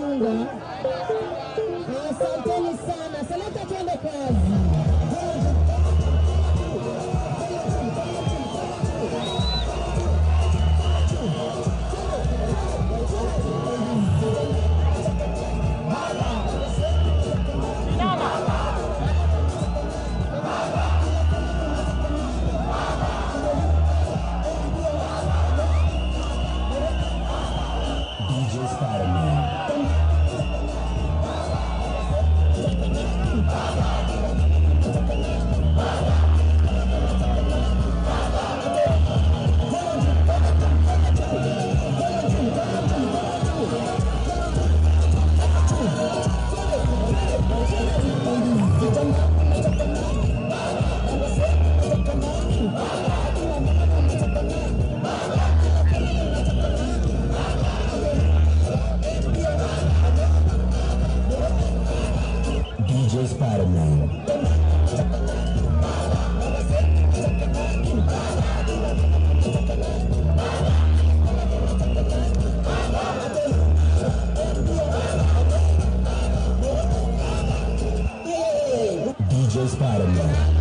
Chunga. Asanteni sana. Selekta, tuende kazi. DJ Spider-Man. DJ Spider-Man. DJ Spider-Man.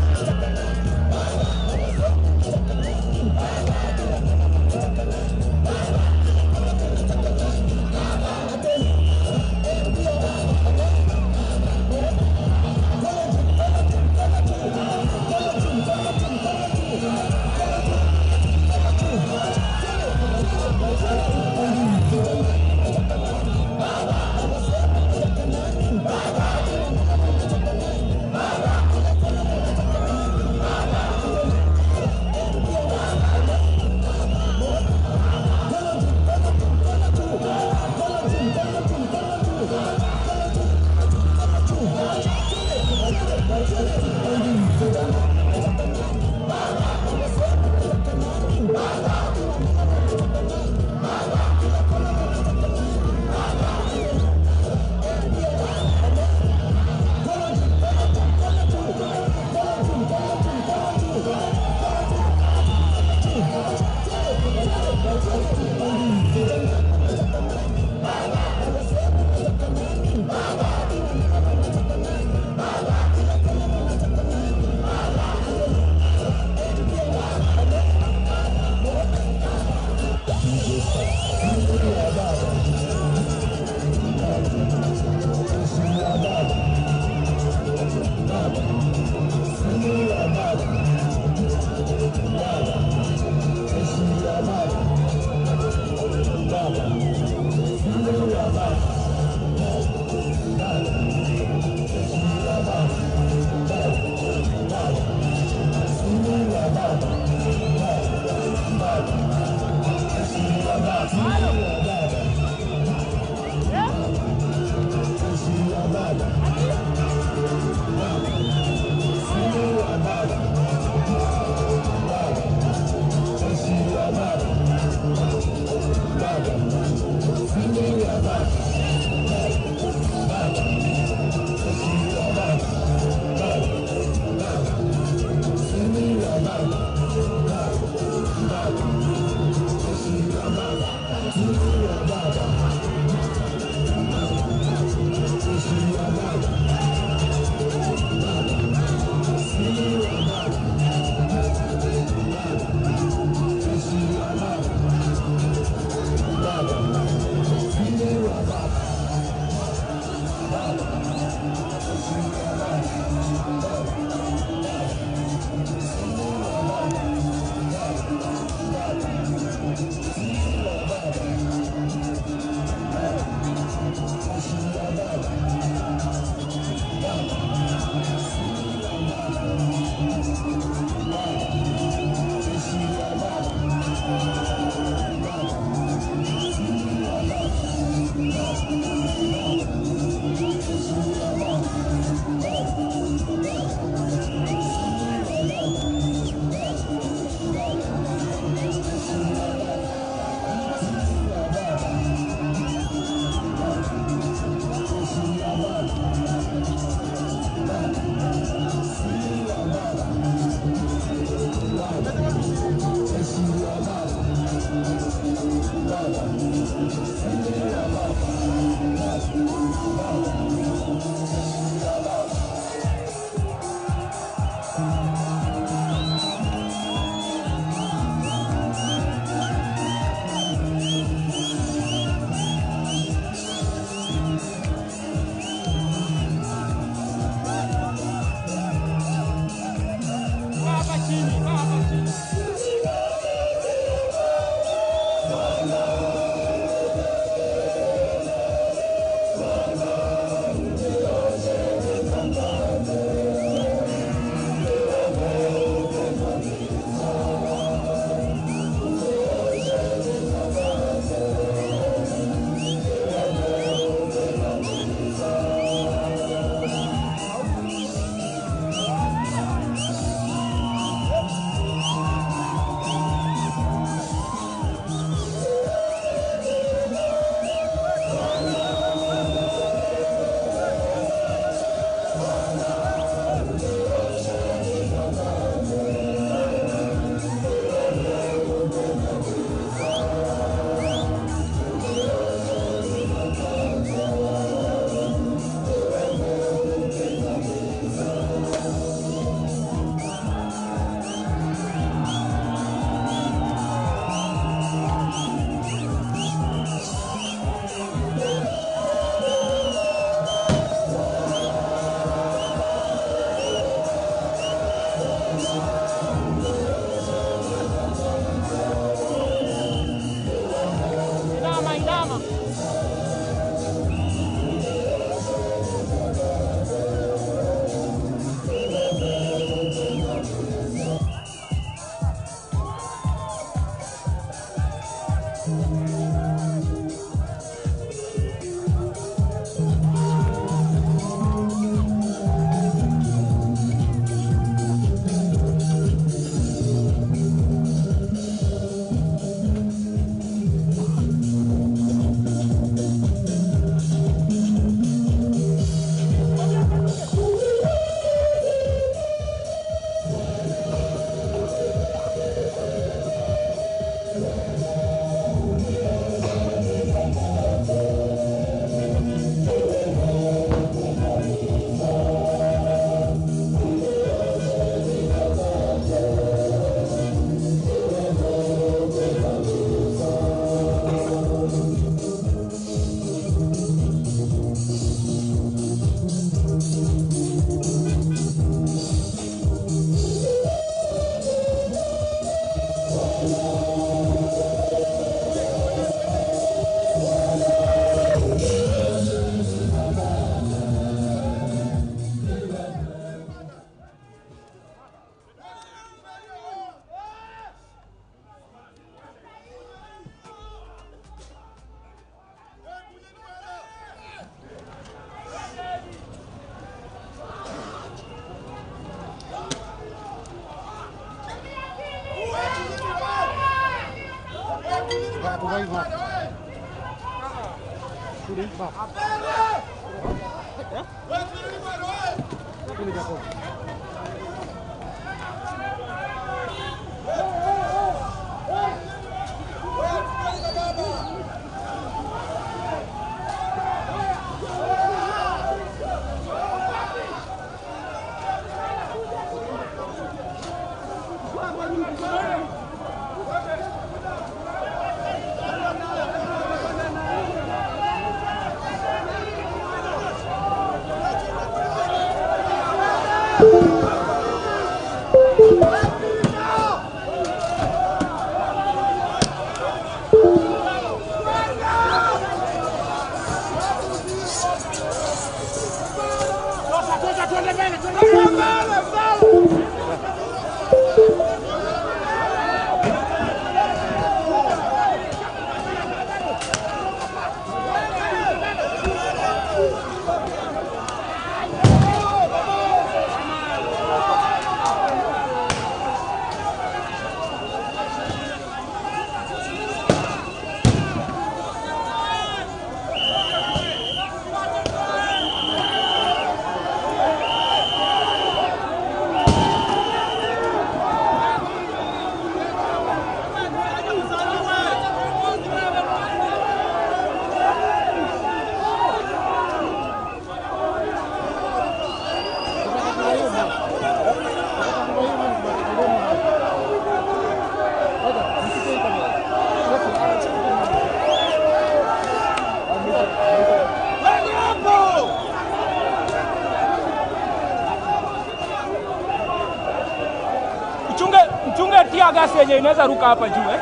Thank yenye inaweza ruka hapa juu eh.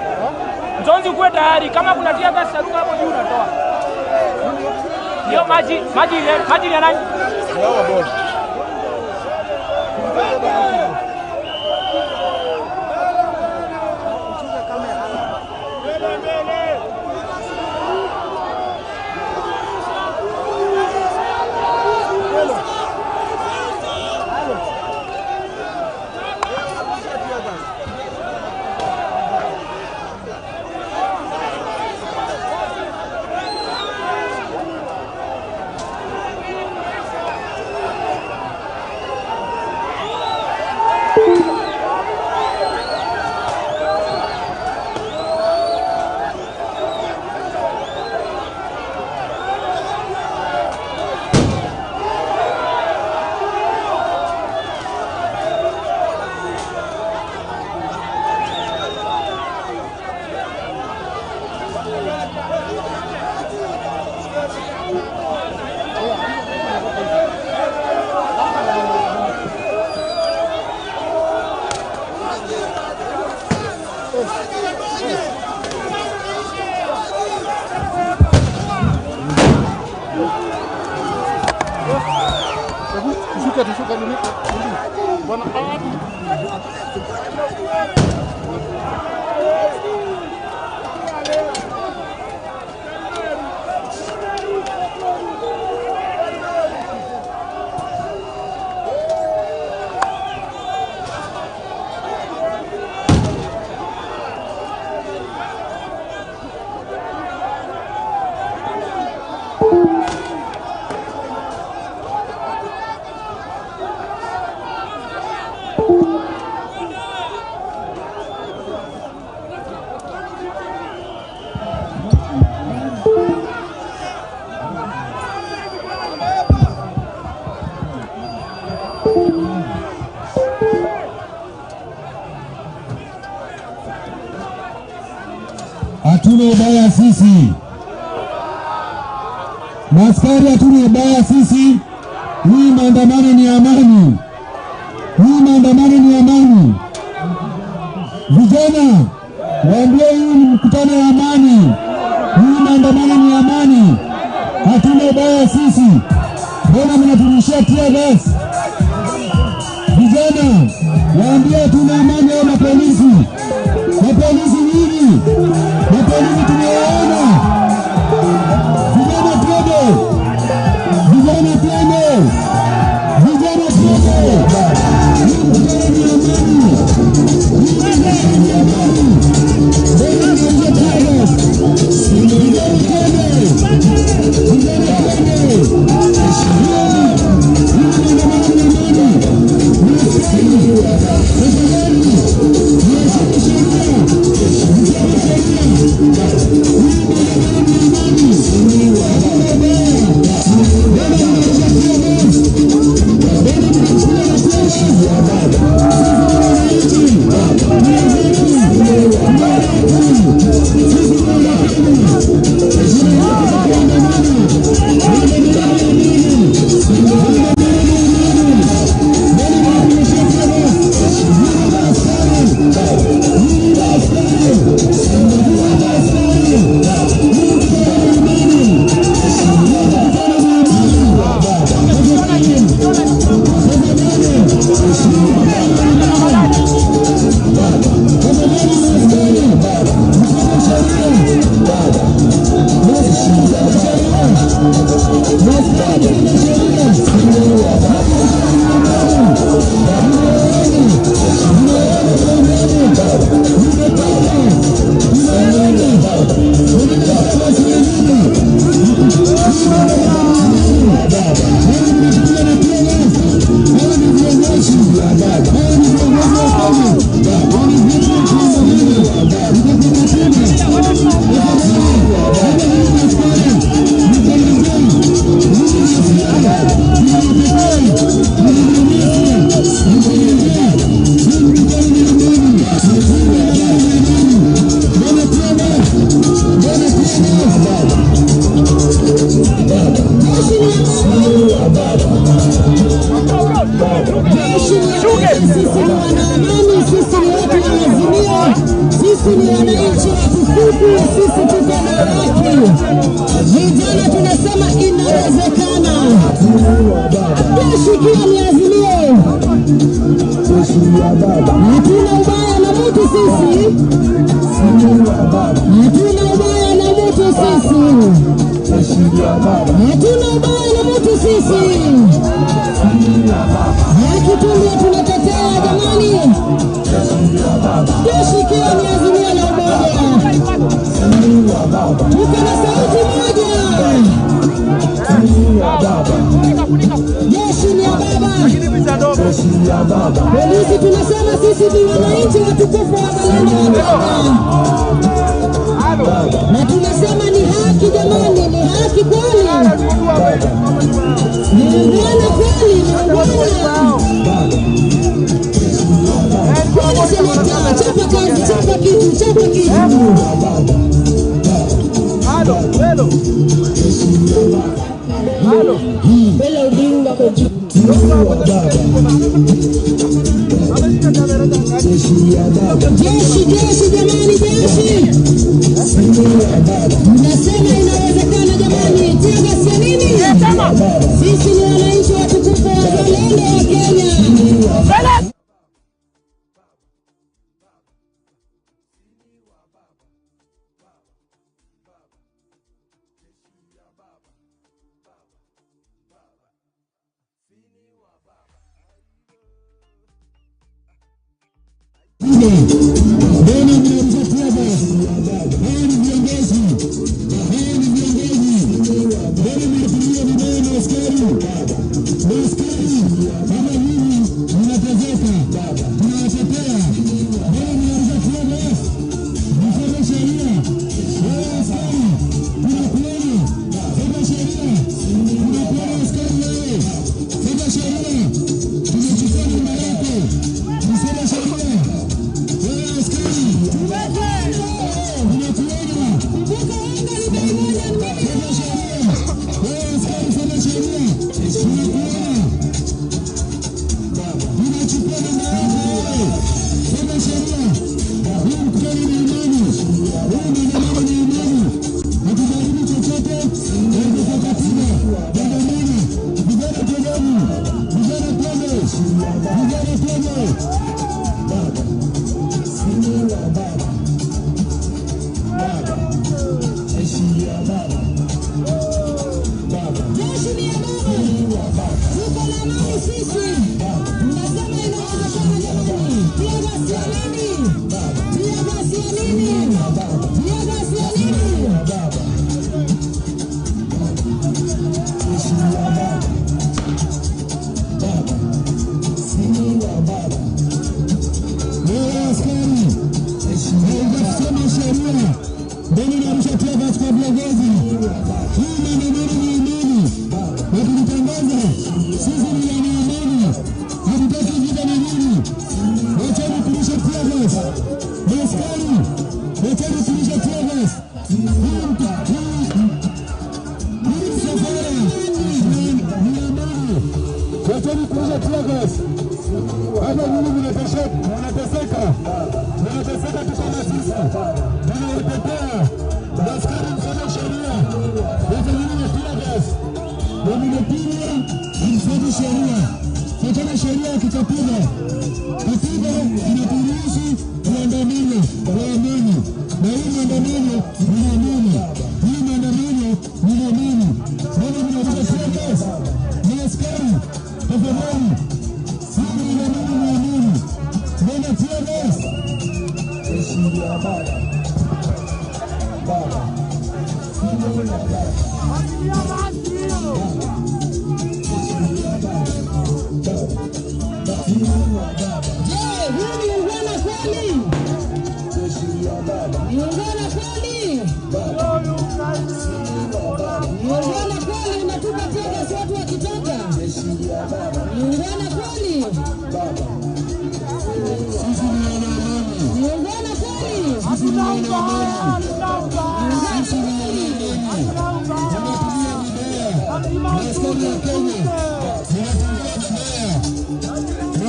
Mzonzi ukuwe tayari kama kuna tear gas ruka hapo juu unatoa. Hiyo maji maji maji ni ya nani? Tushuke, tushuke nini? Bwana Hatuna ubaya sisi, maskari, hatuna ubaya sisi. Hii maandamano ni amani, hii maandamano ni amani. Vijana waambie, hii ni mkutano wa amani, hii maandamano ni amani. Hatuna ubaya sisi. Mbona mnaturushia tear gas? Vijana waambie hatuna amani. Hao mapolisi, mapolisi nyinyi, mapolisi tumewaona. Vijana twende, vijana twende, vijana twende. Hii mkutano ni amani, hii mkutano ni amani. Mbona mnarushia tear gas? Vijana twende, vijana twende. Hii maandamano ni amani. Tafadhali mheshimu sheria, mfuate sheria. Hii maandamano ni amani, hakuna ubaya. Mbona mnarusha tear gas? Mbona mnachukua na tear gas? Sisi wananchi ni wazalendo, ni watu. Sisi ni Wakenya, tuna haki za kuandamana. Maandamano ni amani, maandamano ni amani. Mbona mnaturushia tear gas? Nyinyi maaskari, nyinyi maaskari, nyinyi maaskari, hii mkutano ni amani, hii mkutano ni amani. Tafadhali, tafadhali, hii mkutano ni amani. Tafadhali maaskari, mfuate sheria. ni wananchi watukufu, sisi tuko na haki. Vijana tunasema inawezekana. Jeshi ikiwa ni Azimio. Hatuna ubaya na mtu sisi. Hatuna ubaya na mtu sisi. Hatuna ubaya na mtu sisi. Haki tu ndio tunatetea jamani. Jeshi ikiwa ni Azimio la Umoja. Tuko na sauti moja. Jeshi ni ya baba. Polisi tunasema sisi ni wananchi watukufu wa wazalendo wa Kenya. Na tunasema ni haki jamani, ni haki kweli. Ni ungwana kweli, ni ungwana. Kweli seneta, chapa kazi, chapa kitu, chapa kitu. Bela Odinga kwa juu. Jeshi, jeshi jamani, jeshi. Tunasema inawezekana jamani. Tear gas ya nini? Sisi ni wananchi watukufu wazalendo wa Kenya.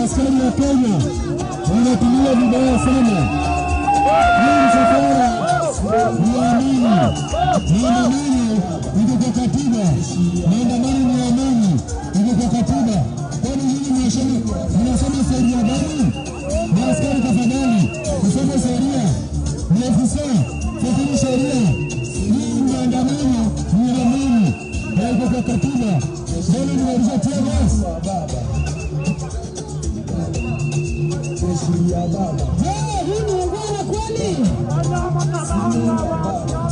Askari wa Kenya wanatumia vibaya sana. Hii msafara ni amani. Maandamano iko kwa katiba. Maandamano ni amani, iko kwa katiba. Kwani nyinyi mnasoma sheria gani? Maaskari tafadhali, msome sheria. Maafisa, fuateni sheria. Hii maandamano ni amani na iko kwa katiba. Mbona mnarusha tear gas? Je, hii ni ungwana kweli?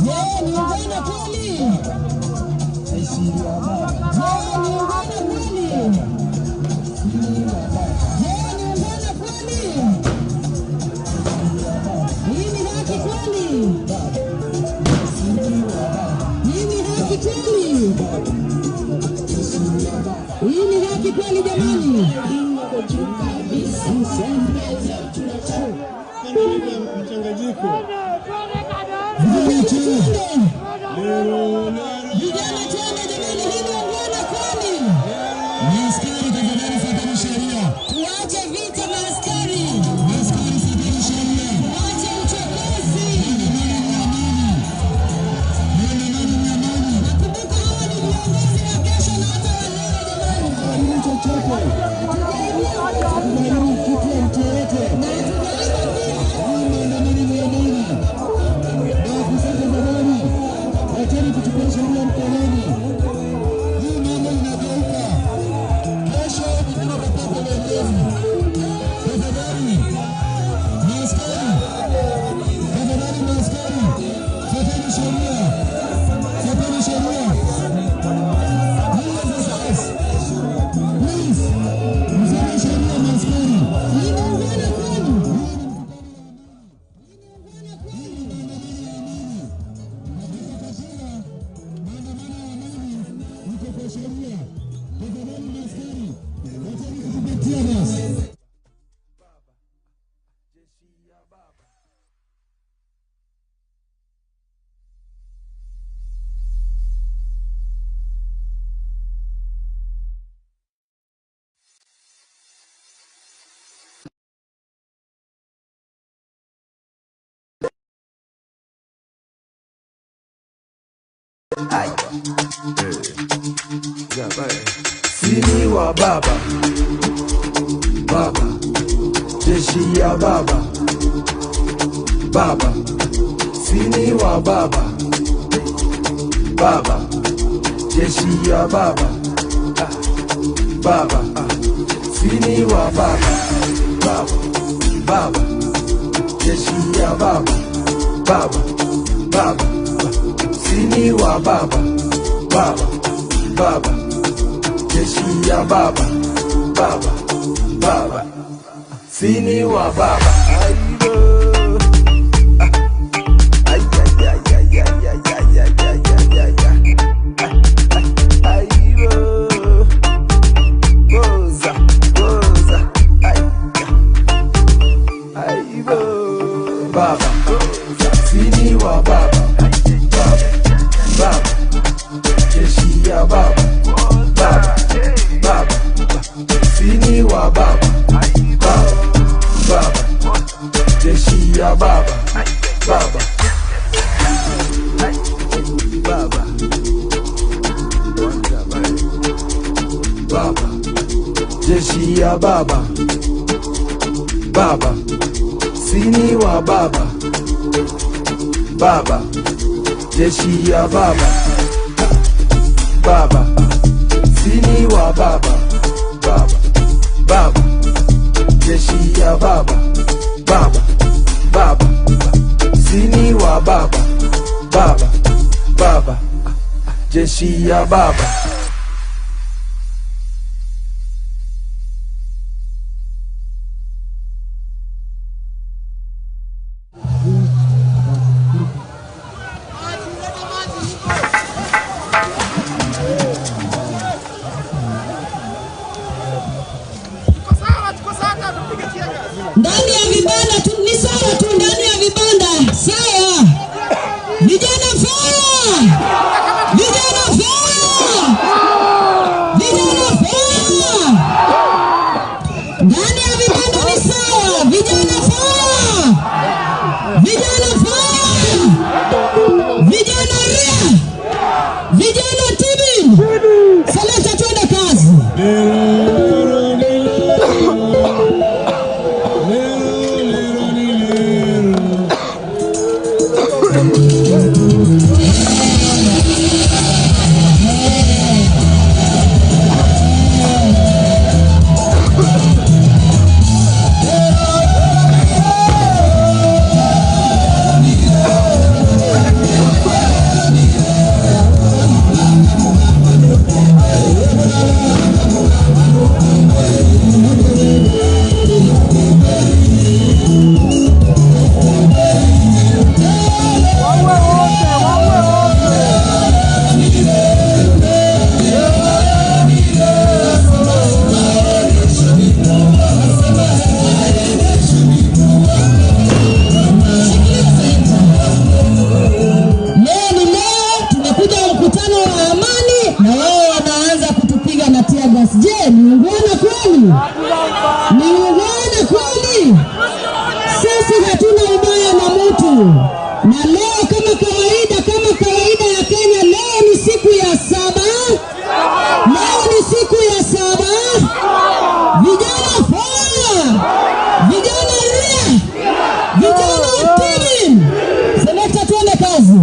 Je, ni ungwana kweli? Je, ni ungwana kweli? Je, ni ungwana kweli? Hii ni haki kweli? Hii ni haki kweli? Hii ni haki kweli jamani? Vijana twende jamani, hii ni ungwana kweli? Maaskari tafadhali, fuateni sheria. Tuache vita maaskari. Maaskari fuateni sheria. Tuache uchokozi. Maandamano ni amani. Maandamano ni amani. Nakumbuka hawa ni viongozi wa kesho na hata wa leo jamani. Hatuharibu chochote. Hatuharibu kitu ya mtu yeyote. Na hatujaiba pia. Hii maandamano ni amani. Maafisa tafadhali, wacheni kuchukua sheria mkononi. Hii mambo inageuka. Kesho nyingine watakuwa viongozi. Tafadhali, maaskari, tafadhali maaskari, fuateni sheria. Fuateni sheria. You officers, please, msome sheria maaskari. Hii ni ungwana kweli? Tear gas. Sini wa baba baba, jeshi ya baba baba, sini wa baba baba, jeshi ya baba baba, sini wa baba baba baba, jeshi ya baba baba baba, sini wa baba baba baba, jeshi ya baba baba baba, sini wa baba. Ay, ay, ay, ay, ay, ay, ay, ay, ay, ay, ay, ay. Ay, oh. Goza, goza. Ay, ay, oh. Baba, sini wa baba baba baba, jeshi ya baba baba baba, sini wa baba baba baba, jeshi ya baba baba baba baba, jeshi ya baba baba, sini wa baba baba, jeshi ya baba baba, sini wa baba baba baba, jeshi ya baba baba baba, sini wa baba baba baba, jeshi ya baba. Ndani ya vibanda tu ni sawa tu, ndani ya vibanda sawa. Vijana fire! Vijana fire! kweli? Ni ungwana kweli? Sisi hatuna ubaya na mtu. Na leo kama kawaida ya Kenya, leo ni siku ya saba. Leo ni siku ya saba. Vijana fire! Vijana ria! Vijana timu! Selekta, tuende kazi.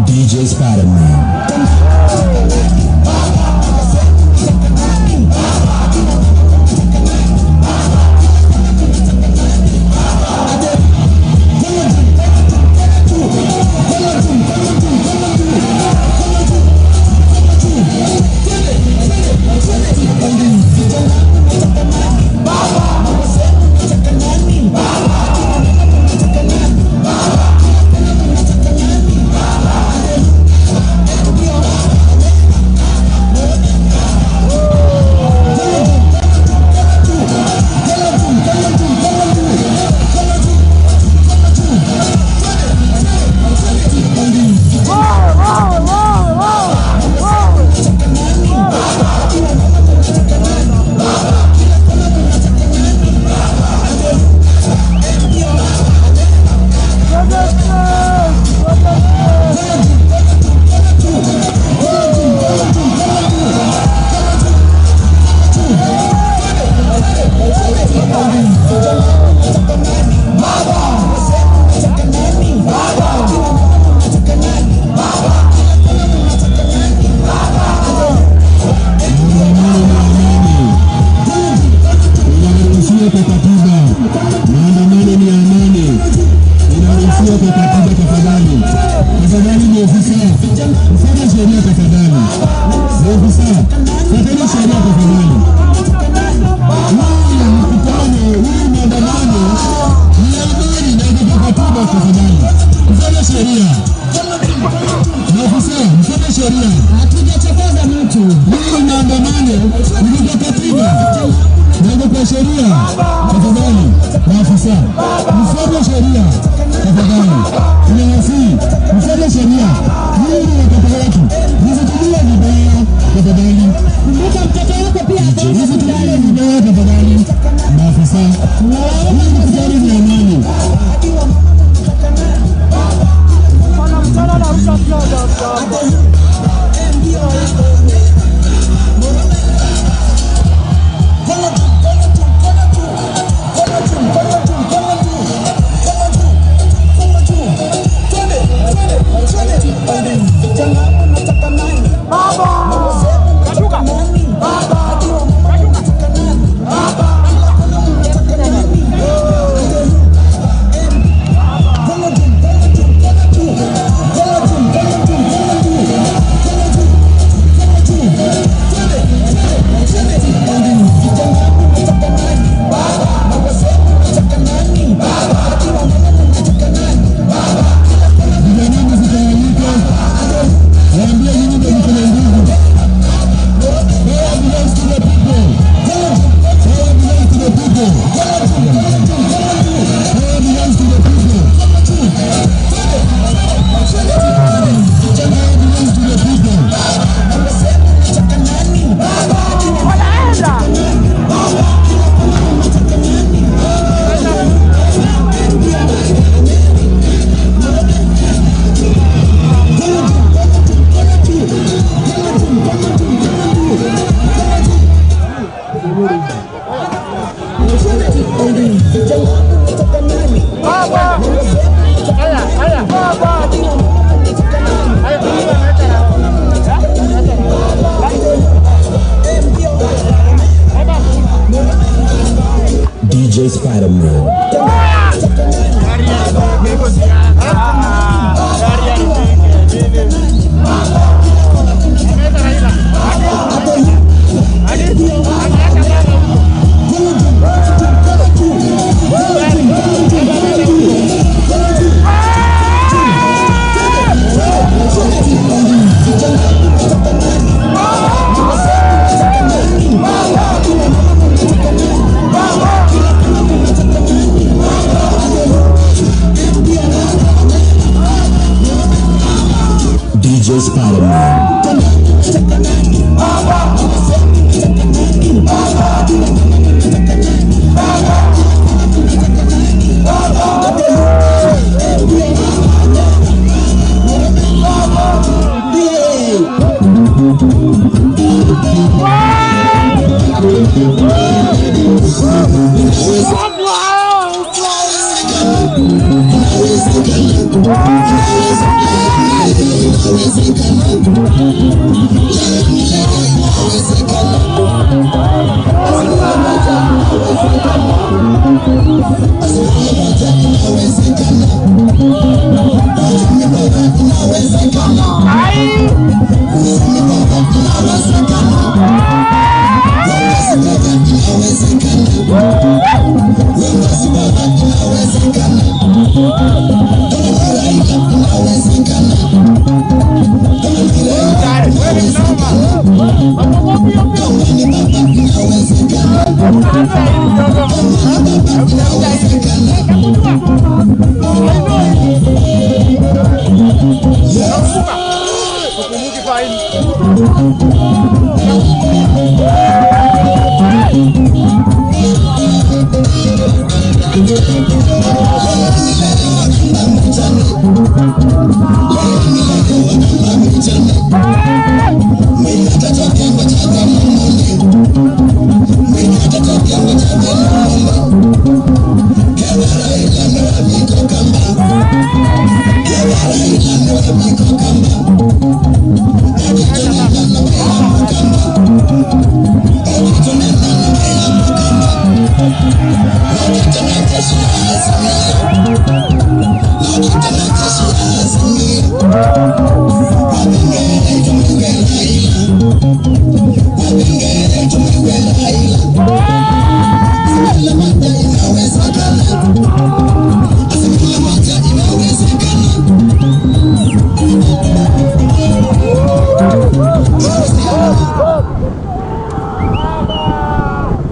DJ Spider-Man. Inaruhusiwa kwa katiba. Maandamano ni amani. Inaruhusiwa kwa katiba tafadhali. Tafadhali maofisa, mfuate sheria tafadhali. Maofisa, fuateni sheria tafadhali. Huu mkutano, huu maandamano ni amani na iko kwa katiba tafadhali. Mfuate sheria. Maofisa, mfuate sheria. Hatujachokoza mtu. Hii maandamano ni kwa katiba na kwa sheria tafadhali. Maafisa, mfuate sheria tafadhali. Ninawasihi mfuate sheria. Hii ni watoto wetu, msitumie vibaya tafadhali. Kumbuka mtoto wako pia ataenda Msitumie vibaya tafadhali. Maafisa, hii mkutano ni amani. Vijana msitawanyike, waambie nyinyi ndio mko na nguvu. Power belongs to the people. Power belongs to the people. Power belongs to the people. Power belongs to the people. DJ Spider-Man. Baba.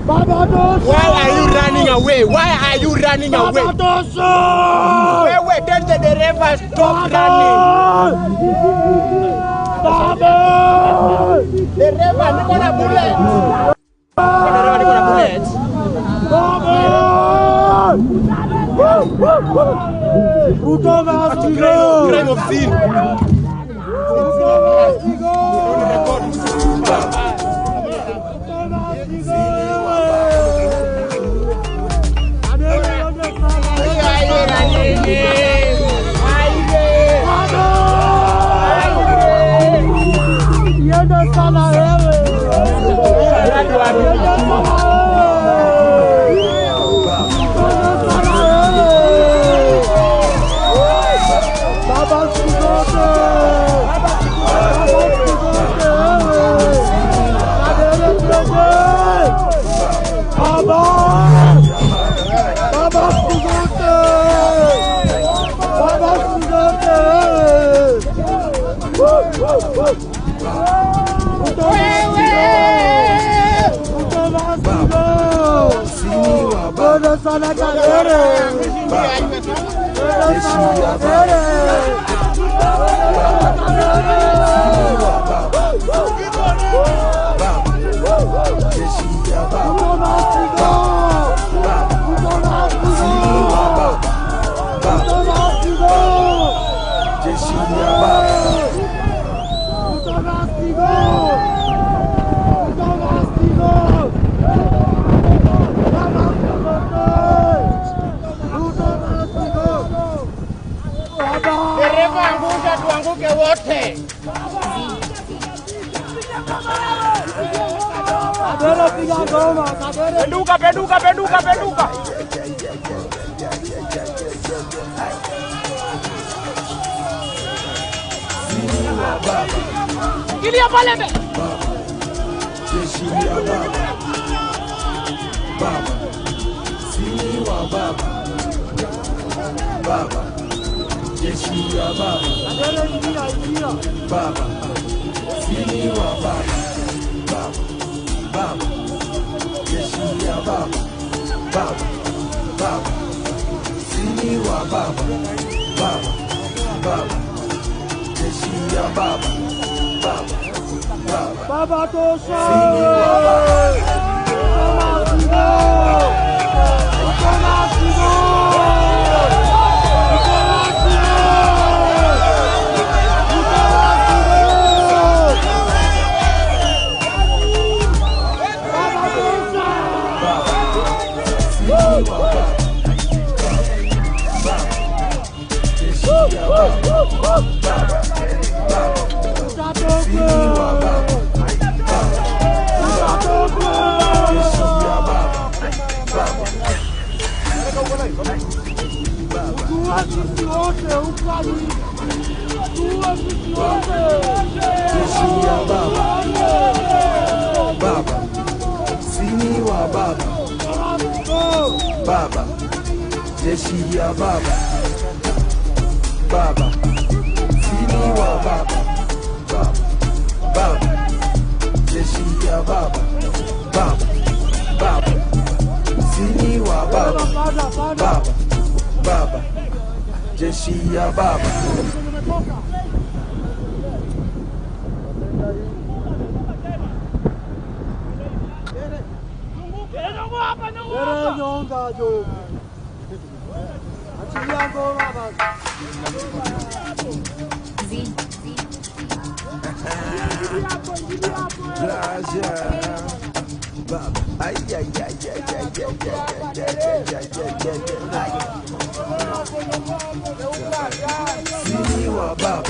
Why are you running away? Why are you running away? Wait, wait, tell the driver stop running. Dereva, niko na bullet. Dereva, niko na bullet. Ruto must go. Crime of sin. Ruto must go. Ruto must go. Dereva angusha tuanguke wote. Penduka, penduka, penduka, penduka. Kilia pale mbele. Jeshi ya baba. Baba. Sini wa baba. Baba. Jeshi ya baba. Baba. Sini wa baba. Baba. Baba. Jeshi ya baba. Baba. Baba. Sini wa baba. Baba. Baba. Jeshi ya baba. Baba. Baba. Baba tosha. Sini wa baba. Baba. Jeshi ya baba, baba, sini wa baba, baba, jeshi ya baba, baba, sini wa baba, baba, baba, jeshi ya baba, baba, baba, sini wa baba, baba, baba, jeshi ya baba. Sini wa baba,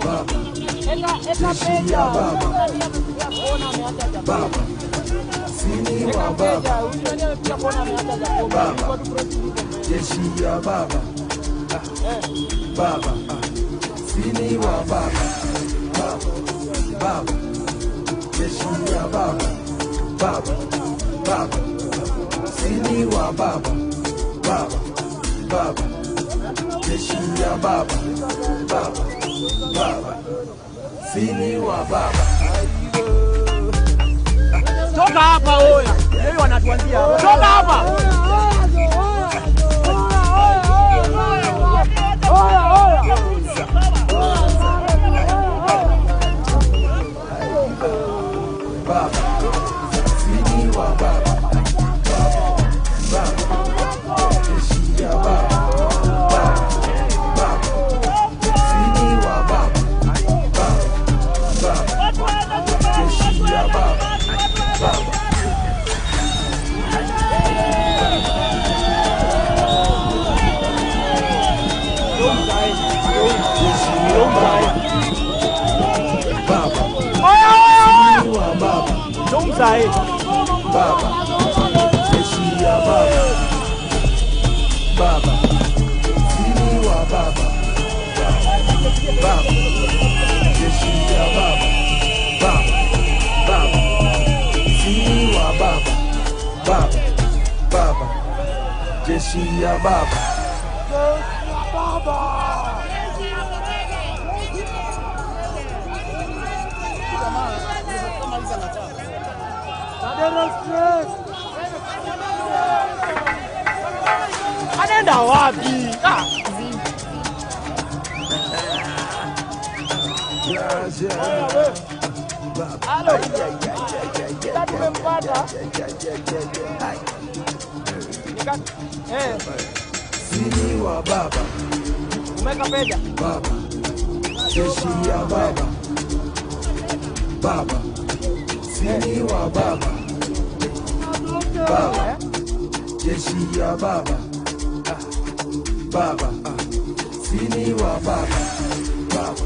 baba, jeshi ya baba, baba, sini wa baba, baba, jeshi ya baba, baba, sini wa baba, baba, baba, jeshi ya baba, baba, baba, sini wa baba, baba, baba, jeshi ya baba, baba, baba, sini wa baba. Toka hapa oya. Yeye wanatuanzia hapa. Toka hapa. Oya oya. Baba, sini wa baba, baba, jeshi ya baba, baba, baba, sini wa baba, baba, baba, jeshi ya baba, baba. Baba, Oya oya oya. sini wa baba, Tumsa eh. baba, jeshi ya baba, baba, sini wa baba, baba, jeshi ya baba, baba, baba, sini wa baba, baba, baba, jeshi ya baba. Anaenda wapi? Ah. Halo. Tumempata. Sini wa baba, Umeka peja. baba, jeshi ya baba, baba, sini wa baba, baba, jeshi ya baba, baba, sini wa baba, baba,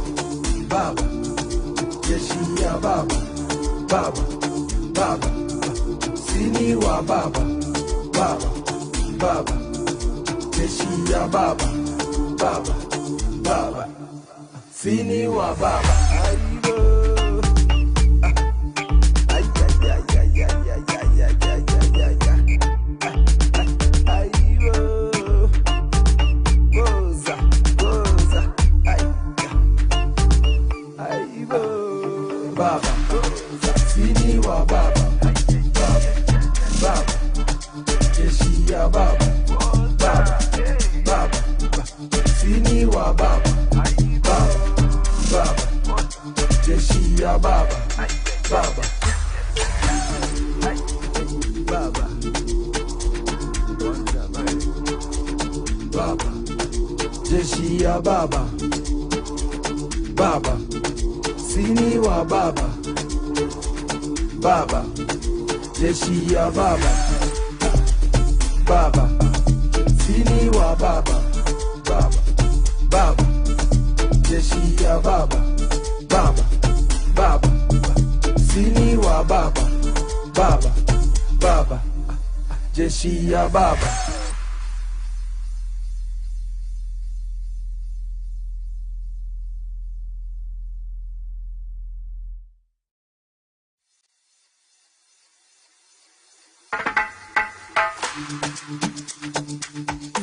baba, jeshi ya baba, baba, baba, sini wa baba, baba, baba, jeshi ya baba, baba, baba, sini wa baba. Baba, sini wa baba, baba, baba, jeshi ya baba, baba, baba, sini wa baba, baba, baba, jeshi ya baba, baba, baba, baba, jeshi ya baba, baba, sini wa baba, baba, jeshi ya baba, baba, sini wa baba, baba, baba, jeshi ya baba, baba, baba, sini wa baba, baba, baba, jeshi ya baba.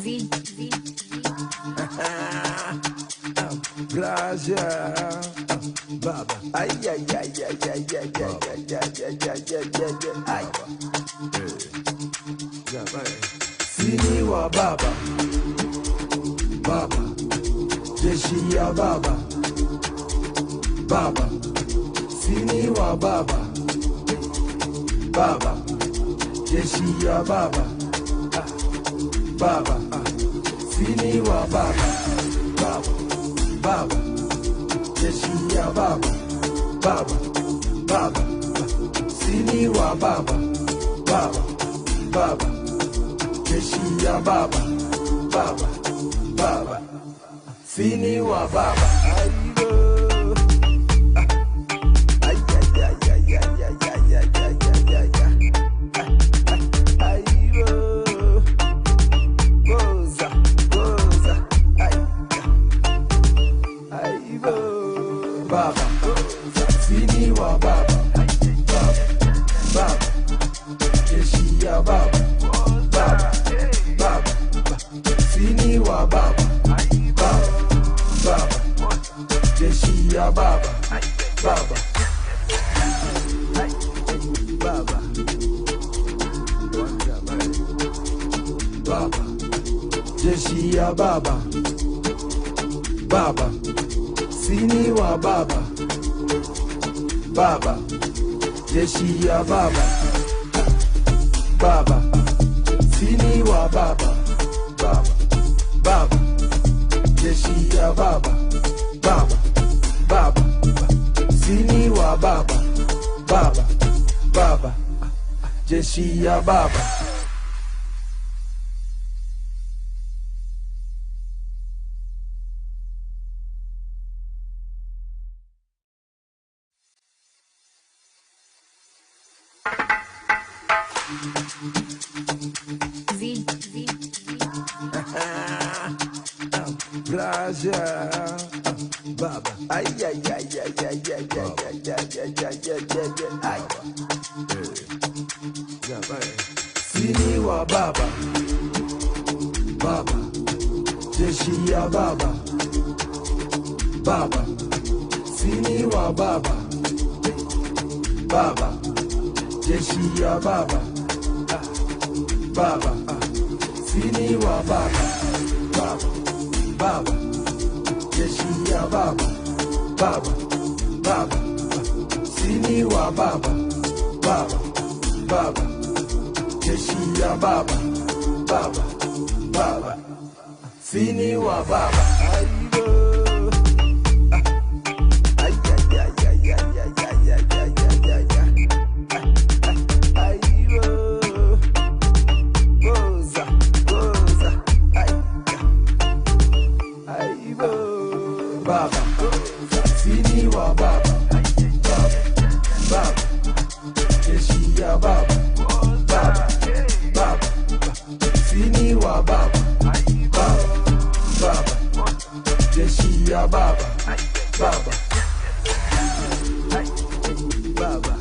Z, Z, Pleasure. Baba. Ay, ay, ay, ay, ay, ay, ay, ay, ay, ay, ay, ay, ay, ay. Sini wa baba. Baba. Jeshi ya baba. Baba. Sini wa baba. Baba. Jeshi ya baba. Baba. Sini wa baba. Baba. Baba. Jeshi ya baba. Baba. Baba. Sini wa baba. Baba. Baba. Jeshi ya baba. Baba. Baba. Sini wa baba. Ay, ay, ay, ay, ay, ay, ay, ay, ay, ay, ay, ay. Ay, oh. Goza, goza. Ay, ay, oh. Baba. Sini wa baba. Baba. Baba. Jeshi ya baba. Baba. Baba. Sini wa baba. Baba. Baba. Jeshi ya baba. Baba. Baba. Baba. Jeshi ya baba. Baba. Sini wa baba. Baba. Jeshi ya baba. Baba. Sini wa baba. Baba. Baba. Jeshi ya baba. Baba. Baba. Sini wa baba. Baba. Baba. Jeshi ya baba. Z, Z, Pleasure. Baba. Ay, ay, ay, ay, ay, ay, ay, ay, ay, ay, ay, ay, ay, ay. Sini wa baba. Baba. Jeshi ya baba. Baba. Sini wa baba. Baba. Jeshi ya baba. Baba. Sini wa baba. Baba. Baba. Jeshi ya baba. Baba. Baba. Sini wa baba. Baba. Baba. Jeshi ya baba. Baba. Baba. Sini wa baba. Ay, ay, ay, ay, ay, ay, ay, ay, ay, ay, ay, ay. Ay, oh. Goza, goza. Ay, ay, oh. Baba. Sini wa baba. Baba. Baba. Jeshi ya baba. Baba. Baba. Sini wa baba. Baba. Baba. Jeshi ya baba. Baba. Baba.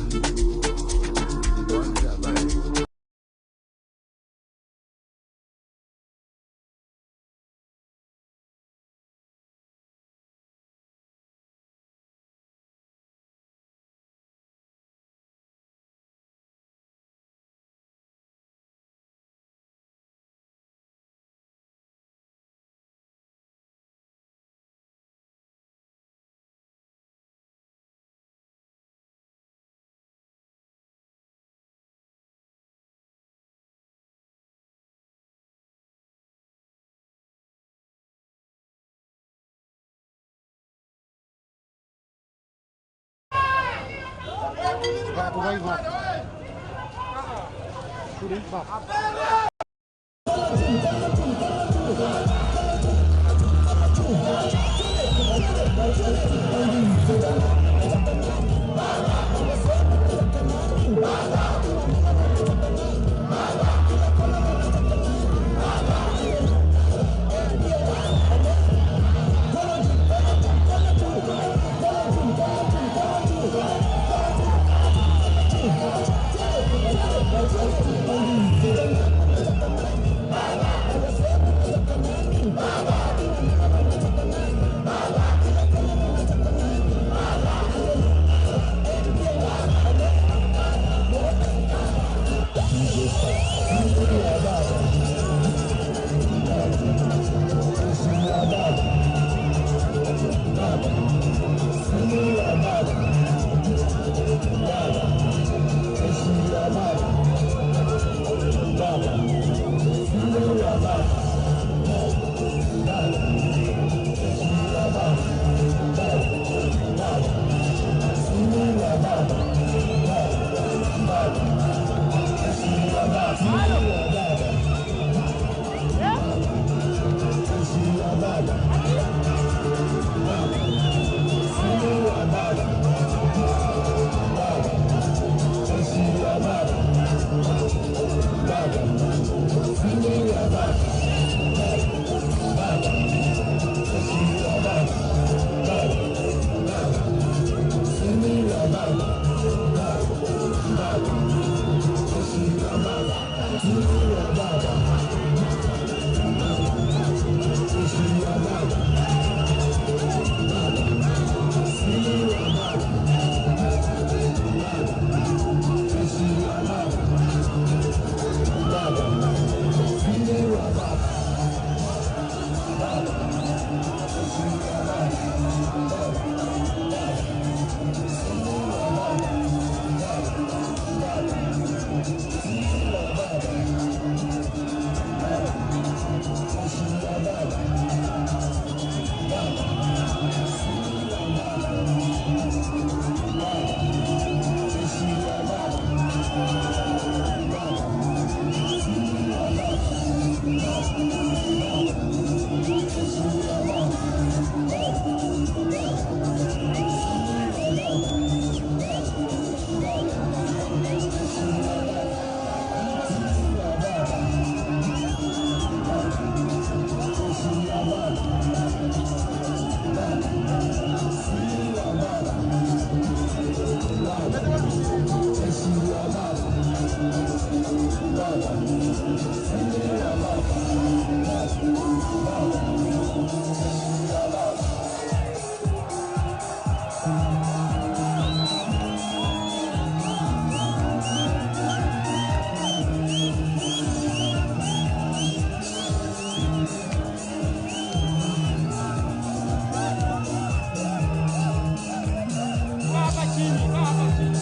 Thank you. Hapa chini, hapa chini.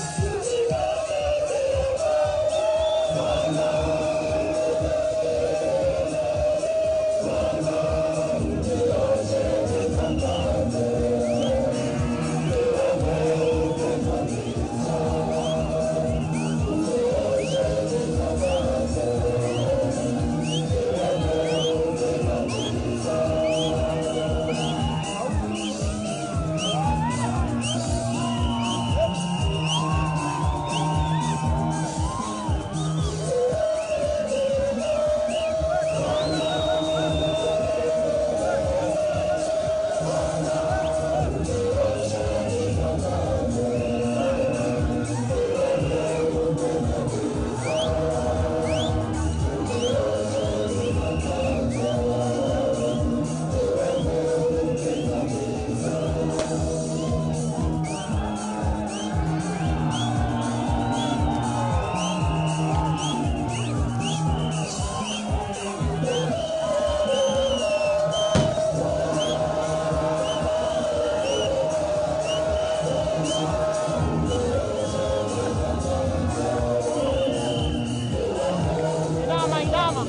Inama, inama.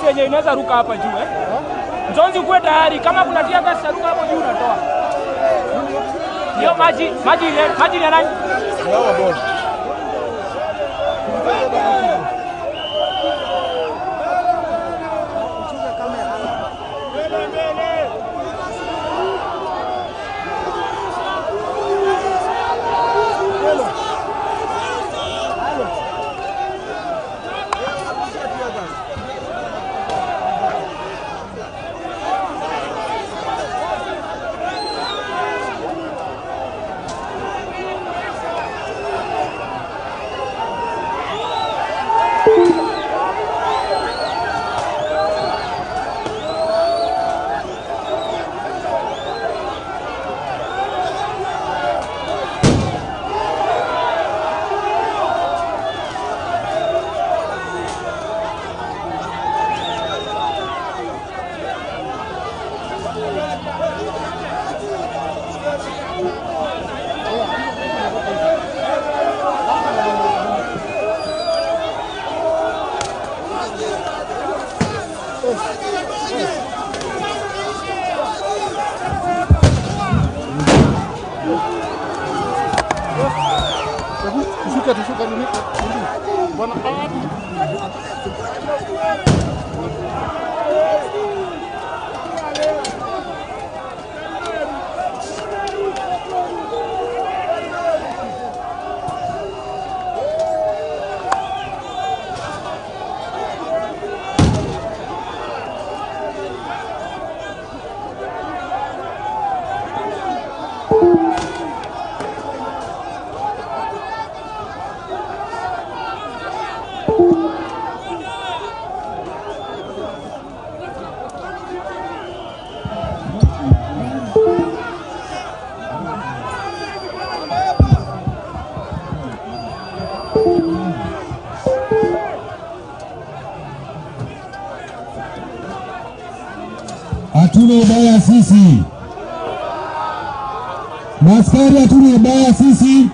yenye inaweza ruka hapa juu eh? Mzonzi ukuwe tayari, kama kuna tear gas itaruka hapo juu unatoa. Hiyo maji, maji ile, maji ni ya nani? Hawa bora. Tushuke, tushuke nini? Bwana Hatuna ubaya sisi, maskari, hatuna ubaya sisi.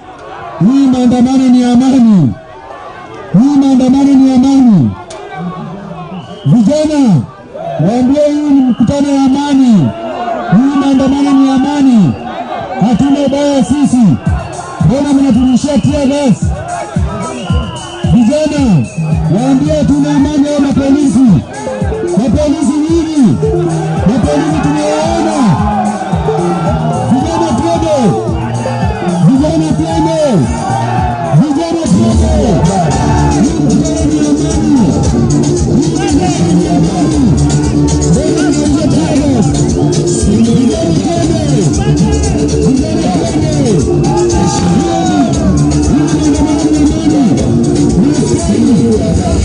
Hii maandamano ni amani, hii maandamano ni amani. Vijana waambie hii ni mkutano wa amani, hii maandamano ni amani, hatuna ubaya sisi. Mbona mnaturushia tear gas? Vijana waambie hatuna amani. Hao mapolisi, mapolisi nyinyi, mapolisi tumewaona. Vijana twende, vijana twende, vijana twende. Hii mkutano ni amani, hii mkutano ni amani. Mbona mnarushia tear gas? Vijana twende, vijana twende. Hii maandamano ni amani.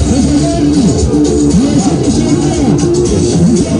Tafadhali, mheshimu sheria.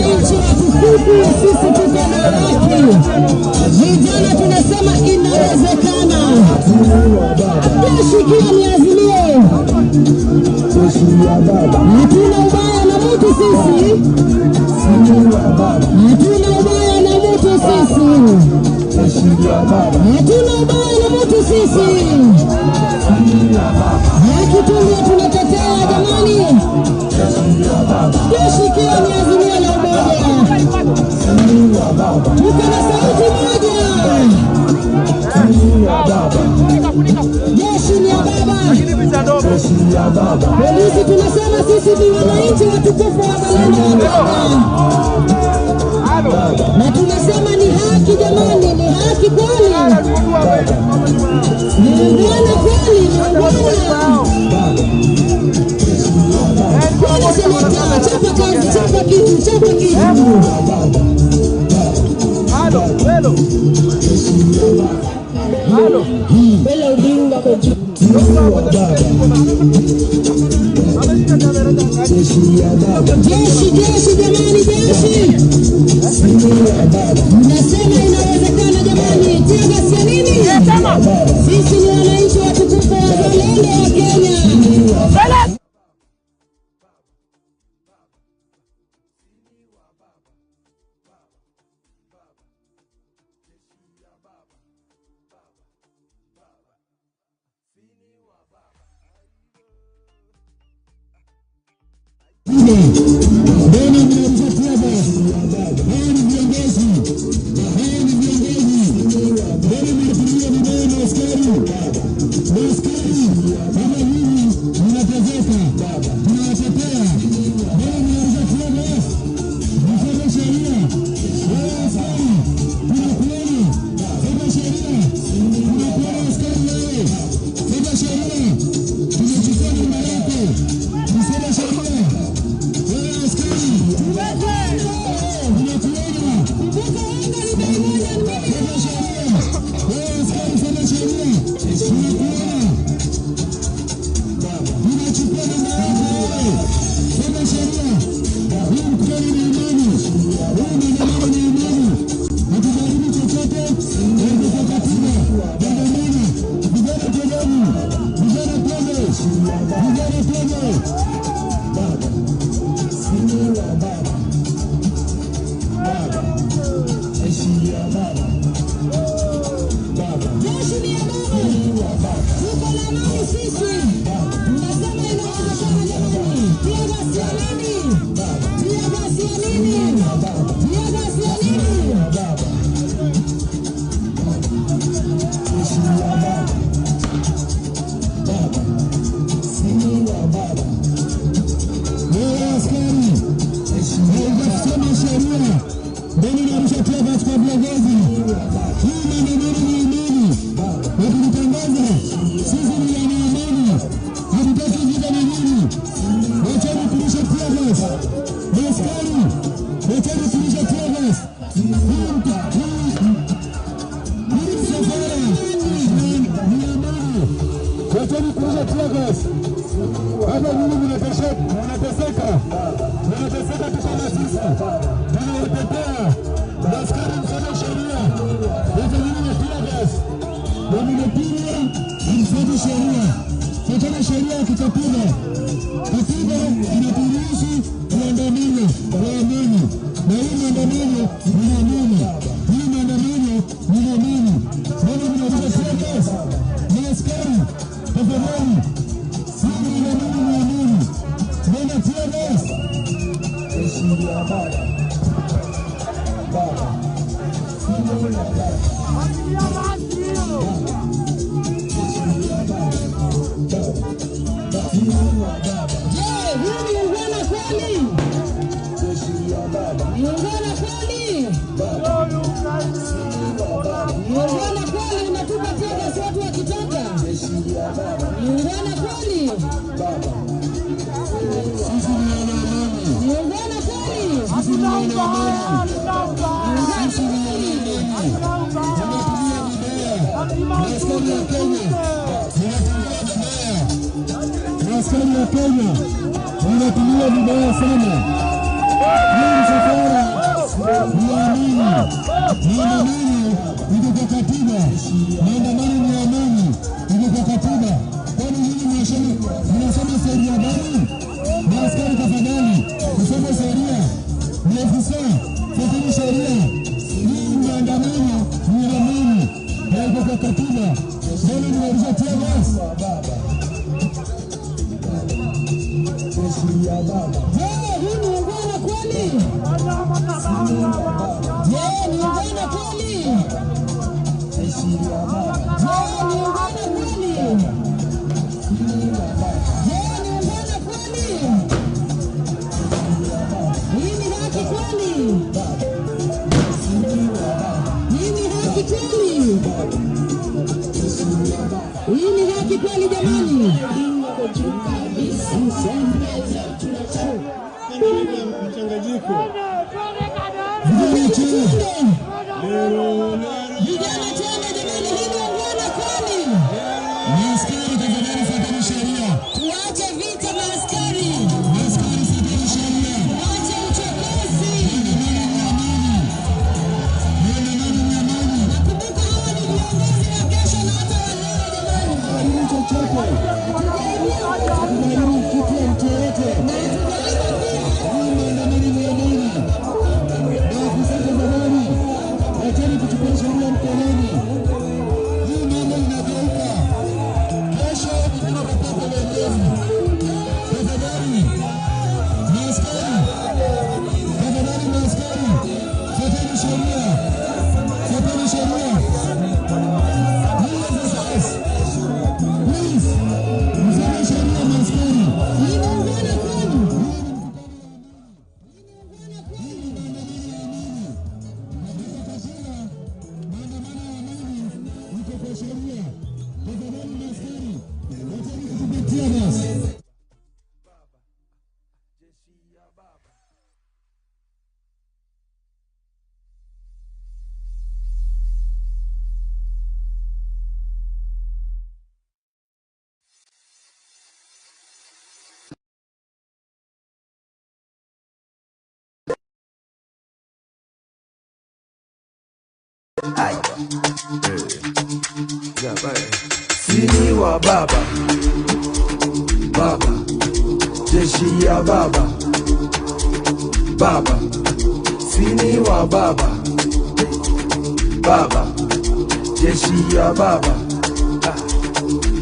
wananchi watukufu, sisi tuko na haki. Vijana tunasema inawezekana. Jeshi ikiwa ni Azimio, hatuna ubaya na mtu sisi, hatuna ubaya na mtu sisi, hatuna ubaya na mtu sisi. Haki tu ndio tunatetea jamani. Jeshi ikiwa ni Azimio la Umoja, tuko na sauti moja. Jeshi ni ya baba, polisi tunasema sisi ni wananchi watukufu wazalendo wa Kenya, na tunasema ni haki jamani, ni haki kweli, ni ungwana kweli, ni ungwana. Kwani seneta, chapa kazi, chapa kitu, chapa kitu. Jeshi, jeshi jamani, jeshi. Mnasema inawezekana jamani, tear ya nini? Sisi ni wananchi watukufu wazalendo wa Kenya. Askari wa Kenya wanatumia vibaya sana. Hii msafara ni amani. Maandamano iko kwa katiba. Maandamano ni amani, iko kwa katiba. Kwani nyinyi mnasoma sheria gani? Maaskari tafadhali, msome sheria. Maafisa, fuateni sheria. Hii maandamano ni amani na iko kwa katiba. Mbona mnarusha tear gas? Je, hii ni ungwana kweli? Je, ni ungwana kweli? Je, ni ungwana kweli? Je, ni ungwana kweli? Hii ni haki kweli? Hii ni haki kweli? Hii ni haki kweli jamani? Vijana chini. Vijana tena jamani, hii ni ungwana kweli? Maaskari tafadhali, fuateni sheria. Tuache vita maaskari. Maaskari fuateni sheria. Tuache uchokozi. Maandamano ni amani. Maandamano ni amani. Nakumbuka hawa ni viongozi wa kesho na hata wa leo jamani. Haribu chochote. Haribu kitu ya mtu yeyote. Na hatujaiba pia. Hii maandamano ni amani. Maafisa tafadhali, wacheni kuchukua sheria mkononi. Hii mambo inageuka. Kesho wengine watapata uongozi. Tafadhali, maaskari, tafadhali maaskari, fuateni sheria. Fuateni sheria. Please, please, msome sheria maaskari. Hii ni ungwana kweli? Sini wa baba baba, jeshi ya baba baba, sini wa baba baba, jeshi ya baba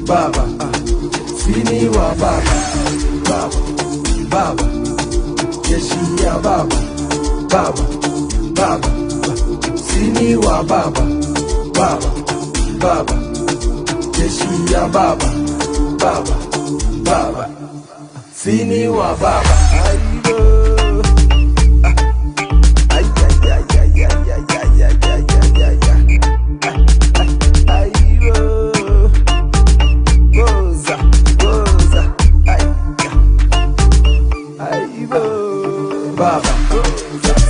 baba, sini wa baba baba baba, jeshi ya baba baba baba, sini wa baba baba baba, jeshi ya baba baba baba, sini wa baba. Ay, ay, ay, ay, ay, ay, ay, ay, ay, ay, ay, ay. Ay, oh. Goza, goza. Ay, ay, oh. Baba,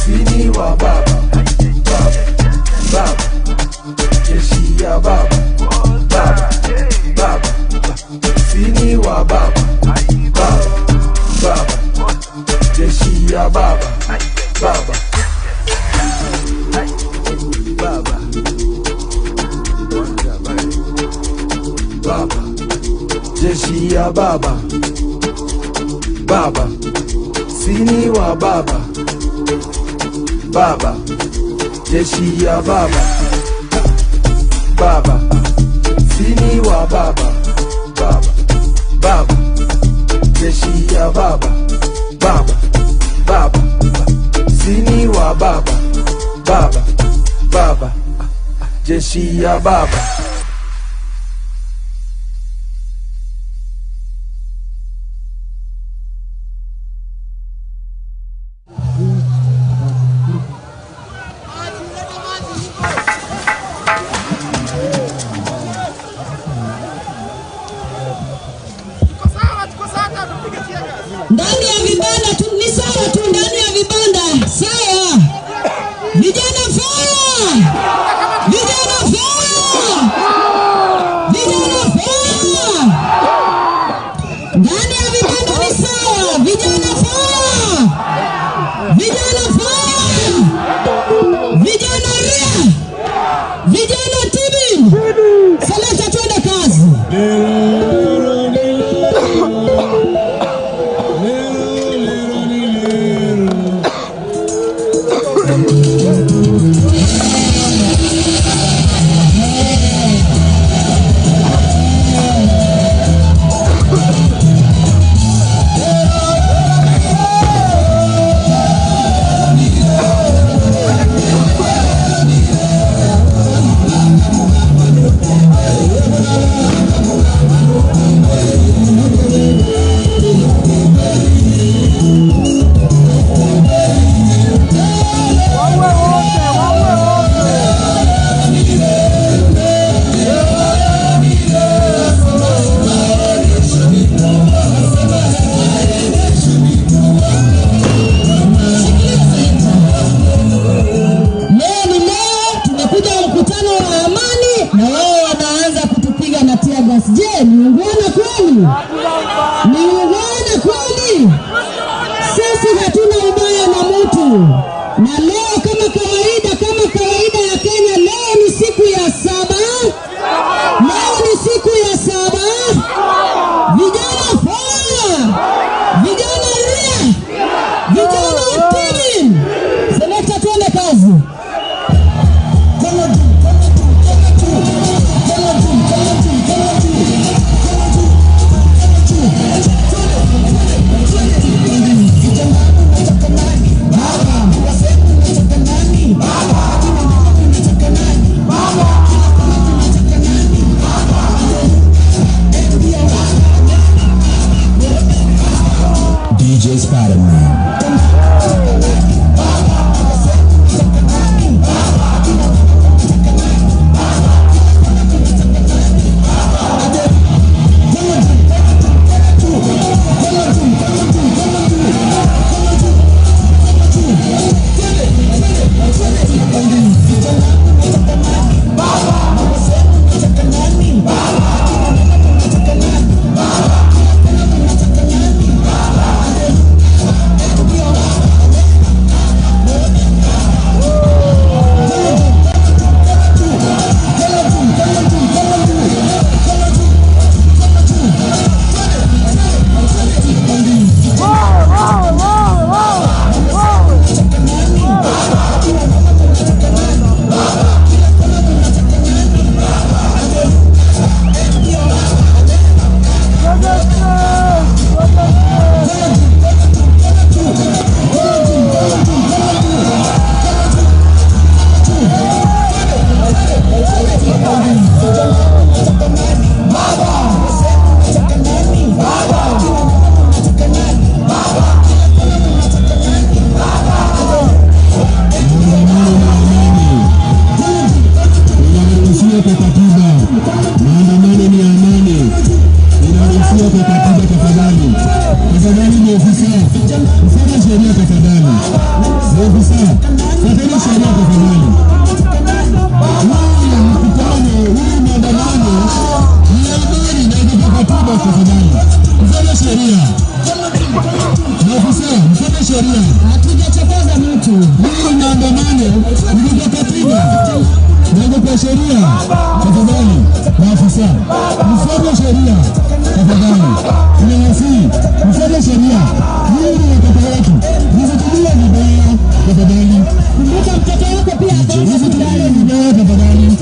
sini wa baba baba baba, jeshi ya baba baba baba, sini wa baba baba baba, jeshi ya baba baba baba baba, jeshi ya baba baba, sini wa baba baba, jeshi ya baba baba, sini wa baba baba baba, jeshi ya baba baba baba, sini wa baba baba baba, jeshi ya baba. Ndani ya vibanda tu ni sawa tu, ndani ya vibanda sawa. Vijana fire! Vijana fire! Maafisa, fuateni sheria tafadhali. Huu mkutano, huu maandamano ni ya amani na iko kwa katiba tafadhali. Mfuate sheria. Maafisa, mfuate sheria. Hatujachokoza mtu. Huu maandamano iko kwa katiba na iko kwa sheria. Tafadhali, maafisa, mfuate sheria tafadhali. Tunawasihi, mfuate sheria. Hii ni watoto wetu. Msitumie vibaya tafadhali. Kumbuka mtoto wako pia ako Msitumie hospitali. vibaya tafadhali.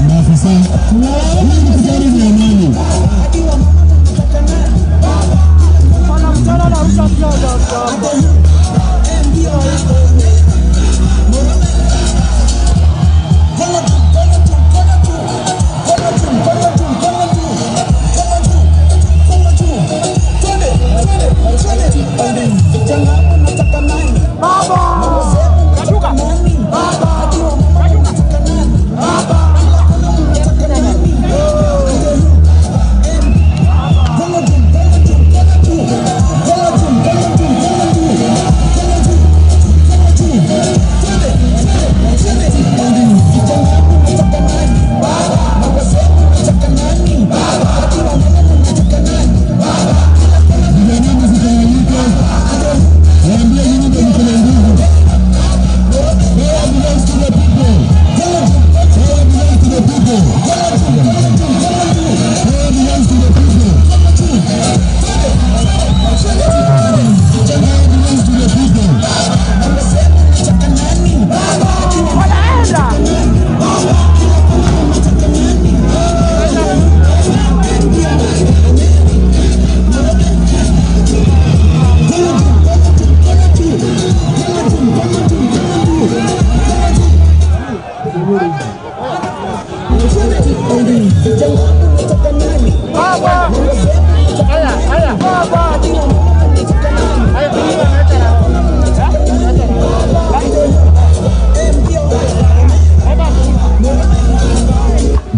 Maafisa, hii mkutano ni amani. Vijana msitawanyike. Waambie nyinyi ndio mko na nguvu. Power belongs to the people. Power belongs to the people. Power belongs to the people. Power belongs to the people.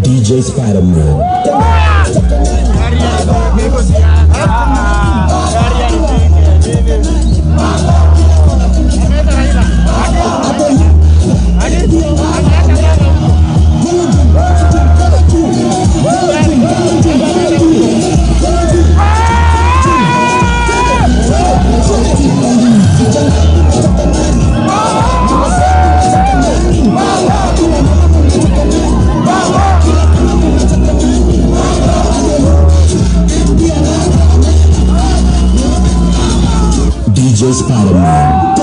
DJ Spider-Man. DJ Spider-Man.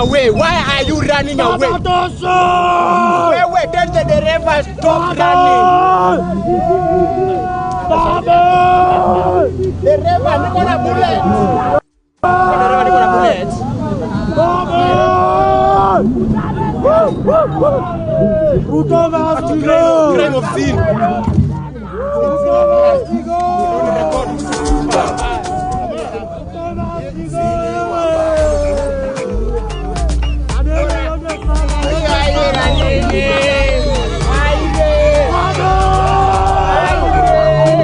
away? Why are you running away? Wewe, tell the dereva stop running. Dereva, niko na bullet. Dereva, niko na bullet. Ruto must go. Crime of sin. Ruto must go. Ruto must go. Sana wewe.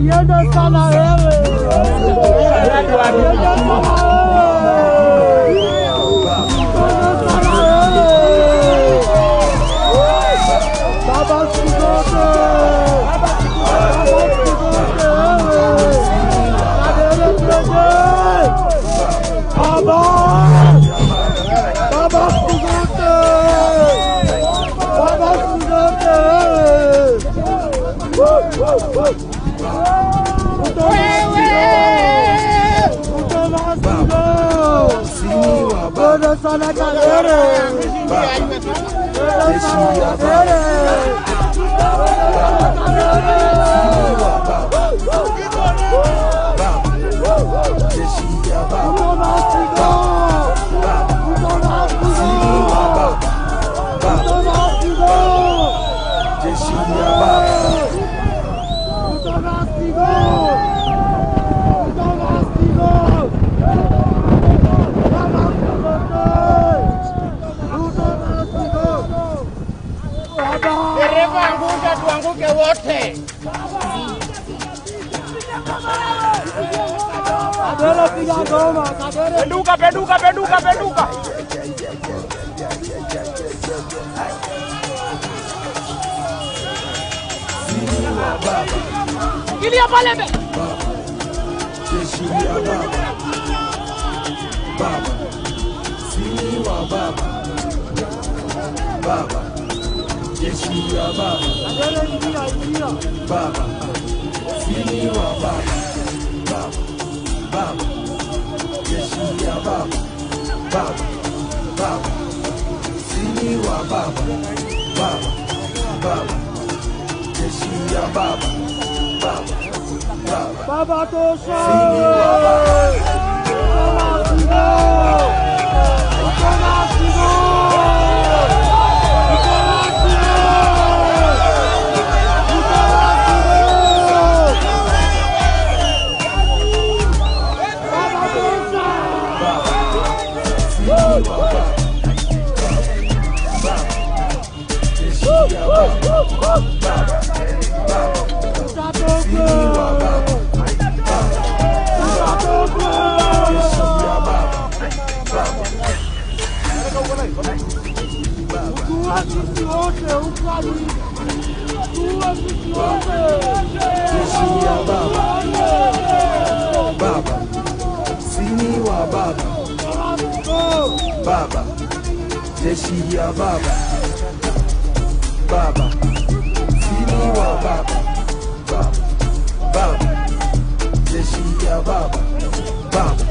Yenda sana wewe. Sana wewe. Baba siku zote. Baba siku zote wewe. Kadere tuende. Baba. Baba siku zote. Baba siku zote wewe. Woo, woo, woo. Sana Kadere. Sana Kadere. Dereva angusha, tuanguke wote. Penduka, penduka, penduka, penduka. Ingilia pale mbele. Jeshi ya baba. Baba. Sini wa baba. Baba. Jeshi ya baba. Baba. Sini wa baba. Baba. Baba. Jeshi ya baba. Baba. Baba. Sini wa baba. Baba. Baba. Jeshi ya baba. Baba. Baba. Baba tosha. Sini wa baba. Baba, sini wa baba. Baba, jeshi ya baba. Baba, sini wa baba. Baba, baba, jeshi ya baba. Baba,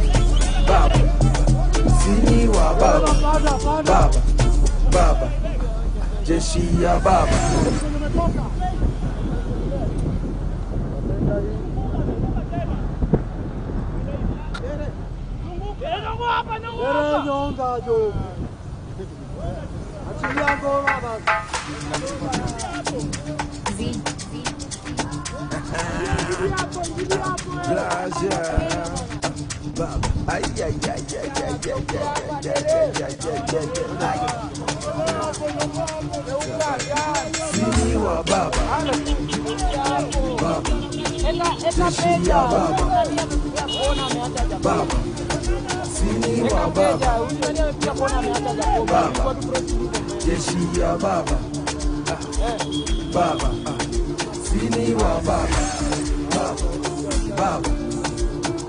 baba, sini wa baba. Baba, baba, jeshi ya baba. Sini wa baba. Baba. Jeshi ya baba. Baba. Sini wa baba. Baba. Jeshi ya baba. Baba. Sini wa baba. Baba. Baba.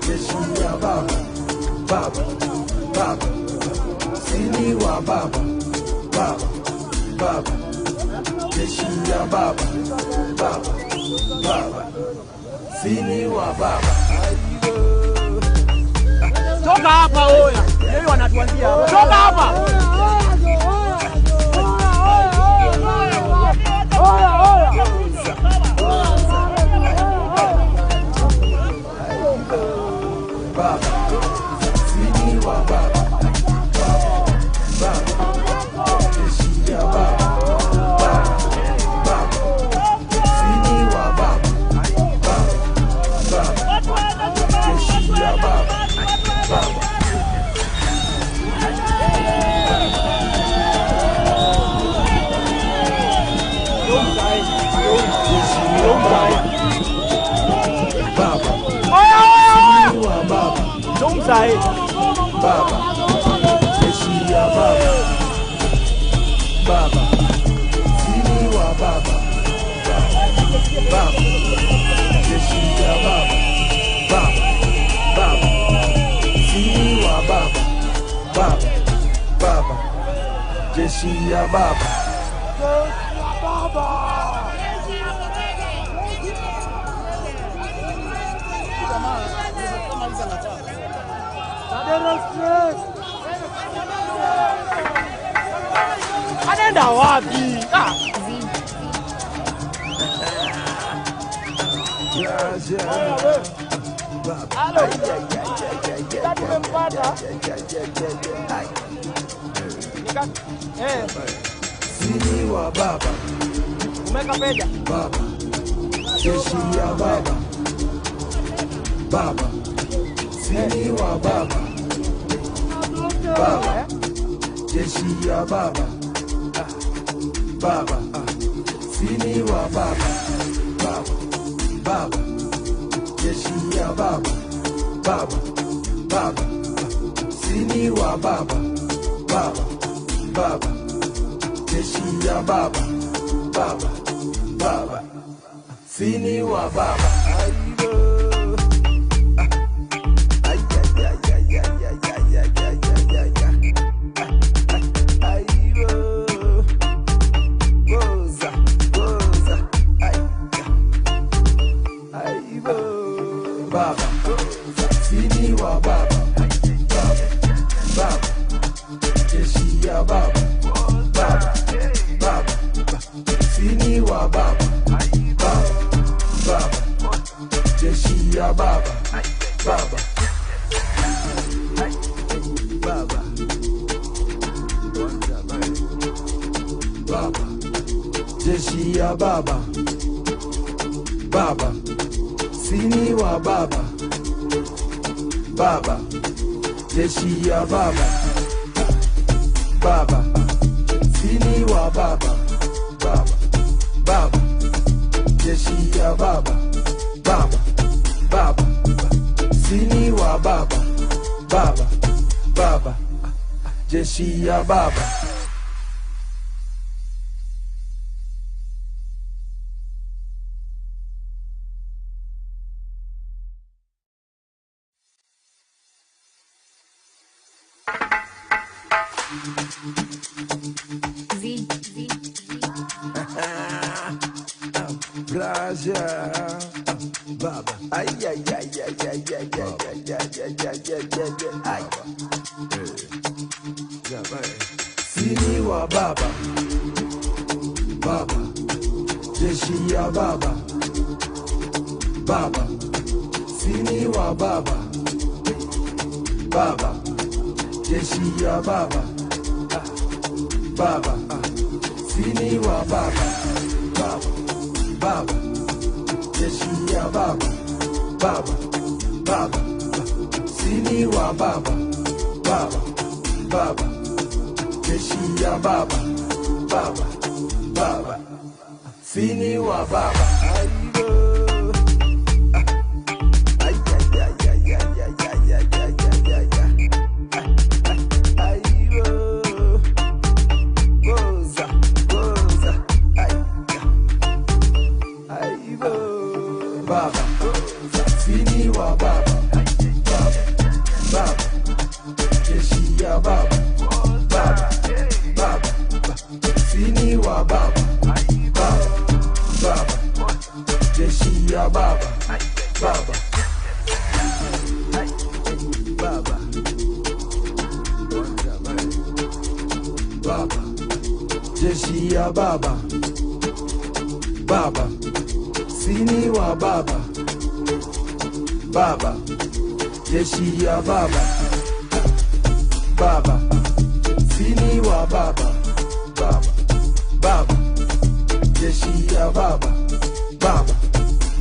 Jeshi ya baba. Baba. Baba. Sini wa baba. Baba. Baba. Jeshi ya baba. Baba. Baba. Sini wa baba. Toka hapa oya. Yeye wanatuanzia Toka hapa. Baba, jeshi ya baba, baba, sini wa baba, baba, jeshi ya baba, baba, baba, sini wa baba, baba, baba, jeshi ya baba, baba. Anaenda wapi? Ah. Halo. Tumempata. Sini wa baba. Umeka peja. Baba. Jeshi ya baba. Baba. Sini wa baba. Baba, jeshi ya baba, baba, sini wa baba, baba, baba, jeshi ya baba, baba, baba, sini wa baba, baba, baba, jeshi ya baba, baba, baba, sini wa baba. Baba, sini wa baba, baba, baba, jeshi ya baba, baba, baba, sini wa baba, baba, baba, jeshi ya baba, baba, baba, baba, jeshi ya baba, baba. Sini wa baba, baba, jeshi ya baba, baba, sini wa baba, baba, baba, jeshi ya baba, baba, baba, sini wa baba, baba, baba, jeshi ya baba. V, V, V. Pleasure, baba. Ay ay ay ay ay ay ay ay ay ay ay ay ay. Sini wa baba, baba, jeshi ya baba, baba, sini wa baba, baba, jeshi ya baba, baba, sini wa baba, baba, baba, jeshi ya baba, baba, baba, sini wa baba, baba, baba, jeshi ya baba, baba, baba, sini wa baba. Ay ay ay ay ay ay ay ay ay ay ay. Baba, sini wa baba, baba, baba, jeshi ya baba, baba, baba, sini wa baba, baba, baba, Jeshi ya baba, baba, sini wa baba, baba, jeshi ya baba, baba, sini wa baba, baba, baba, jeshi ya baba, baba,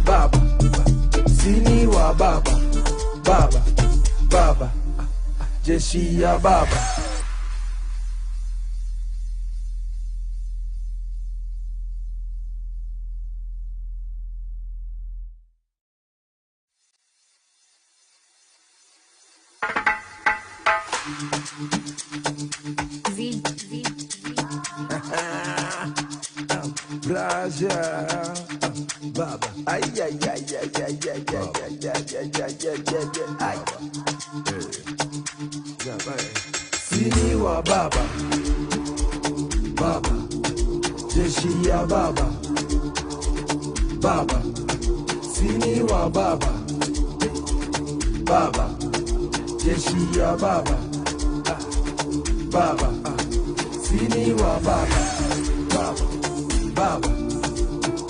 baba, sini wa baba, baba, baba, jeshi ya baba. Z, Z, Plaja, baba, ay ay ay ay ay ay ay ay ay ay ay ay ay ay. Sini wa baba, baba, jeshi ya baba, baba, sini wa baba, baba, jeshi ya baba, baba, sini wa baba, baba, baba,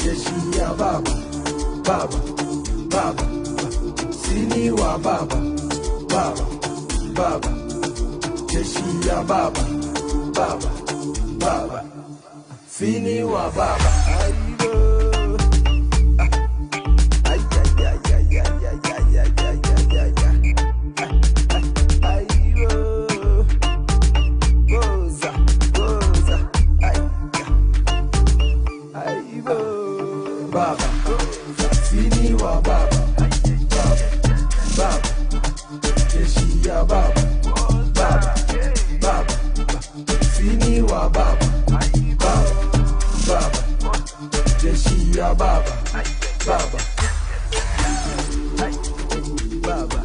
jeshi ya baba, baba, baba, sini wa baba, baba, baba, jeshi ya baba, baba, baba, sini wa baba. Ay, ay, ay, ay, ay, ay, ay, ay, ay, ay, ay, ay. Ay, oh. Goza, goza, ay, ay, oh. Baba, sini wa baba, baba, baba, jeshi ya baba, baba, baba, sini wa baba, baba, baba, jeshi ya baba, baba, baba.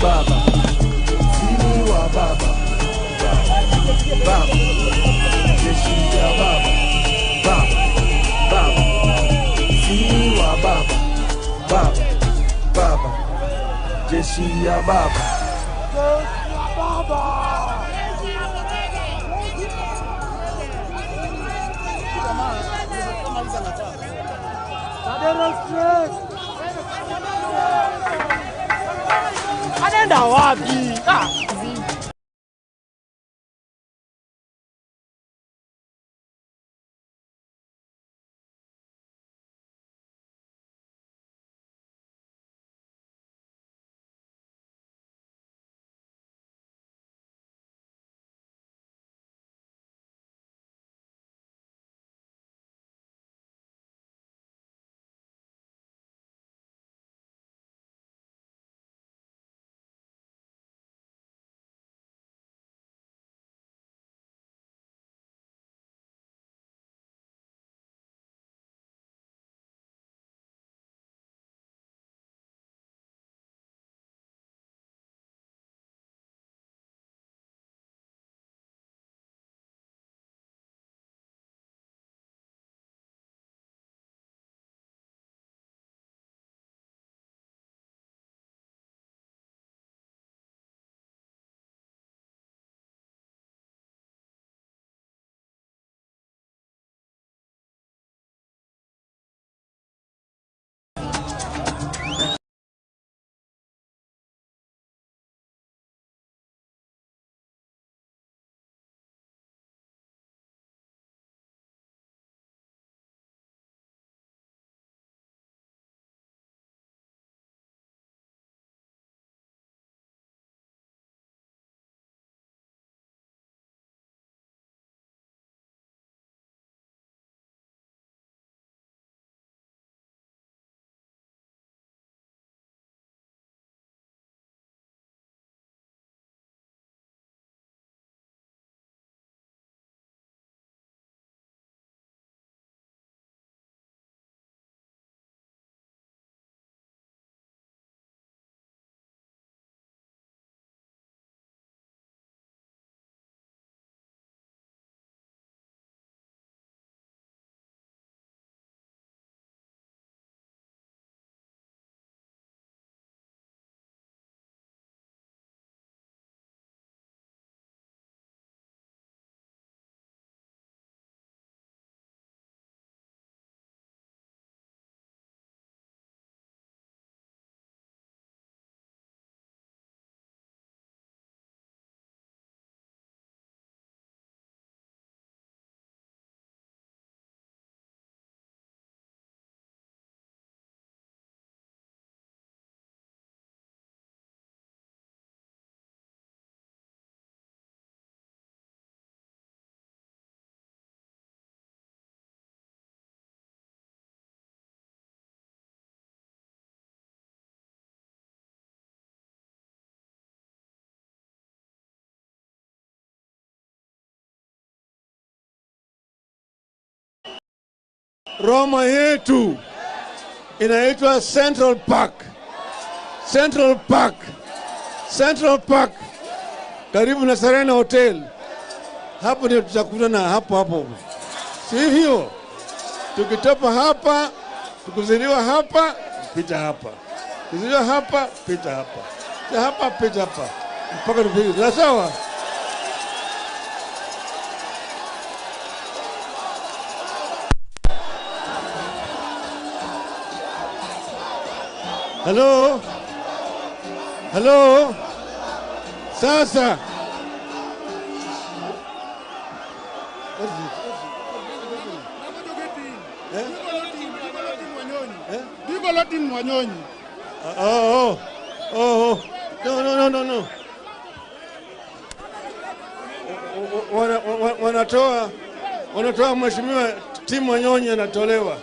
Baba, sini wa baba, baba, jeshi ya baba, baba, baba, sini wa baba, baba, baba, jeshi ya baba. Anaenda wapi? Ah. Z. Roma yetu inaitwa Central Park. Central Park. Central Park karibu na Serena Hotel. Hapo ndio tutakutana hapo hapo. Sivyo? Tukitoka hapa, tukuziliwa hapa, pita hapa. Tukuziliwa hapa, pita hapa. Pita hapa, pita hapa. Mpaka tufike. Sawa? Hello? Hello? Sasa. Oh, oh, oh. No, no, no, no, no. Wanatoa mheshimiwa Tim Wanyonyi anatolewa.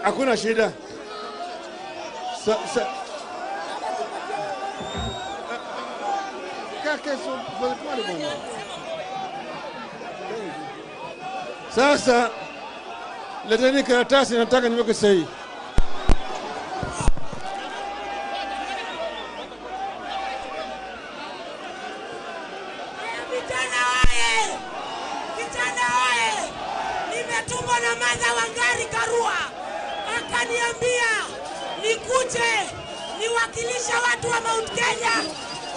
Hakuna shida. Sasa leteni karatasi, nataka niweke sahihi. Vijana oye! Vijana oye! Nimetumwa na Martha Wangari Karua, akaniambia nikuje niwakilisha watu wa Mount Kenya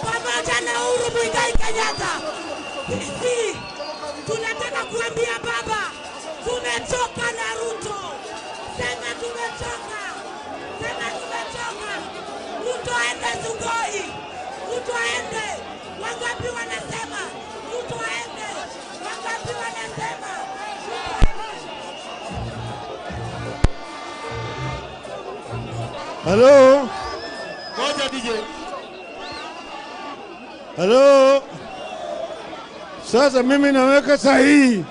pamoja na Uhuru Muigai Kenyatta. Sisi tunataka kuambia baba, tumechoka na Ruto. Sema tumechoka, sema tumechoka. Ruto aende Sugoi, Ruto aende. Wangapi wanasema Ruto aende? Wangapi wanasema Ruto aende? Hello? Ngoja DJ. Hello? Sasa mimi naweka sahihi.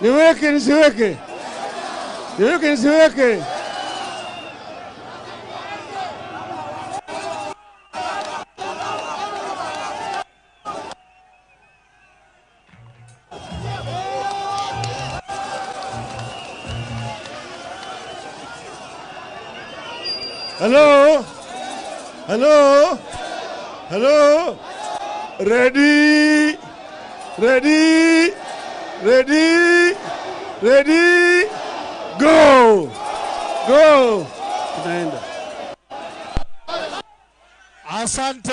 Niweke nisiweke? Niweke nisiweke? Hello? Hello? Hello? Ready? Ready? Ready? Ready? Go! Go! Tunaenda. Asante.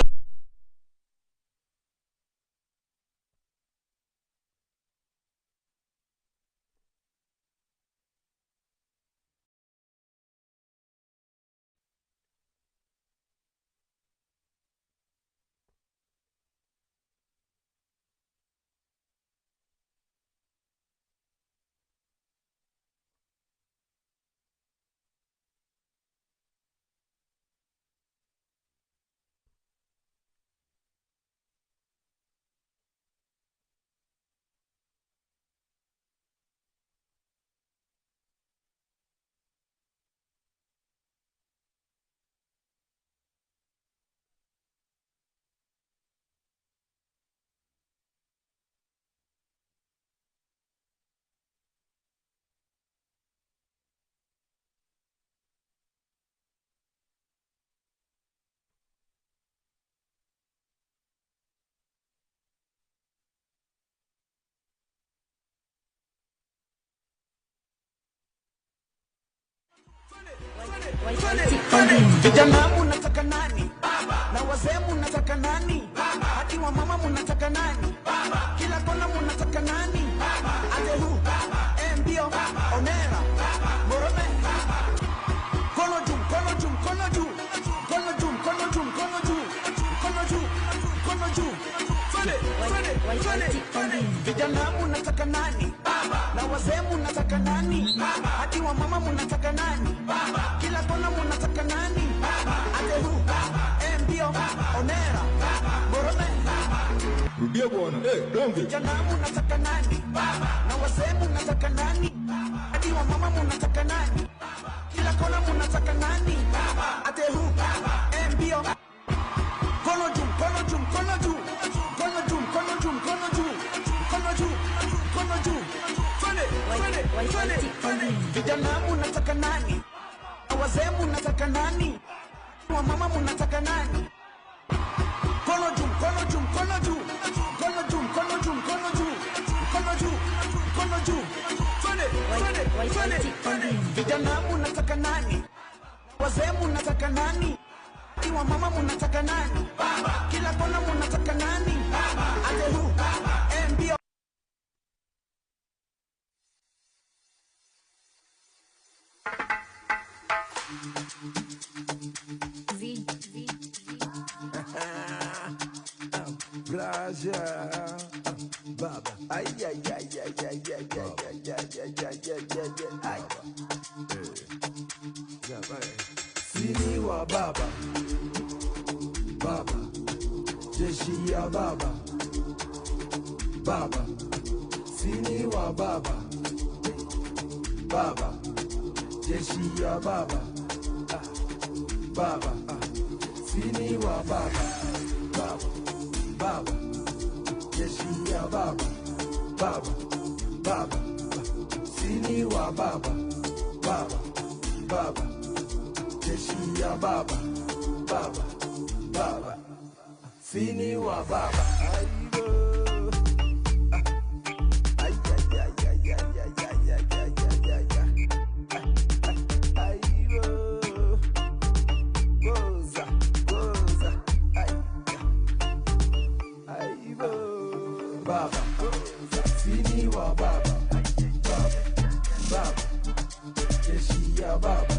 Vijana munataka nani? Na wazee munataka nani? Hadi wa mama munataka nani? Kila kona munataka nani? Atehu, Mbio, Onera, Morome. Kono juu, kono juu, kono juu. Kono juu, kono juu, kono juu. Kono juu, kono juu. Twende, twende, twende, twende. Vijana munataka nani? Na wazee munataka nani? Hadi wa mama munataka nani? Kila kona munataka nani? Atehu, Mbio, Onera, Morome. Rudia bwana. Donge. Vijana munataka nani? Na wazee munataka nani? Hadi wa mama munataka nani? Kila kona munataka nani? Atehu, Mbio. Kono juu, kono juu, kono juu. Kono juu, kono juu, kono juu. Kono juu, kono juu. Twende, twende, twende, twende. Vijana munataka nani? Wazee munataka nani? Wamama munataka nani? Mkono juu, mkono juu, mkono juu. Mkono juu, mkono juu, mkono juu. Mkono juu, mkono juu. Twende, twende, twende, twende. Vijana munataka nani? Wazee munataka nani? Wamama munataka nani? Baba. Kila kona munataka nani? Baba. Ate hu? Baba. MB. V, V, V. Braja Baba. Ay ay ay ay ay ay ay ay ay ay ay ay ay. Sini wa baba. Baba. Jeshi ya baba. Baba. Sini wa baba. Baba. Jeshi ya baba. Baba. Sini wa baba. Baba. Baba, jeshi ya baba, baba, baba, sini wa baba, baba, baba, jeshi ya baba, baba, baba, sini wa baba. Ay, ay, ay, ay, ay, ay, ay, ay, ay, ay, ay, ay, goza, goza, ay. Baba, sini wa baba, baba, baba, jeshi ya baba,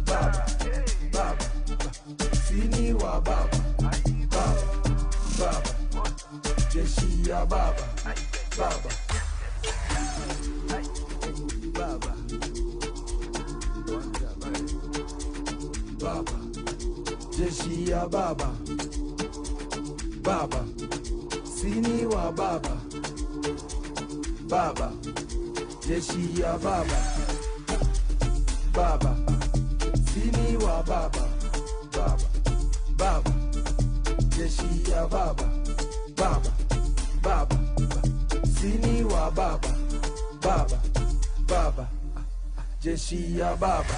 baba, baba, sini wa baba, baba, baba, jeshi ya baba, baba, baba, baba, jeshi ya baba, baba. Sini wa baba, baba, jeshi ya baba, baba, sini wa baba, baba, baba, jeshi ya baba, baba, baba, sini wa baba, baba, baba, jeshi ya baba.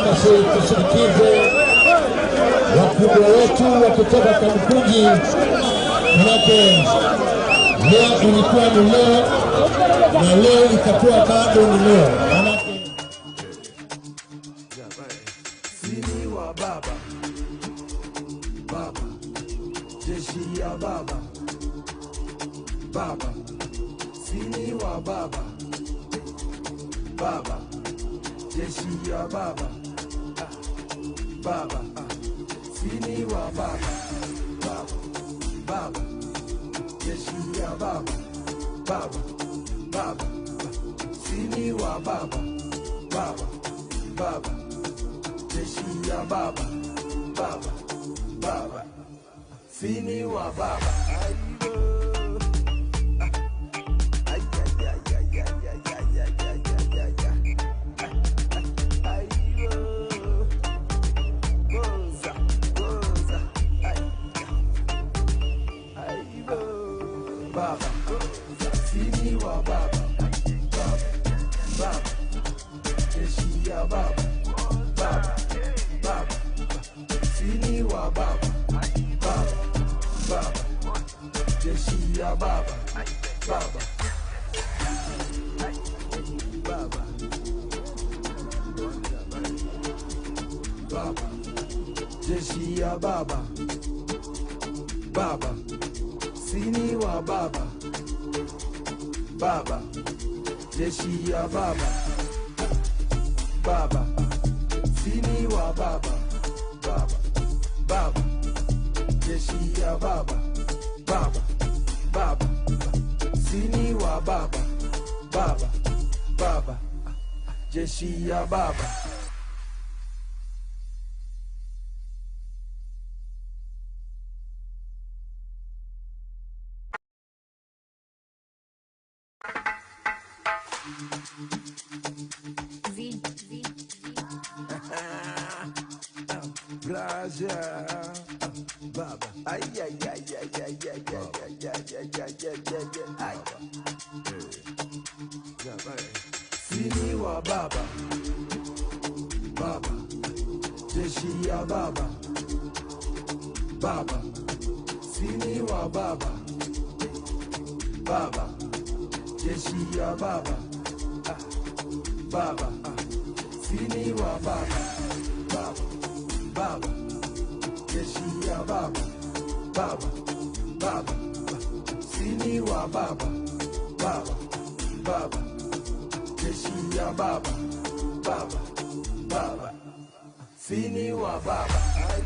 Tushirikize wakubwa wetu wa kutoka Kamukunji, manake leo ilikuwa ni leo na leo itakuwa bado ni leo. Manake sini wa baba, baba, jeshi ya baba, baba, sini wa baba, baba, jeshi ya baba. Baba, sini wa baba, baba, baba, jeshi ya baba, baba, baba, sini wa baba, baba, baba, jeshi ya baba, baba, baba, sini wa baba. Ay, ay, ay, ay, ay, ay, ay, ay, ay, ay, ay. Baba, sini wa baba, baba, baba, jeshi ya baba, baba, baba, sini wa baba, baba, baba, jeshi ya baba, baba, baba, baba, jeshi ya baba, baba. Sini wa baba, baba, jeshi ya baba, baba, sini wa baba, baba, baba, jeshi ya baba, baba, baba, sini wa baba, baba, baba, jeshi ya baba. V, V, V. Gracias, baba. Ay, ay, ay, ay, ay, ay, ay, ay, ay, ay, ay, ay, ay, ay. Sini wa baba, baba, jeshi ya baba, baba, sini wa baba, baba, jeshi ya baba, baba, sini wa baba, baba, baba, jeshi ya baba, baba, baba, sini wa baba, baba, baba, jeshi ya baba, baba, baba, sini wa baba. Ay,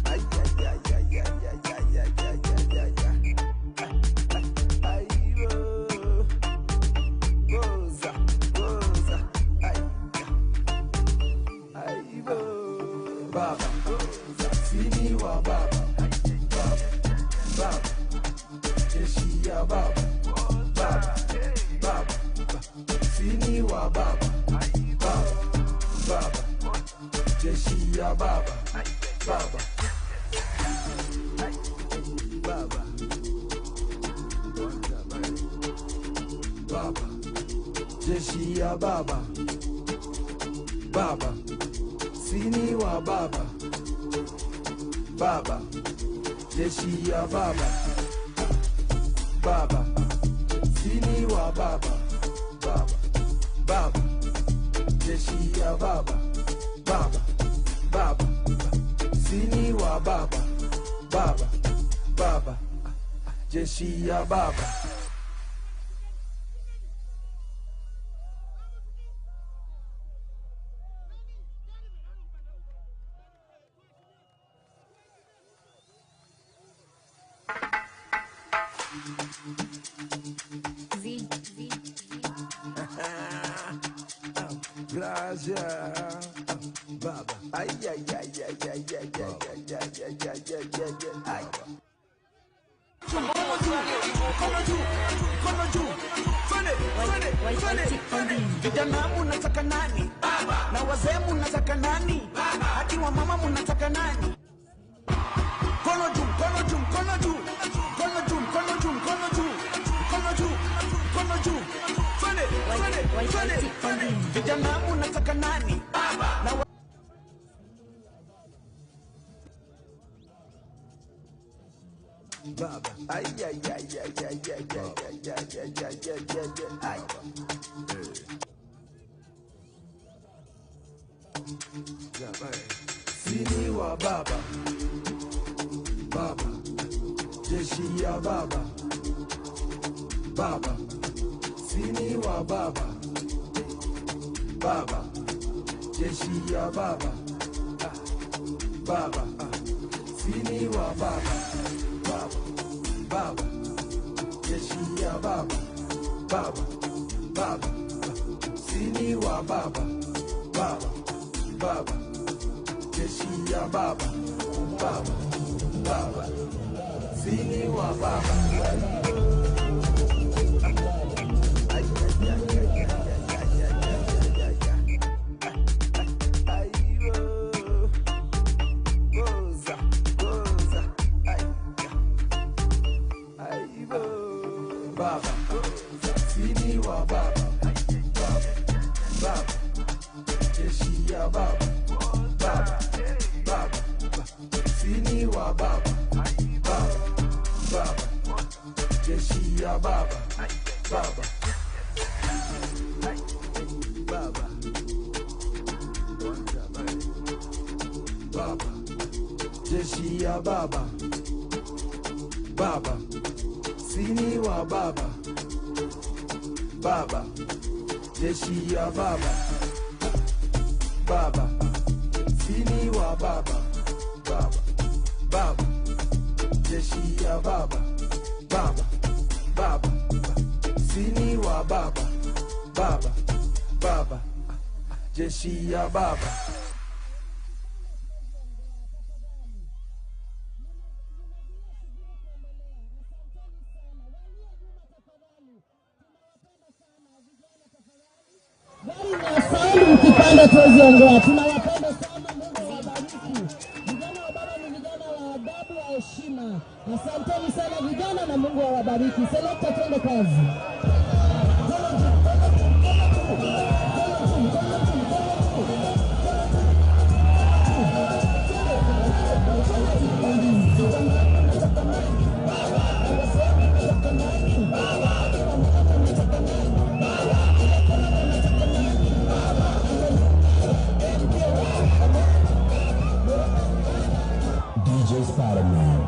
ay, ay, ay, ay, ay, ay, ay, ay, ay, ay, ay. Goza, goza, ay, ay, baba, sini wa baba, baba, baba, jeshi ya baba, baba, baba, sini wa baba, baba, baba, jeshi ya baba, baba, baba, baba, jeshi ya baba, baba, sini wa baba, baba, jeshi ya baba, baba, sini wa baba, baba, baba, jeshi ya baba, baba, baba, sini wa baba, baba, baba, jeshi ya baba. V, V, Gracias, baba. Ay, ay, ay, ay, ay, ay, ay, ay, ay, ay, ay, ay, ay, ay. Vijana munataka nani? Na wazee munataka nani? Hadi wa mama munataka nani? Kono juu, kono juu, kono juu. Kono juu, kono juu, kono juu. Kono juu, kono juu. Twende, twende, twende, twende. Vijana munataka nani? Na baba. Ay, ay, ay, ay, ay, ay, ay, ay, ay, ay, ay, ay, ay, ay. Sini wa baba, baba, jeshi ya baba, baba, sini wa baba, baba, jeshi ya baba, baba, sini wa baba, baba, baba, jeshi ya baba, baba, baba, sini wa baba, baba, baba, jeshi ya baba, baba, baba, sini wa baba. Ay, ay, ay, ay, ay, ay, ay, ay, ay, ay. Ay, goza, goza, ay, ay, baba, sini wa baba, baba, baba, jeshi ya baba, baba, baba, sini wa baba, baba, baba, jeshi ya baba, baba, baba, baba, jeshi ya baba, baba, sini wa baba, baba, jeshi ya baba, baba, sini wa baba, baba, baba, jeshi ya baba, baba, baba, sini wa baba, baba, baba, jeshi ya baba. Ukipanda tuwezi ongea. Asanteni sana vijana na Mungu awabariki. Selekta, twende kazi. DJ Spider-Man.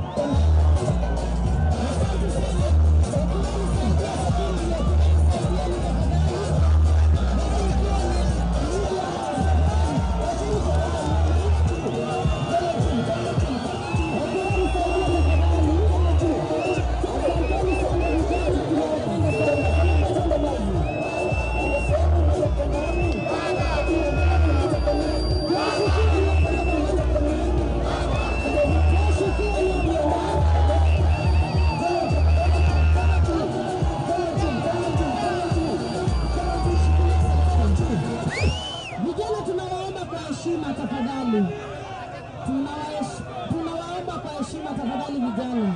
Vijana tunawaomba kwa heshima tafadhali. Tunawaomba kwa heshima tafadhali vijana.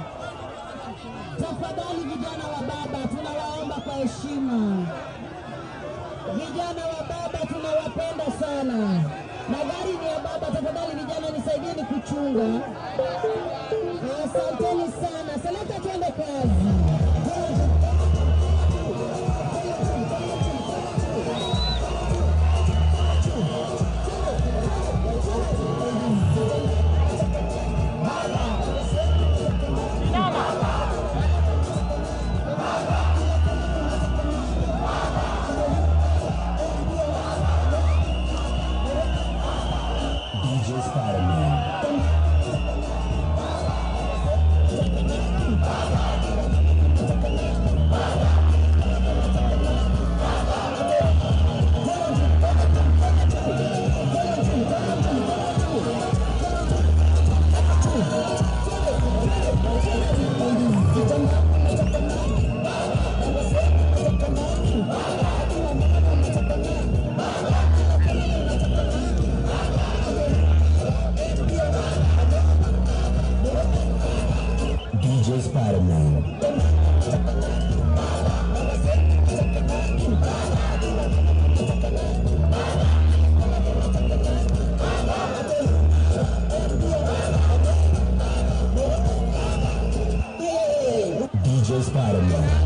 Tafadhali vijana wa baba tunawaomba kwa heshima. Vijana wa baba tunawapenda sana. Magari ni ya baba, tafadhali vijana nisaidieni kuchunga. Asanteni sana. Selekta, twende kazi. DJ Spider-Man. DJ Spider-Man. DJ Spider-Man.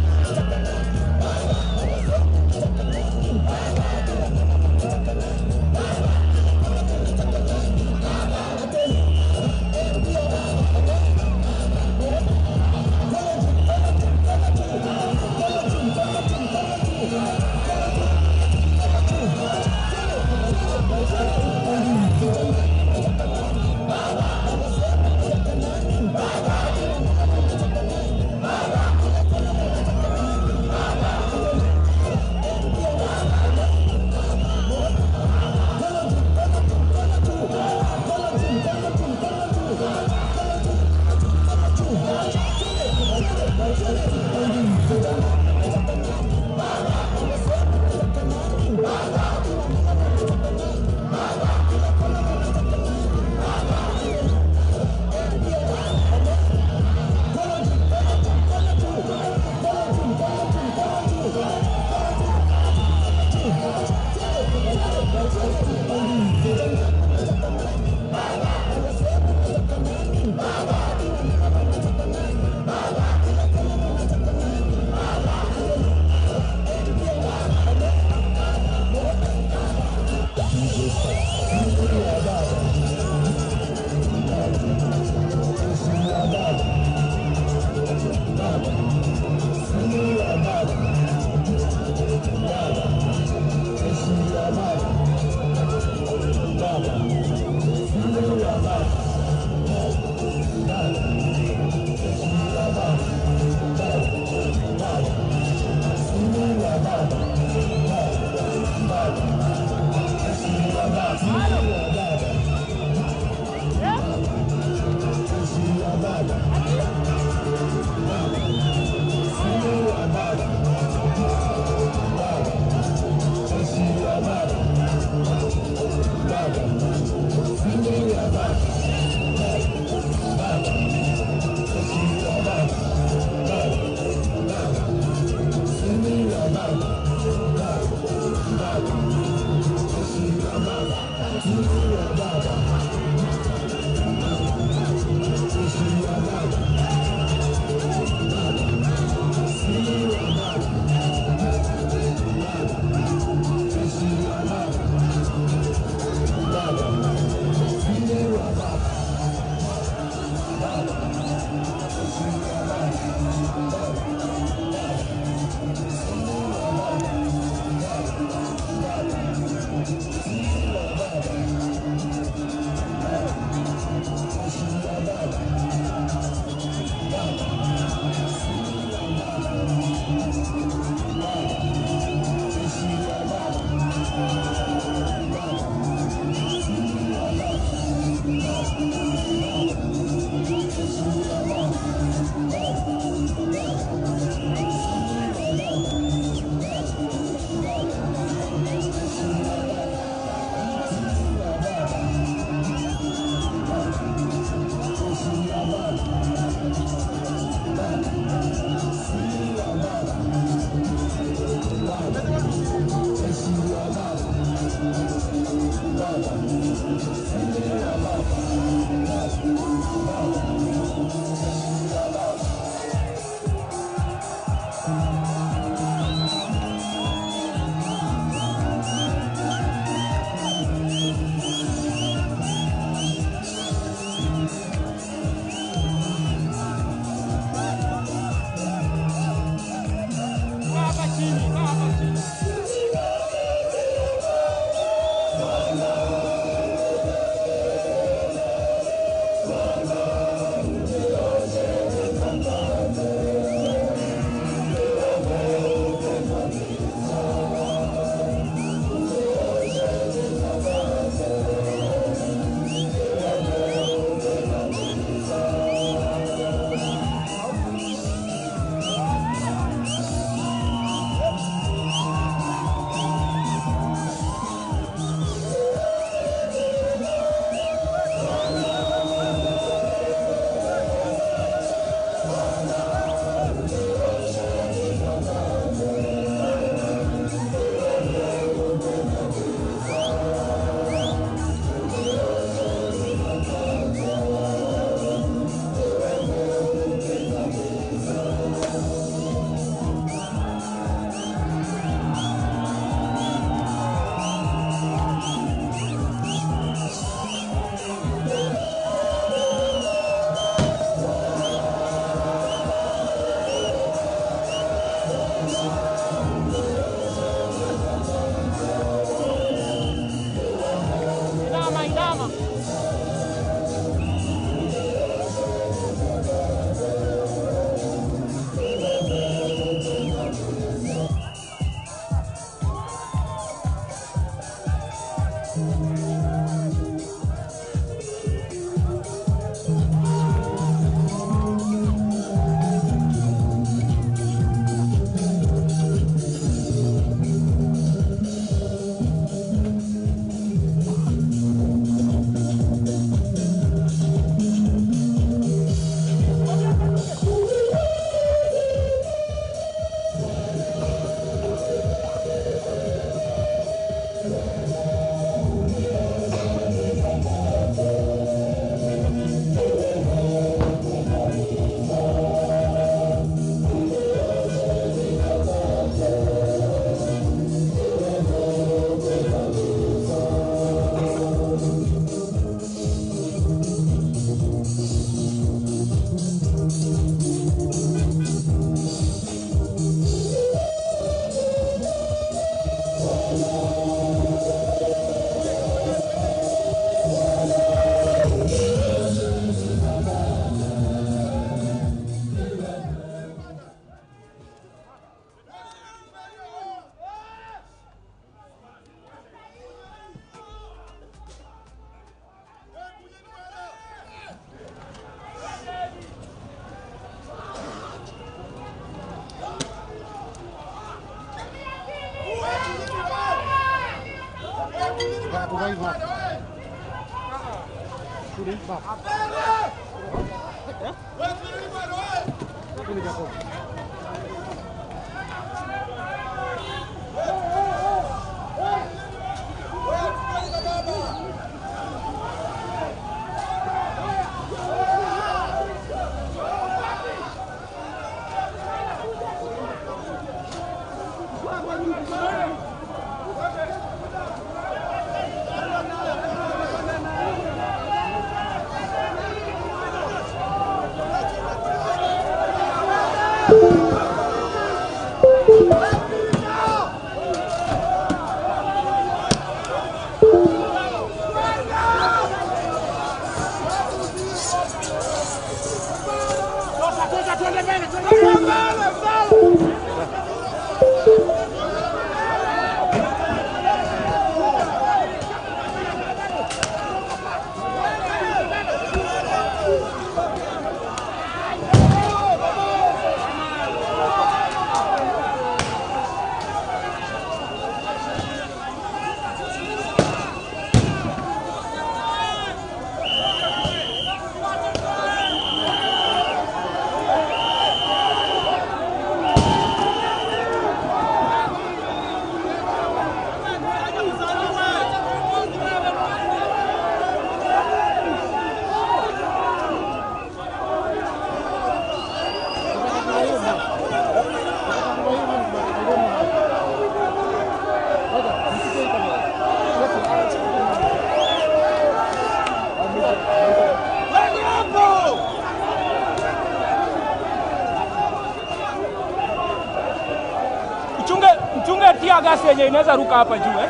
Mchunge tear gas yenye inaweza ruka hapa juu eh.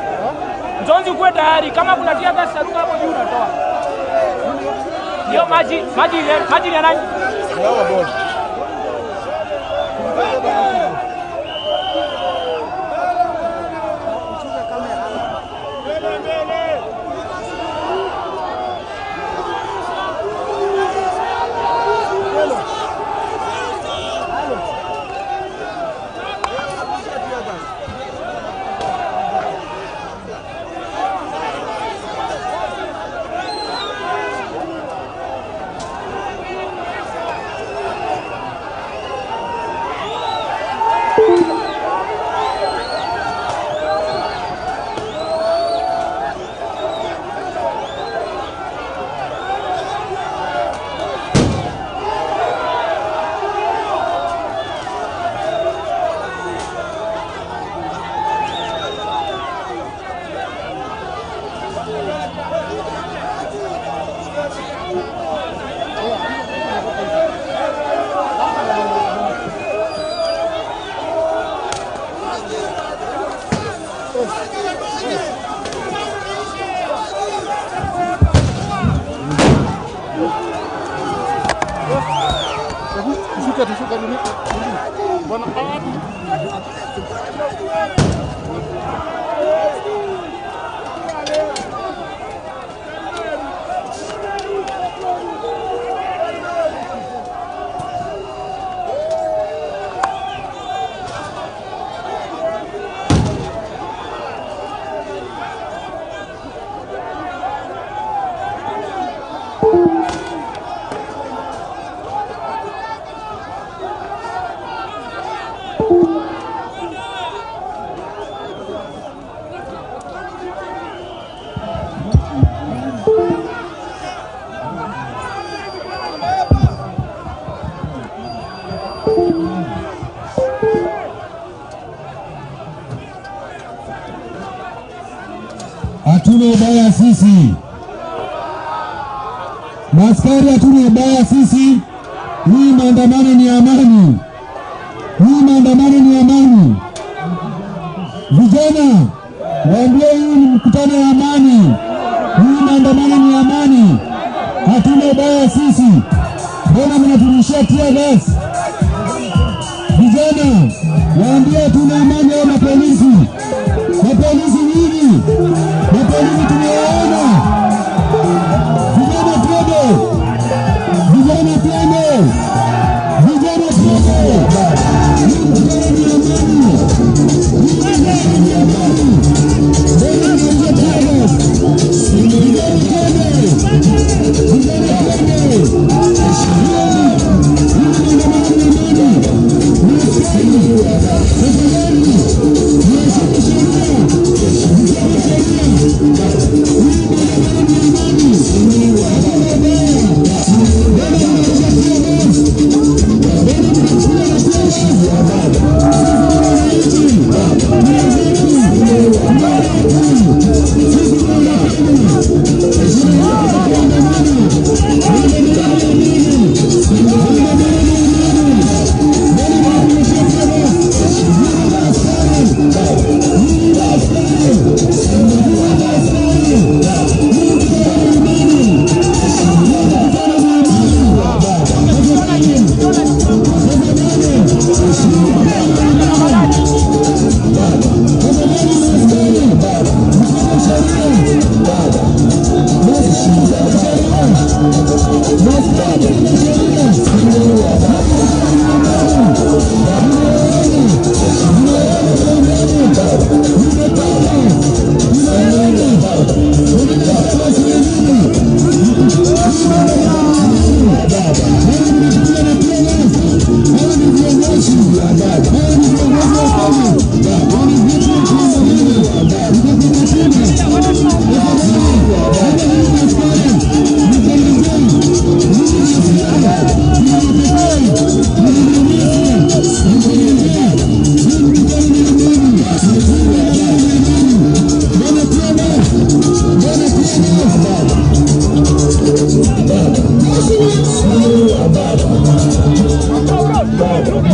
Mzonzi ukuwe tayari kama kuna tear gas ruka hapo juu unatoa. Hiyo maji, maji ni ya nani? Sawa boss. Tushuka nini? Bwana Hatuna ubaya sisi. Maskari, hatuna ubaya sisi. Hii maandamano ni amani. Hii maandamano ni amani. Vijana, waambie hii ni mkutano wa amani. Hii maandamano ni amani. Hatuna ubaya sisi. Mbona mnaturushia tear gas? Vijana, waambie hatuna amani hao mapolisi. Mapolisi nyinyi. Mapolisi tumewaona. Vijana twende. Vijana twende. Vijana twende. Hii mkutano ni amani. Hii mkutano ni amani. Mbona mnarushia tear gas? Vijana twende. Vijana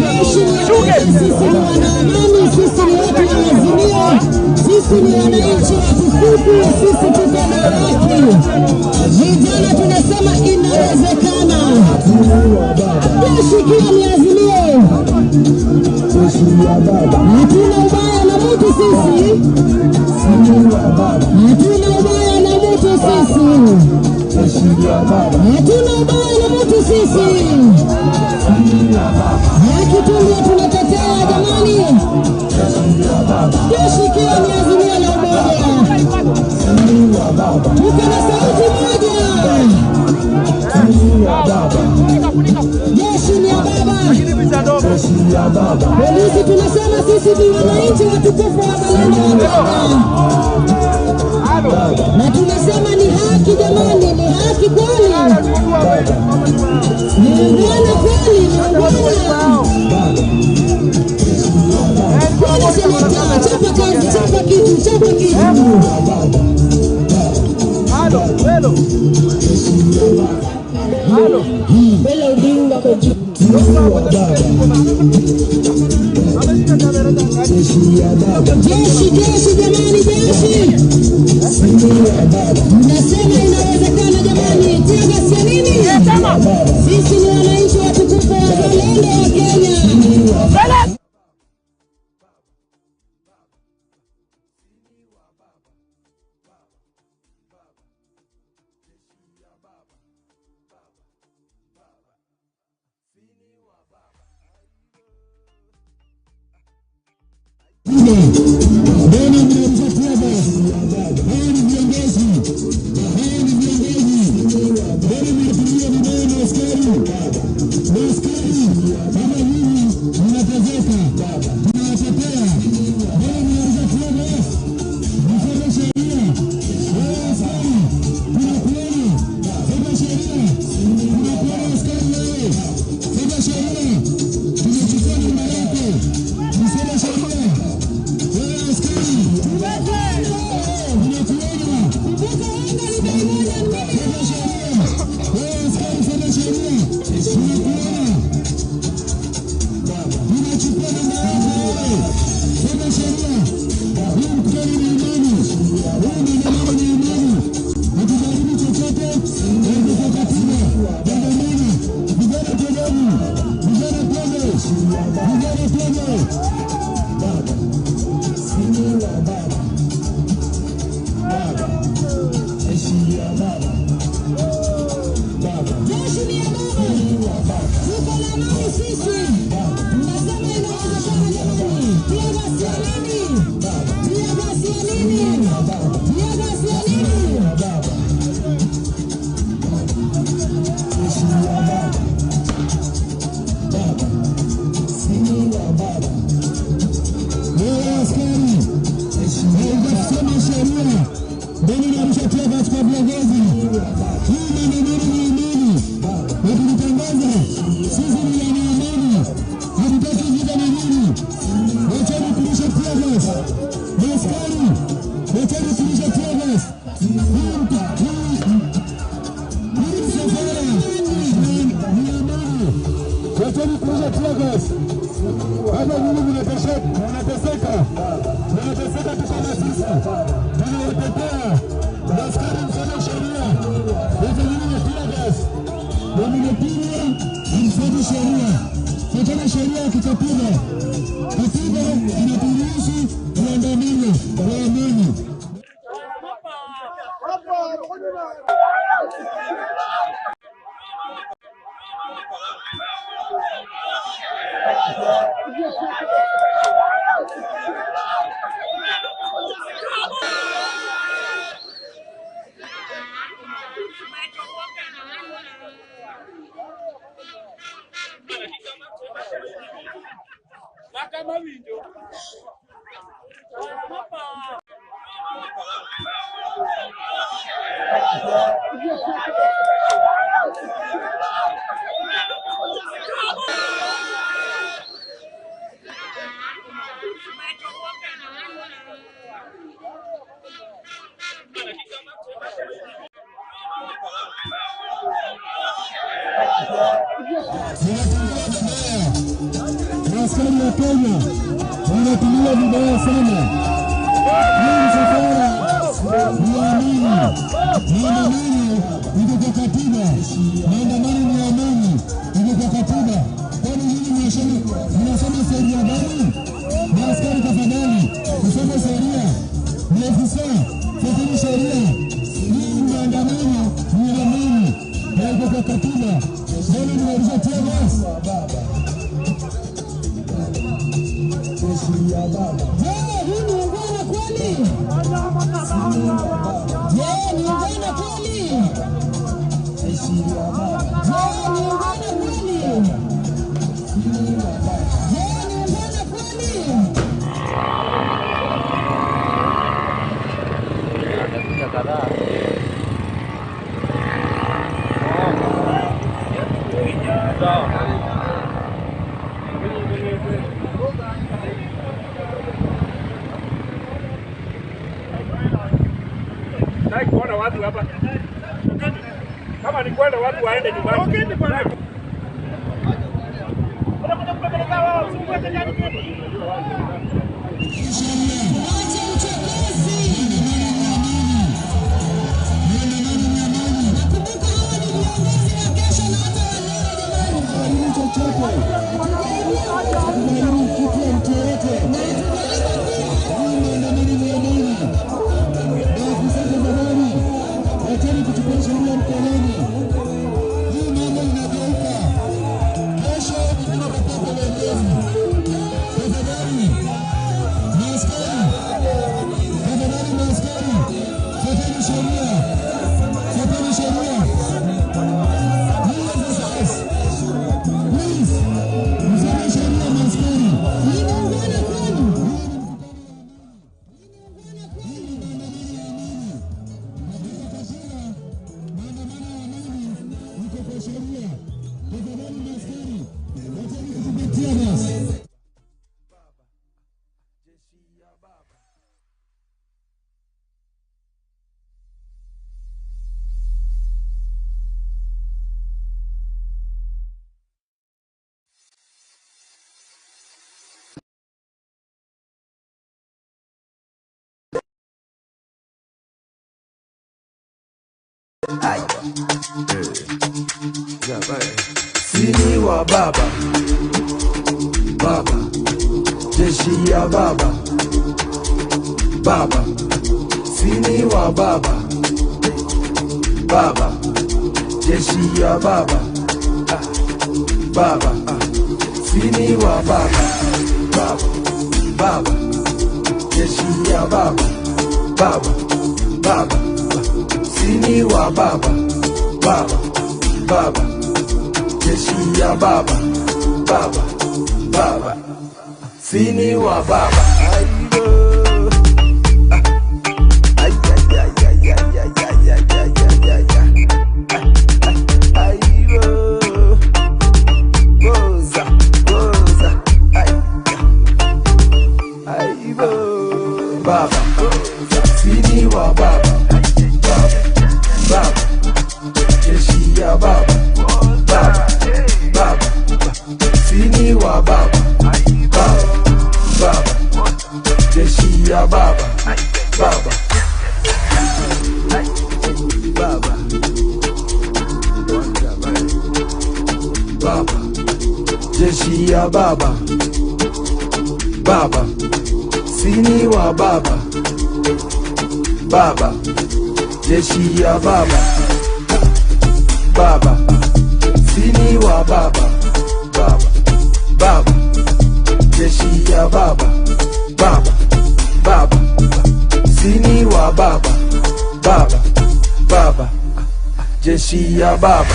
Sisi ni wanaamani, sisi ni watu wa Azimio, sisi ni wananchi watukufu, sisi tuko na haki. Vijana tunasema inawezekana. Jeshi ikiwa ni Azimio, hatuna ubaya na mtu sisi, hatuna ubaya na mtu sisi, hatuna ubaya na mtu sisi. Haki tu ndio tunatetea jamani. Jeshi ikiwa ni Azimio la Umoja, tuko na sauti moja. Jeshi ni ya baba. Polisi tunasema sisi ni wananchi watukufu wa wazalendo wa Kenya, na tunasema ni haki jamani, ni haki kweli, ni ungwana kweli, ni ungwana. Kwani seneta, chapa kazi, chapa kitu, chapa kitu. Bela Odinga kwa juu. Jeshi, jeshi jamani, jeshi. Mnasema inawezekana jamani, tear gas ya nini? Sisi ni wananchi watukufu wazalendo wa Kenya. Askari wa Kenya wanatumia vibaya sana. Hii msafara ni amani, maandamano iko kwa katiba, maandamano ni amani, iko kwa katiba. Kwani nyinyi mnasoma sheria gani? Na askari tafadhali, usome sheria, maafisa fuateni sheria. Hii maandamano ni amani na iko kwa katiba. Mbona mnarusha tear gas? Je, hii ni ungwana kweli? Je, ni ungwana kweli? Je, ni ungwana kweli? Je, ni ungwana kweli? Sitaki kuona watu hapa. Kama ni kwenda watu waende nyumbani. Wache uchokozi. Nakumbuka hawa ni viongozi wa kesho na hata wa leo jamani. Na hatujalipa pia. Wacheni kuchukua sheria mkononi. Hii mambo inageuka. Kesho tunapata uongozi. Tafadhali maaskari, tafadhali maaskari, fuateni sheria, fuateni sheria. You officers, please, msome sheria maaskari. Hii ni ungwana kweli? Sini wa baba baba, jeshi ya baba baba, sini wa baba baba, jeshi ya baba baba, sini wa baba baba baba, jeshi ya baba baba baba, sini wa baba baba baba, jeshi ya baba baba baba, sini wa baba. Baba, sini wa baba baba baba, jeshi ya baba baba baba, sini wa baba baba baba, jeshi ya baba baba baba baba, jeshi ya baba baba, sini wa baba baba, jeshi ya baba baba, sini wa Jeshi ya baba.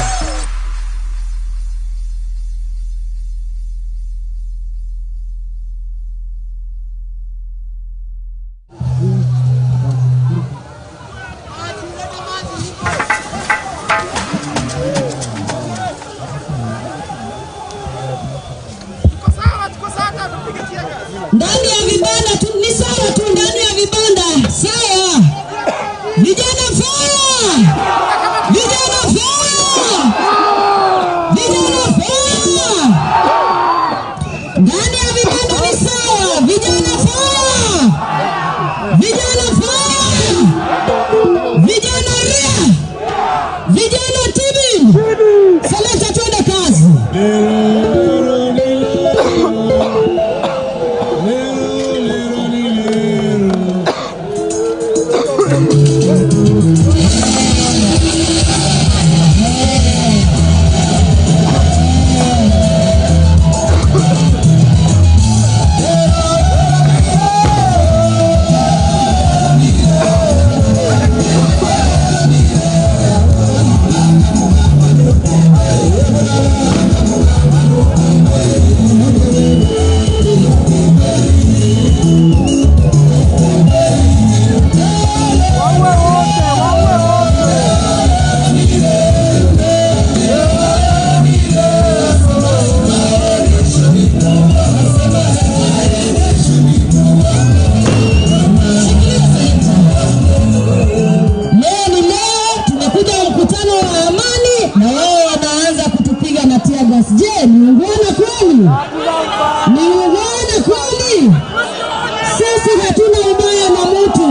Ndani ya vibanda tu ni sawa tu, ndani ya vibanda sawa. Vijana fire! Vijana fire! Vijana fire! Ndani ya vibanda ni sawa. Vijana fire! Vijana fire! Vijana ria! Vijana tibi! Selekta, twende kazi. Leo ni leo, tumekuja mkutano wa amani na wao wanaanza kutupiga na tear gas. Je, ni ungwana kweli? Ni ungwana kweli? Sisi hatuna ubaya na mtu,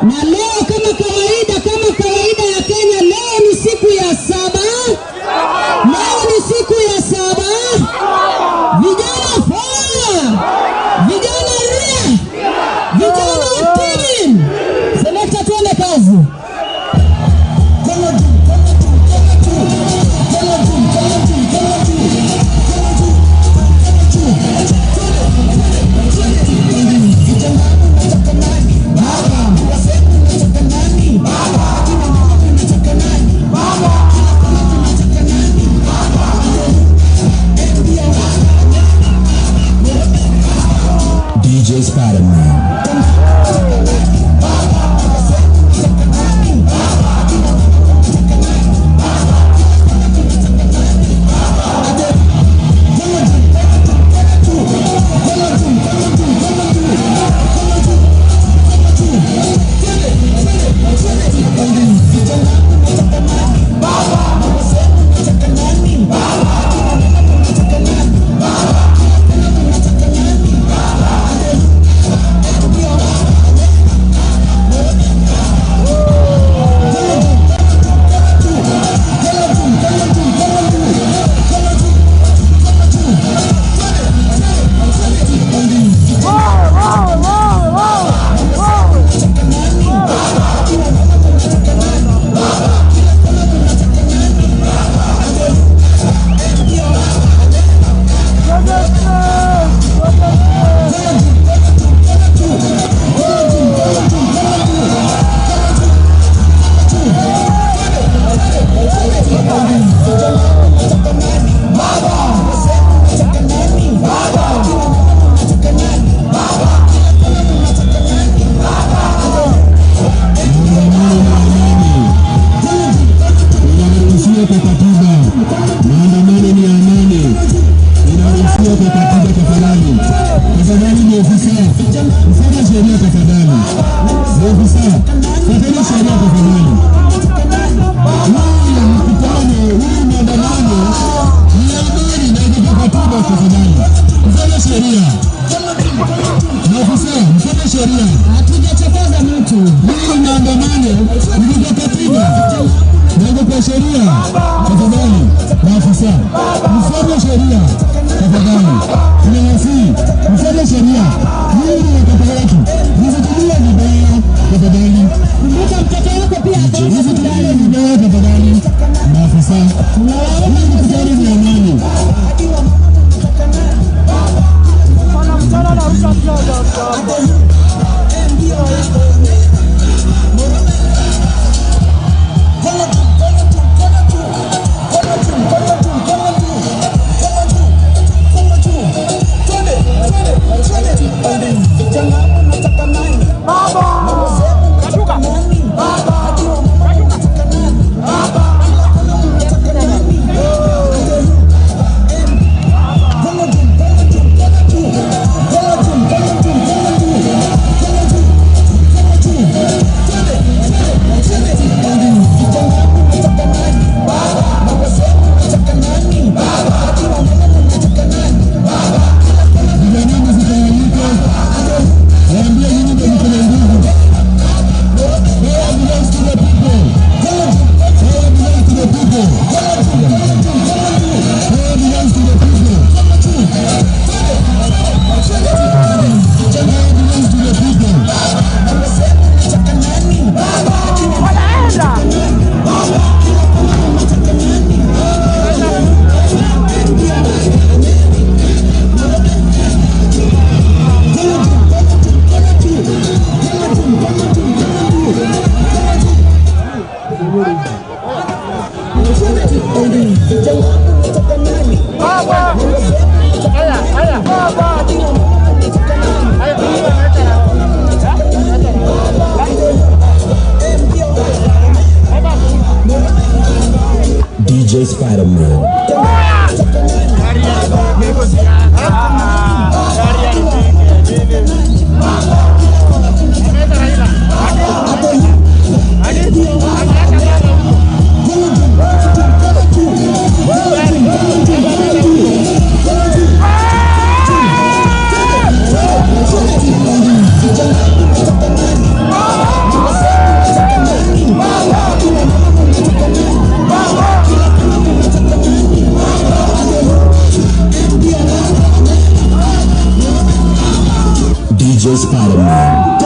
na leo kama kawaida ya Kenya, leo ni siku ya saba. Leo ni siku ya saba. Vijana fire! Vijana ria! Vijana tibi! Selekta, tuende kazi. DJ Spider-Man. Inaruhusiwa kwa katiba. Maandamano ni amani. Inaruhusiwa kwa katiba tafadhali. Tafadhali maofisa, mfuate sheria tafadhali. Maofisa, fuateni sheria tafadhali. Huu mkutano, huu maandamano ni amani na iko kwa katiba tafadhali. Mfuate sheria. Maofisa, mfuate sheria. Hatujachokoza mtu. Hii maandamano ni kwa katiba na iko kwa sheria. Tafadhali maafisa, mfuate sheria tafadhali. Tunawasihi mfuate sheria. Hii ni watoto wetu, msitumie vibaya tafadhali. Kumbuka mtoto wako pia ako Msitumie vibaya tafadhali. Maafisa, hii mkutano ni amani. Mkono juu, mkono juu, mkono juu. DJ Spider-Man. DJ Spider-Man.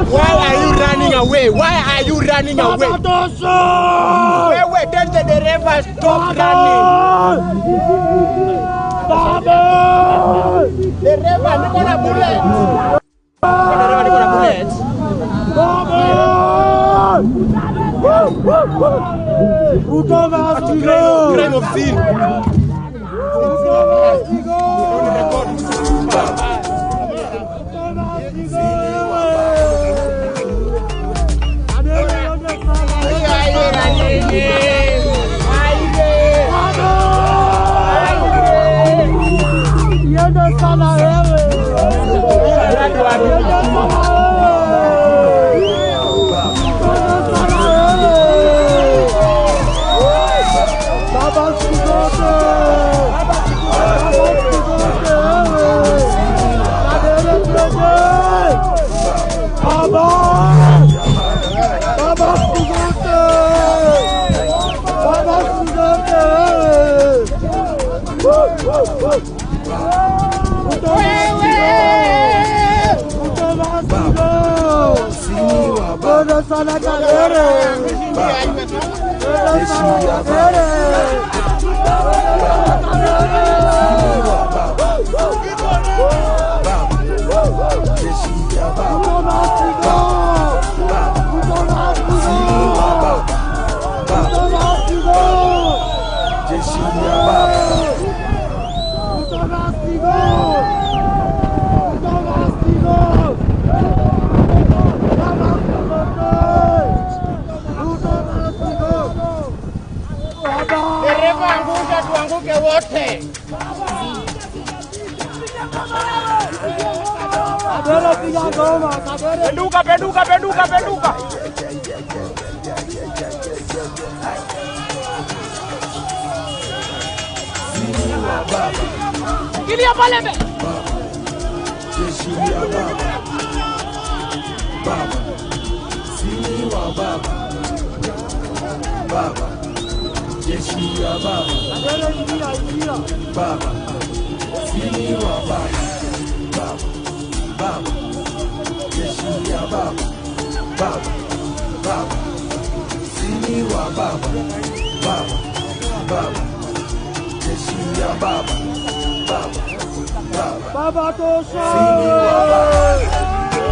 Why are you running away? Why are you running away? Wewe, tell the dereva stop running. Dereva, niko na bullet. Dereva, niko na bullet. Crime of sin. Baba angusha tuanguke wote. Penduka, penduka, penduka, penduka. Kilia pale mbele. Jeshi ya baba. Baba. Sini wa baba. Baba. Jeshi ya baba. Baba. Sini wa baba. Baba. Baba. Jeshi ya baba. Baba. Baba. Sini wa baba. Baba. Baba. Jeshi ya baba. Baba. Baba. Baba tosha. Sini wa baba.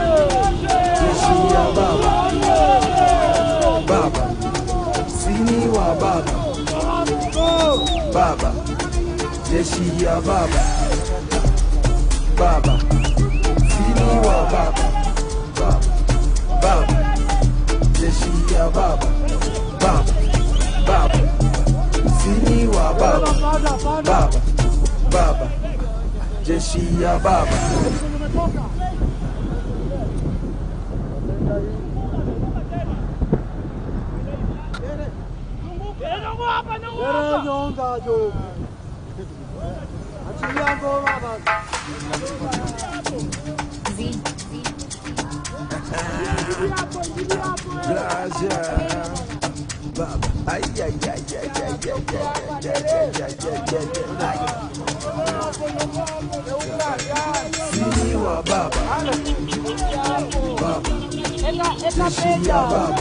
Jeshi ya baba. Baba. Sini wa baba. Baba. Jeshi ya baba. Baba. Sini wa baba. Baba. Baba. Jeshi ya baba. Baba. Baba. Sini wa baba. Baba. Baba. Jeshi ya baba. Baba. Ay ay ay ay ay ay ay ay ay ay ay. Sini wa baba. Baba. Jeshi ya baba.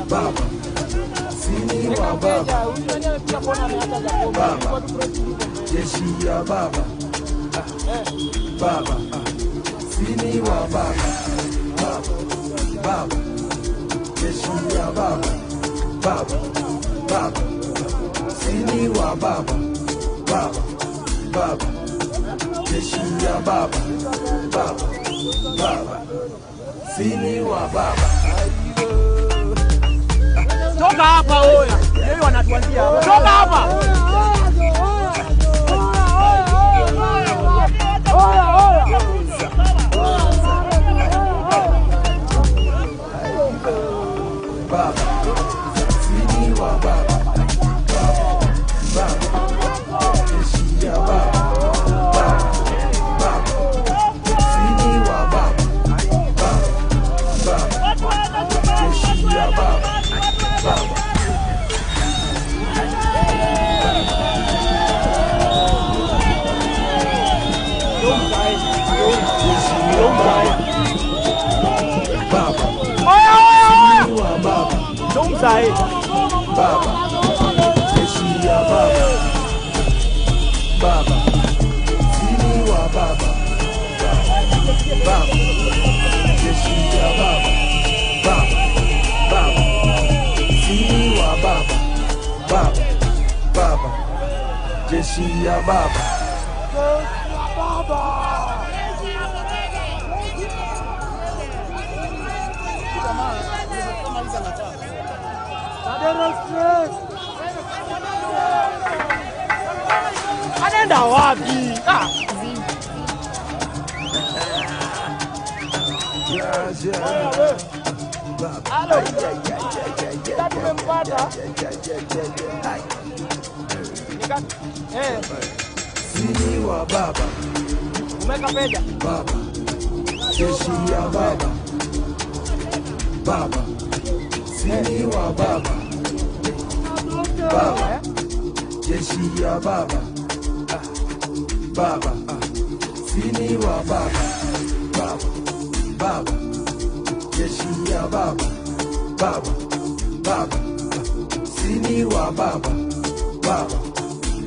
Baba. Sini wa baba. Baba. Jeshi ya baba. Baba. Sini wa baba. Baba. Baba. Jeshi ya baba. Baba. Baba. Sini wa baba. Baba. Baba. Jeshi ya baba. Baba. Baba. Sini wa baba. Toka hapa oya. Yeye wanatuanzia hapa. Toka hapa. Oya oya. Baba. Sini wa baba. Baba. Jeshi ya baba. Baba. Baba. Sini wa baba. Baba. Baba. Jeshi ya baba. Baba. Baba. Oya oya oya. Sini wa baba. Domsai. Baba. Jeshi ya baba. Baba. Sini wa baba. Baba. Jeshi ya baba. Baba. Baba. Sini wa baba. Baba. Baba. Jeshi ya baba. Baba. Anaenda wapi? Ah. Halo. Tumempata. Sini wa baba. Umeka pesa. Baba. Jeshi ya baba. Baba. Sini wa baba. Baba. Jeshi ya baba. Baba. Sini wa baba, baba, baba, jeshi ya baba, baba, baba, sini wa baba, baba,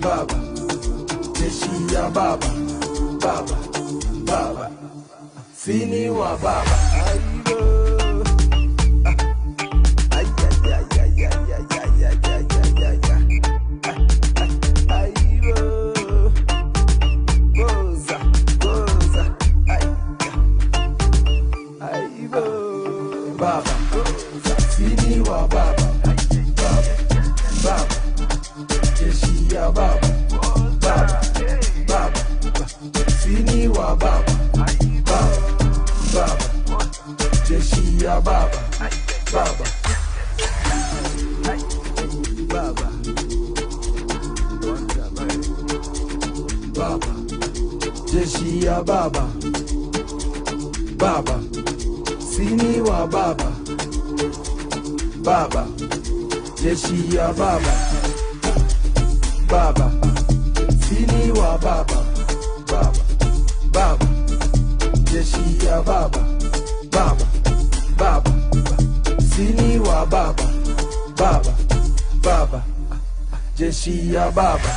baba, jeshi ya baba, baba, baba, sini wa baba. Baba, sini wa baba, baba, baba, jeshi ya baba, baba, baba, sini wa baba, baba, baba, jeshi ya baba, baba, baba, baba, jeshi ya baba, baba. Sini wa baba, baba, jeshi ya baba, baba, sini wa baba, baba, baba, jeshi ya baba, baba, baba, sini wa baba, baba, baba, jeshi ya baba.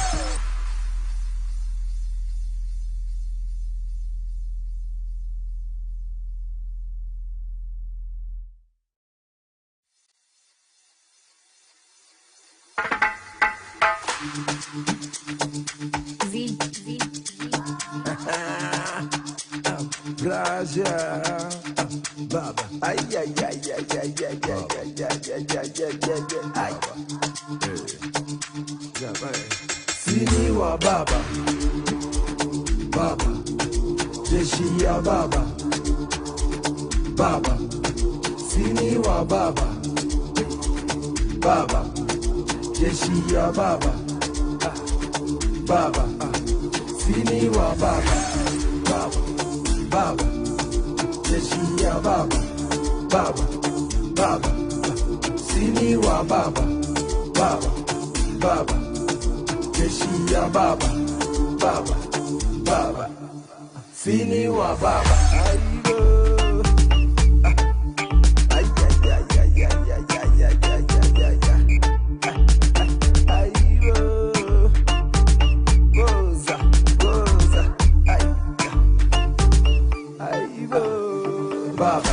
Z, Z, Braja, baba, ay ay ay ay ay ay ay ay ay ay ay ay ay. Sini wa baba, baba, jeshi ya baba, baba, sini wa baba, baba, jeshi ya baba, baba, sini wa baba, baba, baba, jeshi ya baba, baba, baba, sini wa baba, baba, baba, jeshi ya baba, baba, baba, sini wa baba. Baba,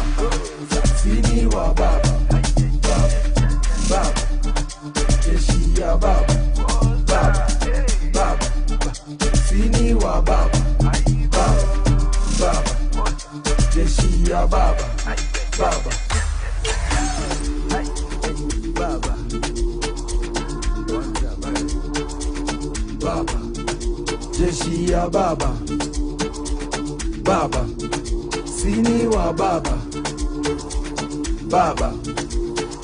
sini wa baba, baba, baba, jeshi ya baba, baba, baba, sini wa baba, baba, baba, jeshi ya baba, baba, baba, baba, jeshi ya baba, baba. Sini wa baba, baba,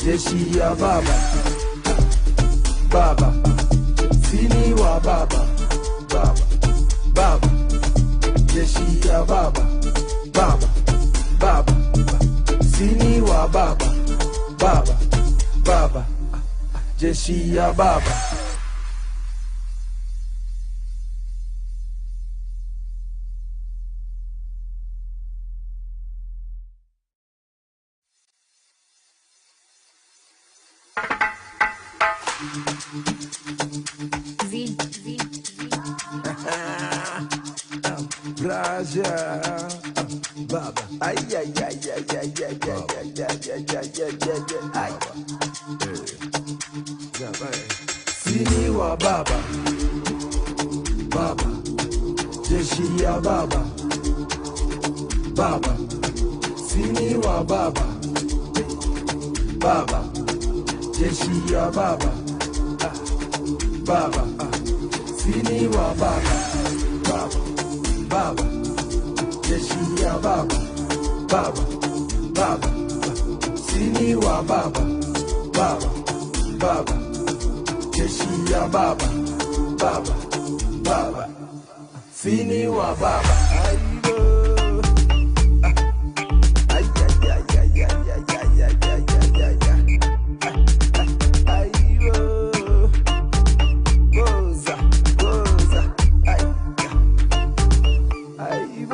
jeshi ya baba, baba, sini wa baba, baba, baba, jeshi ya baba, baba, baba, sini wa baba, baba, baba, jeshi ya baba. Z, Z, Braja, baba, ay ay ay ay ay ay ay ay ay ay ay ay ay. Sini wa baba, baba, jeshi ya baba, baba, sini wa baba, baba, jeshi ya baba, baba, sini wa baba, baba, baba, jeshi ya baba, baba, baba, sini wa baba, baba, baba, jeshi ya baba, baba, baba, sini wa baba. Ay ay ay ay ay ay ay ay ay ay ay ay. Ay,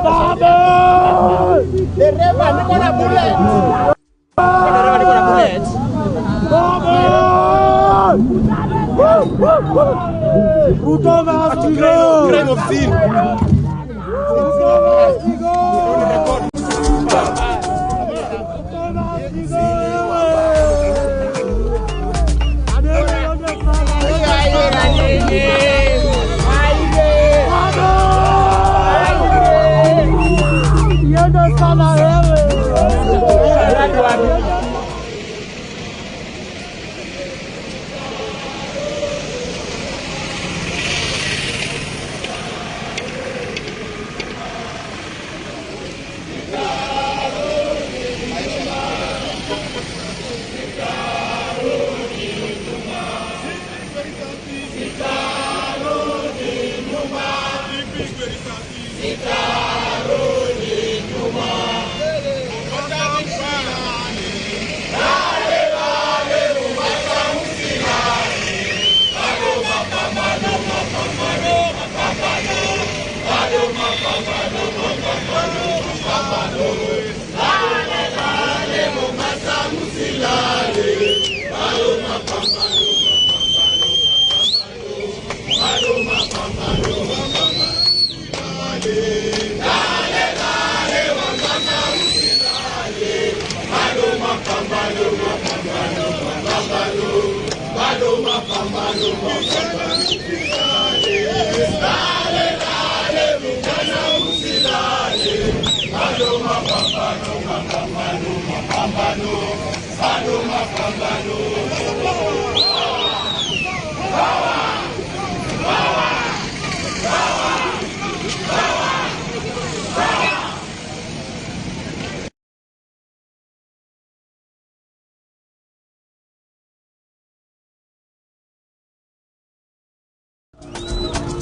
Baba! Dereva niko na bullet. Dereva niko na bullet. Baba! Ruto must go. Crime of sin. Ruto must go.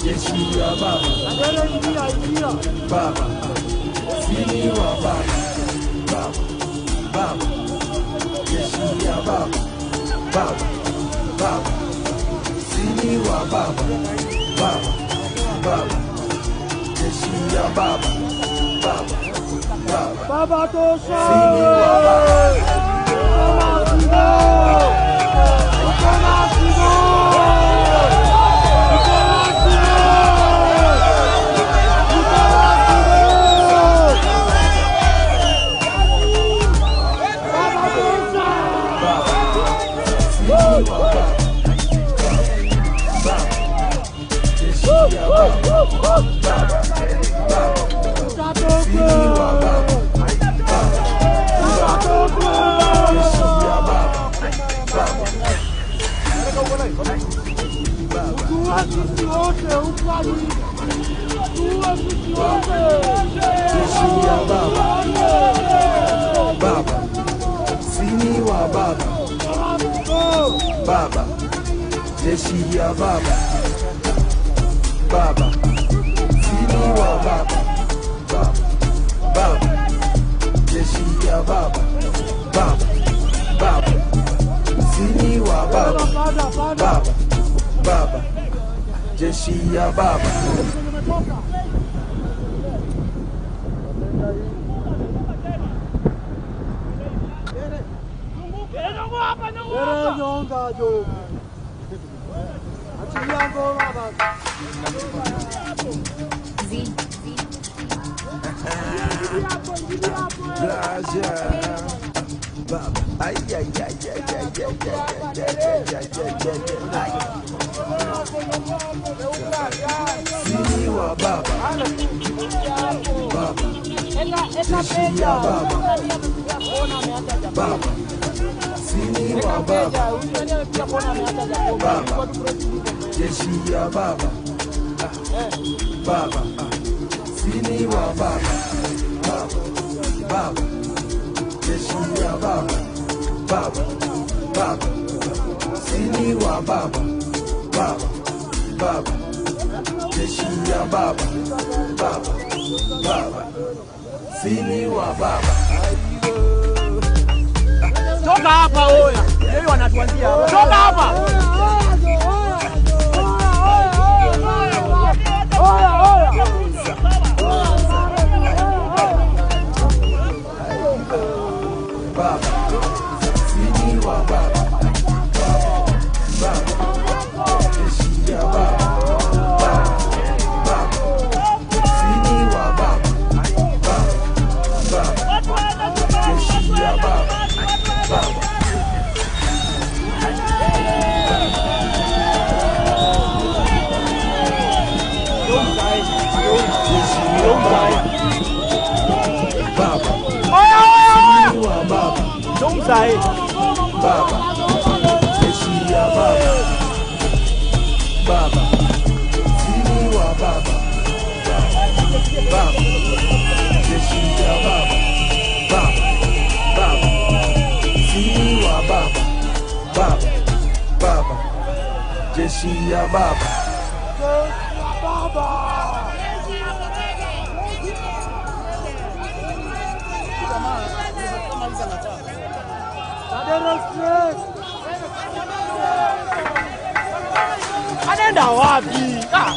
Jeshi ya baba, baba, sini wa baba, baba, baba, jeshi ya baba, baba, baba, sini wa baba, baba, baba, jeshi ya baba, baba, baba, baba tosha, sini wa baba. Baba, sini wa baba, baba, jeshi ya baba, baba, sini wa baba, baba, baba, jeshi ya baba, baba, baba, sini wa baba, baba, baba, jeshi ya baba. Sini wa baba, baba, jeshi ya baba, baba, sini wa baba, baba, jeshi ya baba, baba, sini wa baba, baba, baba, jeshi ya baba, baba, baba, sini wa baba, baba, baba, jeshi ya baba, baba, baba, sini wa baba. Toka hapa oya. Yeye wanatuanzia hapa. Toka hapa. Oya oya. Baba. Oya oya oya. Wa baba. Tumsai. Baba. Jeshi ya baba. Baba. Sini wa baba. Baba. Jeshi ya baba. Baba. Baba. Sini wa baba. Baba. Baba. Jeshi ya baba. Baba. Anaenda wapi? Ah.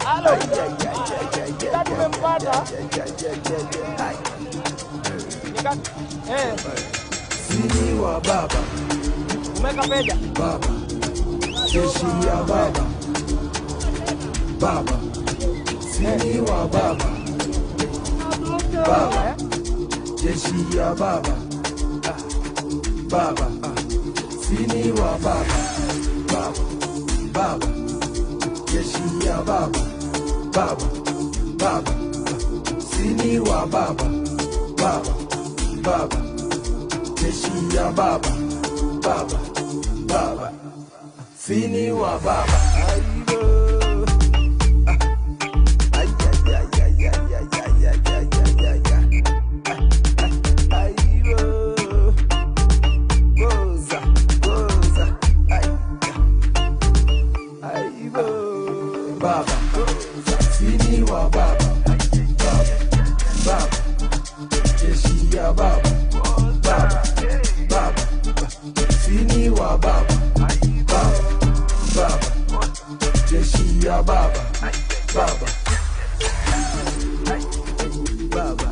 Halo. Tumempata. Sini wa baba. Umeka peda. Baba. Jeshi ya baba. Baba. Sini wa baba. Baba. Jeshi ya baba. Baba. Sini wa baba. Baba. Baba. Jeshi ya baba. Baba. Baba. Sini wa baba. Baba. Baba. Jeshi ya baba. Baba. Baba. Sini wa baba. Baba. Sini wa baba. Baba. Baba. Jeshi ya baba. Baba. Baba. Sini wa baba. Baba. Baba. Jeshi ya baba. Baba. Baba.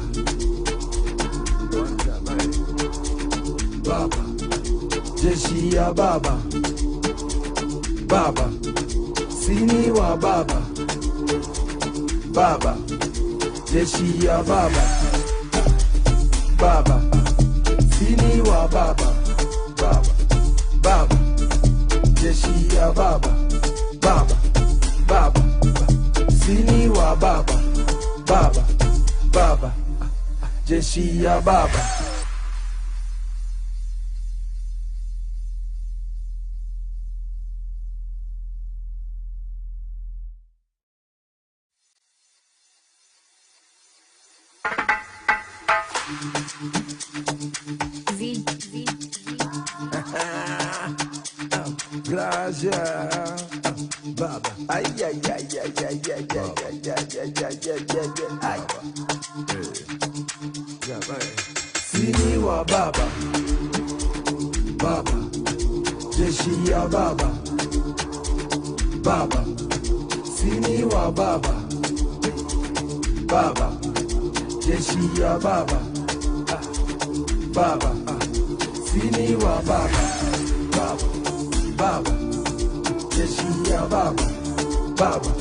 Baba. Jeshi ya baba. Baba. Sini wa baba. Baba. Jeshi ya baba. Baba. Sini wa baba. Baba. Baba. Jeshi ya baba. Baba. Baba. Sini wa baba. Baba. Baba. Jeshi ya baba. V, V, Gracias. Baba. Ay, ay, ay, ay, ay, ay, ay, ay, ay, ay, ay, ay, ay, ay. Sini wa baba. Baba. Jeshi ya baba. Baba. Sini wa baba. Baba. Jeshi ya baba. Baba. Sini wa baba. Baba. Baba. Jeshi ya baba. Baba.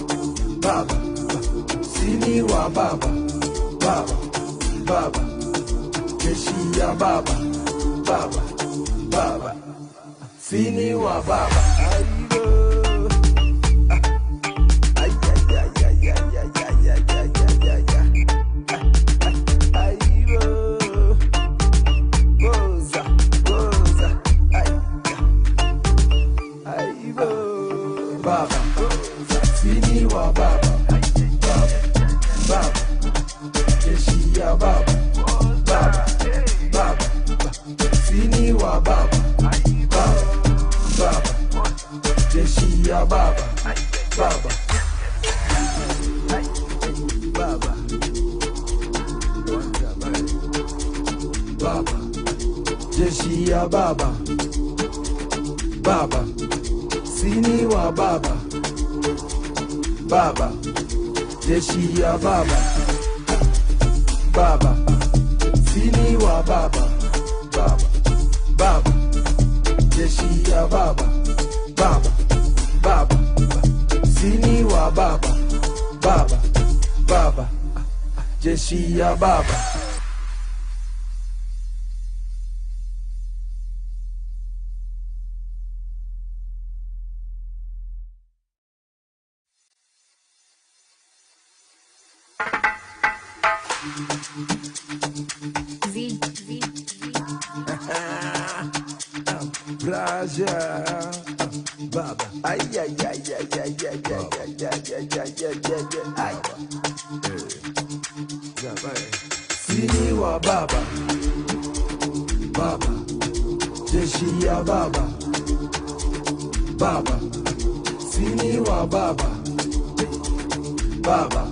Baba. Sini wa baba. Baba. Baba. Jeshi ya baba. Baba. Baba. Sini wa baba. Ay, ay, ay, ay, ay, ay, ay, ay, ay, ay, ay, ay. Baba. Sini wa baba. Baba. Baba. Jeshi ya baba. Baba. Baba. Sini wa baba. Baba. Baba. Jeshi ya baba. Baba. Baba. Baba. Jeshi ya baba. Baba. Sini wa baba. Baba. Jeshi ya baba. Baba. Sini wa baba. Baba. Baba. Jeshi ya baba. Baba. Baba. Sini wa baba. Baba. Baba. Jeshi ya baba. V, V, Raja Baba. Ay ay ay ay ay ay ay ay ay ay ay ay ay. Sini wa baba. Baba. Jeshi ya baba. Baba. Sini wa baba. Baba.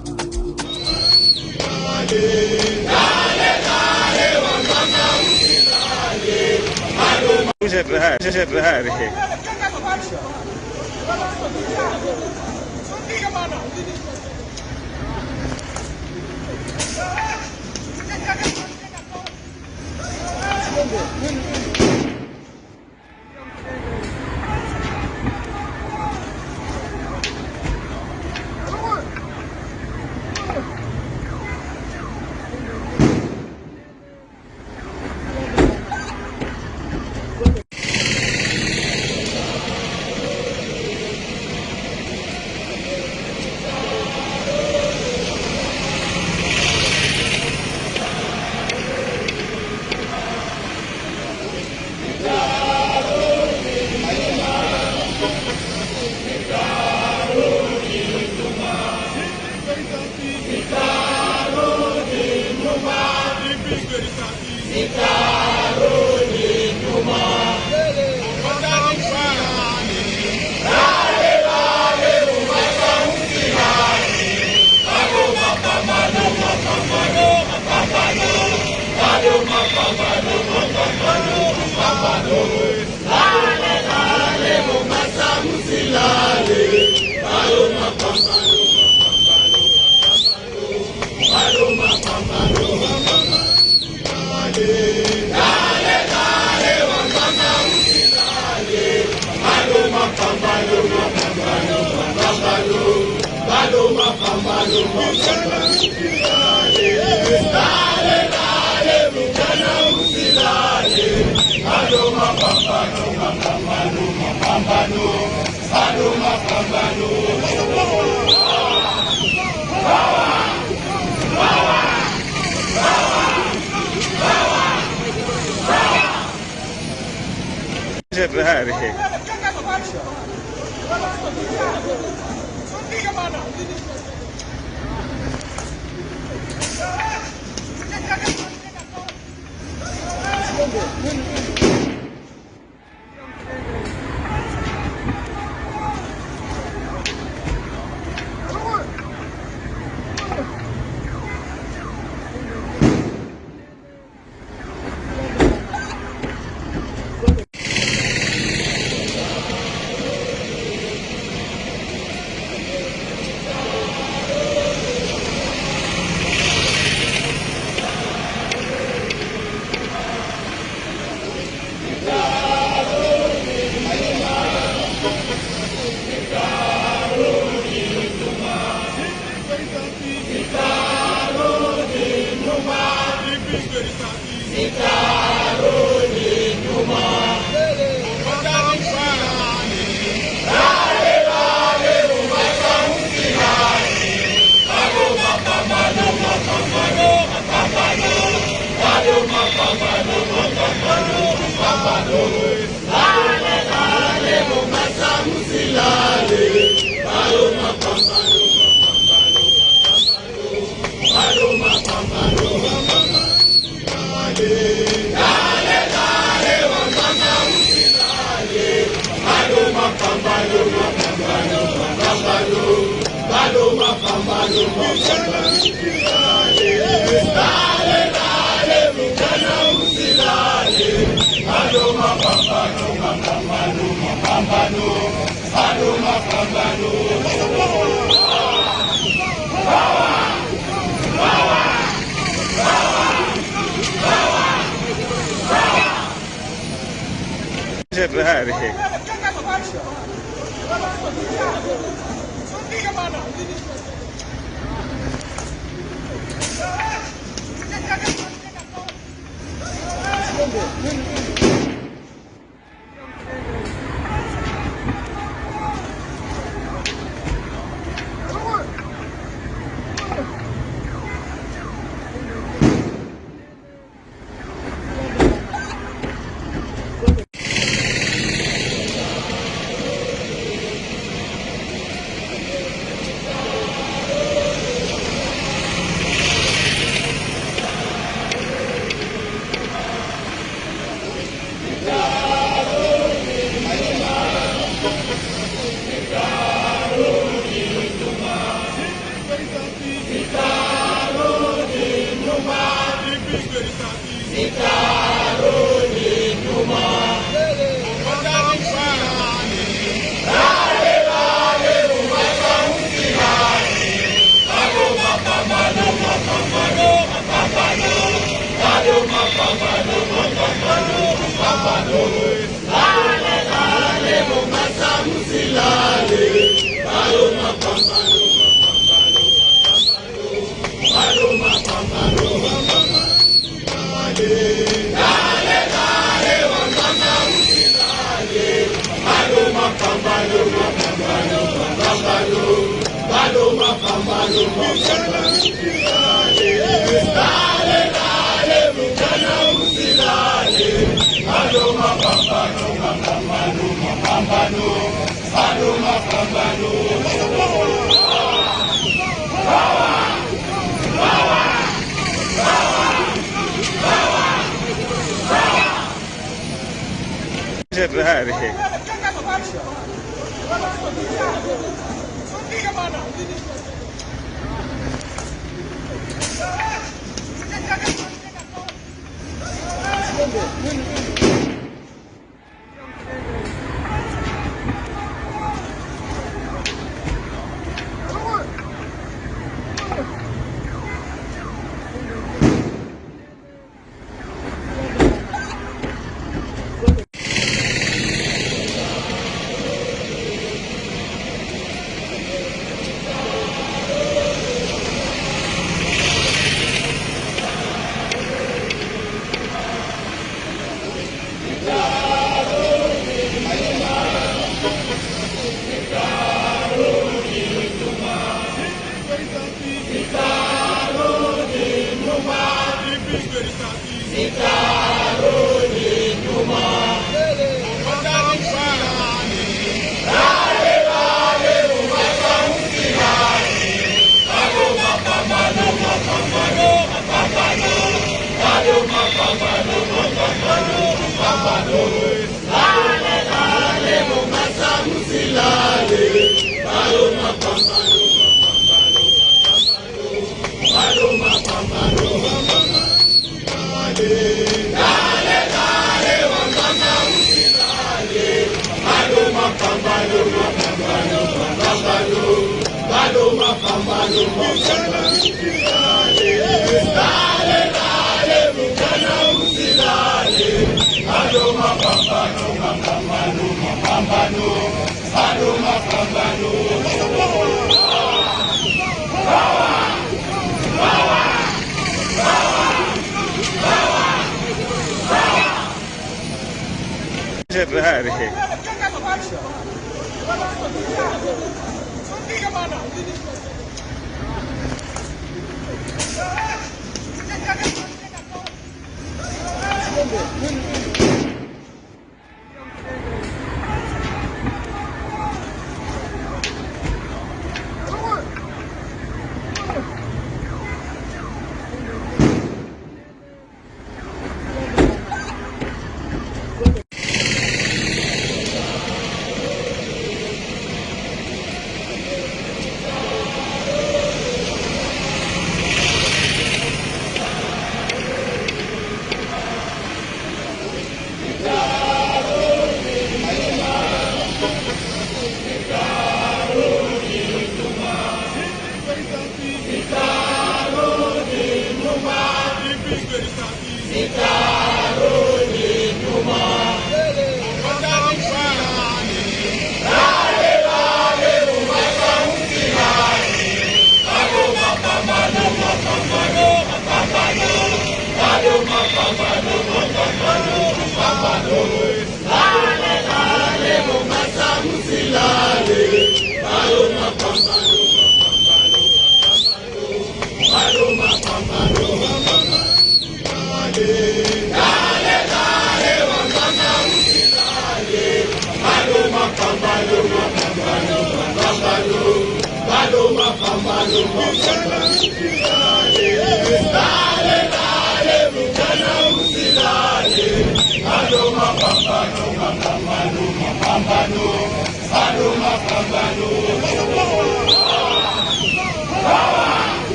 Bado mapambano.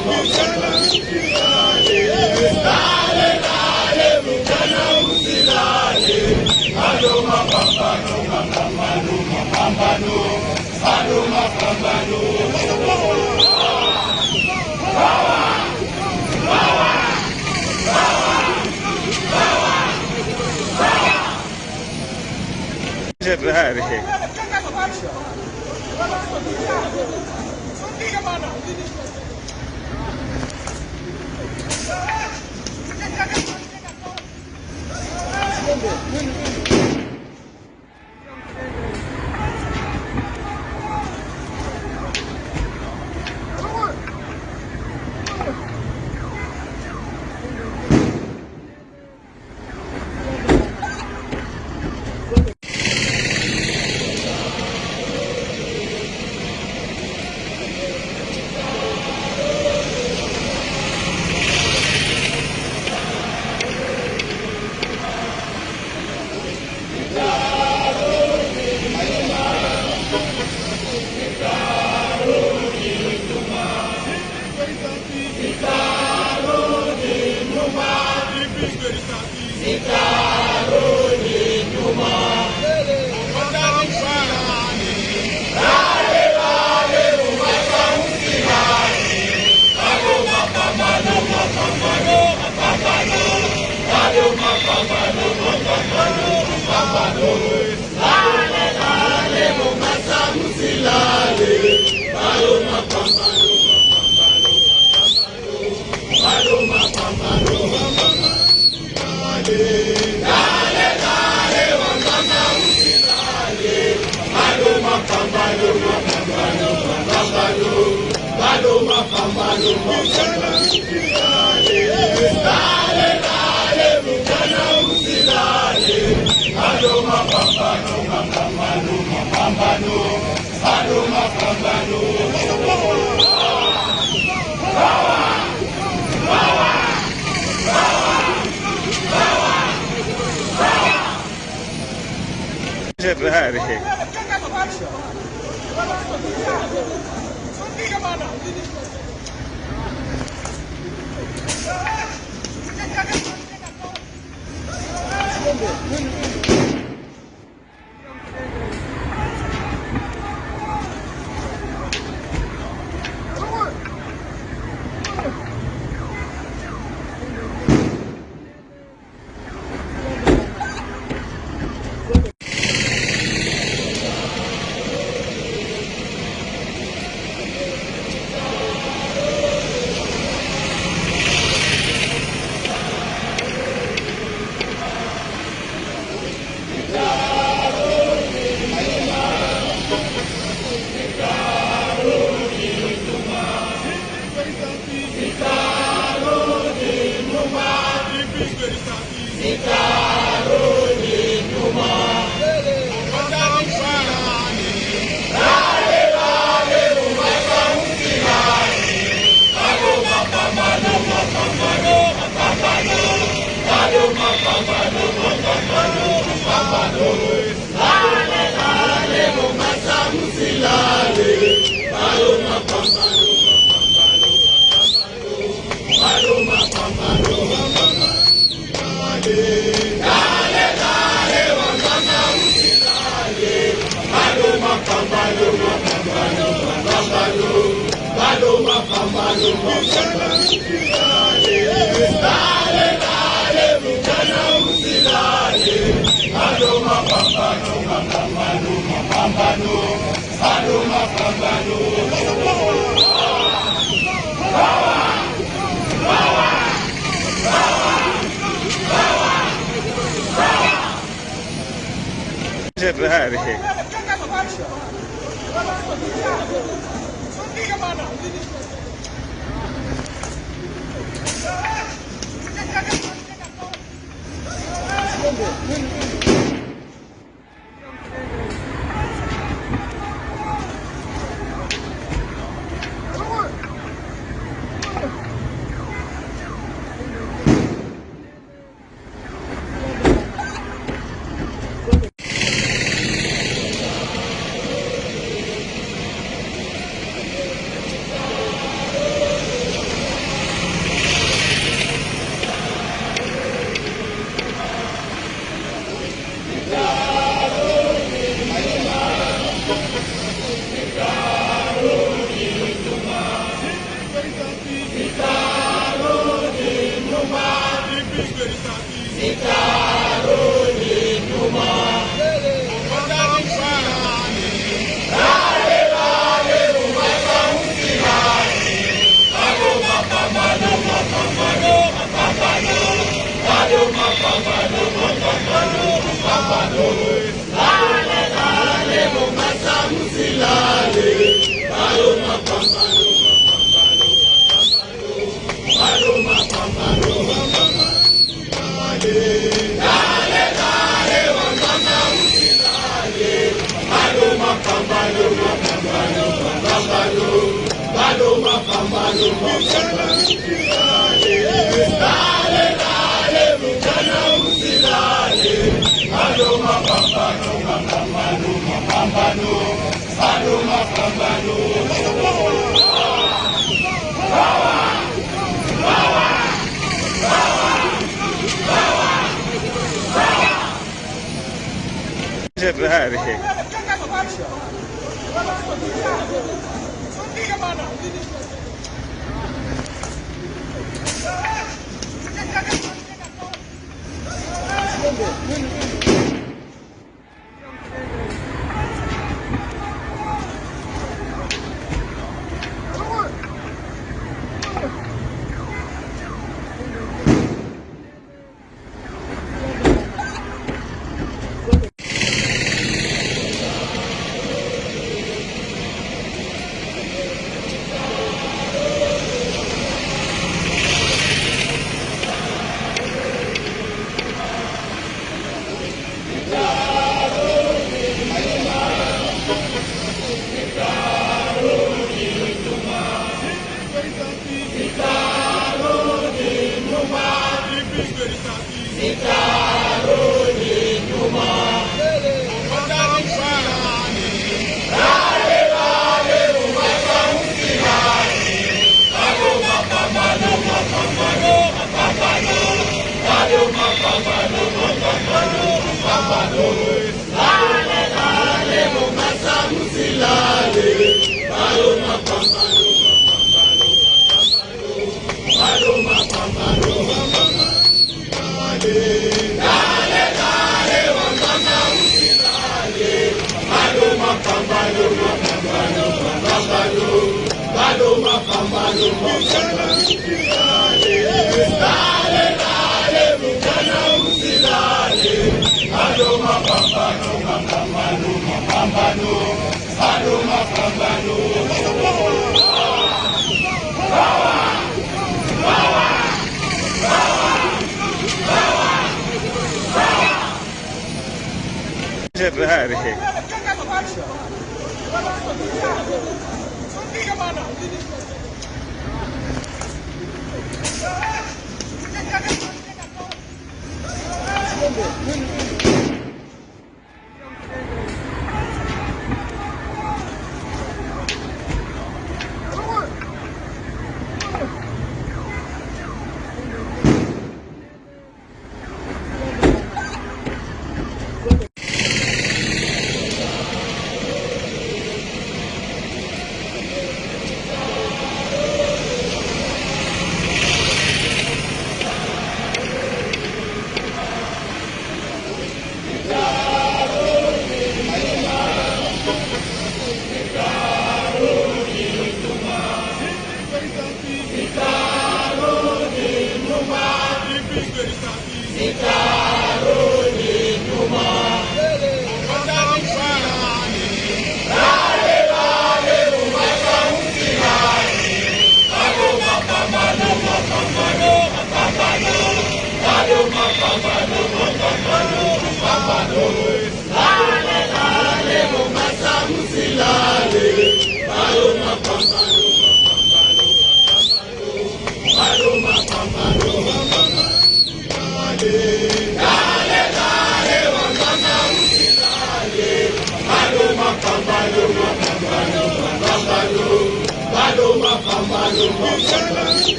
Bado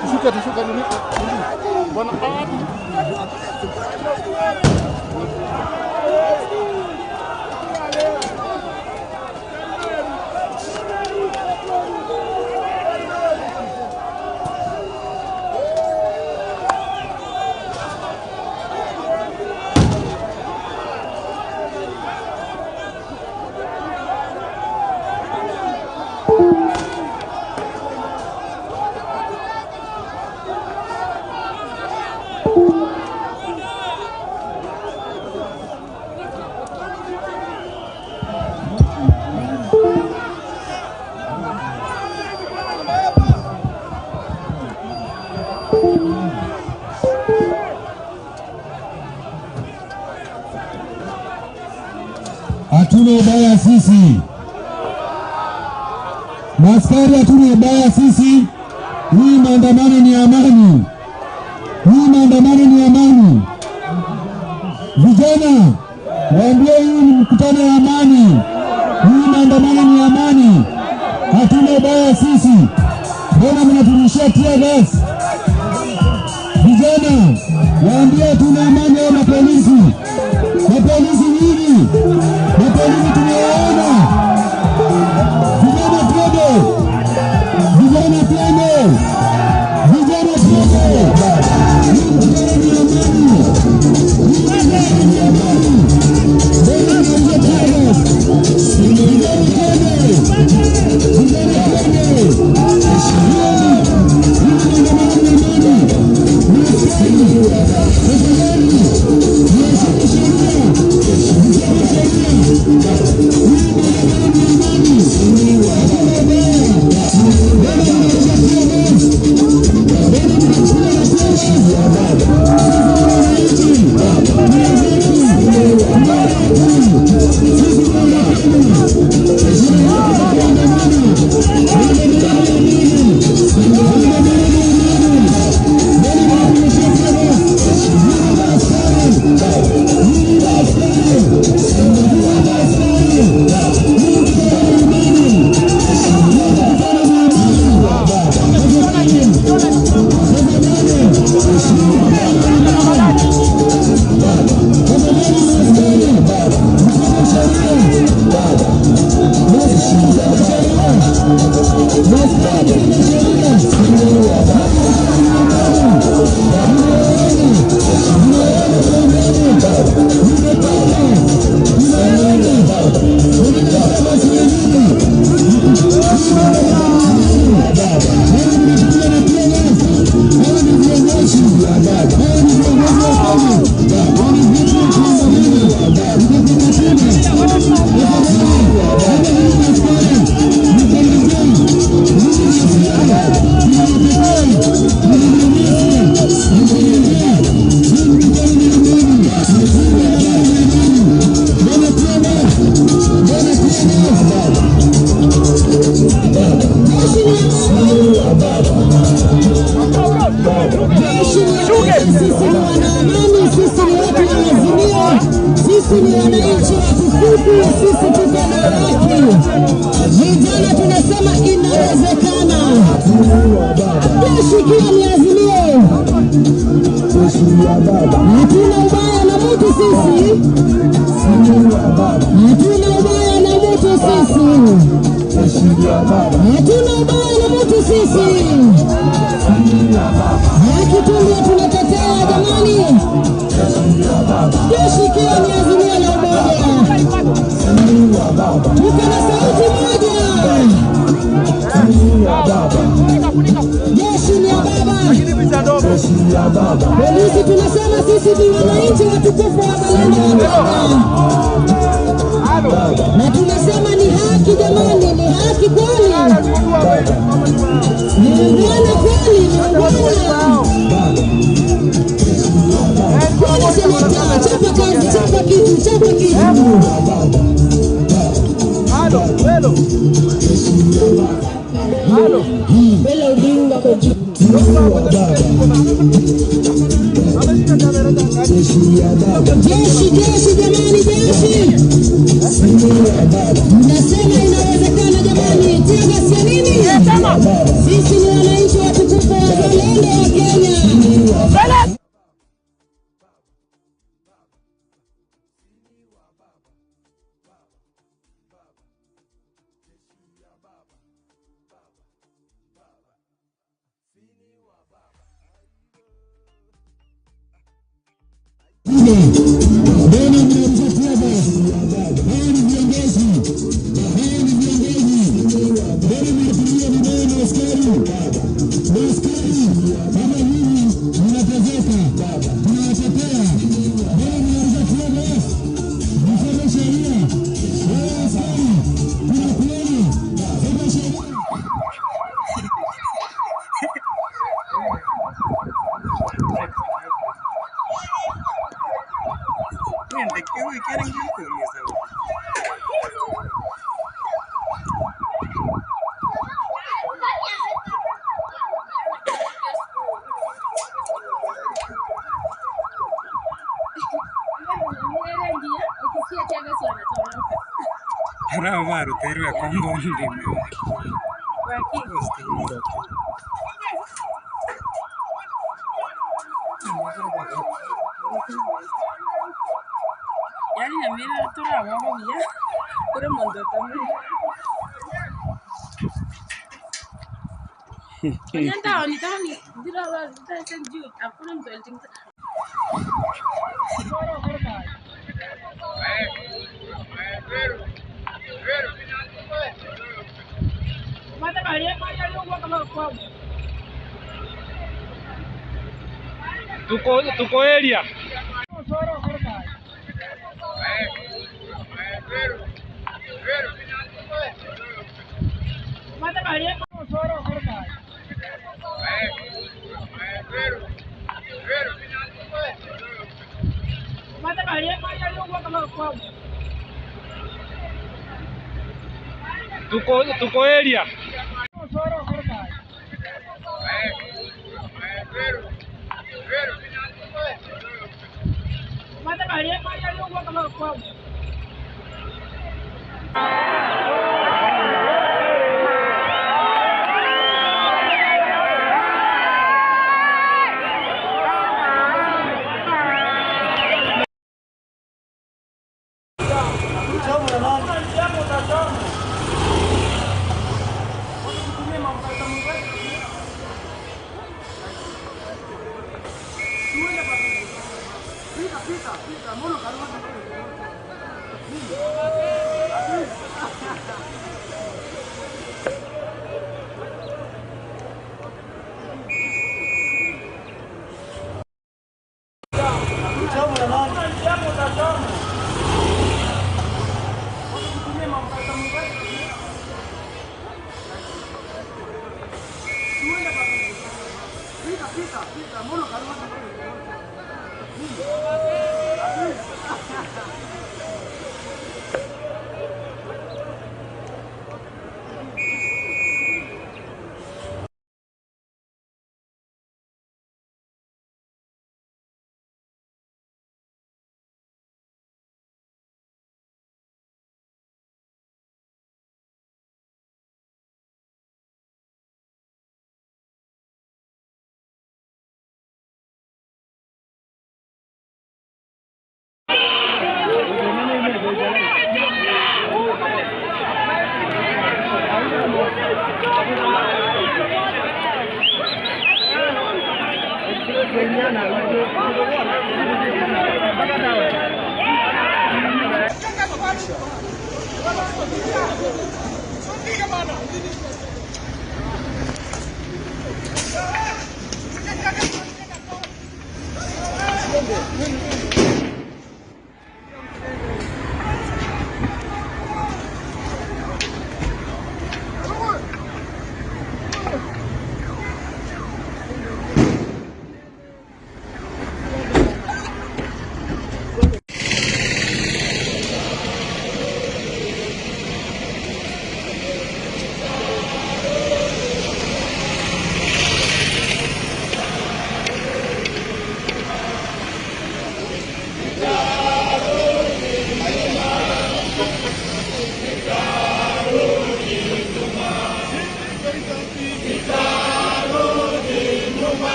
Tushuke, tushuke nini? Bwana Hatuna ubaya sisi. Maskari, hatuna ubaya sisi. Hii maandamano ni amani. Hii maandamano ni amani. Vijana, waambie hii ni mkutano wa amani. Hii maandamano ni amani. Hatuna ubaya sisi. Mbona mnaturushia tear gas? Vijana, waambie hatuna amani ya mapolisi. Mapolisi nyinyi, mapolisi tumewaona. Vijana twende, vijana twende, vijana twende. Hii mkutano ni amani. Hii mkutano ni amani. Mbona mnauza tear gas? Vijana twende, vijana twende. Hii maandamano ni amani. Ni askari, tafadhali, mheshimu sheria, mheshimu sheria. Hii maandamano ni amani. Hakuna ubaya. Mbona mnauza tear gas? Mbona mnachukulia na tear gas? Sisi ni wananchi, ni wazee, ni watu. Sisi ni wanapenda. Tuna haki za kuandamana. Maandamano ni amani. Maandamano ni amani. Mbona mnaturushia tear gas? Nyinyi maaskari, nyinyi maaskari, nyinyi maaskari. Hii mkutano ni amani. Hii mkutano ni amani. Tafadhali, tafadhali, hii mkutano ni amani. Tafadhali maaskari, mfuate sheria. Maaskari, mfuate sheria. Maaskari, mfuate sheria. Sisi ni wanaamani, sisi ni watu wa Azimio, sisi ni wananchi watukufu, sisi tuko na haki. Vijana tunasema inawezekana. Jeshi ikiwa ni Azimio, hatuna ubaya na mtu sisi, hatuna ubaya na mtu sisi, hatuna ubaya na mtu sisi. Haki tu ndio tunatetea jamani. Jeshi ikiwa ni Azimio la Umoja, tuko na sauti moja. Jeshi ni ya baba, Polisi tunasema sisi ni wananchi watukufu wazalendo wa Kenya. Na tunasema ni haki jamani, ni haki kweli. Ni ungwana kweli, ni ungwana. Kweli seneta, chapa kazi, chapa kitu, chapa kitu. Halo, hello. Halo. Bela Odinga kwa juu. Jeshi, jeshi jamani, jeshi. Mnasema inawezekana jamani, tear gas ya nini? Sisi ni wananchi watukufu wazalendo wa Kenya. Tuko area. Tuko area.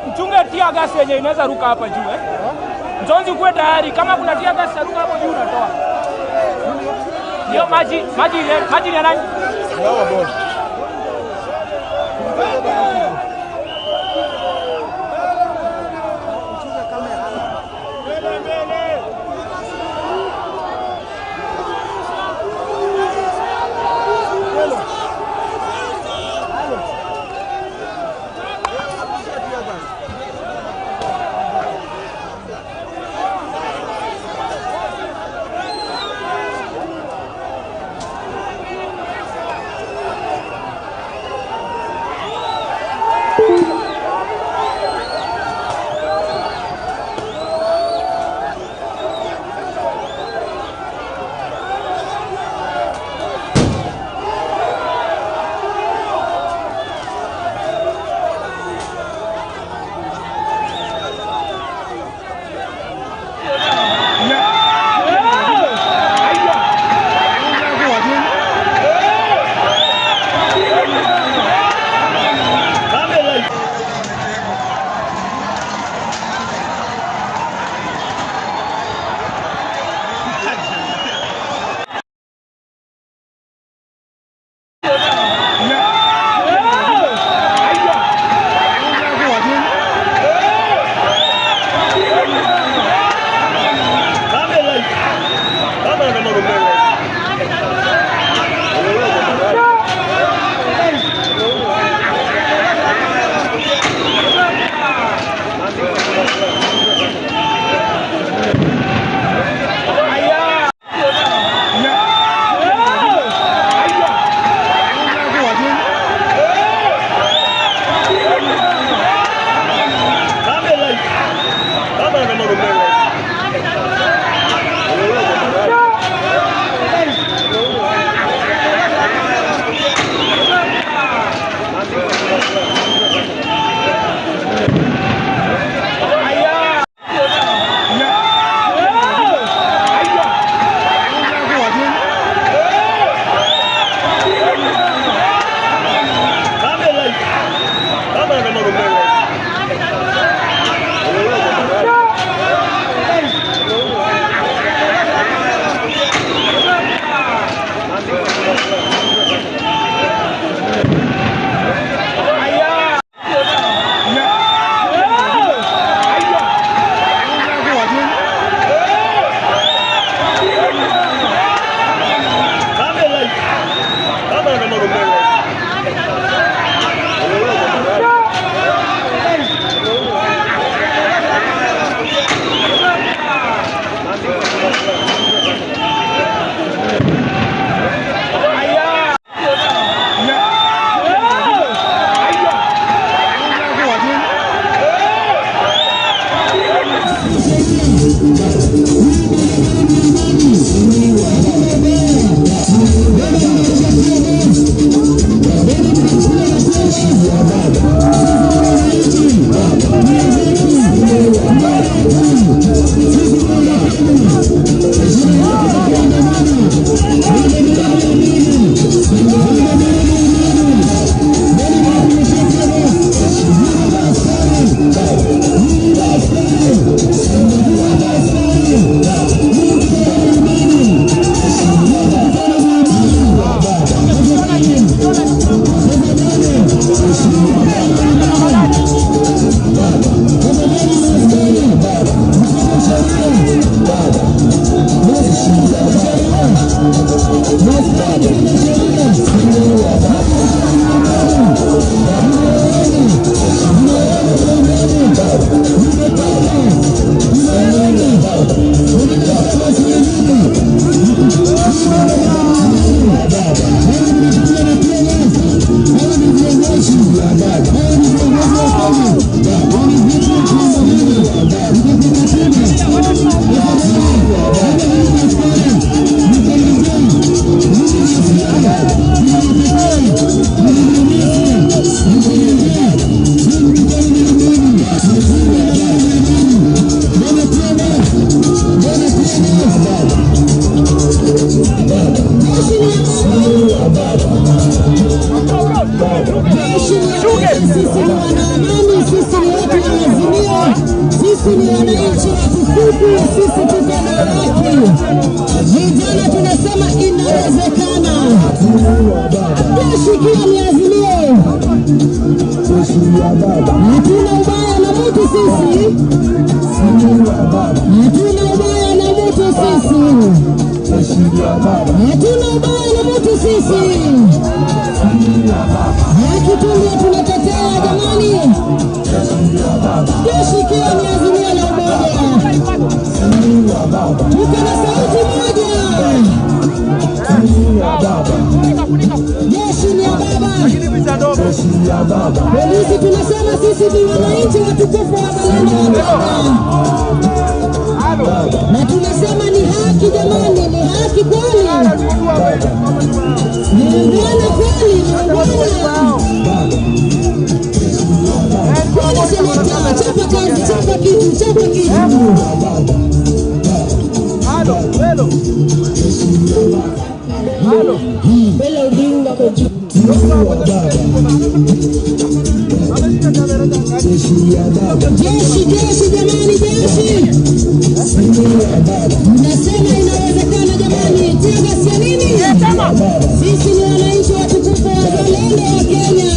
Mchunge tear gas yenye inaweza ruka hapa juu eh. Mzonzi ukuwe tayari kama kuna tear gas ruka hapo juu unatoa. Hiyo maji, maji ile, maji ni ya nani? Sisi ni wanaamani, sisi ni watu wa Azimio, sisi ni wananchi watukufu, sisi tuko na haki. Vijana tunasema inawezekana. Tushikie ni Azimio. Hatuna ubaya na mtu sisi. Hatuna ubaya na mtu sisi. Hatuna ubaya na mtu sisi. Haki tu ndio tunatetea jamani. Tushikie ni Azimio la Umoja. Tuko na sauti moja. Jeshi ni ya baba. Polisi tunasema sisi ni wananchi watukufu wazalendo wa Kenya. Na tunasema ni haki jamani, ni haki kweli. Ni ungwana kweli, ni ungwana. Kwani seneta, chapa kazi, chapa kitu, chapa kitu. Halo, hello. Halo. Bela Odinga kwa juu. Jeshi, jeshi jamani, jeshi. Mnasema inawezekana jamani. Tear gas ya nini? Sisi ni wananchi watukufu wazalendo wa Kenya.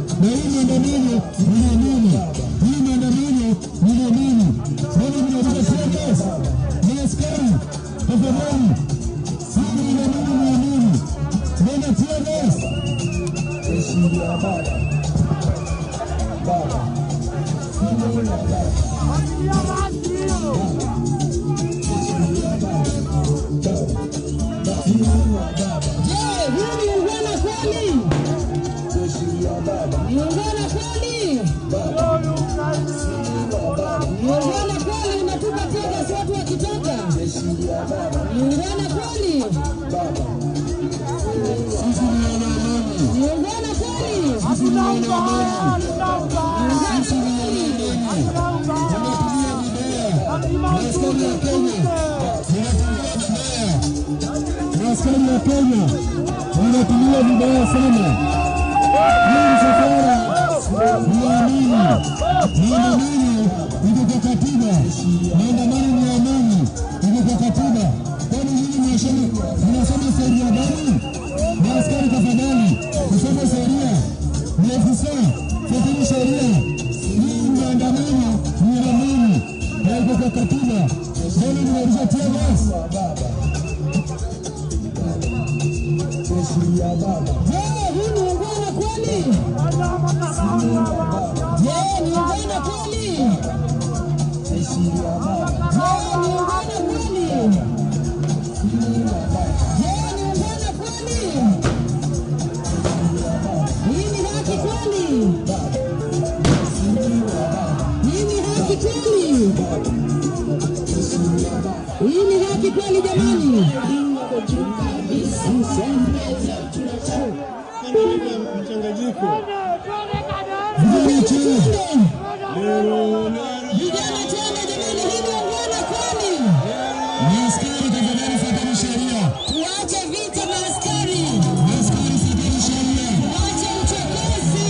Hii maandamano ni amani. Hii maandamano ni amani. wakitoka. Ni ungwana kweli? Ni ungwana kweli? Askari wa Kenya wanatumia vibaya sana. Hii msafara ni amani, maandamano iko kwa katiba, maandamano ni amani, iko kwa katiba. Kwani nyinyi mnasoma sheria gani? Maaskari tafadhali, msome sheria. Maafisa, fuateni sheria. Hii maandamano ni amani na iko kwa katiba. Mbona mnarusha tear gas? Je, hii ni ungwana kweli? Je, ni ungwana kweli? Je, ni ungwana kweli? Je, ni ungwana kweli? Hii ni haki kweli? Hii ni haki kweli? Hii ni haki kweli jamani? Vijana twende jamani, hii ni ungwana kweli? Askari tafadhali, fuateni sheria. Tuache vita na askari. Askari fuateni sheria. Tuache uchokozi.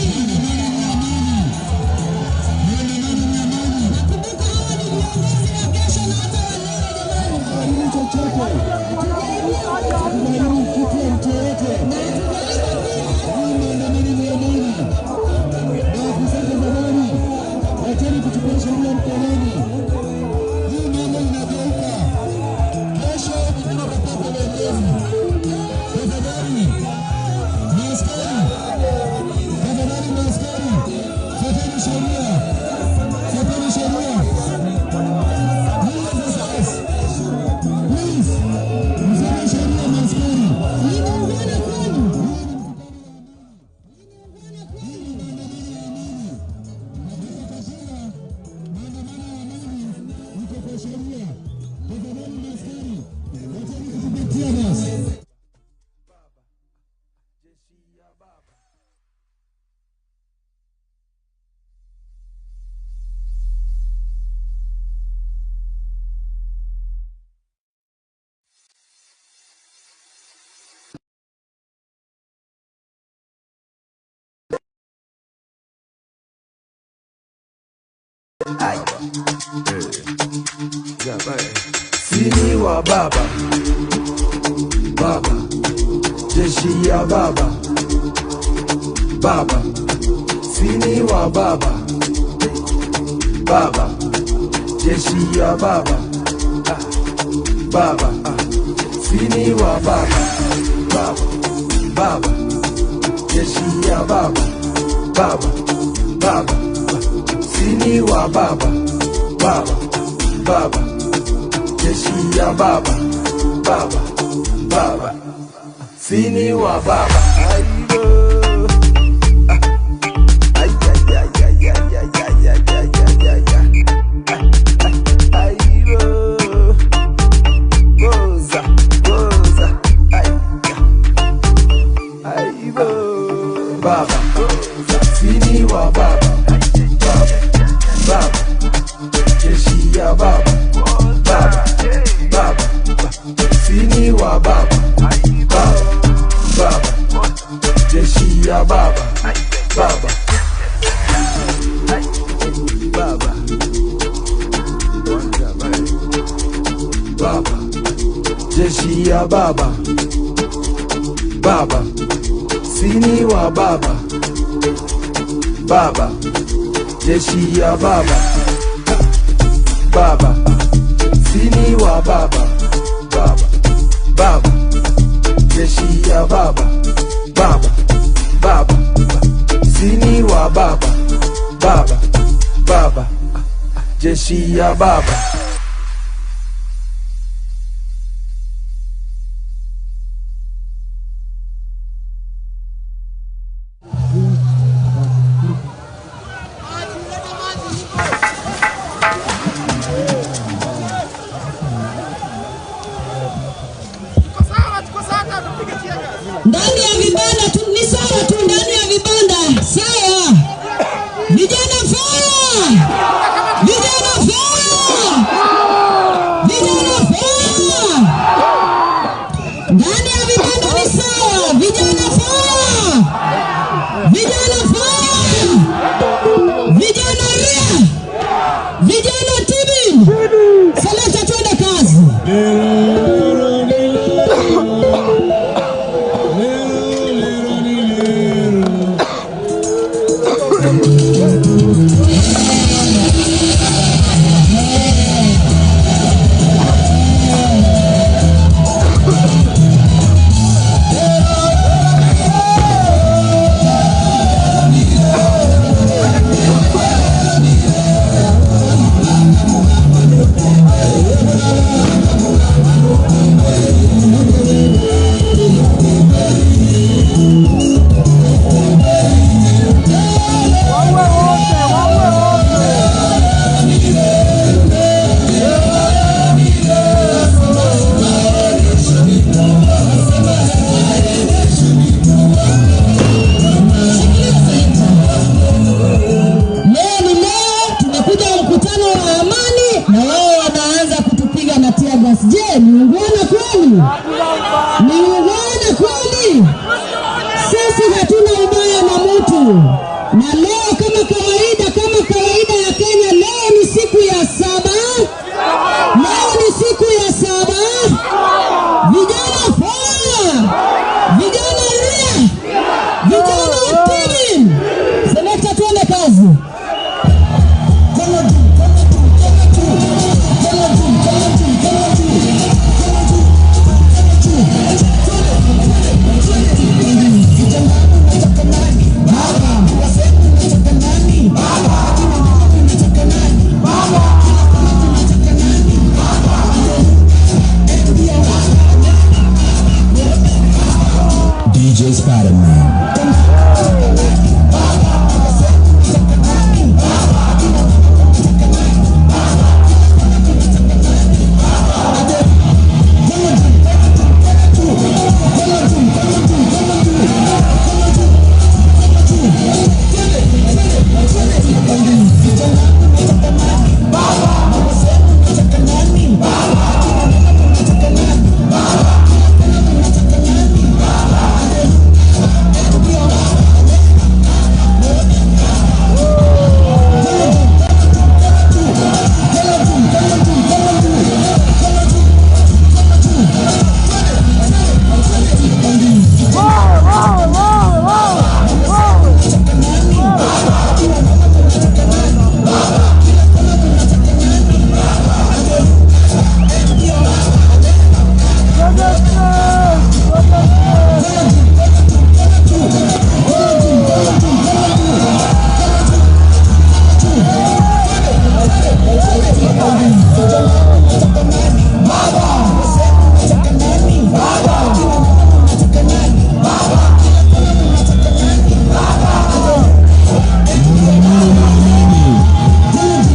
Maandamano ni amani. Nakumbuka hawa ni viongozi wa kesho na hata wa leo jamani. Haribu chochote. Haribu kitu ya mtu yeyote. Na hatujaiba pia. Hii maandamano ni amani. Maafisa tafadhali, wacheni kuchukua sheria mkononi. Hii mambo inageuka. Kesho tunapata uongozi. Tafadhali, maaskari, tafadhali maaskari, fuateni sheria. Fuateni sheria. Please, please, msome sheria maaskari. Hii ni ungwana kweli? Sini wa baba, baba, jeshi ya baba, baba, sini wa baba, baba, jeshi ya baba, baba, sini wa baba, baba, baba, jeshi ya baba, baba, baba, sini wa baba, baba, baba, jeshi ya baba, baba, baba, sini wa baba. Baba, sini wa baba, baba, baba, jeshi ya baba, baba, baba, sini wa baba, baba, baba, jeshi ya baba, baba, baba, baba, jeshi ya baba, baba, sini wa baba, baba, jeshi ya baba, baba, sini wa baba, baba, baba, jeshi ya baba, baba, baba, sini wa baba, baba, baba, jeshi ya baba. Selekta, twende kazi. Leo ni leo, tumekuja mkutano wa amani na wao wanaanza kutupiga na tear gas. Je, ni ungwana kweli? Ni ungwana kweli? Sisi hatuna ubaya na mtu, na leo kama kawaida ya Kenya, leo ni siku ya saba. Leo ni siku ya saba. Vijana fire! Vijana ria! Vijana timu! Selekta, tuende kazi. DJ Spider-Man.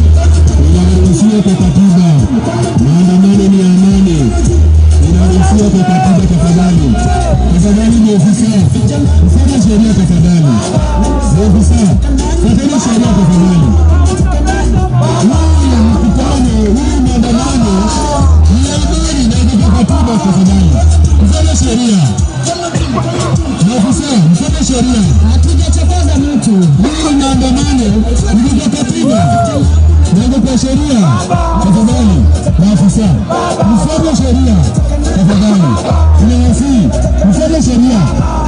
Inaruhusiwa kwa katiba. Maandamano ni amani. Inaruhusiwa kwa katiba tafadhali. Tafadhali maofisa, mfuate sheria tafadhali. Maofisa, fuateni sheria tafadhali. Huu mkutano, huu maandamano ni amani na iko kwa katiba tafadhali. Mfuate sheria. Maofisa, mfuate sheria. Hatujachokoza mtu. Huu maandamano ni kwa katiba. Ndio kwa sheria tafadhali, maafisa mfuate sheria tafadhali, tunawasihi mfuate sheria.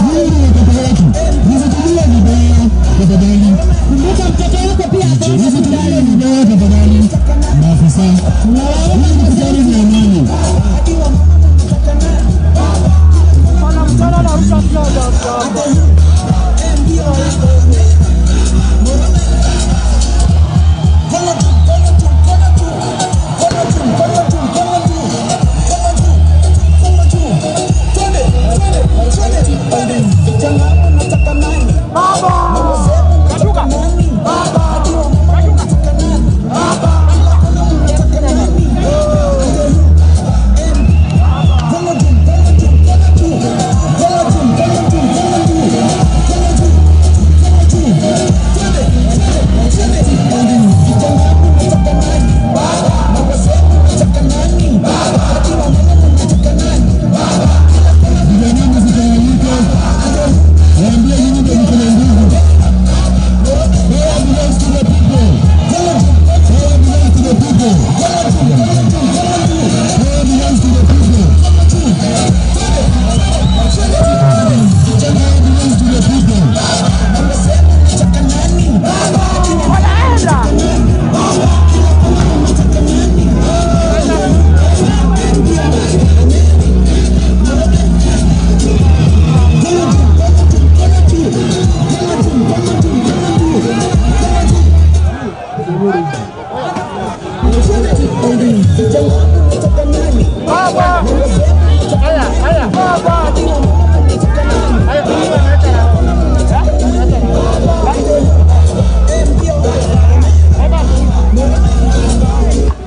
Hii ni watoto wetu, msitumie vibaya tafadhali. Kumbuka mtoto wako pia ako Msitumie vibaya tafadhali, maafisa. Hii mkutano ni amani.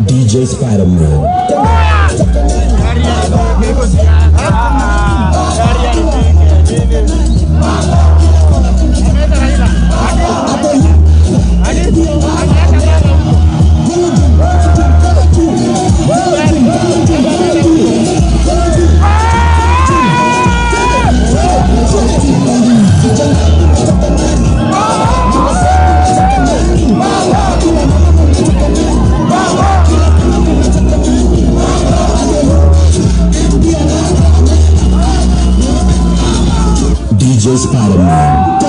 DJ Spider-Man. DJ Spider-Man.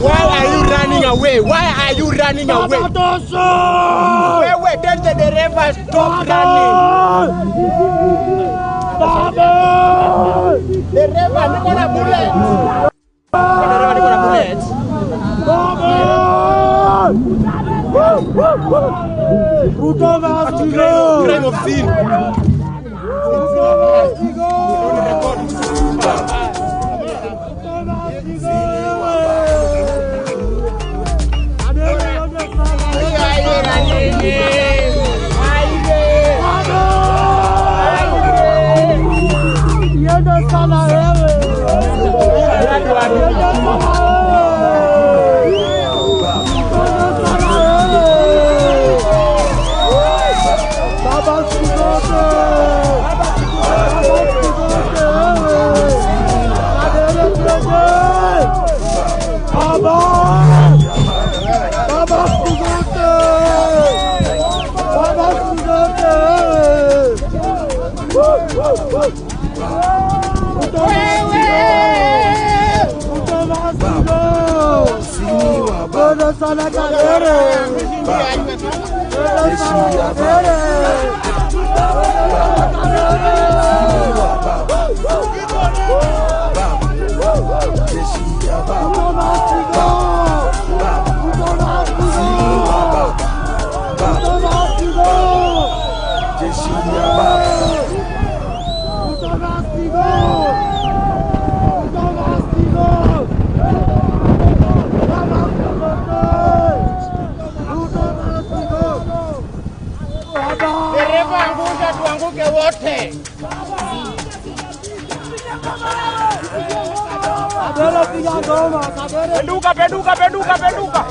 Why are you running away? Why are you running away? Wait, wait, tell the driver stop running. Dereva niko na bullet. Dereva niko na bullet. Ruto must go. Crime of sin. Ruto must go. Ruto must go. Waruke wote. Penduka, penduka, penduka, penduka.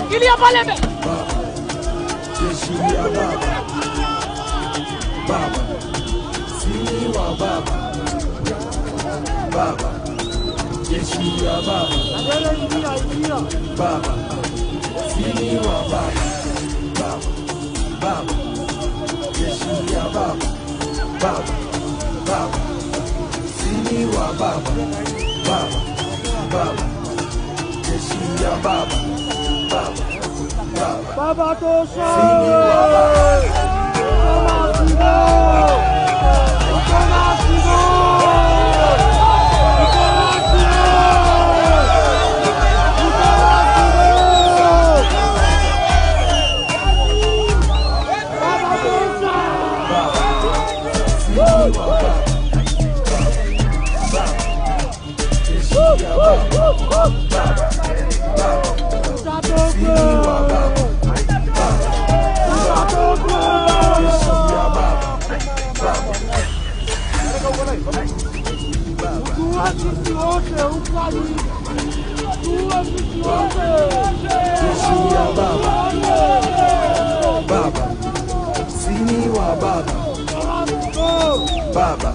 Kilia pale mbele. Jeshi ya baba. Baba. Sini wa baba. Baba. Jeshi ya baba. Baba. Sini wa baba. Baba. Baba. Jeshi ya baba. Baba. Baba. Sini wa baba. Baba. Baba. Jeshi ya baba. Baba. Baba. Baba tosha. Sini wa baba. Jeshi ya baba. Baba. Sini wa baba. Baba.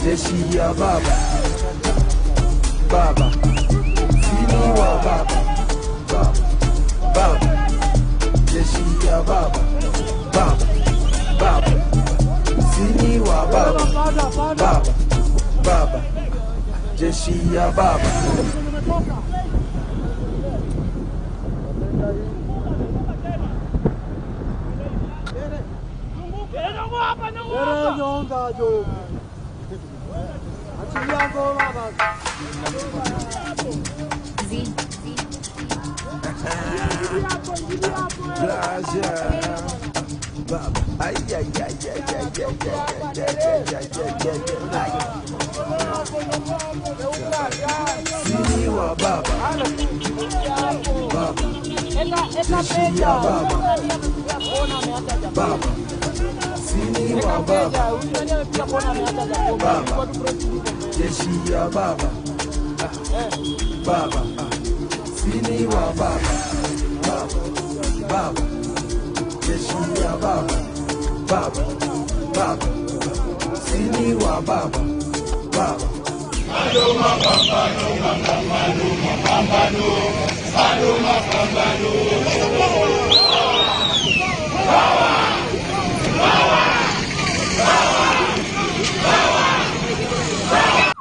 Jeshi ya baba. Baba. Sini wa baba. Baba. Baba. Jeshi ya baba. Baba. Baba. Sini wa baba. Baba. Baba. Jeshi ya baba. Baba. Ay ay ay ay ay ay ay ay ay ay ay. Sini wa baba. Baba. Jeshi ya baba. Baba. Sini wa baba. Baba. Jeshi ya baba. Baba. Sini wa baba. Baba. Baba. Jeshi ya baba. Baba. Baba. Sini wa baba. Baba. Bado mapambano, mapambano, mapambano. Bado mapambano. Power! Power! Power! Power! Power!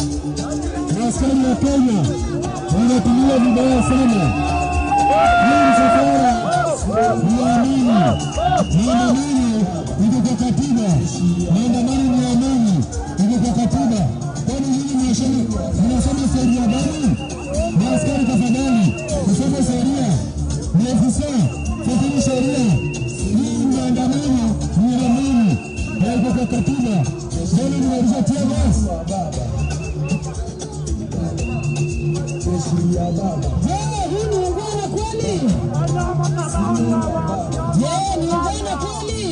Askari wa Kenya wanatumia vibaya sana. Hii msafara ni amani, maandamano iko kwa katiba, maandamano ni amani, iko kwa katiba. Kwani nyinyi mnasoma sheria gani? Na askari tafadhali, msome sheria, maafisa fuateni sheria. Hii maandamano ni amani na iko kwa katiba. Mbona mnarusha tear gas? Je, hii ni ungwana kweli? Je, ni ungwana kweli? Je, ni ungwana kweli?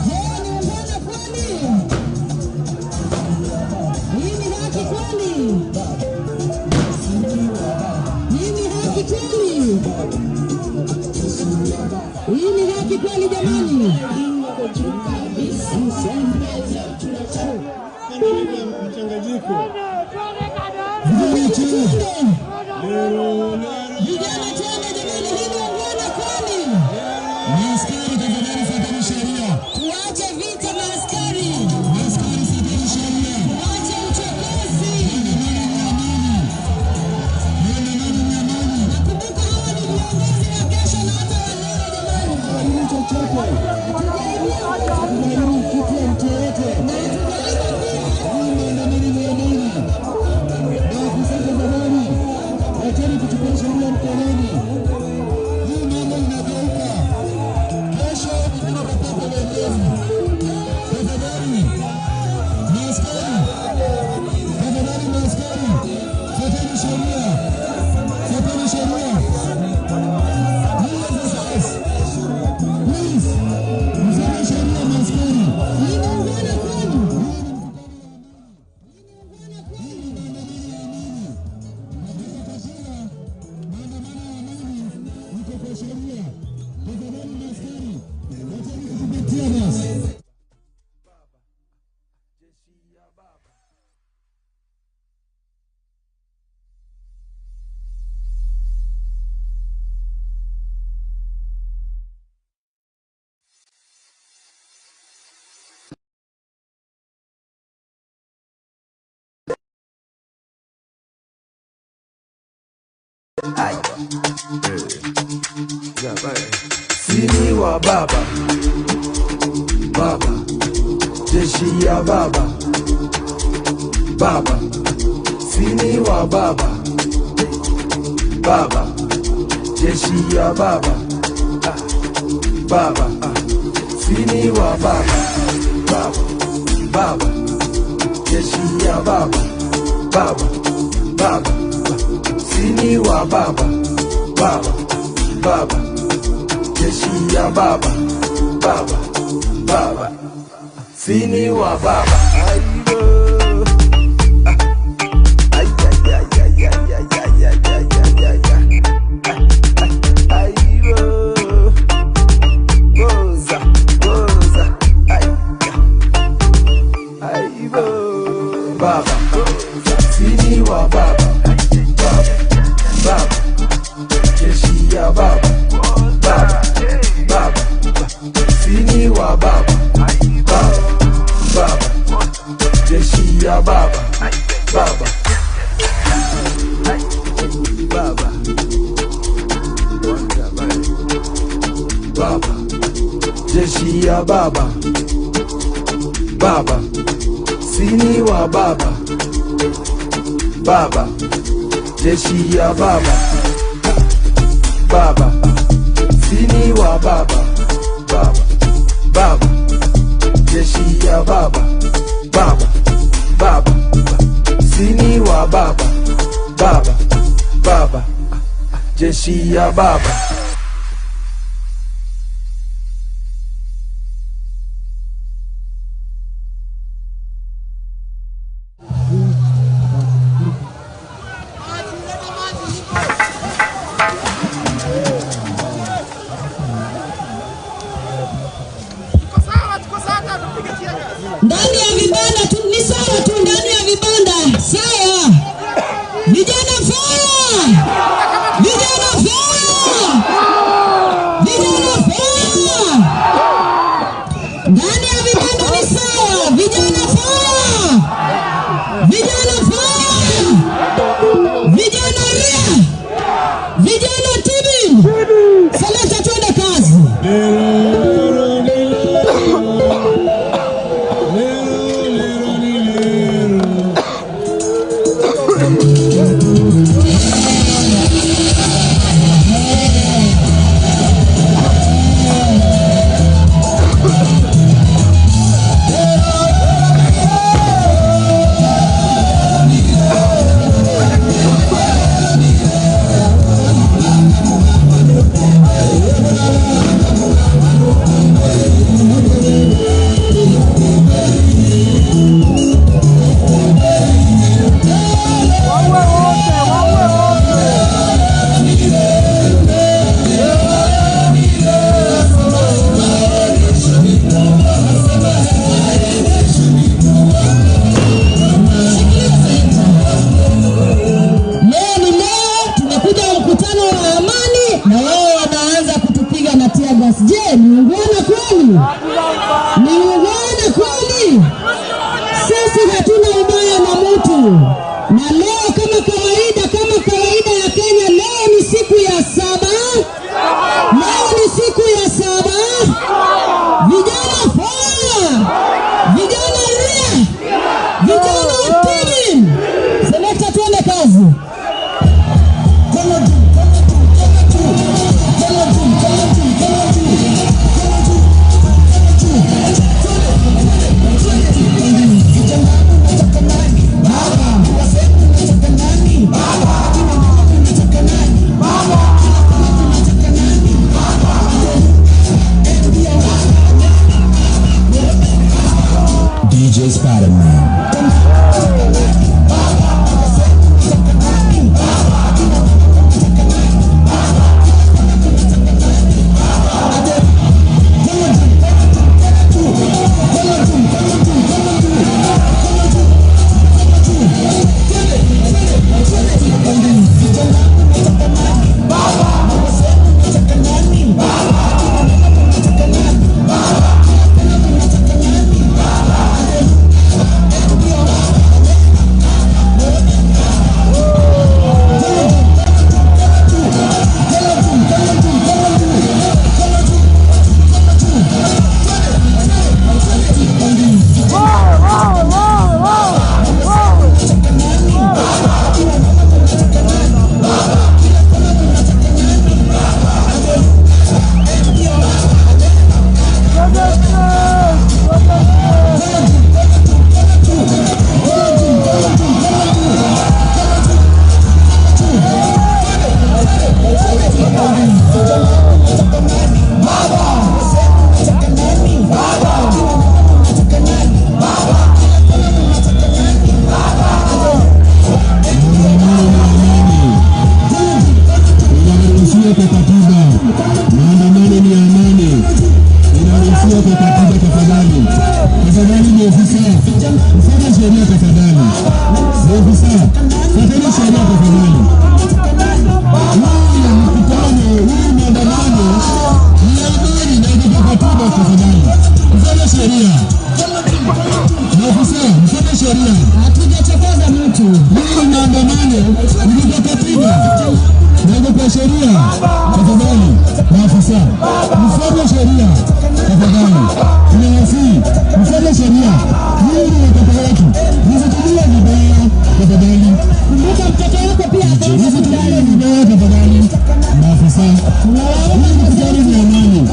Je, ni ungwana kweli? Hii ni haki kweli? Hii ni haki kweli? Hii ni haki kweli jamani? Vijana twende jamani, hii ni ungwana kweli? Askari tafadhali fuateni sheria. Tuache vita na askari. Askari fuateni sheria. Tuache uchokozi. Maandamano ni amani. Nakumbuka hawa ni viongozi wa kesho na hata wa leo jamani. Hatujaharibu kitu ya mtu yeyote. Hii maandamano ni amani. Maafisa tafadhali, wacheni kuchukua sheria mkononi. Hii mambo inageuka. Kesho tunapata uongozi. Tafadhali maaskari, tafadhali maaskari, fuateni sheria, fuateni sheria. Please, msome sheria maaskari. Hii ni ungwana kweli? Sini wa baba, baba, jeshi ya baba, baba, sini wa baba, baba, jeshi ya baba, baba, sini wa baba, baba, baba, jeshi ya baba, baba, baba, sini wa baba, baba, baba, jeshi ya baba, baba, baba, sini wa baba. wa baba, baba, baba, jeshi ya baba, baba, baba, baba, jeshi ya baba, baba, sini wa baba, baba, jeshi ya baba, baba, sini wa baba, baba, baba, jeshi ya baba, baba, baba, sini wa baba, baba, baba, jeshi ya baba. Ndani ya vibanda tu ni sawa tu, ndani ya vibanda sawa. Vijana fire! Vijana fire! Vijana fire! Ndani ya vibanda ni sawa. Vijana fire! Vijana fire! Vijana ria! Vijana tibi! Selekta, twende kazi. Leo ni leo, tumekuja mkutano wa amani na wao wanaanza kutupiga na tear gas. Je, ni ungwana kweli? Ni ungwana kweli? Sisi hatuna ubaya na mtu, na leo kama kawaida ya Kenya, leo ni siku ya saba. Leo ni siku ya saba. Vijana fire! Vijana ria! Vijana tibi! Selekta, tuende kazi. DJ Spider-Man. Maandamano iko kwa katiba na iko kwa sheria. Tafadhali maafisa, mfuate sheria tafadhali. Tunawasihi mfuate sheria. Nyinyi ni watoto wetu, msitumie vibaya tafadhali. Kumbuka mtoto wako pia ataenda Msitumie vibaya tafadhali. Maafisa, hii mkutano ni amani.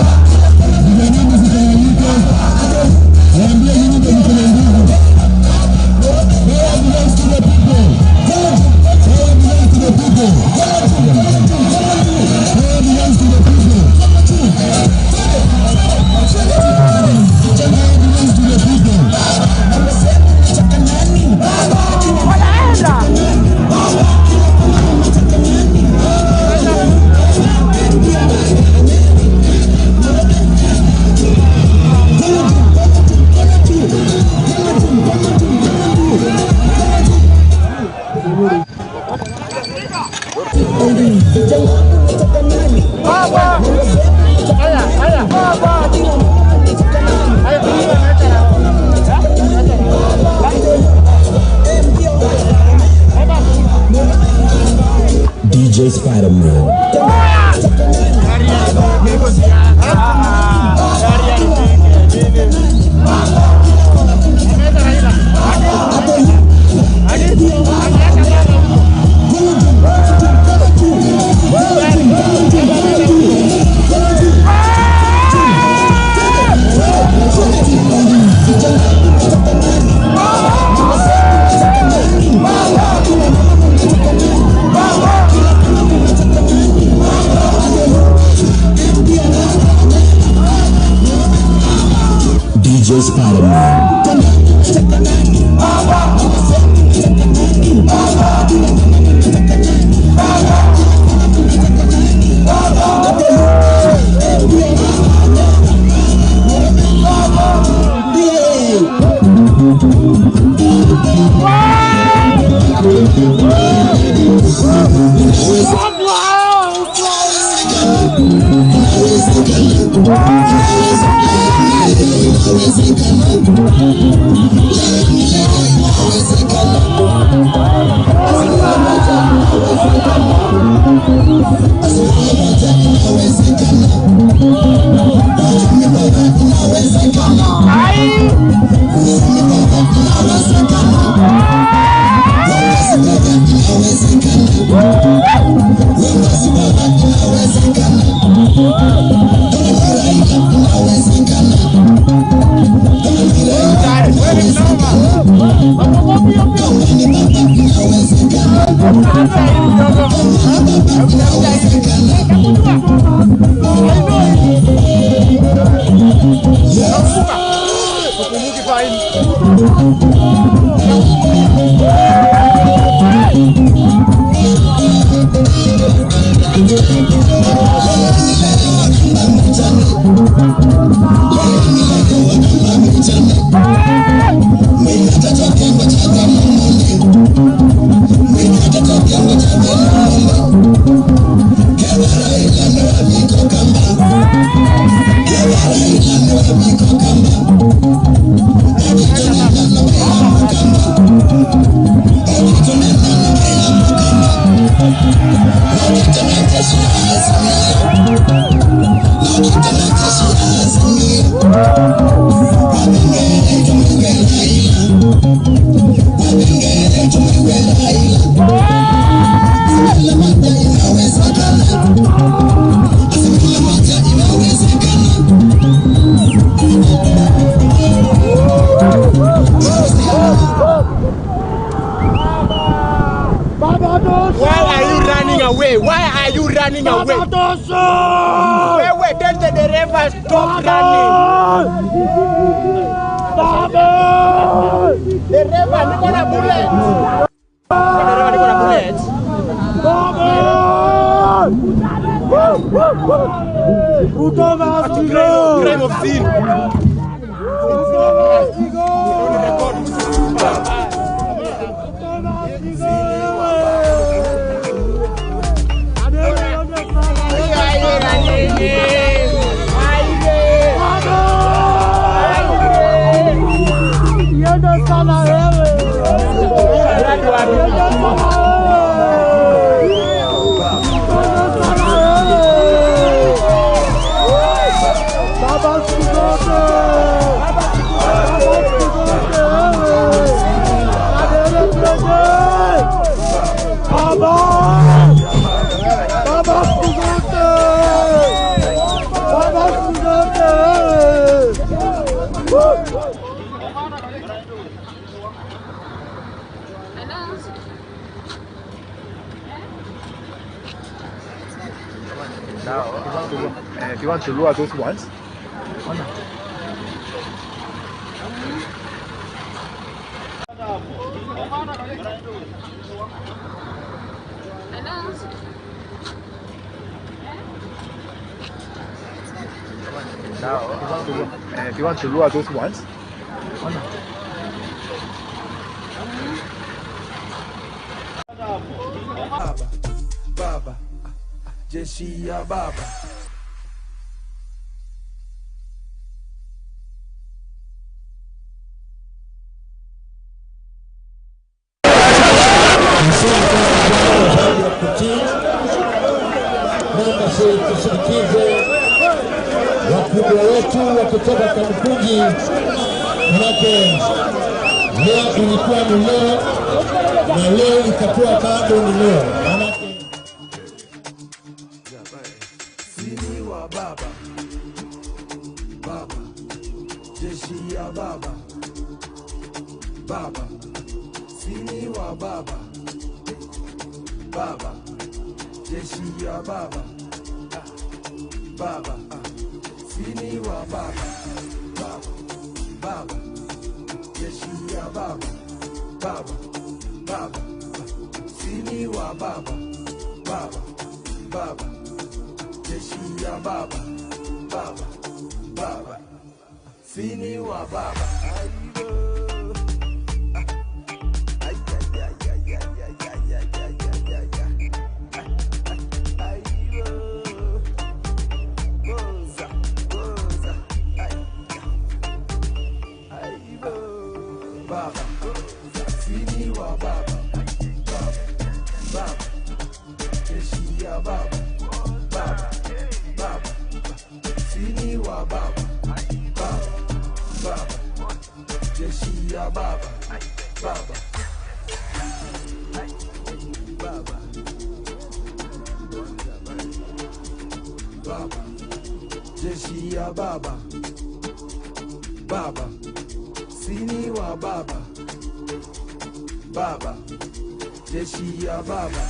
Vijana msitawanyike, waambie nyinyi ndio mko na nguvu. Power belongs to the people. Power belongs to the people. Power belongs to the people. Power belongs to the people. DJ Spider-Man. DJ Spider-Man. running away? Wewe, tell the dereva stop running. Dereva, niko na bullet. Dereva, niko na bullet. Ruto must go. Crime of sin. Ruto must go. If you want to lure those ones. If you want to lure those ones. Baba, Baba, jeshi ya baba. Tusindikize wakubwa wetu wakitoka Kamukunji, manake leo ilikuwa ni leo na leo itakuwa bado ni leo, manake sini wa baba, baba, jeshi ya baba, baba, sini wa baba, baba, jeshi ya baba, baba, sini wa baba, baba, baba, jeshi ya baba, baba, baba, sini wa baba, baba, baba, jeshi ya baba, baba, baba, sini wa baba. Baba, sini wa baba, baba, baba, jeshi ya baba, baba, baba, sini wa baba, baba, baba, jeshi ya baba, baba, baba, baba, jeshi ya baba, baba, sini wa baba, baba, jeshi ya baba,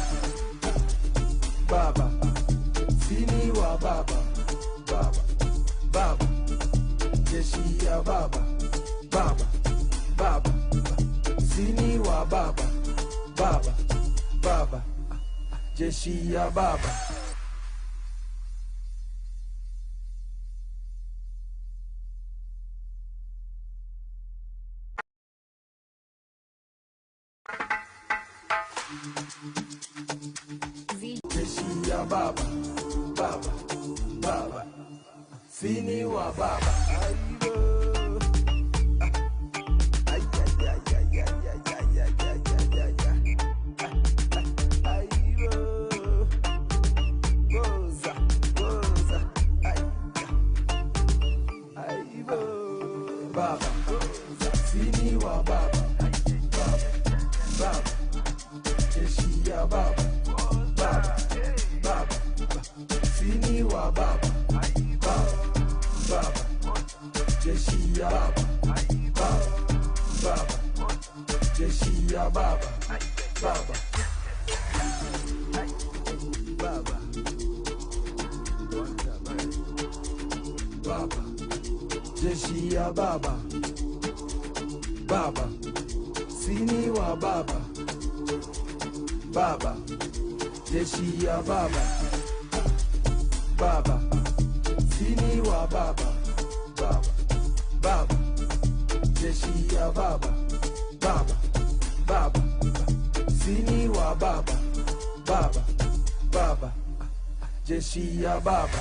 baba, sini wa baba, baba, baba, jeshi ya baba, baba, baba, sini wa baba, baba, baba, jeshi ya baba. Jeshi ya baba, baba, baba, sini wa baba. Baba, sini wa baba, baba, baba, jeshi ya baba, baba, baba, sini wa baba, baba, baba, jeshi ya baba, baba, baba, jeshi ya baba, baba, baba. Jeshi ya baba. Baba. Sini wa baba. Baba. Jeshi ya baba. Baba. Sini wa baba. Baba. Baba. Jeshi ya baba. Baba. Baba. Sini wa baba. Baba. Baba. Jeshi ya baba.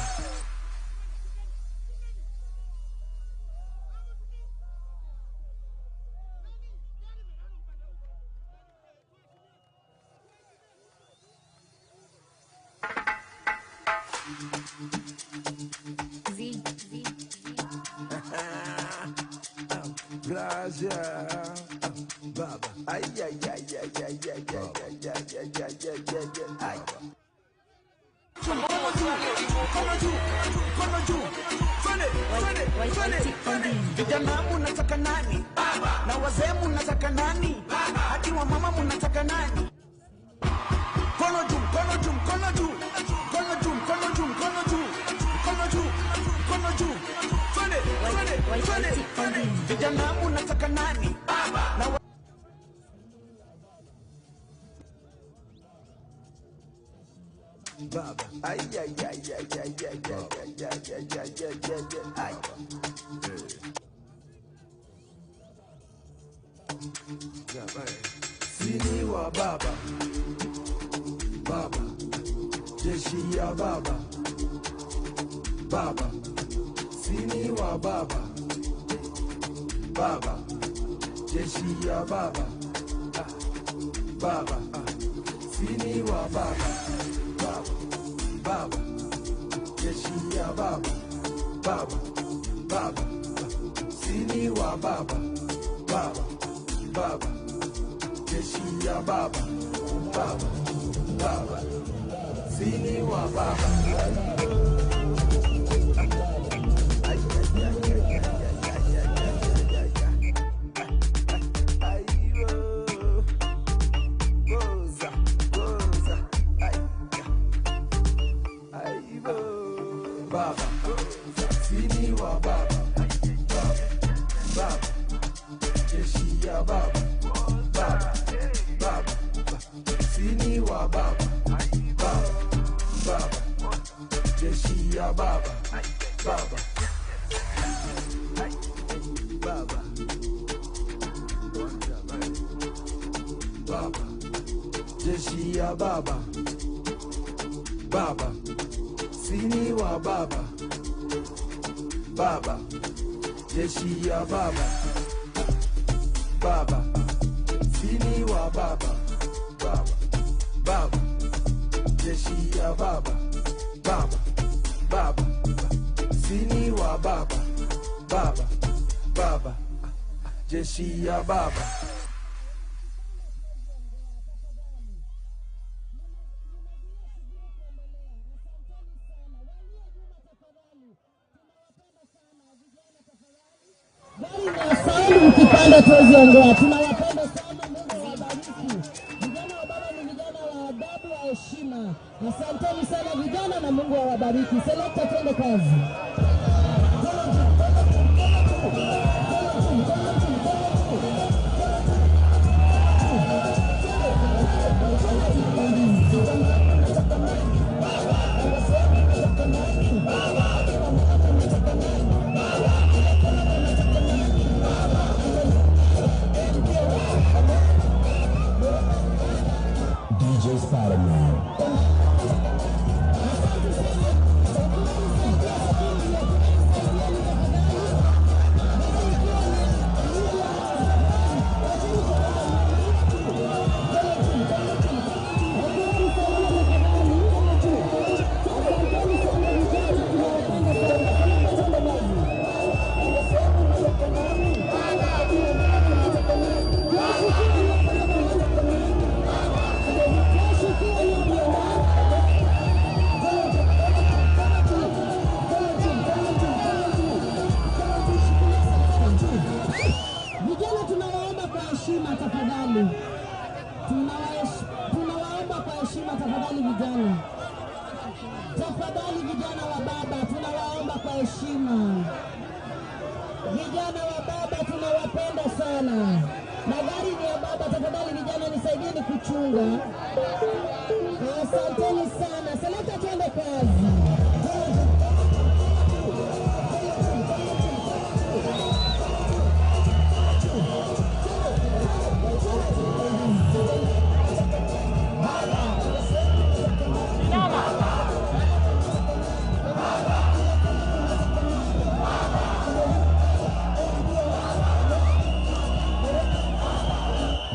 Z, Z. Plaza. Baba. Ay ay ay ay ay ay ay ay ay ay ay ay ay. Vijana munataka nani? Na wazee munataka nani? Hadi wa mama munataka nani? Kono juu, kono juu, kono juu. Kono juu, kono juu, kono juu. Kono juu, kono juu. Twende, twende, twende, twende. Vijana munataka nani? Na Baba. Ay ay ay ay ay ay ay ay ay ay ay ay ay. Sini wa baba. Baba. Jeshi ya baba. Baba. Sini wa baba. Baba. Jeshi ya baba. Baba. Sini wa baba. Baba, baba, jeshi ya baba, baba, baba, sini wa baba, baba, baba, jeshi ya baba, baba, baba, sini wa baba. Ay, ay, ay, ay, ay, ay, ay, ay, ay, ay. Baba, sini wa baba, baba, baba, jeshi ya baba, baba, baba, sini wa baba, baba, baba, jeshi ya baba, baba, baba, baba, jeshi ya baba, baba. Sini wa baba, baba, jeshi ya baba, baba, sini wa baba, baba, baba, jeshi ya baba, baba, baba, sini wa baba, baba, baba, jeshi ya baba. Mkipanda tuwezi ongea. Tunawapenda sana, Mungu awabariki. Vijana wa baba ni vijana wa adabu, wa heshima. Asanteni sana vijana na Mungu awabariki. Selekta, twende kazi. DJ Spider-Man. Vijana wa baba tunawapenda sana. Magari ni ya baba, tafadhali vijana nisaidieni kuchunga. Asanteni sana. Selekta, twende kazi.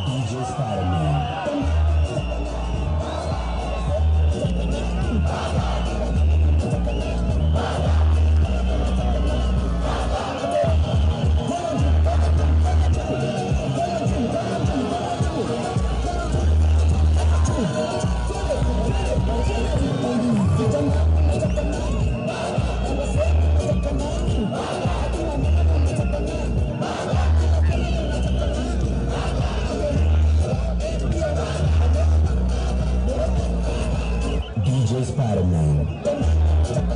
DJ Spider-Man. DJ Spider-Man.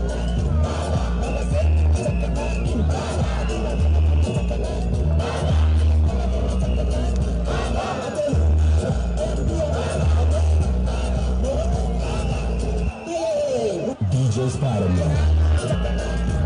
DJ Spider-Man.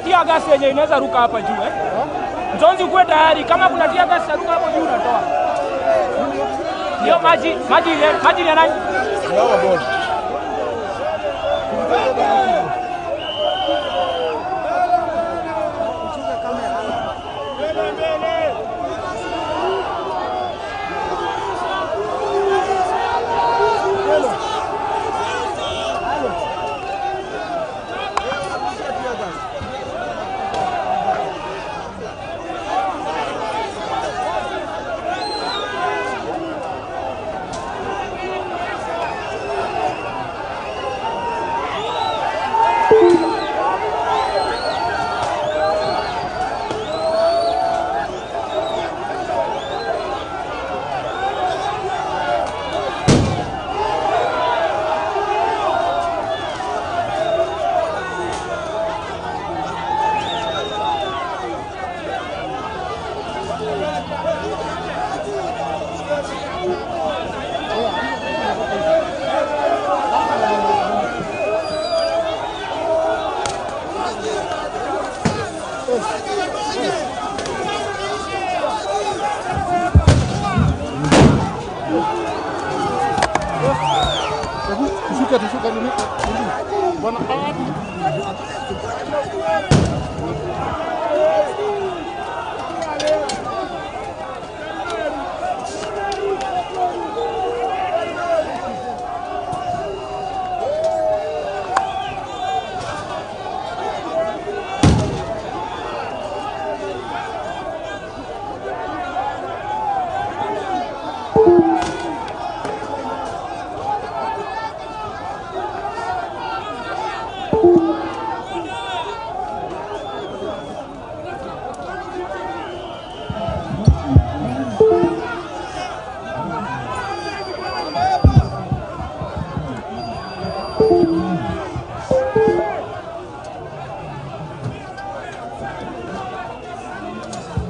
Tear gas yenye inaweza ruka hapa juu eh. Mzonzi ukuwe tayari kama kuna tear gas ruka hapo juu unatoa. Hiyo maji, maji ile, maji ni ya nani?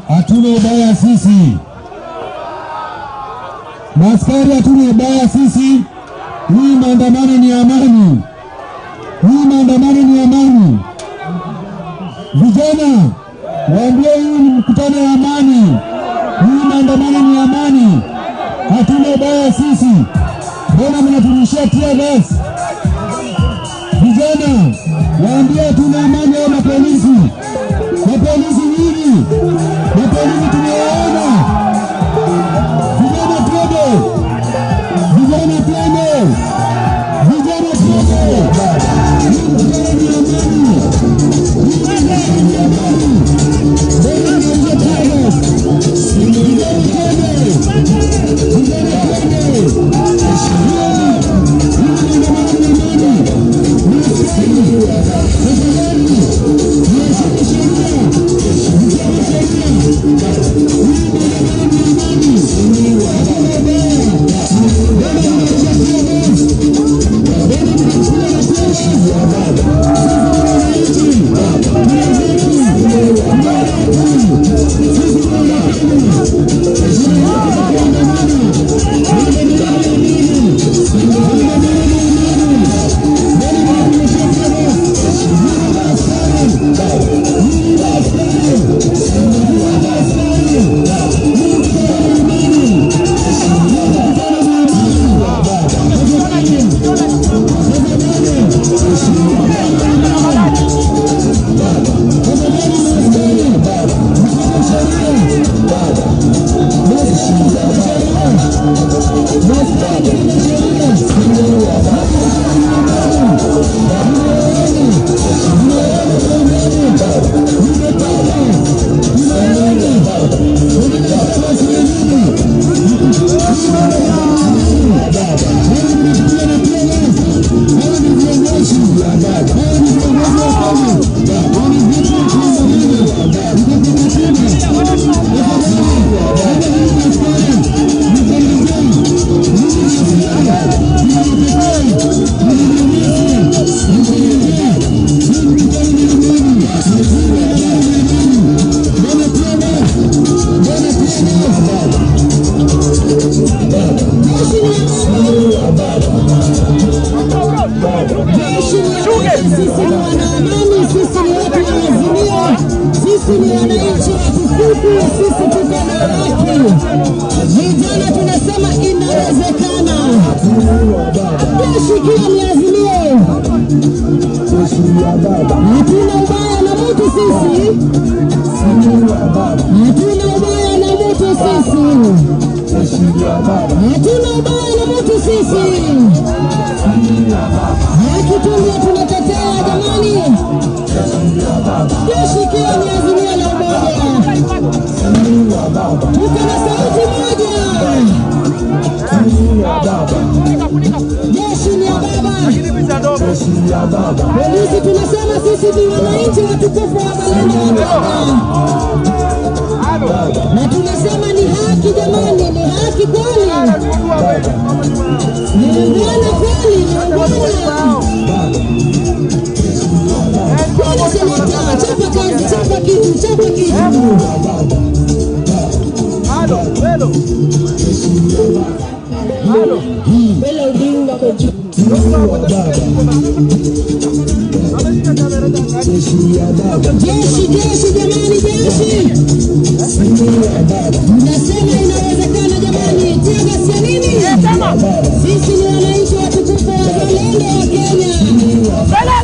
Hatuna ubaya sisi. Maaskari, hatuna ubaya sisi. Hii maandamano ni amani. Hii maandamano ni amani. Vijana, waambie hii ni mkutano wa amani. Hii maandamano ni amani. Hatuna ubaya sisi. Mbona mnaturushia tear gas? Vijana, waambie hatuna amani hao mapolisi. Mapolisi nyinyi, mapolisi tumewaona. Vijana twende. Vijana twende. Vijana twende. Hii mkutano ni amani. Hii mkutano ni amani. Mbona mnarusha tear gas? Vijana twende. Vijana twende. Sisi ni wanaamani, sisi ni watu wa Azimio, sisi ni wananchi watukufu, sisi tuko na haki. Vijana tunasema inawezekana. Jeshi ikiwa ni Azimio, hatuna ubaya na mtu sisi, hatuna ubaya na mtu sisi, hatuna ubaya na mtu sisi. Haki tu ndio tunatetea jamani. Jeshi ikiwa ni Azimio la Umoja, tuko na sauti moja. Jeshi ni ya baba. Polisi tunasema sisi ni wananchi watukufu wa wazalendo wa Kenya, na tunasema ni haki jamani, ni haki kweli, ni ungwana kweli, ni ungwana kweli. Seneta, chapa kazi, chapa kitu, chapa kitu. Bela Odinga kwa juu. Jeshi, jeshi jamani, jeshi. Mnasema inawezekana jamani, tear gas ya nini? Sisi ni wananchi watukufu wazalendo wa Kenya.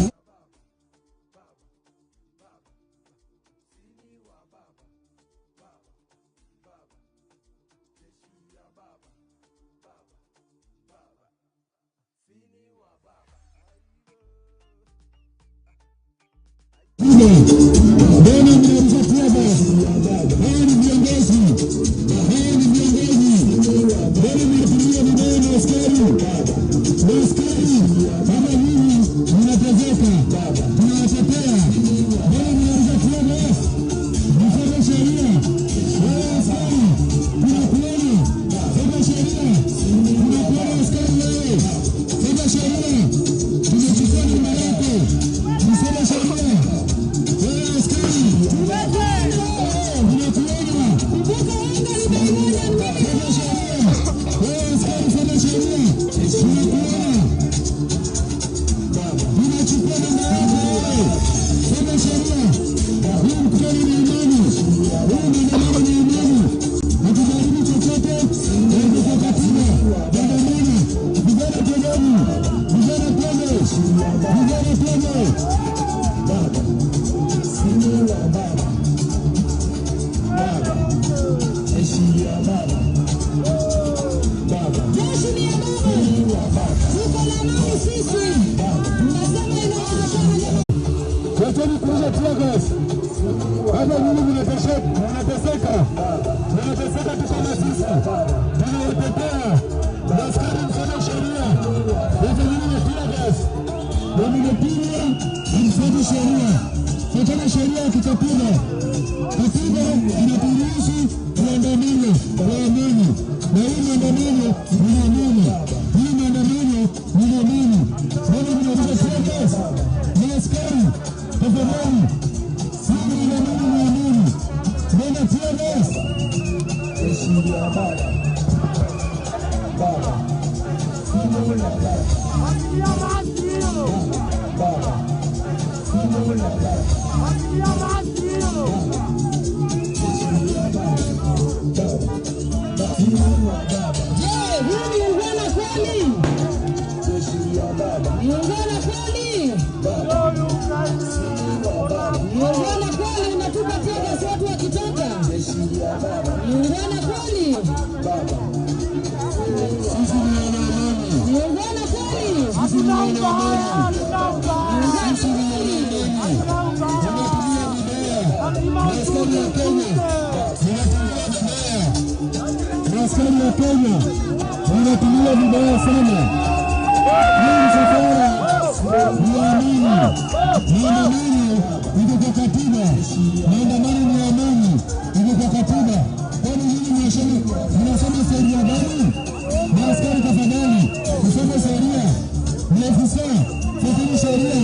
Mbona mnarusha tear gas? Hawa ni viongozi. Hawa ni viongozi. Mbona Hata nyinyi mnateseka, mnateseka, mnateseka tu kama sisi. Tunawatetea askari, mfuate sheria. Wote nyinyi ni tear gas, wamepigwa, mfuate sheria. Fuatana sheria ya kikatiba. Katiba inaturuhusu tuandamane kwa amani, na hii maandamano ni amani, hii maandamano ni amani. Mbona mnarusha tear gas? Ni askari, tafadhali, hii maandamano ni amani. Mbona tear gas? Je, huu ni ungwana kweli? Ni ungwana kweli? Ni ungwana kweli unatupa tear gas watu wakitoka? Ni ungwana kweli? Sisi ni wana amani. Ni ungwana kweli? Sisi ni wana amani. Sisi ni wana amani. Tunatumia vibaya. Askari wa Kenya, tunatumia vibaya. Askari wa Kenya wanatumia vibaya sana. Hii msafara ni amani. Maandamano iko kwa katiba. Maandamano ni amani, iko kwa katiba. Kwani nyinyi mnasoma sheria gani? Maaskari tafadhali, msome sheria. Maafisa, fuateni sheria.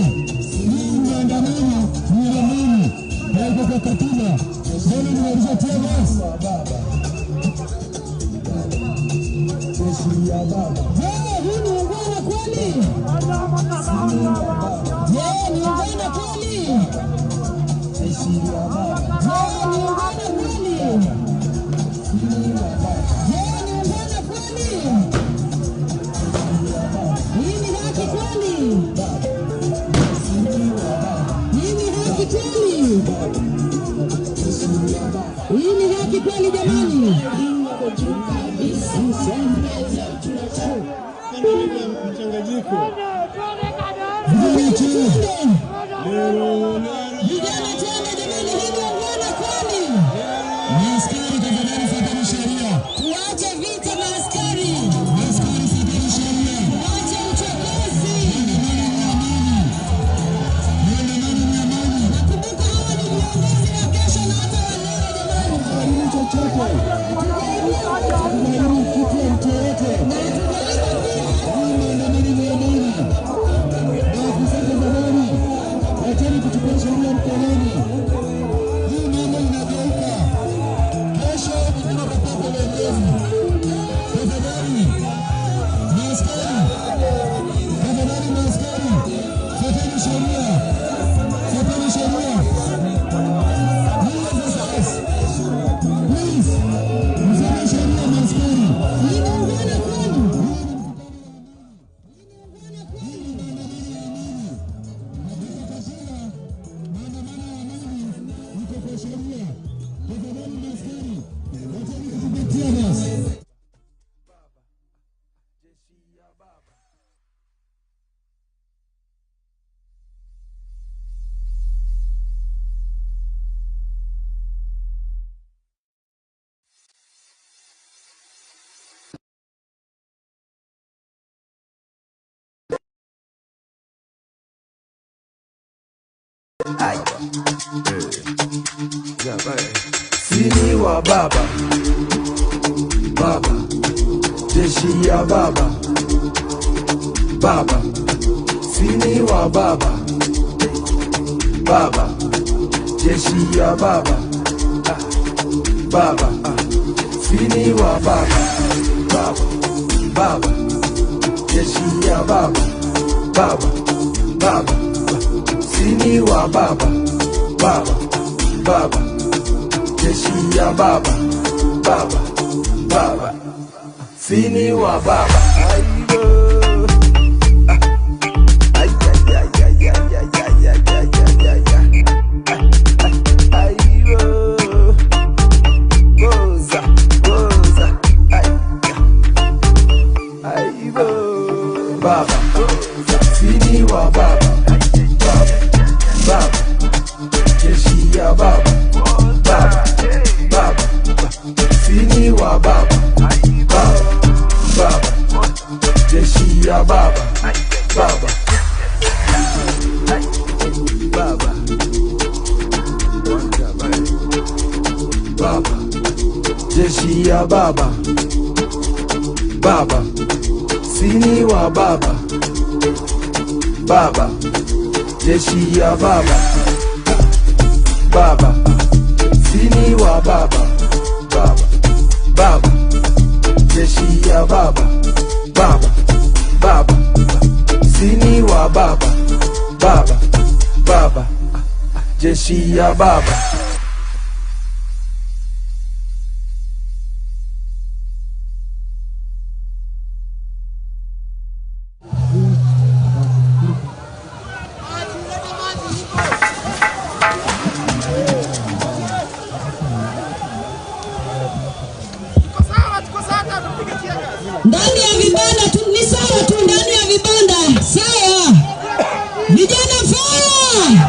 Hii maandamano ni amani na iko kwa katiba. Mbona mnarusha tear gas? Je, huu ni ungwana kweli? Je, ni ungwana kweli? Je, ni ungwana kweli? Je, ni ungwana kweli? Hii ni haki kweli? Hii ni haki kweli? Hii ni haki kweli jamani? Mchanganyiko. Vijana twende. Vijana twende jamani, hii ni ungwana kweli? Askari tafadhali, fuateni sheria. Tuache vita na askari. Askari fuateni sheria. Tuache uchokozi. Maandamano ni amani. Nakumbuka hawa ni viongozi wa kesho na hata wa leo jamani. Hatuharibu chochote. Hatuharibu kitu ya mtu yeyote. Na hatujaiba pia. Hii maandamano ni amani. Maafisa tafadhali, wacheni kuchukua sheria mkononi. Hii mambo inageuka. Kesho tunapata uongozi. Tafadhali, maaskari, tafadhali maaskari, fuateni sheria. Fuateni sheria. You officers, please, mfuate sheria maaskari. Hii ni ungwana kweli? Tear gas. Sini wa baba baba, jeshi ya baba baba, sini wa baba baba, jeshi ya baba baba, sini wa baba baba baba, jeshi ya baba baba baba, sini wa baba baba baba, jeshi ya baba baba baba, sini wa baba. Ay, ay, ay, ay, ay, ay, ay, ay, ay, ay, ay, ay. Ay, oh. Goza, goza. Ay, ay, oh. Baba, sini wa baba, baba, baba, jeshi ya baba. Jeshi ya baba, baba, sini wa baba, baba, jeshi ya baba, baba, sini wa baba, baba, baba, jeshi ya baba, baba, baba, sini wa baba, baba, baba, jeshi ya baba. Ndani ya vibanda tu ni sawa tu, ndani ya vibanda sawa. Vijana fire!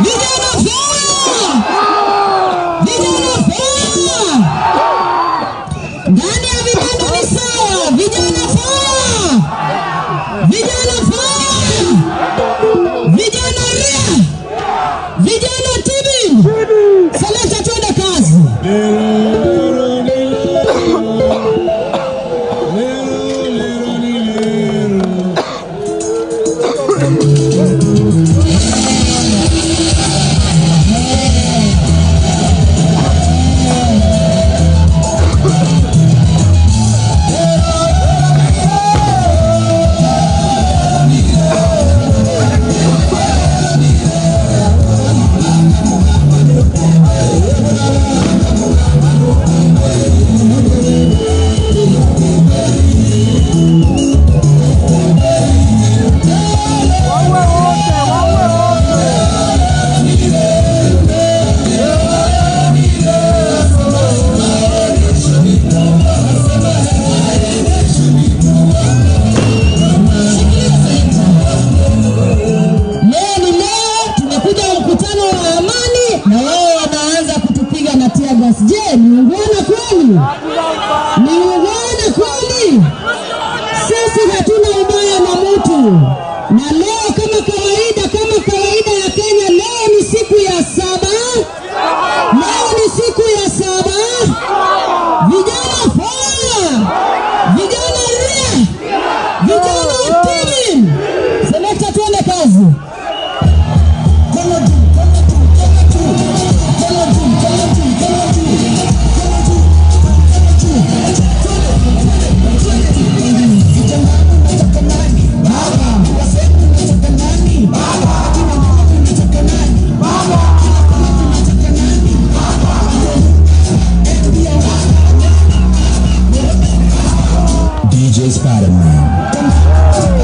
Vijana fire! Vijana fire! Ndani ya vibanda ni sawa. Vijana fire! Vijana fire! Vijana ria! Vijana tibi! Selekta, twende kazi. Leo ni leo, tumekuja mkutano wa amani na wao wanaanza kutupiga na tear gas. Je, ni ungwana kweli? Ni ungwana kweli? Sisi hatuna ubaya na mtu. Na leo kama kawaida ya Kenya, leo ni siku ya saba. Leo ni siku ya saba. Vijana fire! Vijana ria! Vijana tibi! Selekta, tuende kazi. DJ Spider-Man.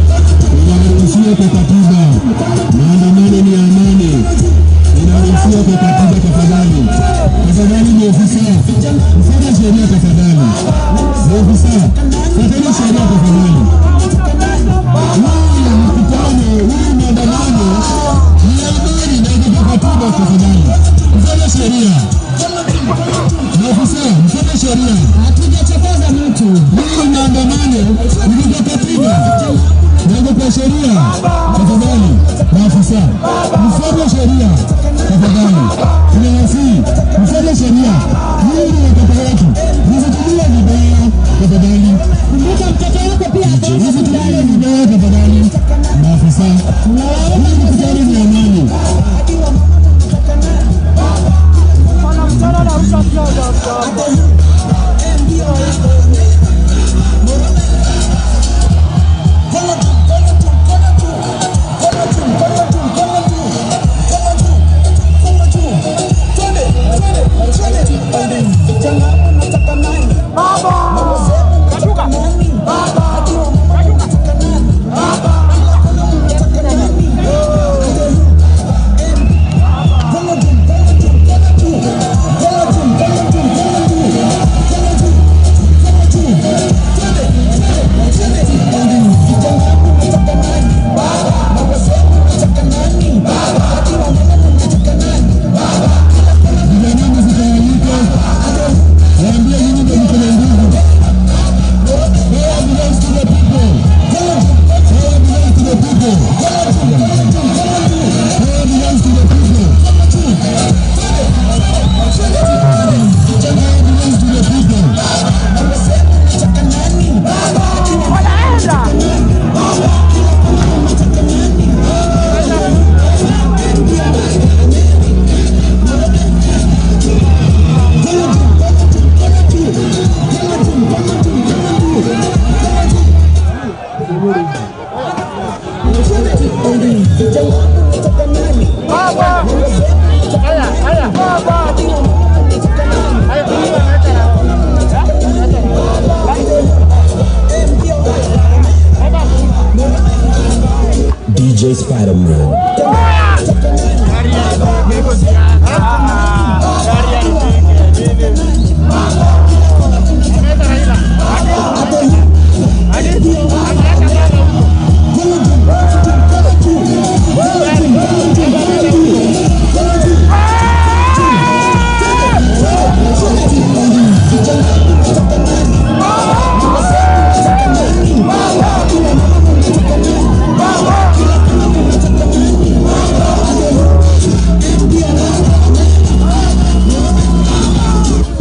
Inaruhusiwa kwa katiba. Maandamano ni amani. Inaruhusiwa kwa katiba, tafadhali. Tafadhali maofisa, mfuate sheria tafadhali. Maofisa, fuateni sheria tafadhali. Huu mkutano, huu maandamano ni amani na iko kwa katiba tafadhali. Mfuate sheria. Maofisa, mfuate sheria. Hatujachokoza mtu. Huu maandamano ni kwa katiba. Na kwa sheria tafadhali, maafisa mfuate sheria tafadhali. DJ Spider-Man.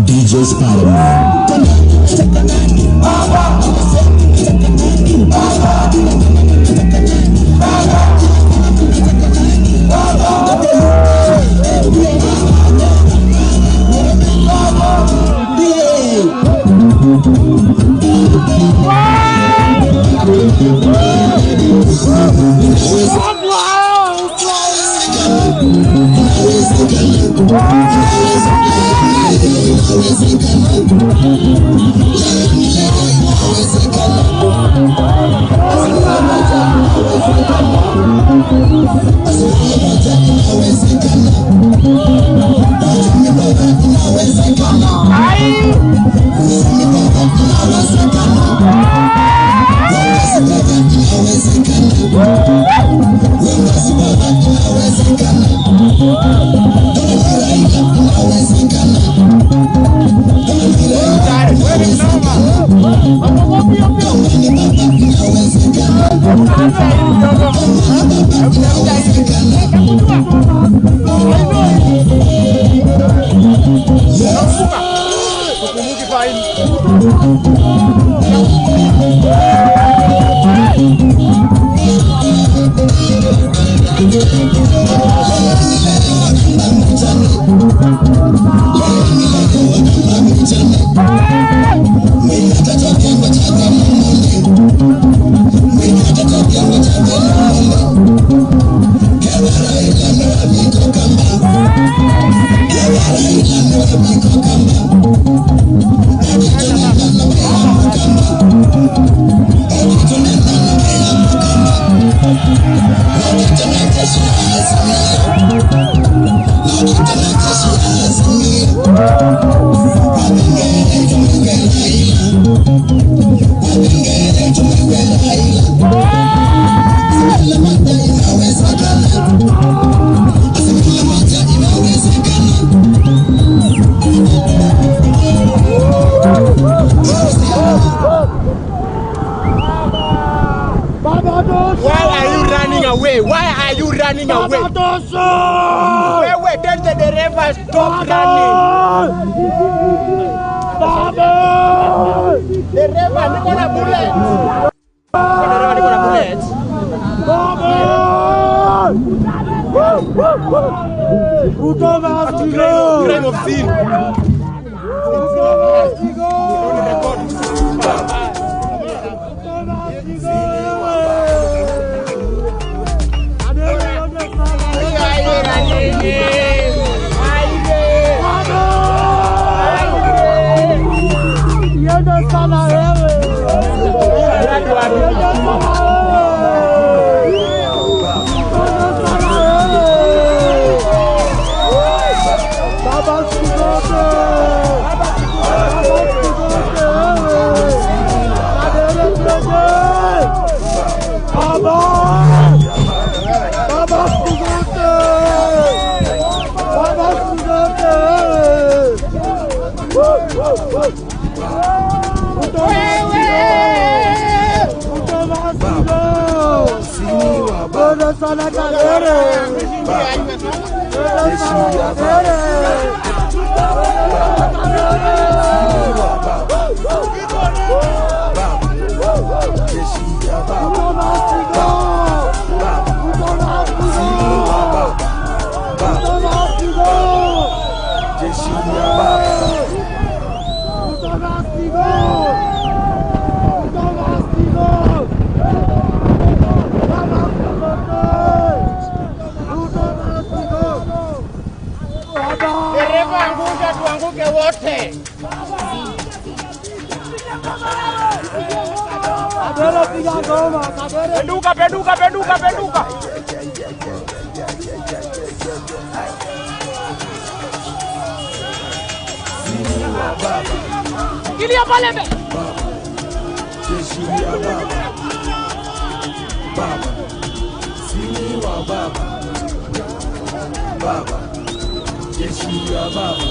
DJ Spider-Man. Why are you running away? Why are you running away? Wait, tell the driver stop running. Dereva niko na bullet. Dereva niko na bullet. Ruto must go. Crime of sin. Ruto must go. Tuanguke wote. Penduka, penduka, penduka, penduka. Kilia pale mbele. Jeshi ya baba. Baba. Sini wa baba. Baba. Jeshi ya baba.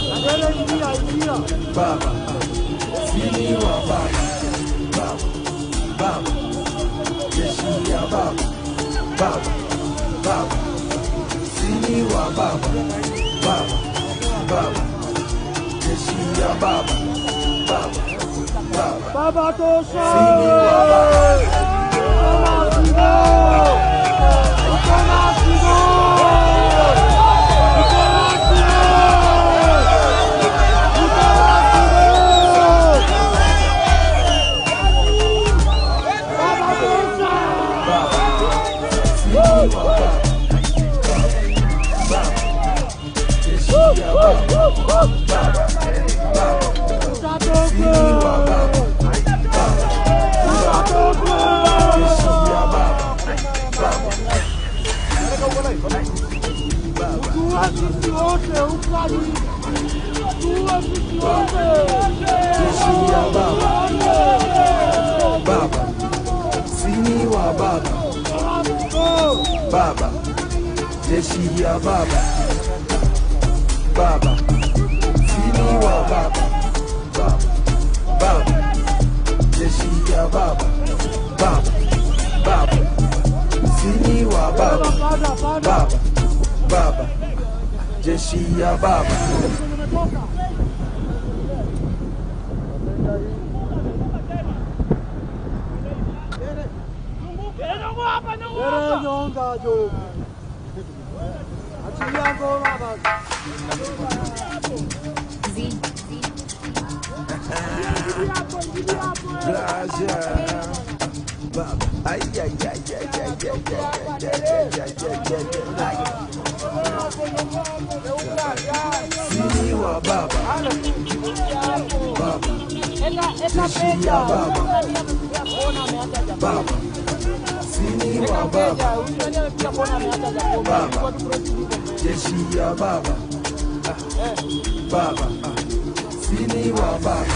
Baba. Sini wa baba. Baba. Baba. Jeshi ya baba. Baba. Baba. Sini wa baba. Baba. Baba. Jeshi ya baba. Baba. Baba. Baba tosha. Sini wa baba. Baba, sini wa baba, baba, jeshi ya baba, baba, sini wa baba, baba, baba, jeshi ya baba, baba, baba, sini wa baba, baba, baba, jeshi ya baba. Sini wa baba, baba, jeshi ya baba, baba, sini wa baba, baba, jeshi ya baba, baba, sini wa baba,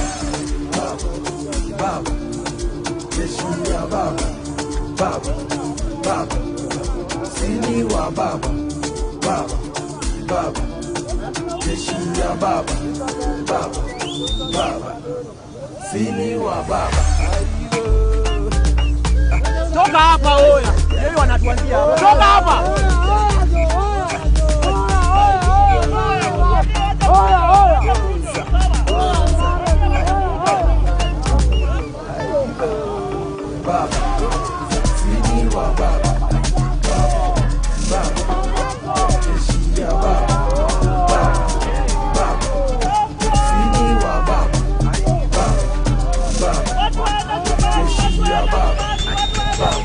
baba, baba, jeshi ya baba, baba, baba, sini wa baba, baba, baba, jeshi ya baba, baba, baba, sini wa baba. Toka hapa oya. Yeye wanatuanzia hapa. Toka hapa. Oya oya. Baba, sini wa baba, baba, jeshi ya baba, baba, baba, sini wa baba, baba, baba, jeshi ya baba, baba.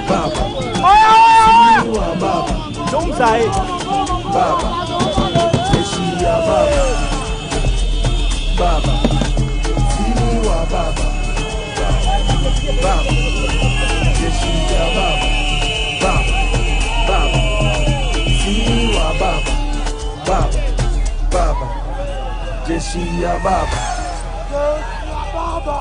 Baba, sini wa baba, baba, jeshi ya baba, baba, sini wa baba, baba, jeshi ya baba, baba, baba, sini wa baba, baba, baba, jeshi ya baba. Baba.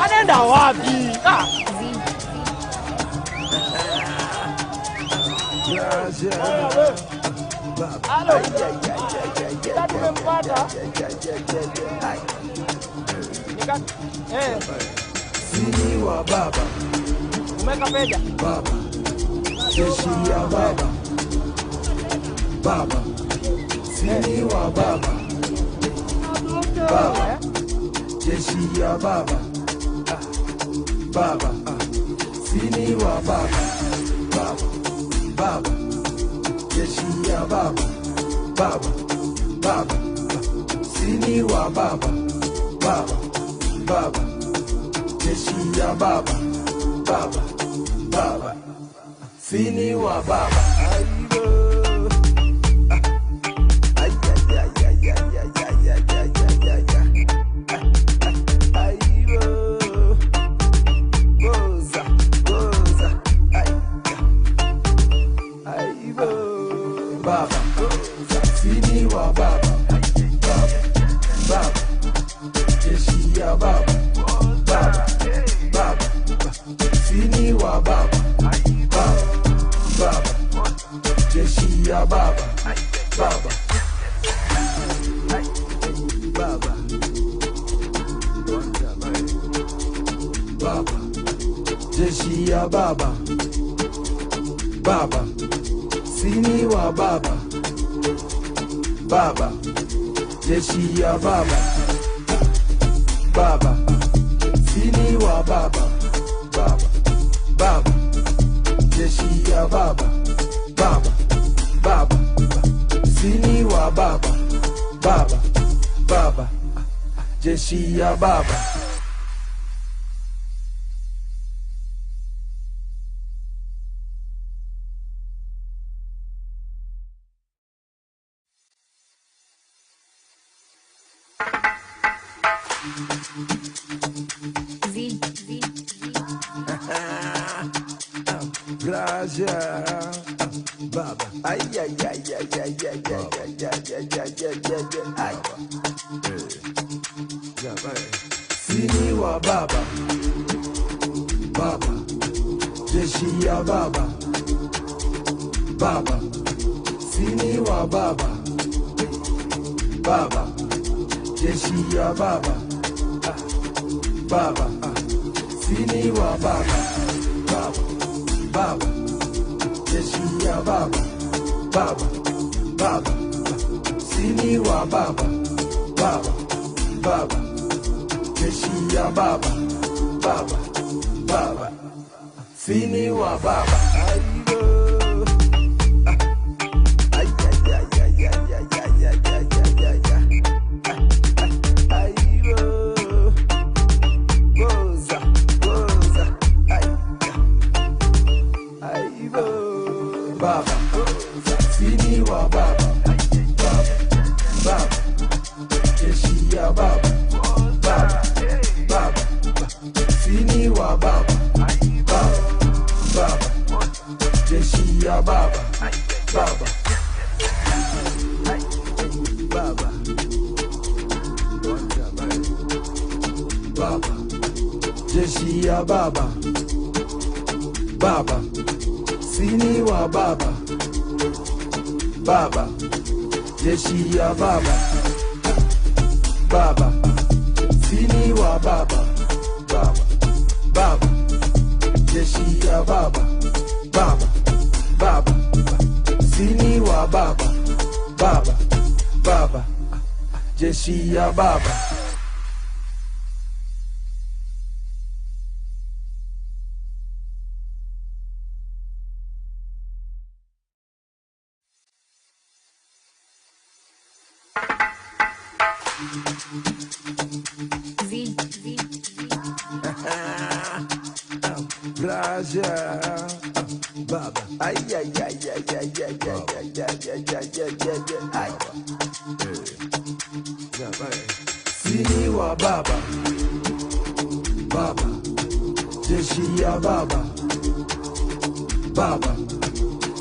Anaenda wapi? Ah. Halo. Tumempata. Sini wa baba. Umeka peja. Baba. Jeshi ya baba. Baba. Sini wa baba. Baba. Jeshi ya baba. Baba. Sini wa baba, baba, baba, jeshi ya baba, baba, baba, sini wa baba, baba, baba, jeshi ya baba, baba, baba, sini wa baba. Baba, sini wa baba, baba, baba, jeshi ya baba, baba, baba, sini wa baba, baba, baba, jeshi ya baba, baba, baba, baba, jeshi ya baba, baba. Sini wa baba, baba, jeshi ya baba, baba, sini wa baba, baba, baba, jeshi ya baba, baba, baba, sini wa baba, baba, baba, jeshi ya baba. Z, Z, Raja, baba, ay ay ay ay ay ay ay ay ay ay ay ay ay, sini wa baba, baba, jeshi ya baba, baba, sini wa baba, baba, jeshi ya baba, baba, sini wa baba, baba, baba, jeshi ya baba, baba, baba, sini wa baba, baba, baba, jeshi ya baba, baba, baba, sini wa baba. Baba, sini wa baba, baba, baba, jeshi ya baba, baba, baba, sini wa baba, baba, baba, jeshi ya baba, baba, baba, baba, jeshi ya baba, baba. Sini wa baba, baba, jeshi ya baba, baba, sini wa baba, baba, baba, jeshi ya baba, baba, baba, sini wa baba, baba, baba, jeshi ya baba. Z, Z, Raja, baba, ay ay ay ay ay ay ay ay ay ay ay ay ay, sini wa baba, baba, jeshi ya baba, baba,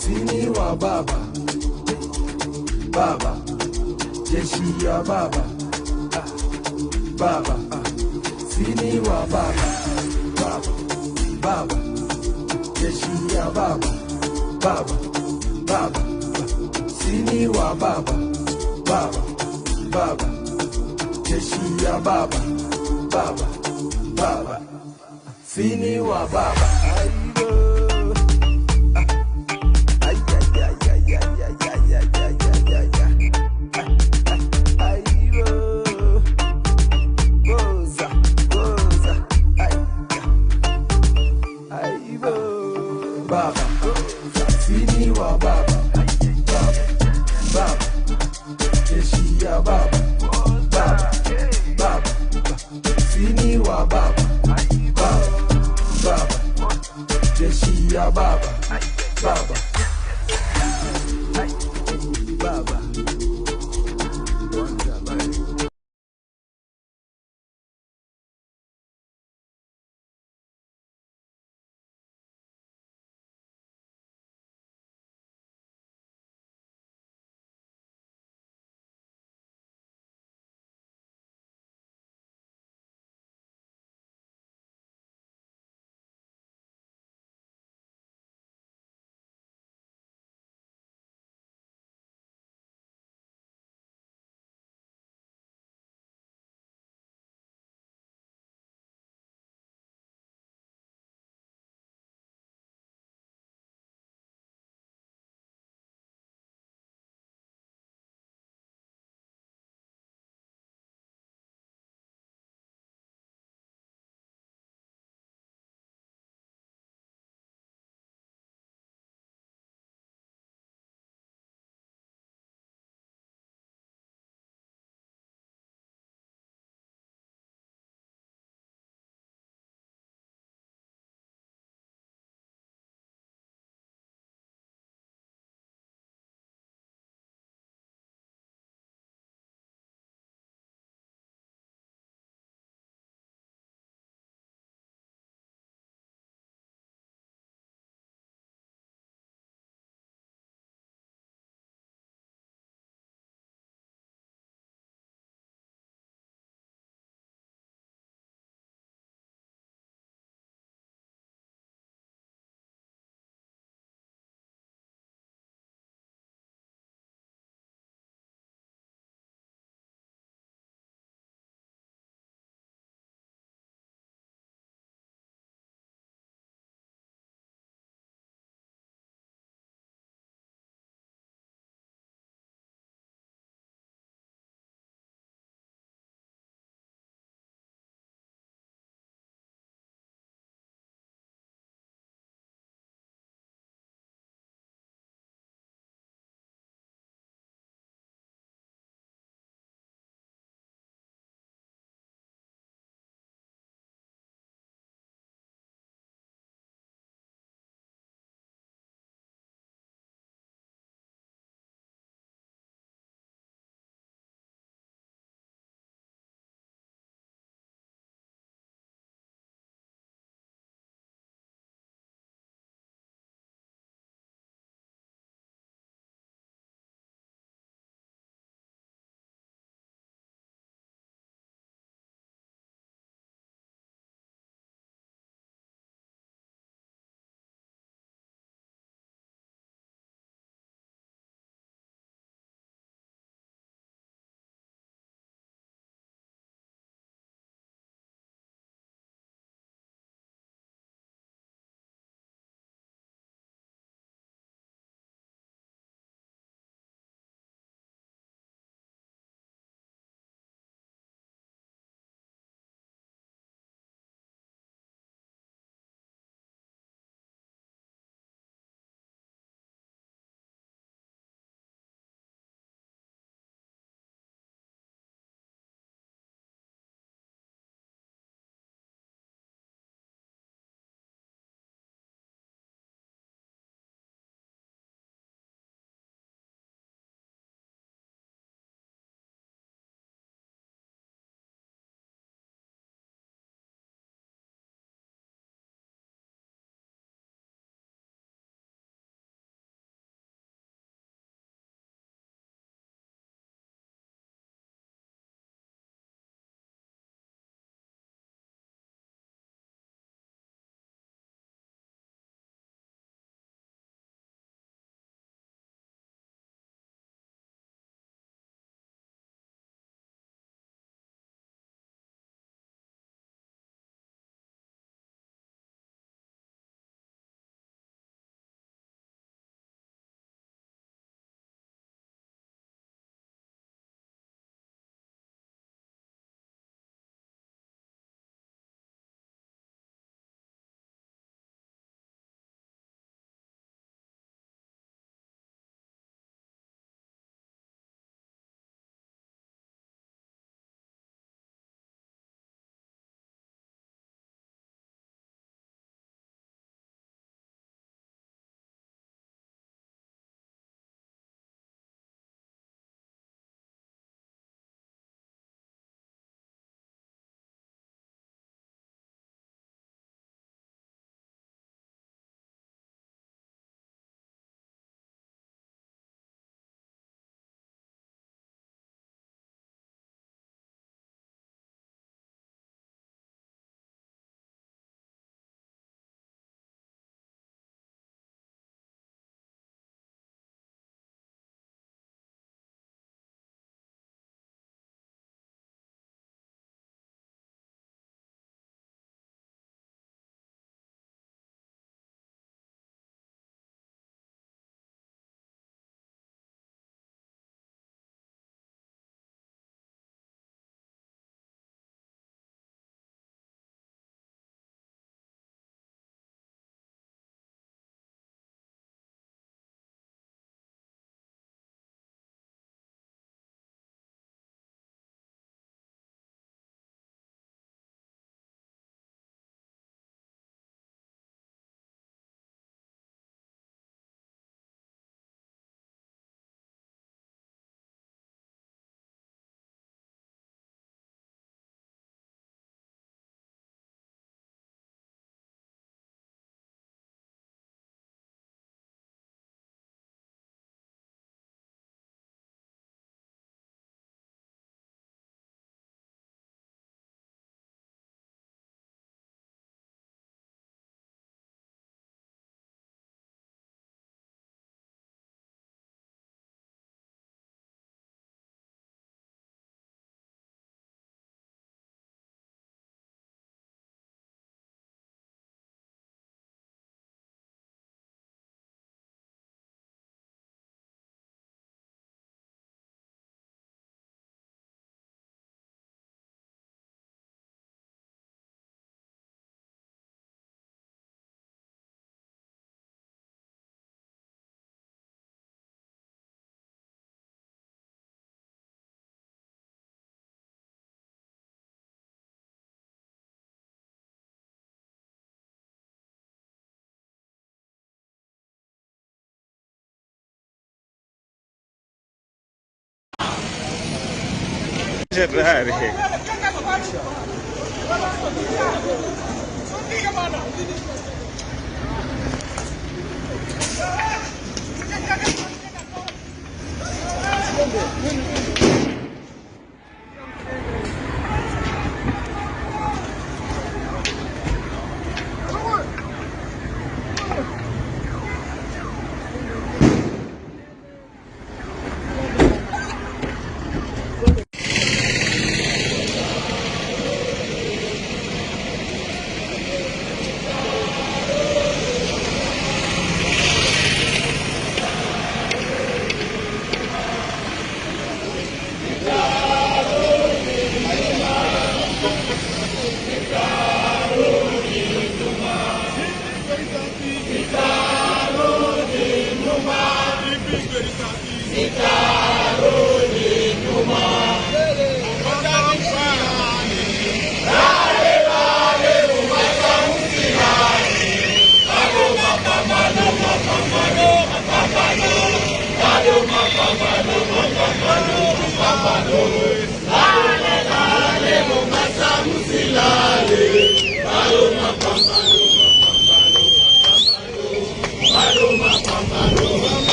sini wa baba, baba, jeshi ya baba, baba, sini wa baba, baba, baba, jeshi ya baba, baba, baba, sini wa baba, baba, baba, jeshi ya baba, baba, baba, sini wa baba. Ay ay ay ay ay ay ay ay ay ay ay ay. Ay, Chagua baba, baba, baba. Jeshi ya baba, baba, baba. Tayari. Tayari. Tayari.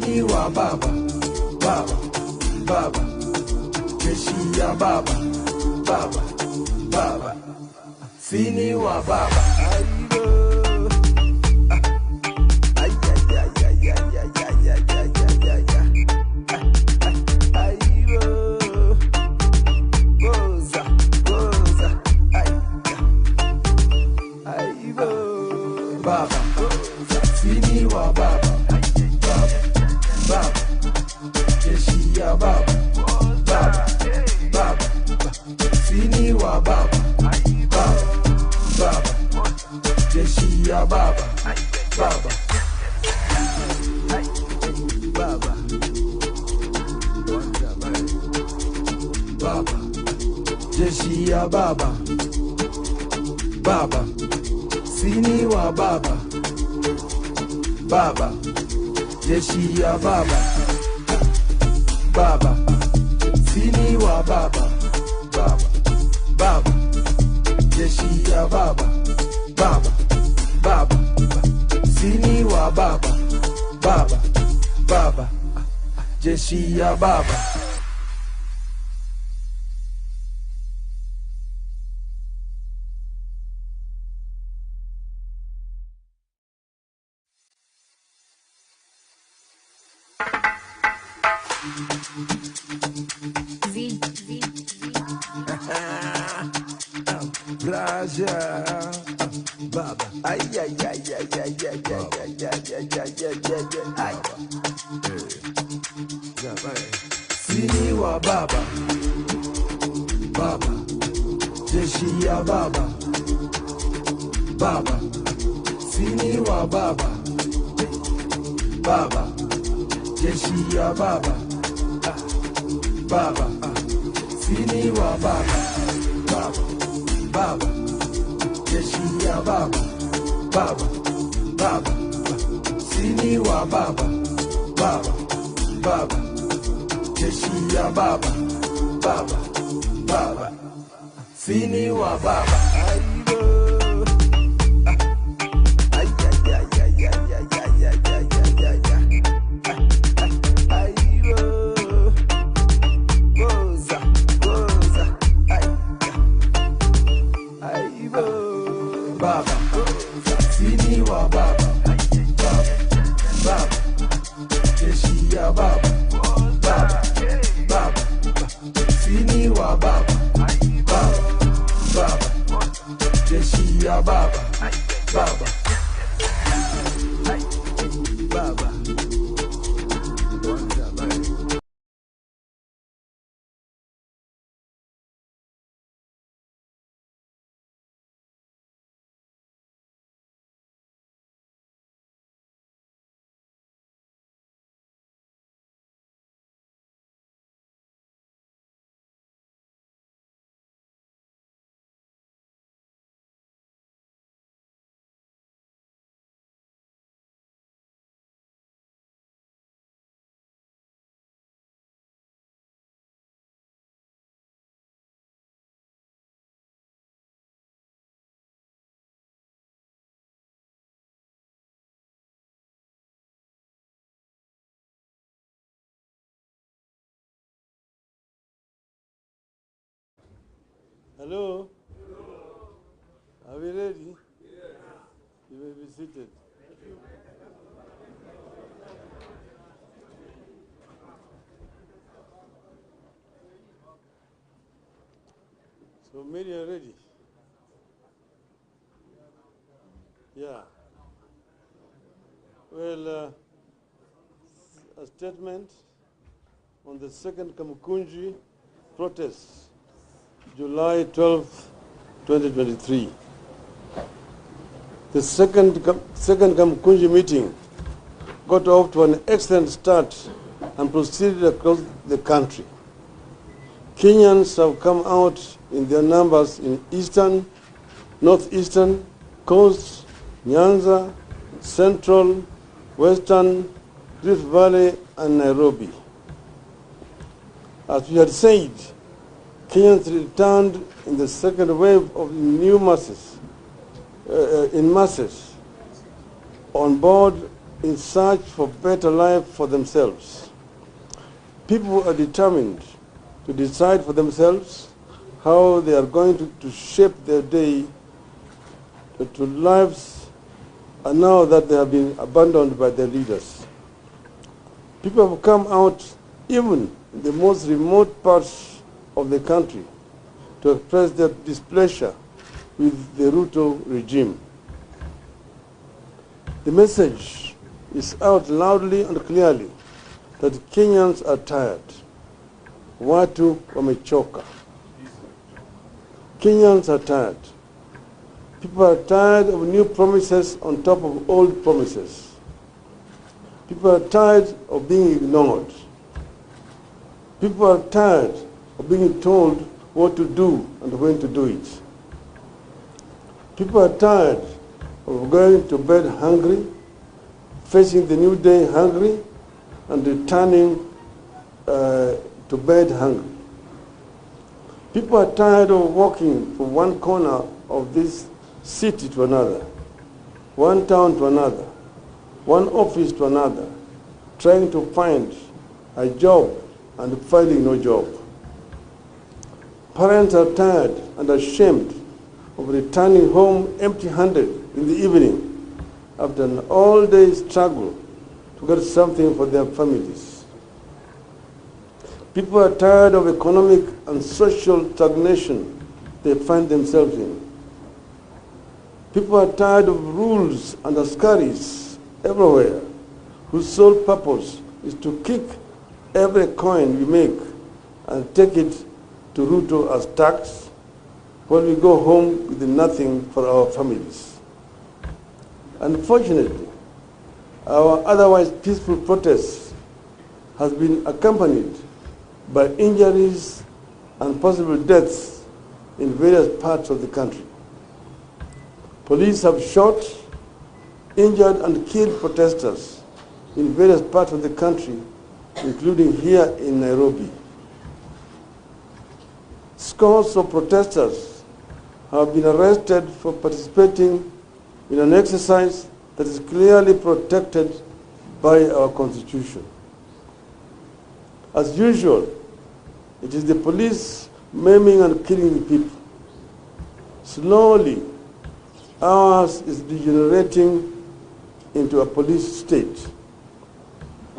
Ni wa baba, baba, baba, jeshi ya baba, baba, baba, sini wa baba. Baba, sini wa baba, baba, baba, jeshi ya baba, baba, baba, sini wa baba, baba, baba, jeshi ya baba, baba, baba, baba, jeshi ya baba, baba, sini wa baba, baba, jeshi ya baba, baba, sini wa baba, baba, baba, jeshi ya baba, baba, baba, sini wa baba, baba, baba, jeshi ya baba. V, V, Raja, baba, ay ay ay ay ay ay ay ay ay ay ay ay ay. Sini wa baba, baba, jeshi ya baba, baba, sini wa baba, baba, jeshi ya baba, baba, sini wa baba, baba, baba, jeshi ya baba, baba, baba, sini wa baba, baba, baba, jeshi ya baba, baba, baba, sini wa baba. Ay ay ay ay ay ay ay ay ay ay ay ay. Goza, goza, ay, ay, baba, sini wa baba, baba, baba, jeshi ya baba, baba, baba, sini wa baba, baba, baba, jeshi ya baba, baba, baba. Hello? Are we ready? Yes. You may be seated. Thank you. So, Mary, are ready? Yeah. Well, a statement on the second Kamukunji protests, July 12, 2023. The second Kamkunji meeting got off to an excellent start and proceeded across the country. Kenyans have come out in their numbers in Eastern, Northeastern, Coast, Nyanza, Central, Western, Rift Valley, and Nairobi. As we had said, Kenyans returned in the second wave of new masses, in masses, on board in search for better life for themselves. People are determined to decide for themselves how they are going to shape their day to lives, and now that they have been abandoned by their leaders. People have come out even in the most remote parts of the country to express their displeasure with the Ruto regime. The message is out loudly and clearly that Kenyans are tired. Watu wamechoka. Kenyans are tired. People are tired of new promises on top of old promises. People are tired of being ignored. People are tired of being told what to do and when to do it. People are tired of going to bed hungry, facing the new day hungry, and returning to bed hungry. People are tired of walking from one corner of this city to another, one town to another, one office to another, trying to find a job and finding no job. Parents are tired and ashamed of returning home empty-handed in the evening after an all-day struggle to get something for their families. People are tired of economic and social stagnation they find themselves in. People are tired of rules and askaris everywhere whose sole purpose is to kick every coin we make and take it to Ruto as tax while we go home with nothing for our families. Unfortunately, our otherwise peaceful protest has been accompanied by injuries and possible deaths in various parts of the country. Police have shot, injured, and killed protesters in various parts of the country, including here in Nairobi. Scores of protesters have been arrested for participating in an exercise that is clearly protected by our Constitution. As usual, it is the police maiming and killing the people. Slowly, ours is degenerating into a police state.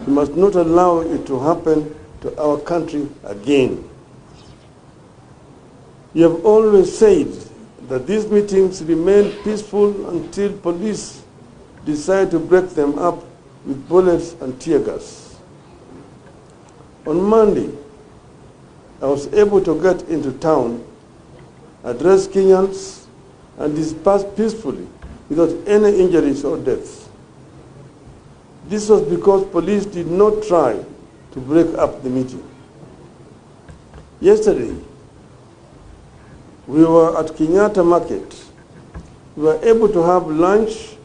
We must not allow it to happen to our country again. You have always said that these meetings remain peaceful until police decide to break them up with bullets and tear gas. On Monday, I was able to get into town, address Kenyans, and disperse peacefully without any injuries or deaths. This was because police did not try to break up the meeting. Yesterday, we were at Kenyatta Market. We were able to have lunch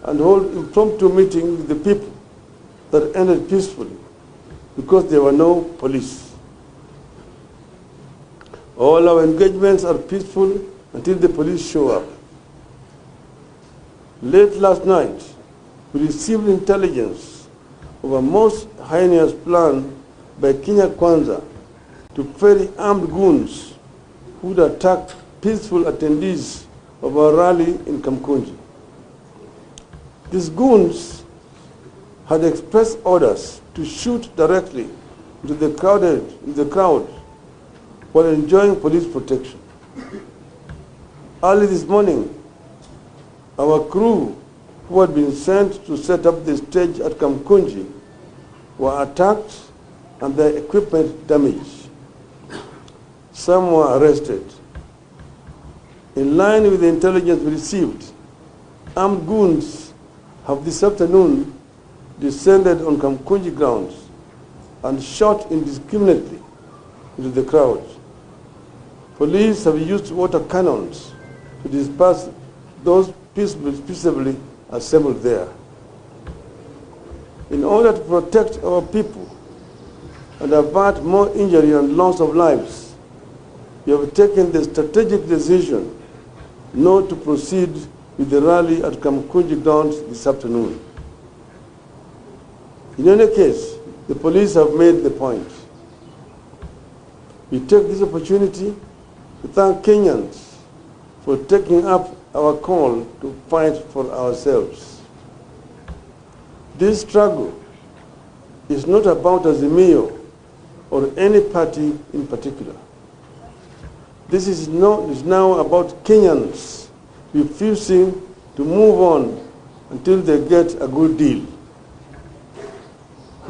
and hold impromptu meeting with the people that ended peacefully because there were no police. All our engagements are peaceful until the police show up. Late last night, we received intelligence of a most heinous plan by Kenya Kwanza to ferry armed goons who would attack peaceful attendees of our rally in Kamkunji. These goons had expressed orders to shoot directly into the crowd while enjoying police protection. Early this morning, our crew, who had been sent to set up the stage at Kamkunji, were attacked and their equipment damaged. Some were arrested. In line with the intelligence we received, Armed goons have this afternoon descended on Kamkunji grounds and shot indiscriminately into the crowd. Police have used water cannons to disperse those peaceably assembled there. In order to protect our people and avert more injury and loss of lives, we have taken the strategic decision not to proceed with the rally at Kamkunji grounds this afternoon. In any case, the police have made the point. We take this opportunity to thank Kenyans for taking up our call to fight for ourselves. This struggle is not about Azimio or any party in particular. This is now about Kenyans refusing to move on until they get a good deal.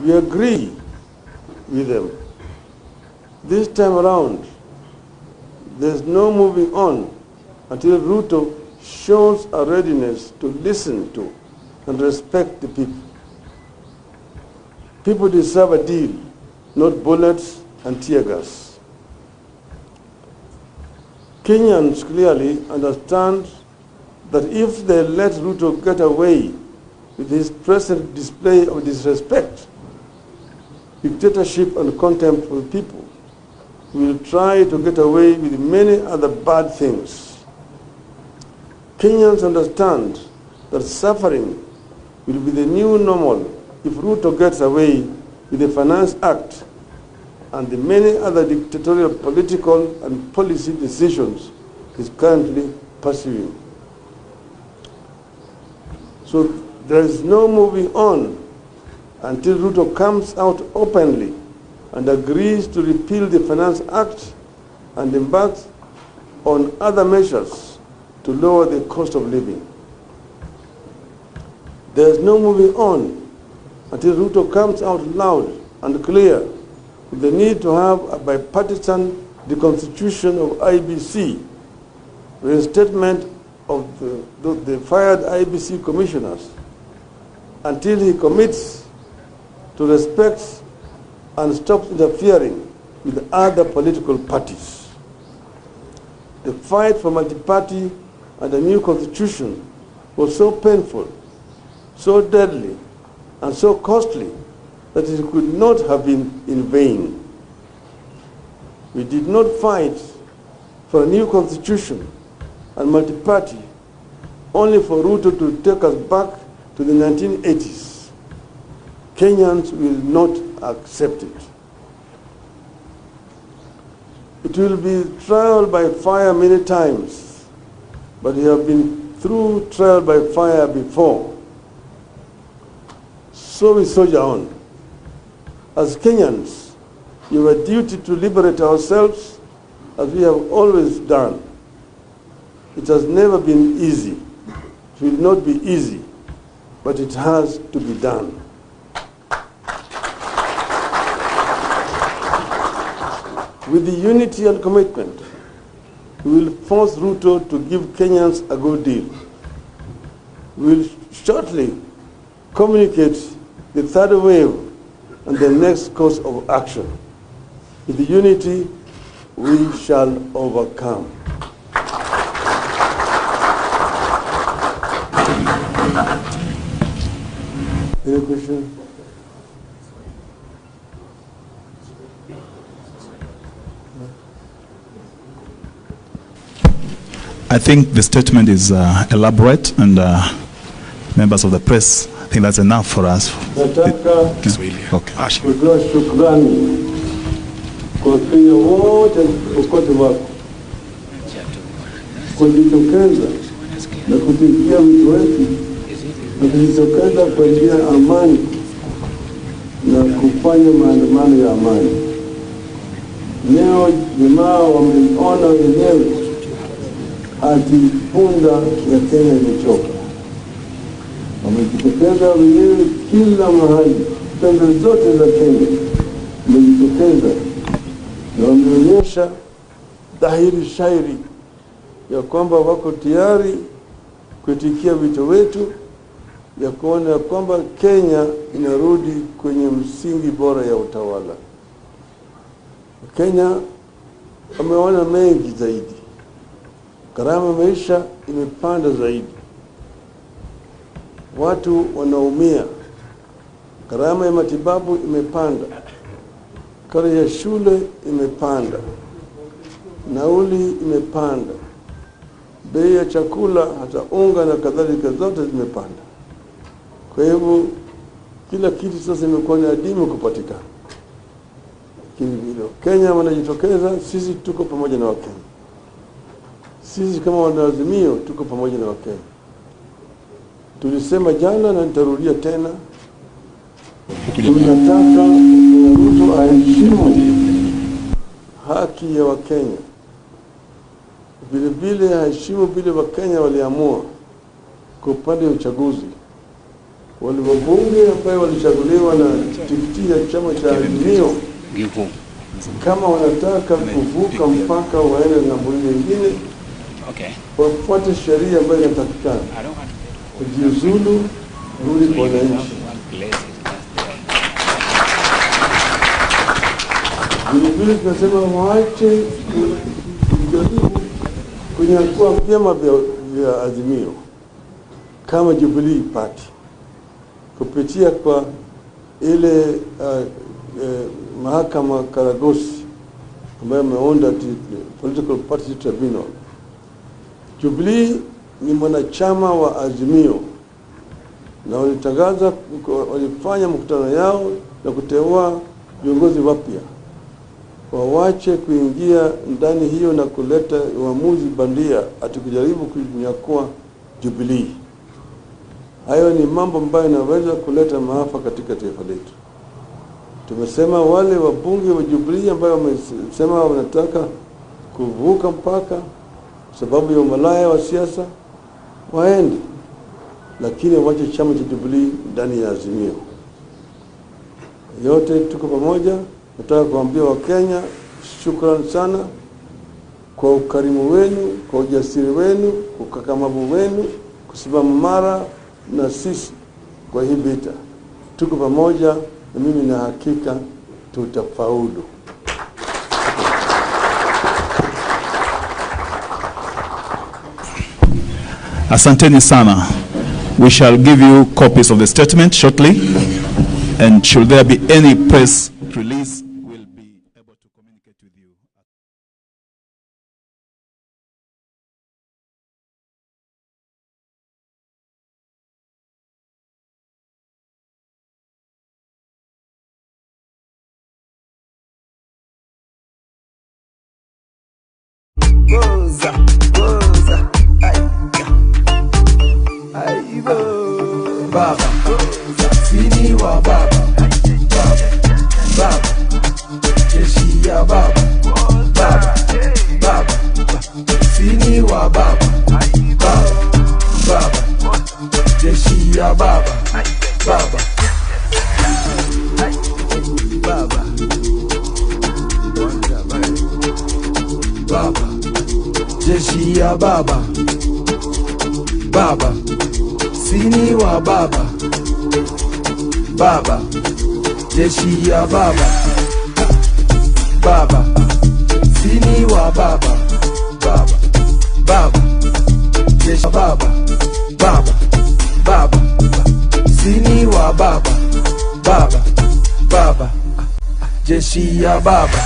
We agree with them. This time around, there's no moving on until Ruto shows a readiness to listen to and respect the people. People deserve a deal, not bullets and tear gas. Kenyans clearly understand that if they let Ruto get away with his present display of disrespect, dictatorship and contempt for the people, he will try to get away with many other bad things. Kenyans understand that suffering will be the new normal if Ruto gets away with the Finance Act and the many other dictatorial political and policy decisions he's currently pursuing. So there is no moving on until Ruto comes out openly and agrees to repeal the Finance Act and embarks on other measures to lower the cost of living. There is no moving on until Ruto comes out loud and clear with the need to have a bipartisan deconstitution of IBC, reinstatement of the fired IBC commissioners, until he commits to respect and stops interfering with other political parties. The fight for multi-party and a new constitution was so painful, so deadly, and so costly that it could not have been in vain. We did not fight for a new constitution and multi-party only for Ruto to take us back to the 1980s. Kenyans will not accept it. It will be trial by fire many times, but we have been through trial by fire before. So we soldier on. As Kenyans, we have a duty to liberate ourselves as we have always done. It has never been easy. It will not be easy, but it has to be done. With the unity and commitment, we will force Ruto to give Kenyans a good deal. We will shortly communicate the third wave and the next course of action. With the unity, we shall overcome. Any question? I think the statement is elaborate, and members of the press, I think that's enough for us. Nataka kutoa shukrani kwa Wakenya wote popote wako kujitokeza na kupigia wito wetu na kujitokeza kwa njia ya amani na kufanya maandamano ya amani. Leo jamaa wameona wenyewe ati punda ya Kenya imechoka. Wamejitokeza wenyewe kila mahali, pembe zote za Kenya wamejitokeza na wameonyesha dhahiri shairi ya kwamba wako tayari kuitikia wito wetu ya kuona kwamba Kenya inarudi kwenye msingi bora ya utawala. Kenya wameona mengi zaidi, gharama maisha imepanda zaidi, watu wanaumia, gharama ya matibabu imepanda, karo ya shule imepanda, nauli imepanda, bei ya chakula hata unga na kadhalika zote zimepanda. Kwa hivyo kila kitu sasa imekuwa ni adimu kupatikana. Lakini vile Kenya wanajitokeza, sisi tuko pamoja na Wakenya. Sisi kama wanaazimio tuko pamoja na Wakenya. Tulisema jana na nitarudia tena, tunataka Ruto aheshimu haki ya Wakenya, vile vile aheshimu vile Wakenya waliamua kwa upande wa uchaguzi. Wale wabunge ambao walichaguliwa na tikiti ya chama cha Azimio, kama wanataka kuvuka mpaka waende ng'ambo nyingine, wafuate sheria ambayo inatakikana, kujiuzulu, rudi kwa wananchi. Vile vile tunasema waache kujaribu kunyakua vyama vya Azimio kama Jubilee Party kupitia kwa ile mahakama Karagosi ambayo imeunda Political Party Tribunal. Jubilee ni mwanachama wa Azimio na walitangaza, walifanya mkutano yao na kuteua viongozi wapya. Wawache kuingia ndani hiyo na kuleta uamuzi bandia ati kujaribu kunyakua Jubilee. Hayo ni mambo ambayo yanaweza kuleta maafa katika taifa letu. Tumesema wale wabunge wa Jubilee ambao wamesema wanataka kuvuka mpaka sababu ya umalaya wa siasa waende, lakini wache chama cha Jubilee ndani ya Azimio. Yote tuko pamoja. Nataka kuambia Wakenya shukrani sana kwa ukarimu wenu, kwa ujasiri wenu, kwa ukakamavu wenu, kusimama mara na sisi kwa hii vita. Tuko pamoja na mimi na hakika tutafaulu. Asanteni sana. We shall give you copies of the statement shortly, and should there be any press release, we'll be able to communicate with you. Goza, goza, ay, ay, baba, sini wa baba, baba, baba, jeshi ya baba, baba, baba, sini wa baba, baba, baba, jeshi ya baba, baba, baba, baba, jeshi ya baba, baba, sini wa baba, baba, jeshi ya baba, baba, sini wa baba, baba, baba, jeshi baba, baba, baba, sini wa baba, baba, baba, jeshi ya baba.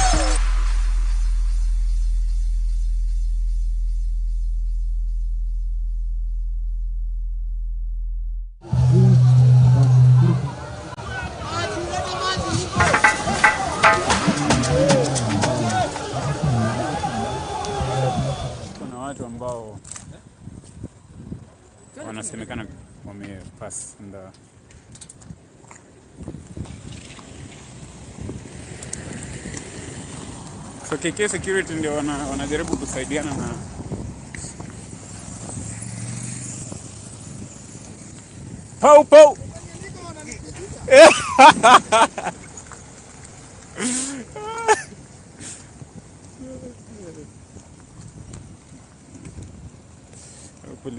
Kuna watu ambao wanasemekana wamepass and so KK Security ndio wanajaribu kusaidiana na Pau pau.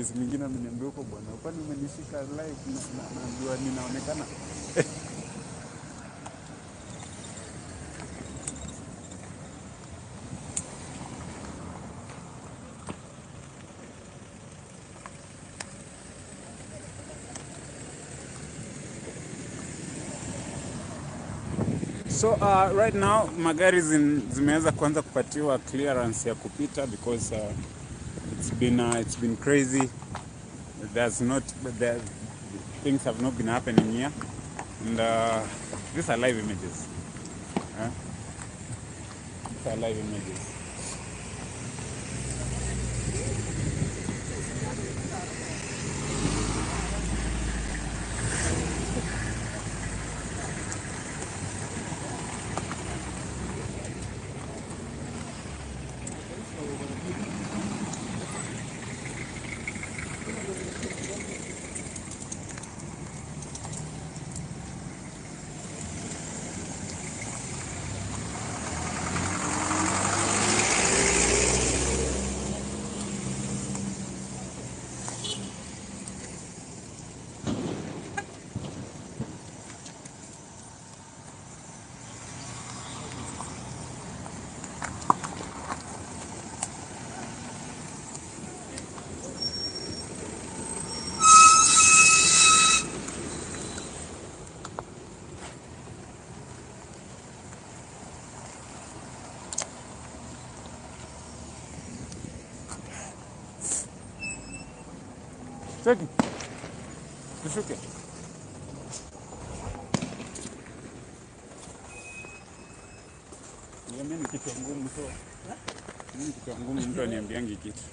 Polisi mwingine ameniambia huko, bwana, kwani umenishika live na naambiwa ninaonekana. So right now magari zimeweza kuanza kupatiwa clearance ya kupita because it's been crazy. There's not there, things have not been happening here, and these are live images. These are live images. Cheki. Tushuke. Mimi ni kichwa ngumu so. Mimi ni kichwa ngumu, mtu aniambiangi kitu.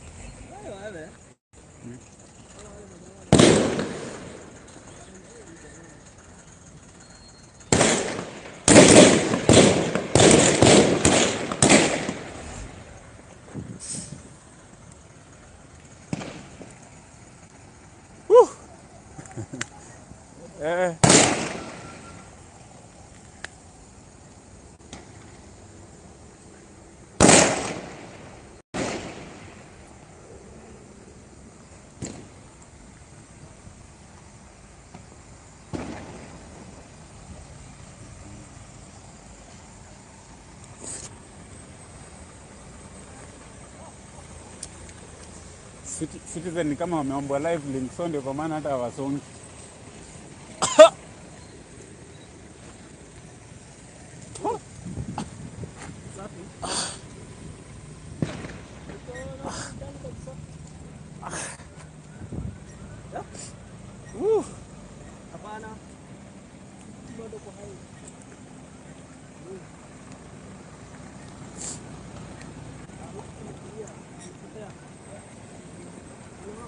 Citizen ni kama wameombwa live link, so ndio kwa maana hata hawasongi.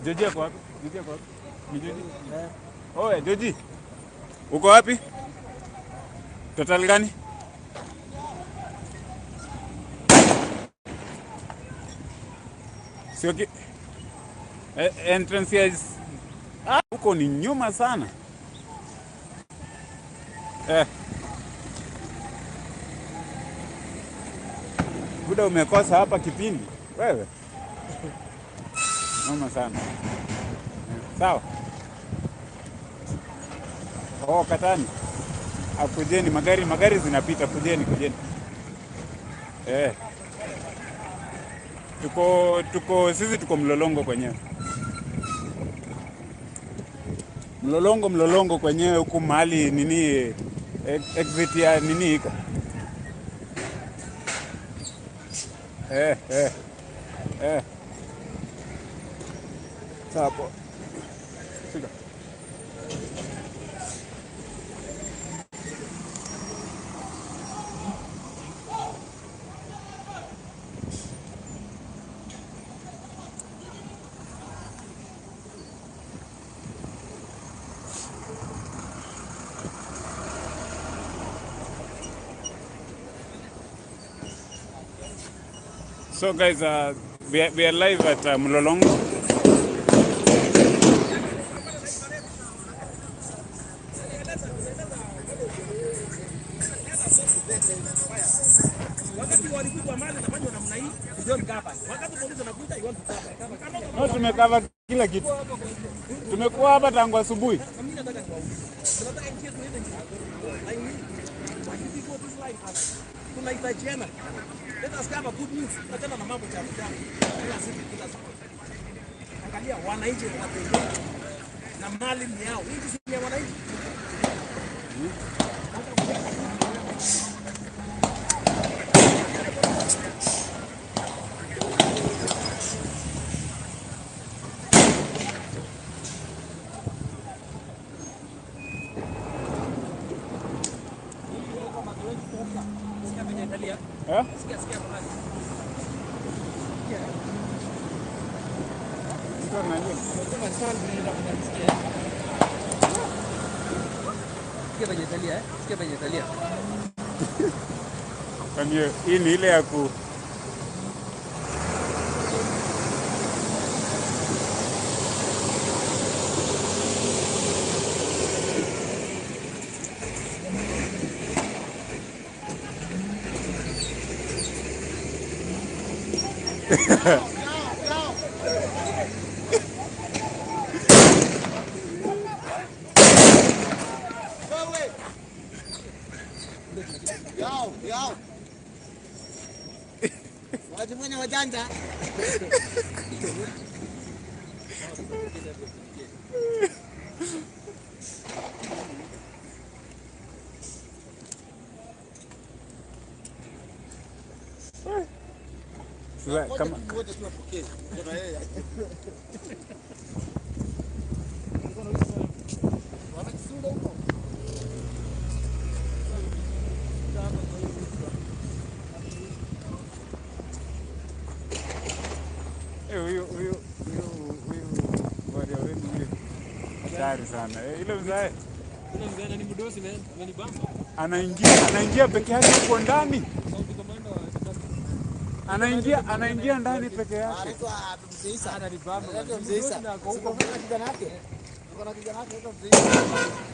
Joji ako wapi? Joji ako wapi? Ni Joji? Oe, Joji. Uko wapi? Total gani? Sio ki entrance ya huko ni nyuma sana. Buda umekosa hapa kipindi wewe. Noma sana. Sawa. Oh, katani. Akujeni magari zinapita, kujeni. Tuko sisi tuko Mlolongo kwenyewe. Mlolongo kwenyewe huku mahali nini exit ya nini iko. Sawa poa. Shika. So guys, we are live at Mlolongo. No, tumekava kila kila kitu. Tumekuwa hapa tangu asubuhi. Tunahitajiana. Let us have a good news. Tunachana na mambo cha mtaani. Kila siku kila siku. Angalia wananchi wanatembea na mali ni yao. Hii si ya wananchi. Eh? Kwani hii ni ile ya ku Yao. Wajifanya wajanja. Sasa kama huyu huyu huyu waria wenu huyu hatari sana. Ile mzae Ule mzee ni mdosi man, amenibamba. Anaingia peke yake huko ndani. Anaingia ndani peke yake. Anaitwa Mzee Isa. Ananibamba. Mzee Isa. Kuna kijana yake. Kuna kijana yake anaitwa Mzee Isa.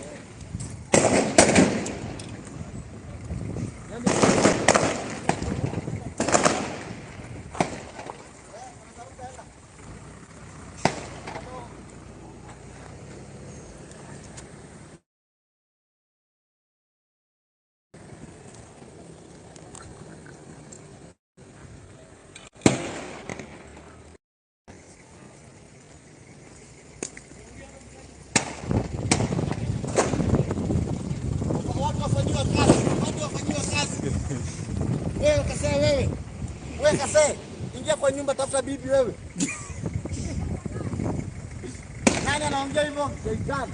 Wewe kasee wewe. Wewe kasee. Ingia kwa nyumba tafuta bibi wewe. Nani anaongea hivyo? Sheitani.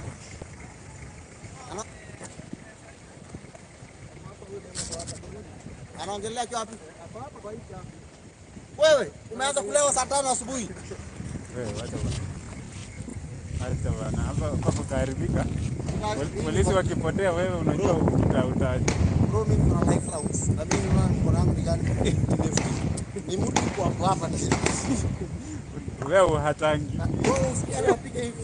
Anaongelea kwa wapi? Wewe umeanza kulewa saa 5 asubuhi. Wewe wacha bwana. Acha bwana. Hapa hapo kaharibika. Polisi wakipotea wewe unajua uta Bro, mimi niko na life rounds. Na mimi naona mkono wangu ni gani? Ni mtu kwa hapa ni. Wewe hatangi. Wewe usikia anapiga hivi.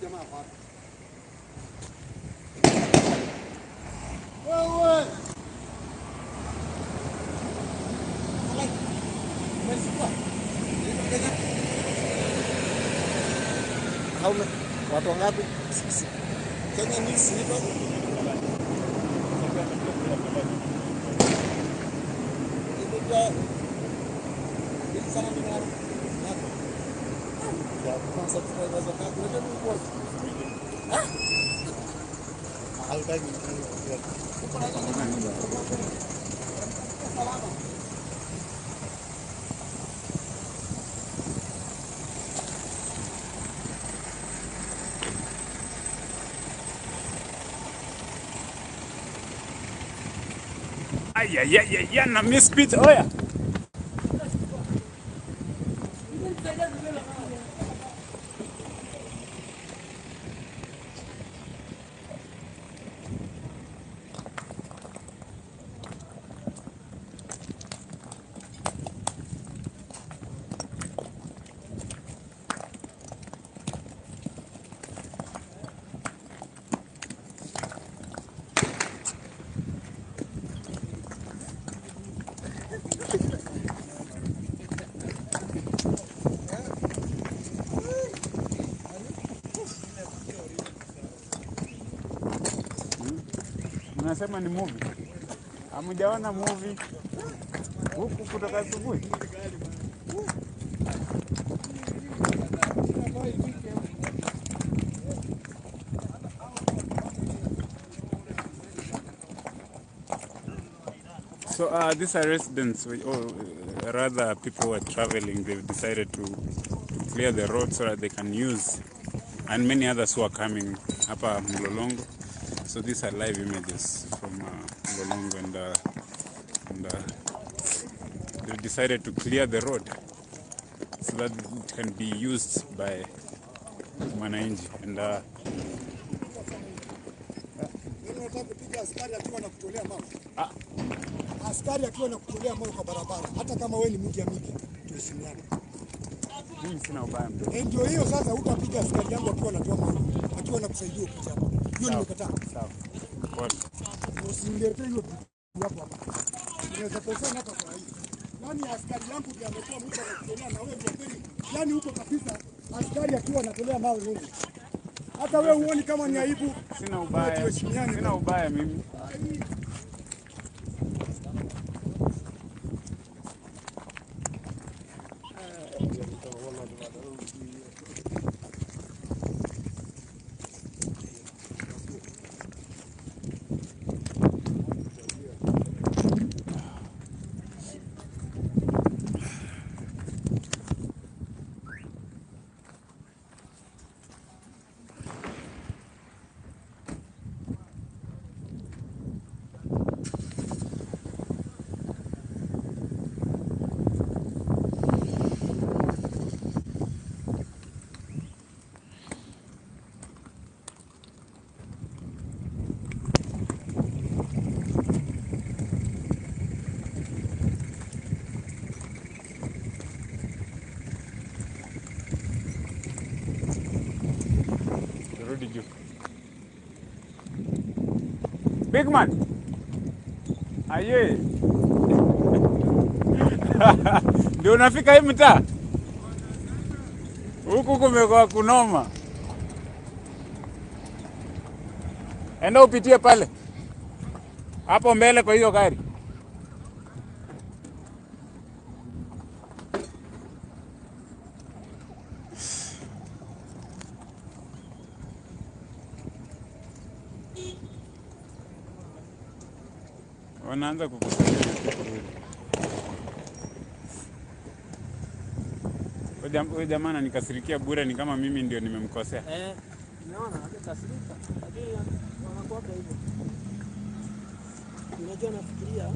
Jamaa hapa. Wewe. Watu wangapi? Kenya News hivyo. Ay, ay, ay, ay, na miss beat. Oya. Unasema ni movie? Hamjaona movie huku kutoka asubuhi? So these are residents, or rather people who are traveling. They've decided to clear the road so that they can use, and many others who are coming hapa Mlolongo. So these are live images from Mlolongo, and they've decided to clear the road so that it can be used by mwananchi. And Unataka kupiga askari akiwa anakutolea mawe. Askari akiwa anakutolea mawe kwa barabara, hata kama wewe ni mtu ya miji, tuheshimiane. Mimi sina ubaya mdogo. Ndio hiyo sasa, utapiga askari yangu akiwa anatoa mawe, akiwa anakusaidia upite hapo. Hiyo nimekataa. Sawa. Pole. Usiniletee hiyo hapo hapa. Unaweza kosea hata kwa hii. Yaani askari yangu ndiye amekuwa mtu anakutolea na wewe ndio kweli. Yaani huko kabisa askari akiwa anatolea mawe wewe. Hata wewe huoni kama ni aibu? Sina ubaya. Sina ubaya mimi. Rudi juu. Big man. Aye. Ndio unafika hii mtaa? Huku kumekuwa kunoma. Enda upitie pale. Hapo mbele kwa hiyo gari. Wanaanza kukusanya. Huyu jamaa ananikasirikia bure, ni kama mimi ndio nimemkosea. Naona amekasirika, lakini wanakuwa hivyo. Unajua nafikiria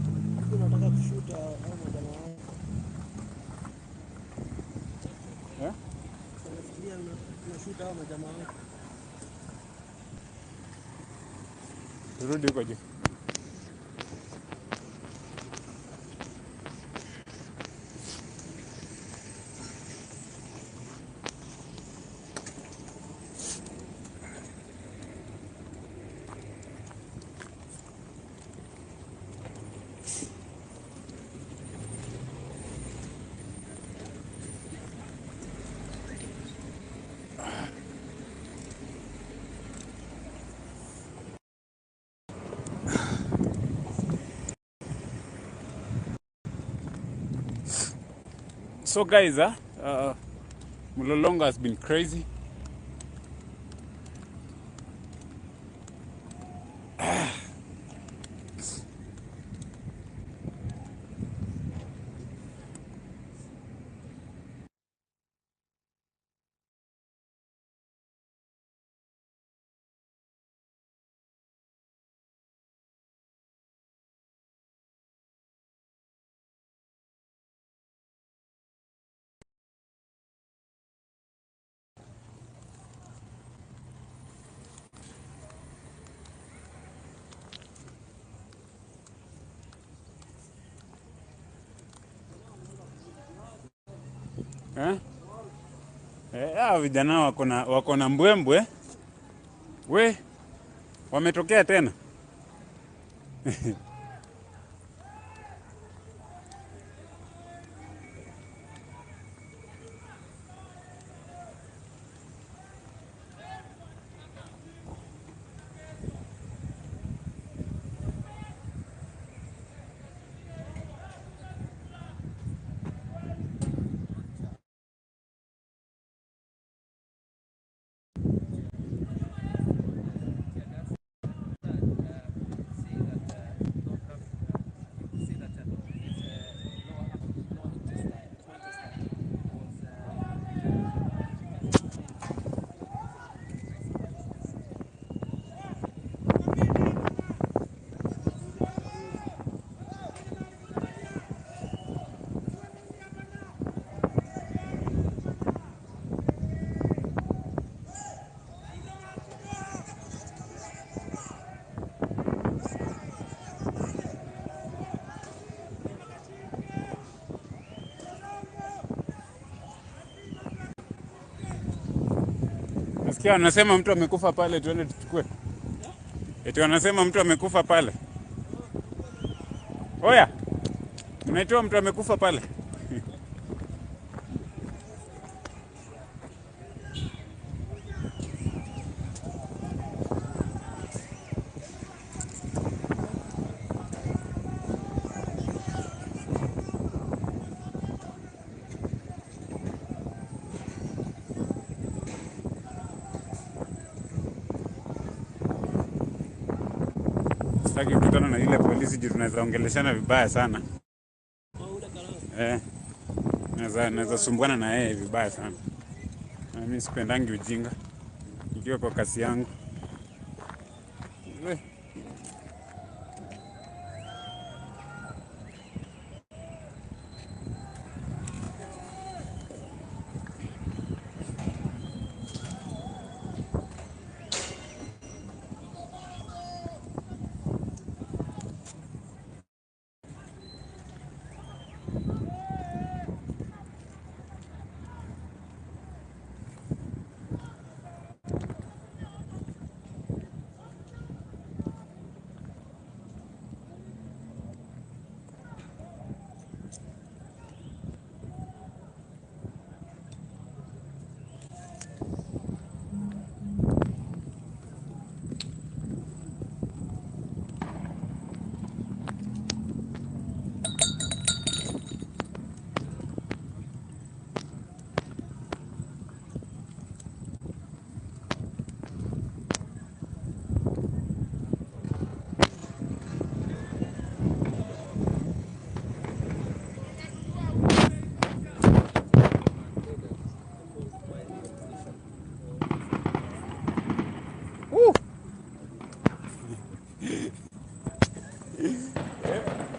unataka kushuta au majamaa wako. Eh? Nafikiria unashuta au majamaa wako. Turudi huko juu. So guys, Mlolongo has been crazy. Vijana wako na mbwembwe. We wametokea tena. Sikia wanasema mtu amekufa pale, tuende tuchukue. Eti wanasema mtu amekufa pale. Oya, mnaitoa mtu amekufa pale. Sitaki kukutana na yule polisi juu tunaweza ongeleshana vibaya sana. Naweza sumbuana na yeye vibaya sana. Na mimi sipendangi ujinga. Nikiwa kwa kasi yangu.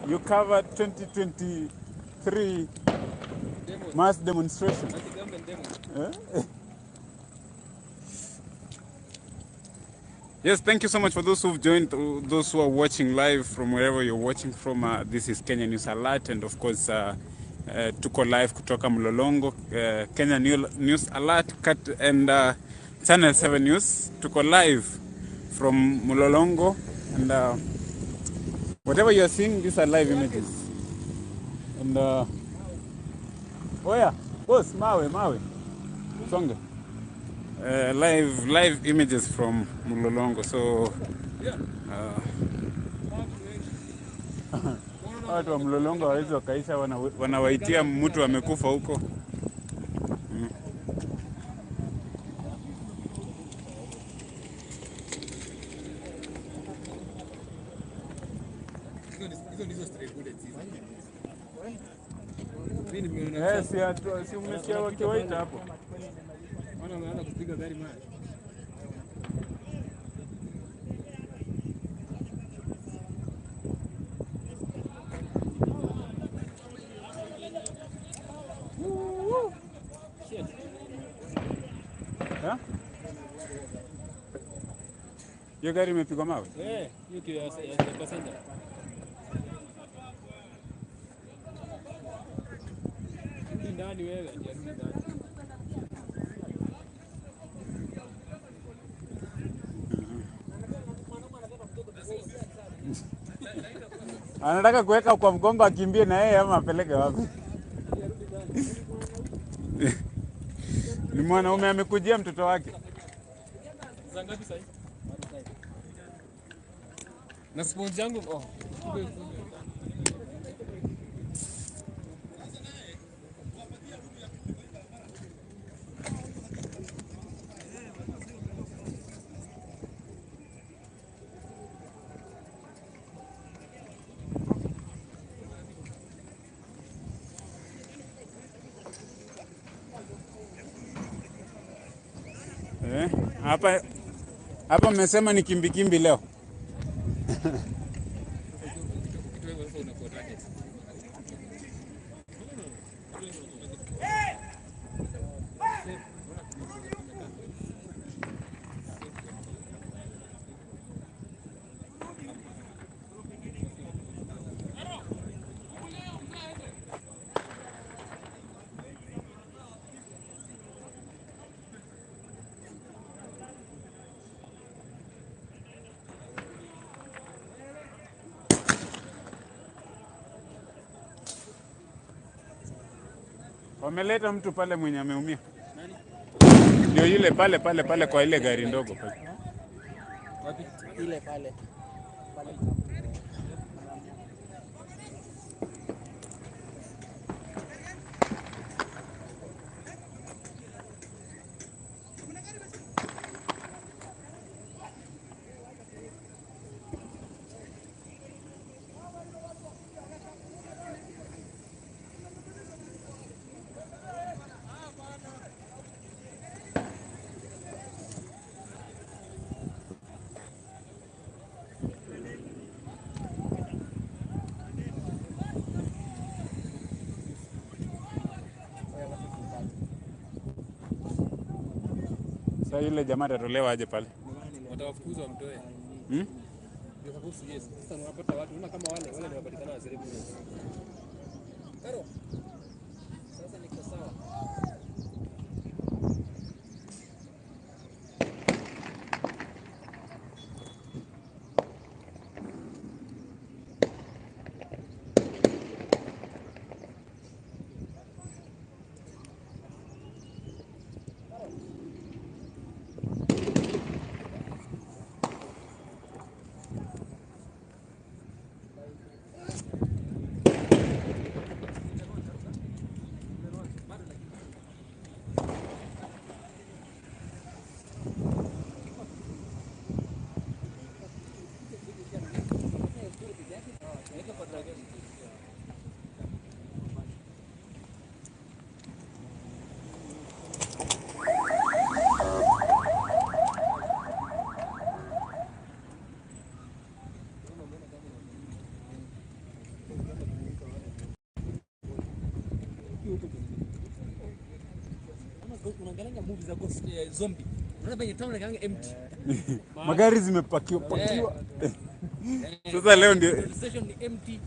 You covered 2023 mass demonstration. Yes, thank you so much for those who've joined, those who are watching live from wherever you're watching from. This is Kenya News Alert, and of course, tuko live kutoka Mlolongo, Kenya News Alert and Channel 7 News. Tuko live from Mlolongo, and whatever you are seeing, these are live images. And oh yeah, boss, mawe, songa. Live images from Mlolongo. So watu wa Mlolongo hawezi wakaisha, wanawaitia mtu amekufa huko. Si umesikia wakiwaita hapo. Wanaanza kupiga gari maji. Hiyo gari imepigwa mawe? Eh, hiyo ya passenger. Ndani wewe, ndio ndani. Anataka kuweka kwa mgongo akimbie na yeye ama apeleke wapi? Ni mwanaume amekujia mtoto wake. Za ngapi sasa? Na sponge yangu oh. Hapa mmesema ni kimbikimbi leo. Wameleta mtu pale mwenye ameumia. Ndio yule pale pale pale kwa ile gari ndogo pale. Wapi? Ile pale. Pale. Sasa yule jamaa atatolewa aje pale? Watawafukuza wamtoe. Hmm? Ndio sababu yes. Sasa unapata watu unaona kama wale wale ndio wapatikana wazee. Karo. Sasa niko sawa. Unaangalia movie za ghost zombie. Unaona penye town inakuanga empty. Magari zimepakiwa pakiwa. Sasa leo ndio station ni empty.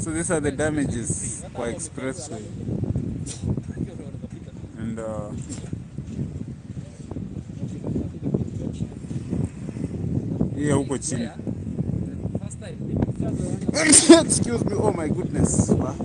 So these are the damages kwa expressway. And hiyo huko chini. Excuse me, oh my goodness. Wow.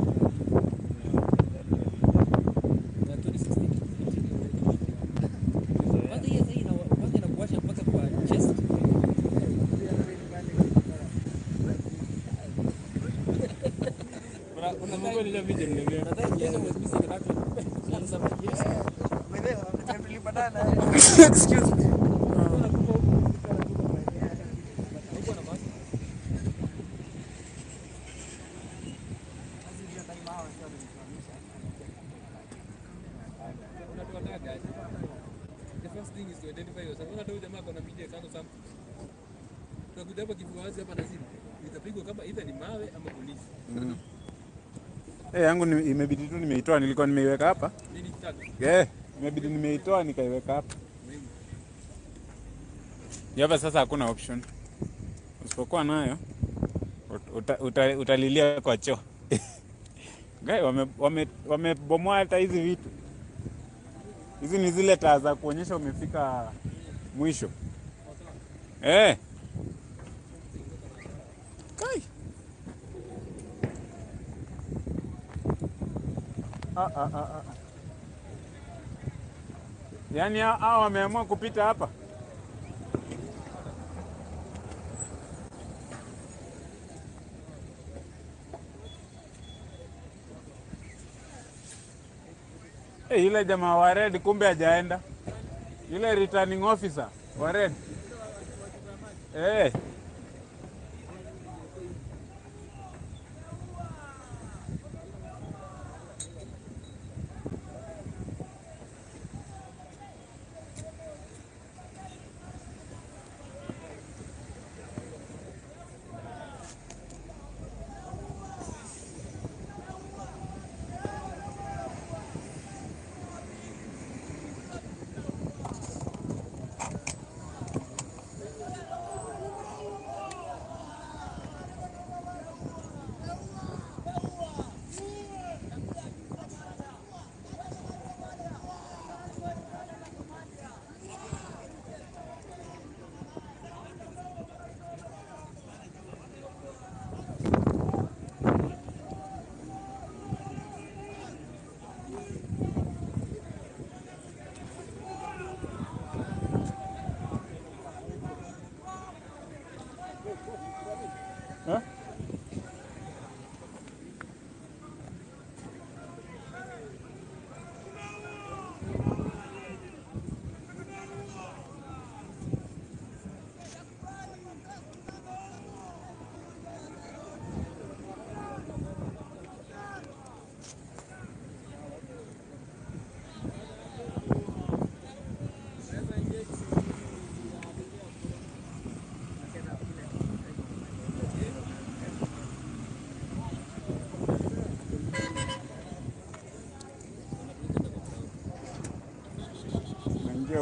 Excuse me. The first thing is to identify yourself. Unaona huyu jamaa akona media kando something. Tunakuja hapa kifua wazi hapa na simu. Itapigwa kama either ni mawe ama polisi. Mm. Eh, yangu imebidi tu nimeitoa, nilikuwa nimeiweka hapa. Nini tag? Eh, imebidi nimeitoa nikaiweka hapa. Hapa sasa hakuna option. Usipokuwa nayo utalilia kwa choo. Guy wamebomoa hata hizi vitu. Hizi ni zile taa za kuonyesha umefika mwisho. Eh. Kai. Yaani hao wameamua kupita hapa. Hey, yule jamaa wa red kumbe hajaenda. Yule returning officer wa red. Eh.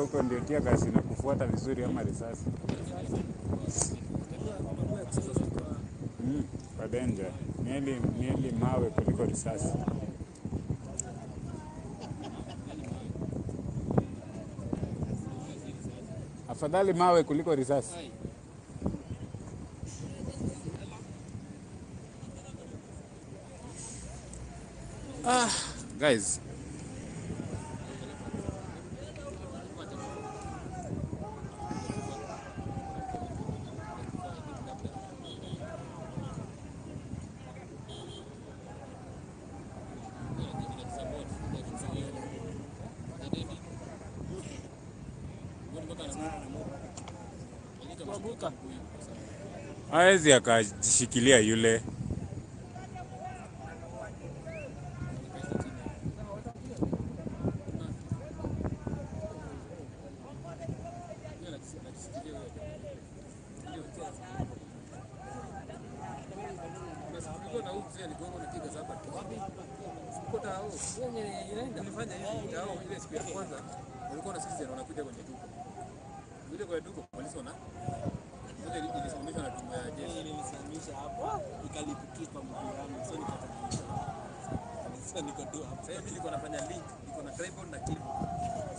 Huko ndio tear gas inakufuata vizuri ama risasi. Kwa danger. Ni heri mawe kuliko risasi. Afadhali mawe kuliko risasi. Ah, guys. Hawezi akajishikilia yule. Nilifanya hivi tao ile siku ya kwanza walikuwa na sisi wanakuja kwenye duka. Ile kwa duka polisi wana moja ilisimamishwa na tume ya jeshi. Nilisimamisha hapo ikalipukia mguu yangu, so nikatanisha. Sasa niko tu hapo. Sasa hivi niko nafanya link, niko na tripod na clip.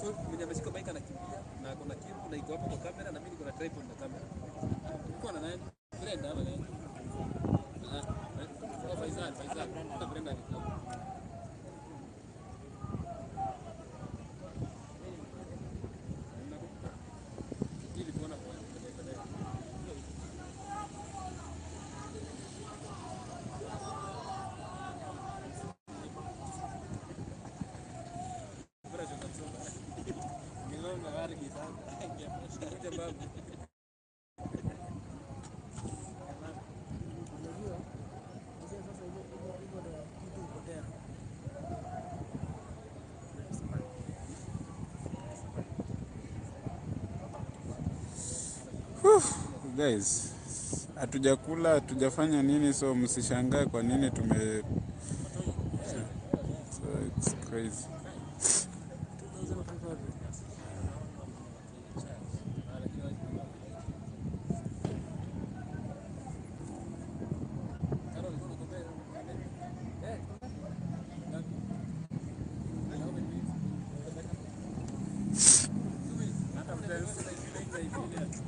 So mwenye ameshika mic anakimbia na ako na clip na iko hapo kwa kamera na mimi niko na tripod na kamera. Niko na nani? Brenda ama nani? Ah, oh, Faisal, Faisal. Hata Brenda alikuwa. Nakumbuka. Ili kuona kwa kwa. Niliona gari kisanga. Kuja babu. Unajua, sasa hivyo ndio kitu hupotea. Guys, hatujakula, hatujafanya nini, so msishangae kwa nini tume, so it's crazy. 2500.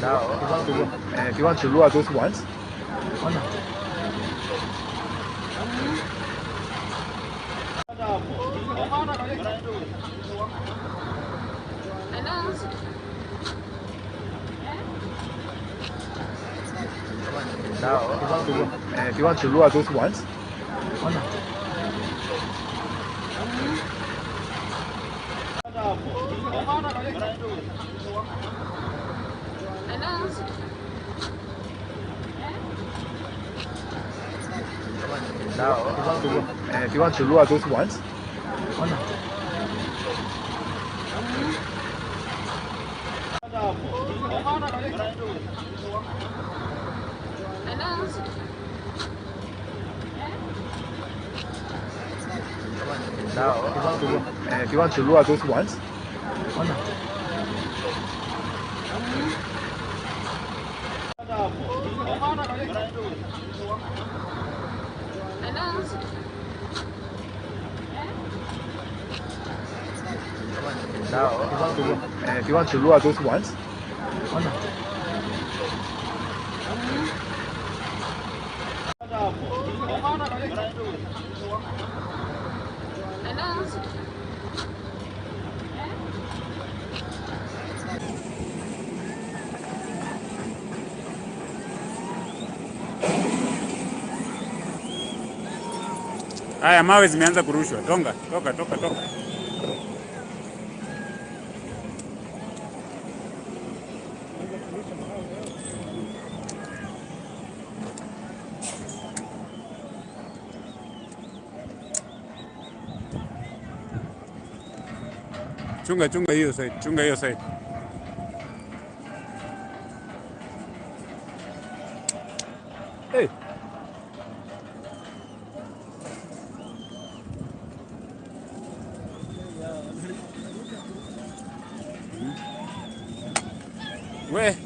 If you want to lure those ones. If you want to lure those ones. If you want to lure those ones. If you want to lure those ones. If you want to lure those ones. Haya, mawe zimeanza kurushwa. Tonga, toka, toka, toka. Chunga, chunga hiyo side, chunga hiyo side. Hey. We.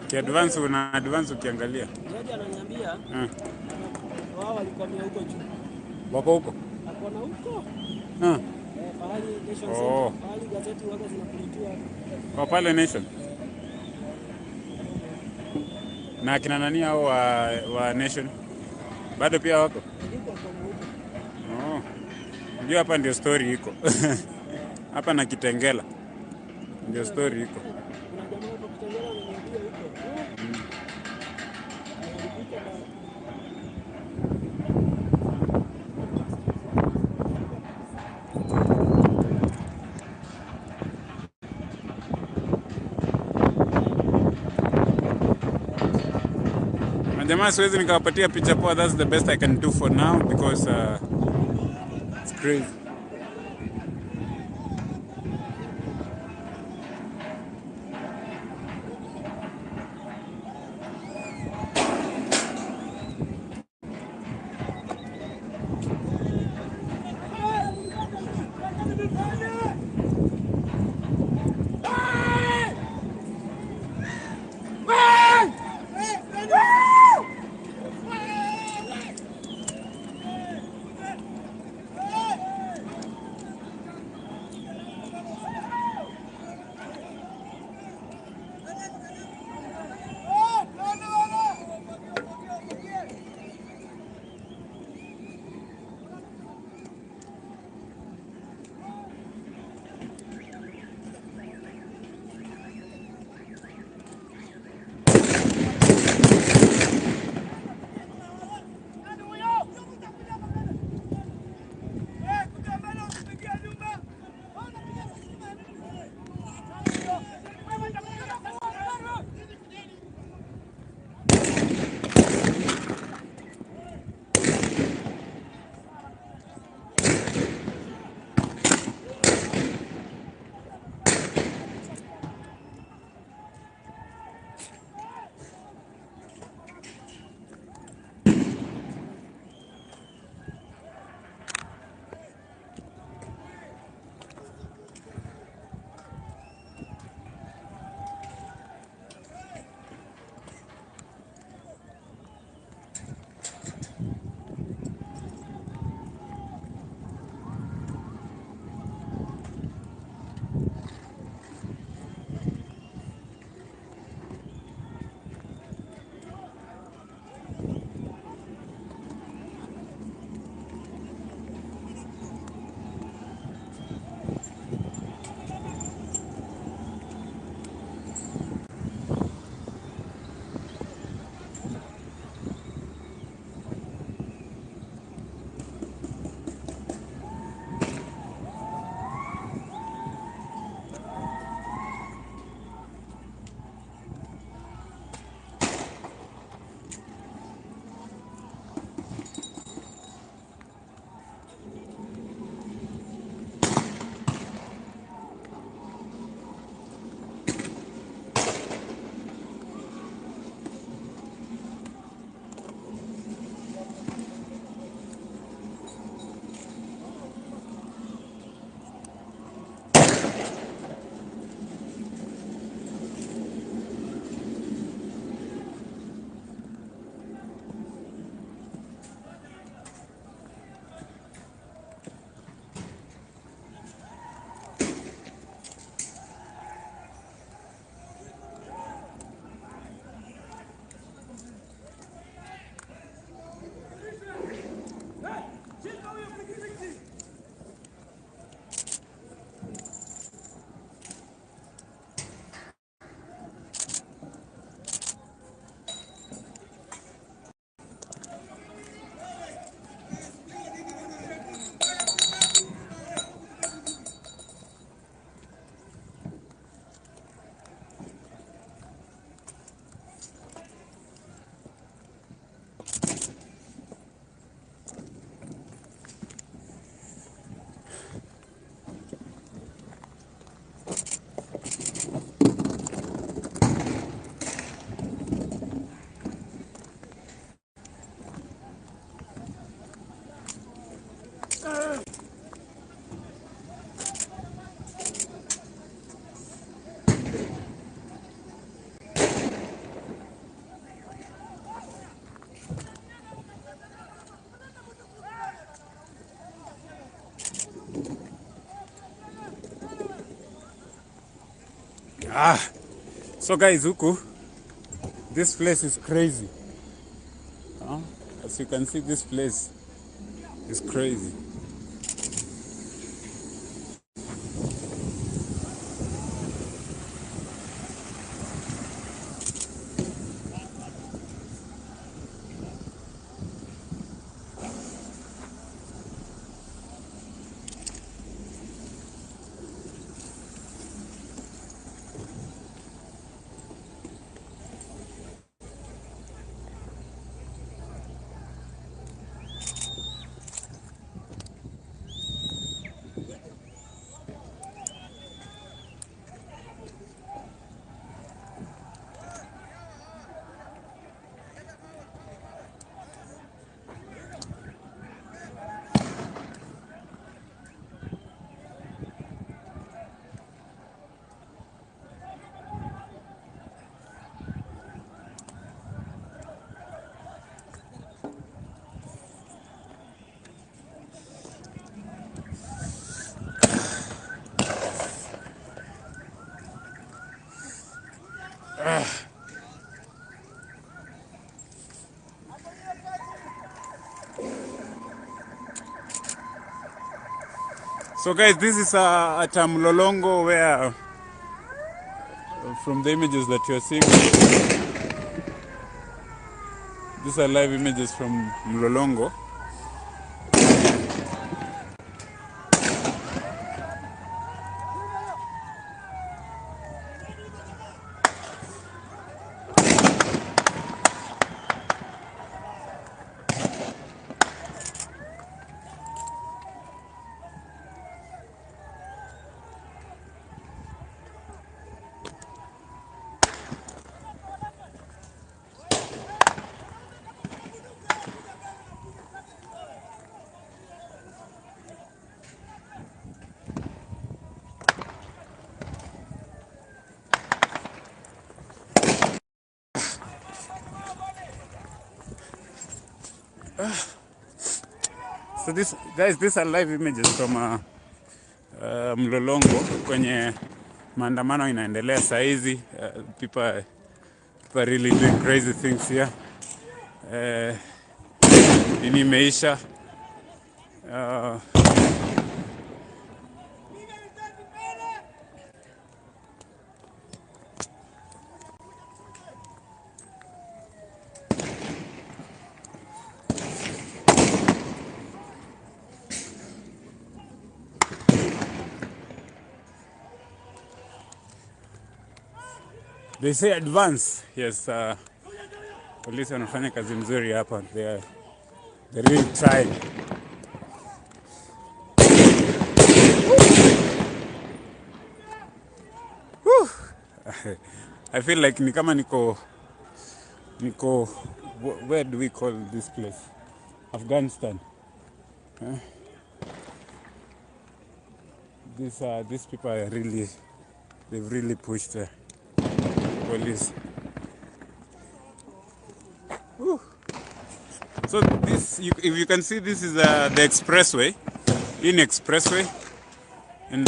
Kiadvance una advance ukiangalia. Jaji ananiambia wao walikwamia huko juu. Wako huko? Akona huko. Pahali Nation Center, pahali gazeti waga zinaprintiwa. Kwa pale Nation. Na akina nani hao wa Nation? Bado pia wako? Oh. Ndio hapa ndio story iko. Hapa na Kitengela. Ndio story iko. Kuna jamaa hapo Kitengela ananiambia huko. Jamaa siwezi nikawapatia picha poa, that's the best I can do for now because it's crazy. Ah, so guys, huku this place is crazy. Huh? As you can see, this place is crazy. So guys, this is at Mlolongo, where from the images that you're seeing, these are live images from Mlolongo. So this, guys, these are live images from Mlolongo kwenye maandamano inaendelea saa hizi. People are really doing crazy things here. Nini imeisha. They say advance. Yes, polisi wanafanya kazi mzuri hapa. They really tried. Woo! I feel like ni kama niko, where do we call this place? Afghanistan. Huh? These people are really, they've really pushed the police. Woo. So this, if you can see, this is the expressway, in expressway, and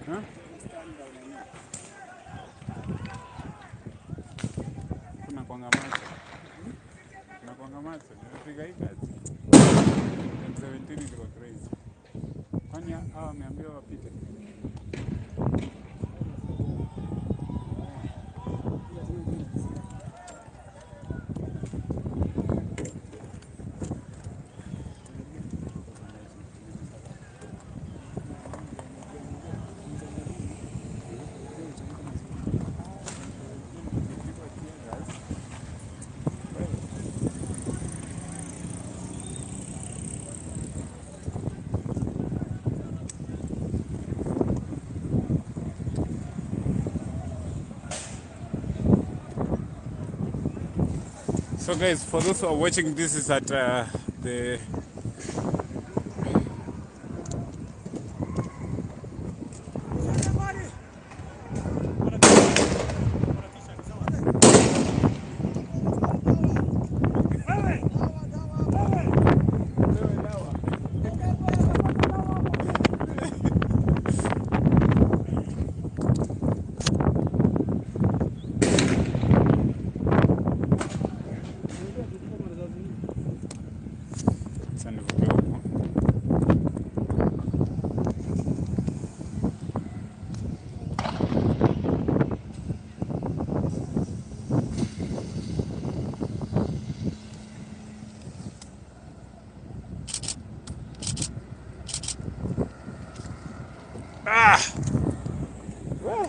huh? Kuna kwanga macho. Kuna kwanga macho. Nimepiga hii kazi. M17 ilikuwa crazy. Kwani hawa wameambiwa wapite? So guys, for those who are watching, this is at the Sasa nivuke huku. Ah! Wah.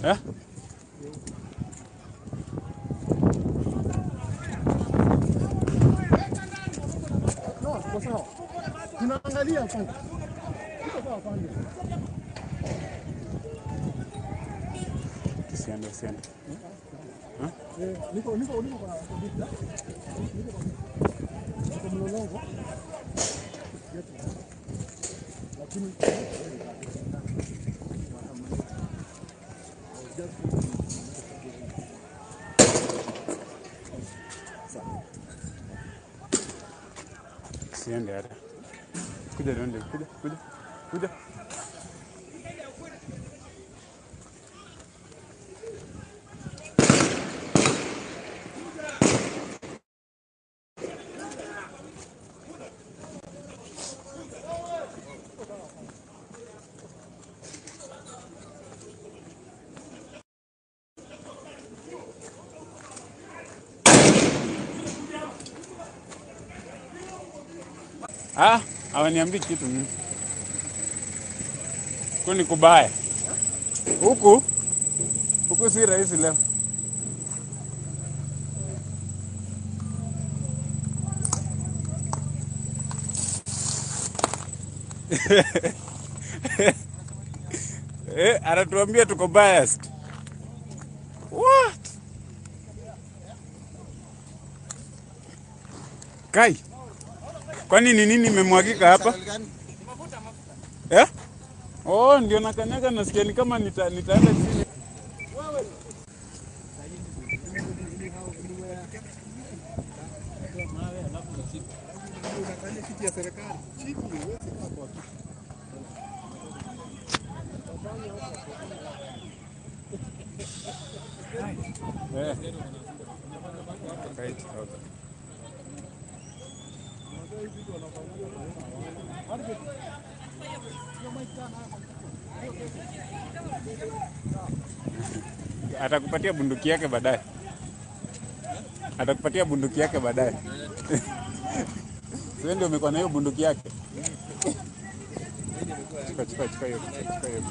Eh? No, tuko sawa. Tunaangalia kwanza. Tuko sawa kwanza. Tusiende, usiende. Eh, niko kwa kompyuta. Niko mlolongo. Lakini Usiende hata. Kuja tuende, kuja, kuja, kuja. Ah, hawaniambii kitu mimi. Huku ni kubaya. Huku huku si rahisi leo. Eh, anatuambia tuko biased. What? Kai. Kwani ni nini imemwagika hapa? Eh? Oh, ndio nakanyaga nasikia ni kama nitaenda chini. Unakalia kiti ya serikali. Chini huwezi kaa kwa kiti. Eh. 8000. Atakupatia bunduki yake baadaye. Atakupatia bunduki yake baadaye. Sio ndio umekuwa na hiyo bunduki yake? Chukua, chukua, chukua hiyo, chukua hiyo.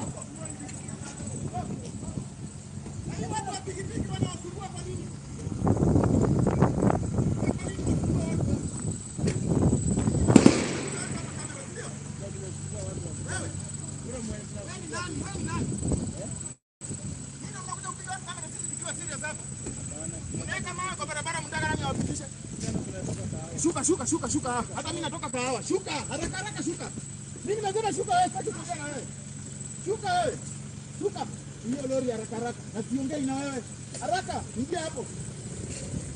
Shuka, shuka, shuka, shuka. Hata mimi natoka kahawa. Shuka, haraka haraka shuka. Mimi nasema shuka wewe, sitaki kuongea na wewe. Shuka wewe. Shuka. Hiyo lori haraka haraka. Na siongei na wewe. Haraka, ingia hapo.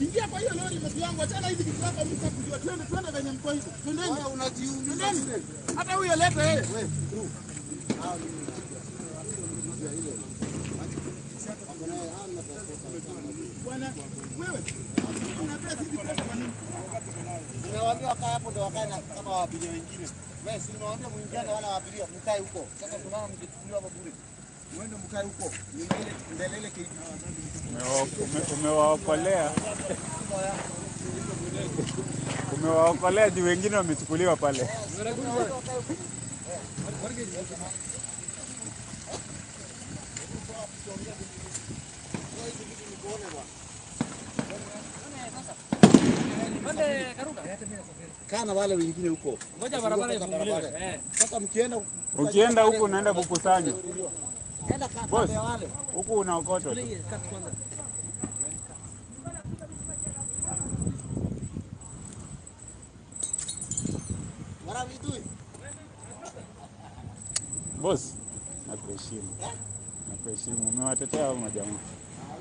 Ingia kwa hiyo lori mtu wangu, achana hizi vitu hapa mimi sitaki kujua. Twende, twende venye mko hivi. Twendeni. Wewe unajiumiza. Twendeni. Hata huyo leta yeye. Wewe, bro. Bwana, wewe unapea sisi pesa kwa nini? Nimewaambia wakae hapo ndio wakae na kama abiria wengine. Wewe si nimewaambia muingiane wala abiria mkae huko. Sasa tunaona mkichukuliwa hapo bure. Muende mkae huko. Nyuma ile mbele ile KDC. Umewaokolea. Umewaokolea juu wengine wamechukuliwa pale. Kana wale wengine huko. Ngoja barabara ifunguliwe. Sasa mkienda Ukienda huku unaenda kukusanya. Enda Boss, kama wale. huku unaokotwa tu. What are we doing? Boss, nakuheshimu. Nakuheshimu. Umewatetea hao majamaa.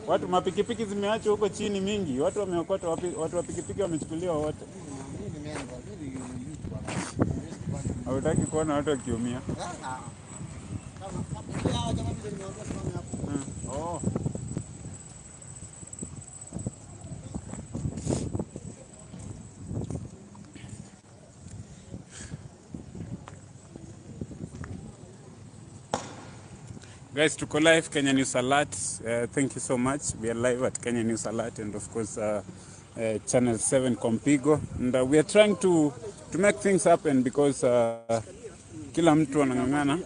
Watu mapikipiki zimeachwa huko chini mingi. Watu wameokotwa, watu wa pikipiki wamechukuliwa wote. Hautaki kuona watu wakiumia. Oh. Guys, tuko live Kenya News Alert. Thank you so much. We are live at Kenya News Alert and of course Channel 7 Kompigo. And we are trying to make things happen because kila mtu anang'ang'ana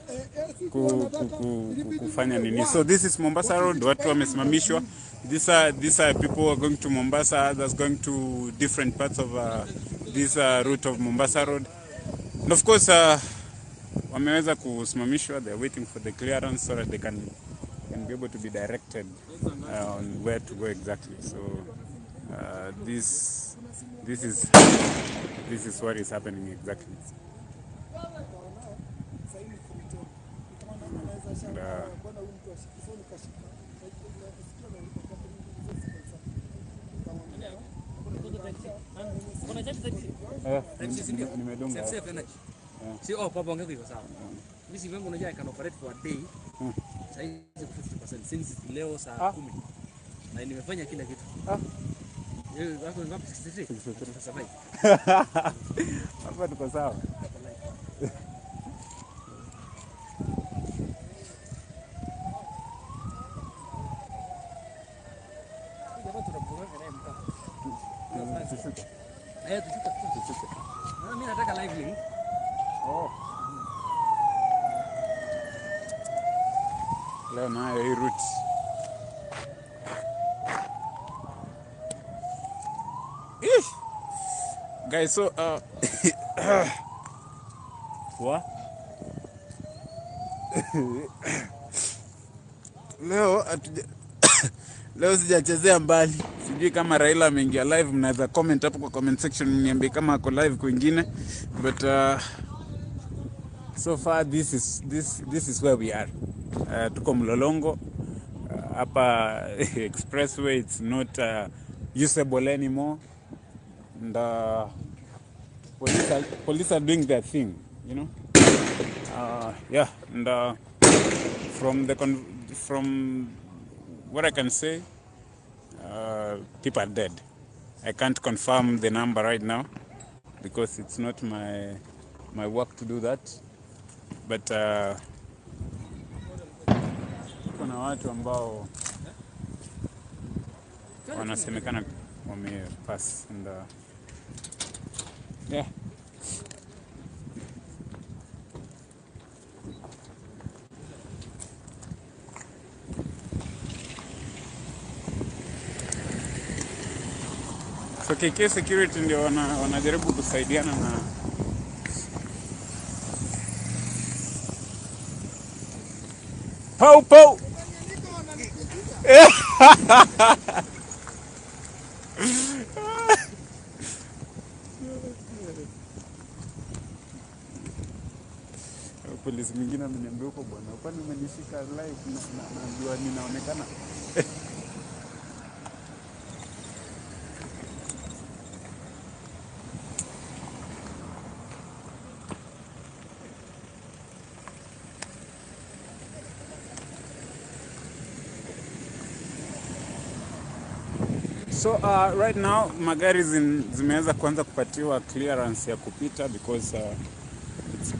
kufanya nini. So this is Mombasa Road. Watu wamesimamishwa. These are people who are going to Mombasa, others going to different parts of this route of Mombasa Road. And of course wameweza kusimamishwa. They are waiting for the clearance so that they can be able to be directed on where to go exactly. So this is what is happening exactly. And, nimedunga. Si oh papa wangu iko sawa. Mimi si wangu unajua I can operate for a day. Sasa hizi 50% since leo saa 10. Na nimefanya kila kitu. Yeye wako ngapi 63? 63. Hapa tuko sawa. Tushuke. Eh, tushuke. Tushuke. Mimi nataka live link. Oh. Leo nayo hii route. Ish. Guys, so what? Leo leo sijachezea mbali. Sijui kama Raila ameingia live, mnaweza comment hapo kwa comment section mniambie kama ako live kwingine. But so far this is where we are. Tuko Mlolongo hapa expressway. It's not usable anymore, and police are doing their thing, you know. Yeah, and from from what I can say, people are dead. I can't confirm the number right now because it's not my work to do that, but kuna watu ambao wanasemekana wamepass, and yeah. So KK Security ndio wanajaribu kusaidiana na Pau pau. Polisi mwingine ameniambia huko bwana, kwani umenishika live na najua ninaonekana. So right now magari zimeweza kuanza kupatiwa clearance ya kupita because it's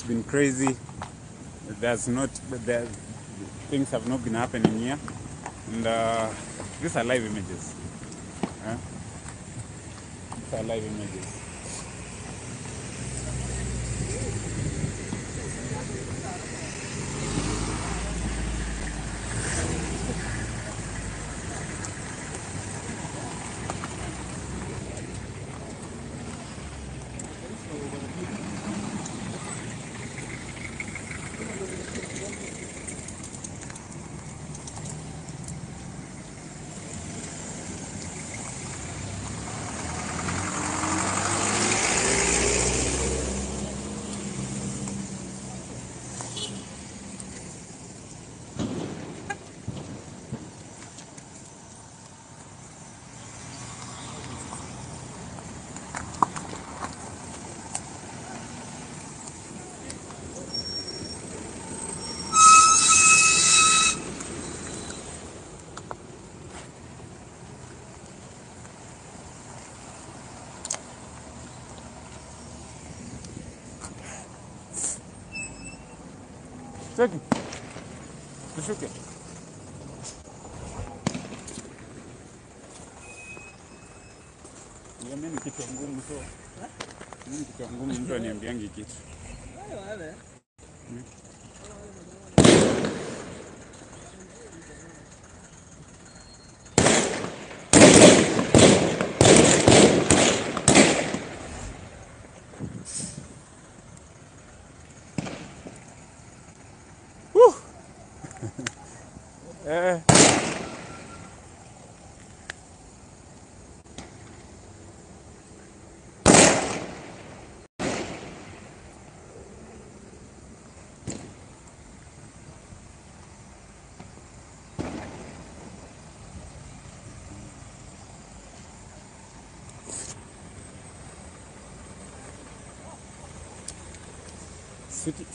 been crazy. There's not there, things have not been happening here, and these are live images. These are live images. Cheki. Tushuke. Mimi ni kichwa ngumu so. Mimi ni kichwa ngumu, mtu aniambiangi kitu. Wewe.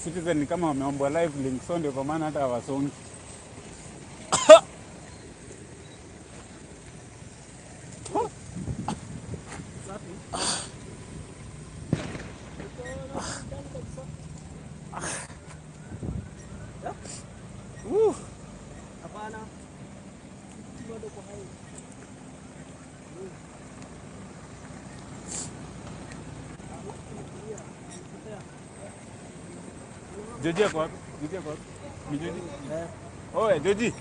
Citizen ni kama wameombwa live link, so ndio kwa maana hata hawasongi. Hapana. Bado kwa hai. Joji ako wapi? Joji ako wapi? Ni Joji? Oe, Joji.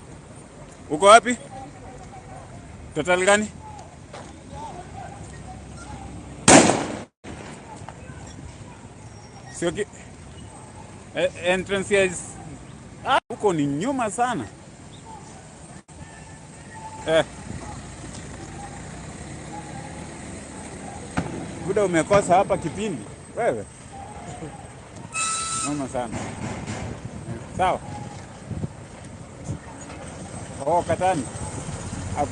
Uko wapi? Total gani? Sio ki entrance ya huko ni nyuma sana. Buda umekosa hapa kipindi wewe. Noma sana. Sawa. Oh, Katani.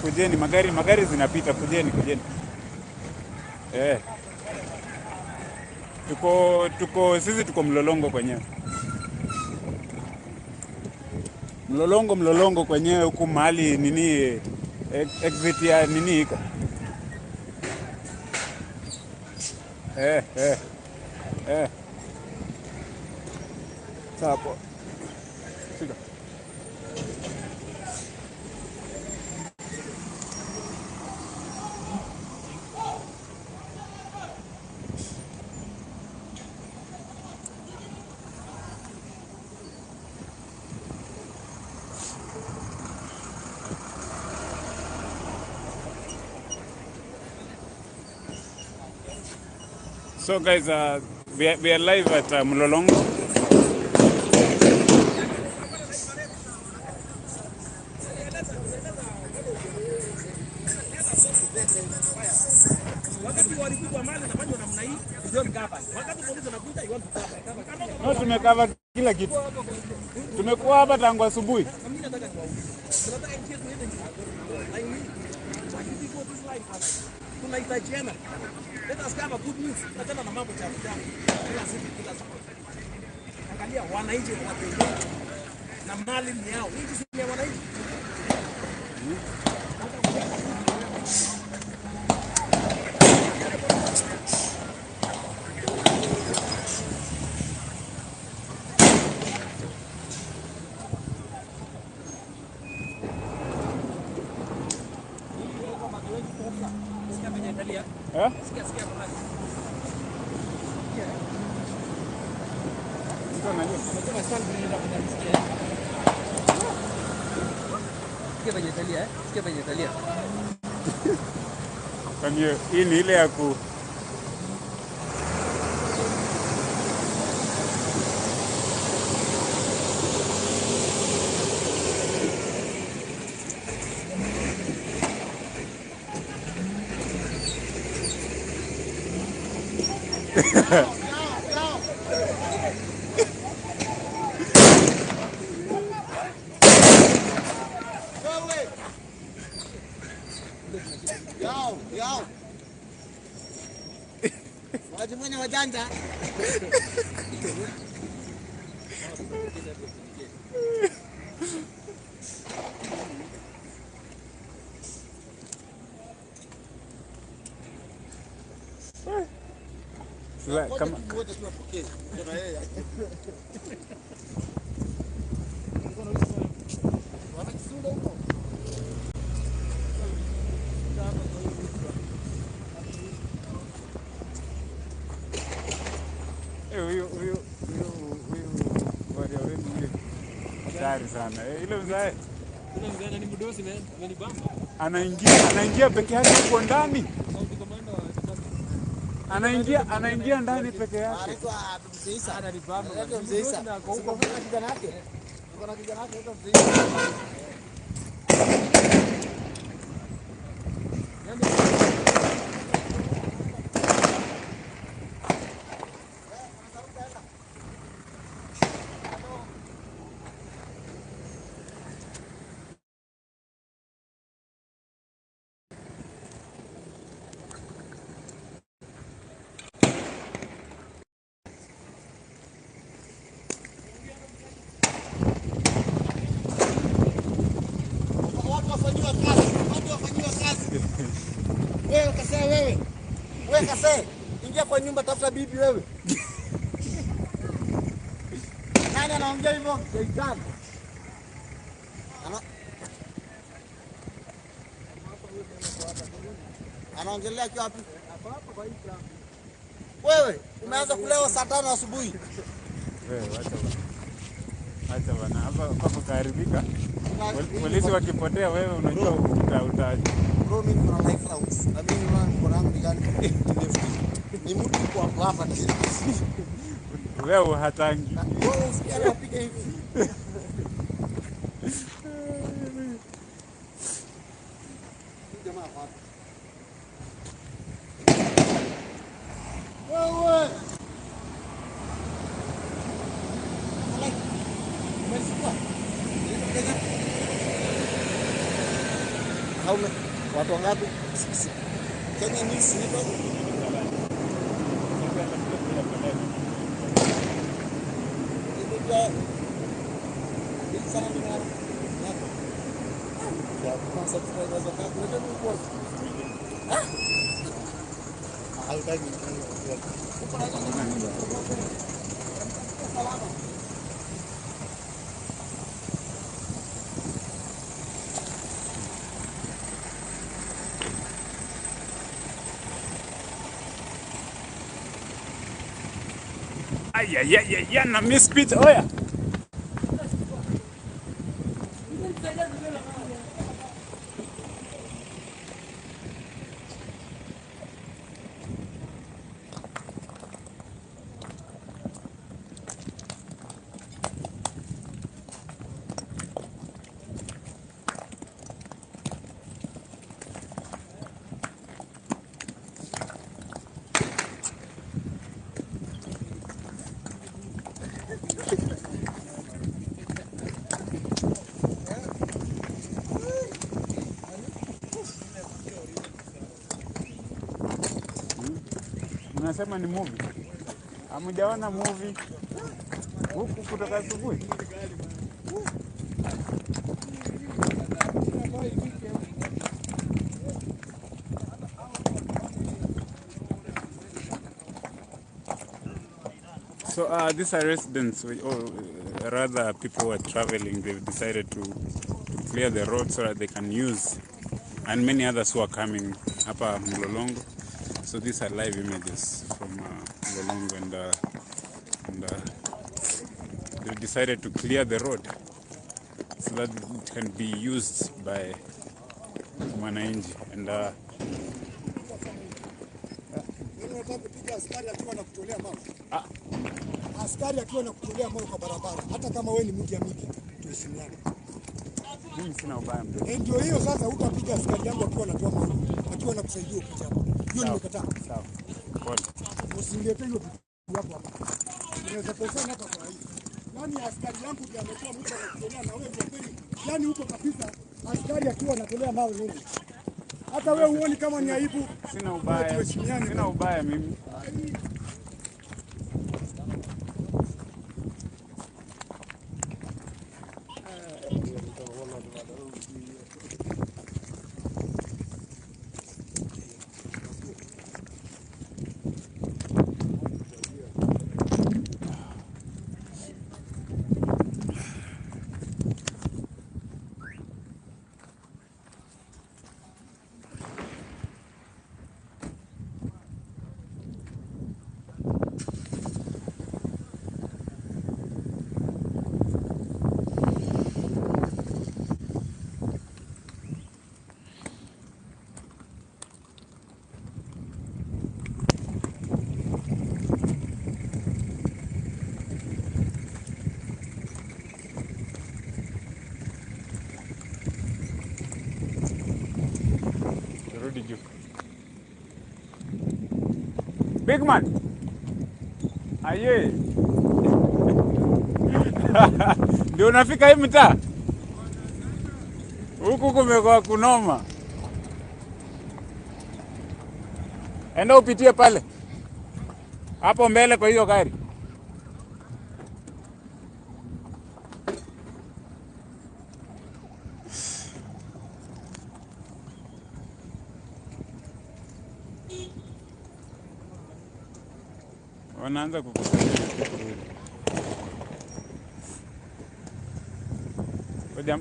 Kujeni, magari zinapita, kujeni. Tuko sisi tuko Mlolongo kwenyewe. Mlolongo kwenyewe huku mahali nini exit ya nini iko. Sawa poa. Shika. So guys, we are live at Mlolongo. No, tumekava kila kitu. Tumekuwa hapa tangu asubuhi. Tunahitajiana. Let us cover good news. Tunataka na mambo chafu chafu. Kila siku kila siku. Angalia wananchi wanatembea na mali ni yao. Nchi si ya wananchi. Kwani hii ni ile ya ku Yao. Wajifanya wajanja. Sasa kama huyu hatari sana. Ile mzae. Kuna mzae ni mdosi man, amenibamba. Anaingia peke yake huko ndani. Anaingia ndani peke yake. Anaitwa Mzee Isa. Ananibamba. Mzee Isa. Uko na kijana yake? Uko na kijana yake anaitwa Mzee Isa. Wewe kase, ingia kwa nyumba tafuta bibi wewe. Nani anaongea hivyo? Sheitani. Anaongelea kwa wapi? Wewe umeanza kulewa saa 5 asubuhi. Wewe acha bana. Acha bana. Hapa hapo kaharibika. Polisi wakipotea wewe unajua uta Bro, mimi niko na life rounds. Na mimi naona mkono wangu ni gani? Ni mtu kwa hapa ni. Wewe hatangi. Wewe usikia anapiga hivi. Jamaa wapi? Wewe. Umesikia? How many? Watu wangapi? Kenya News Network. Ay, ay, ay, ay, na miss pit. Oya. Unasema ni movie? Hamjaona movie huku kutoka asubuhi? So these are residents, or rather people who are traveling. They've decided to clear the road so that they can use, and many others who are coming hapa Mlolongo. So these are live images from Mlolongo, and they've decided to clear the road so that it can be used by mwananchi. And askari akiwa na kutolea mawe kwa barabara, hata kama wewe ni mtu ya miti, tuheshimiane. Mimi sina ubaya mdogo. Ndio hiyo sasa, utapiga askari yangu akiwa anatoa mawe, akiwa anakusaidia upite hapo. Hiyo nimekataa. Sawa. Pole. Usiniletee hiyo vitu hapo hapa. Unaweza kosea hata kwa hii. Yaani askari yangu ndiye ametoa mtu anakutolea na wewe kwa kweli. Yaani huko kabisa askari akiwa anatolea mawe wewe. Hata wewe huoni kama ni aibu? Sina ubaya. Sina ubaya mimi. Big man. Aye. Ndio unafika hii mtaa? Huku kumekuwa kunoma. Enda upitie pale. Hapo mbele kwa hiyo gari. Wanaanza kukusanya.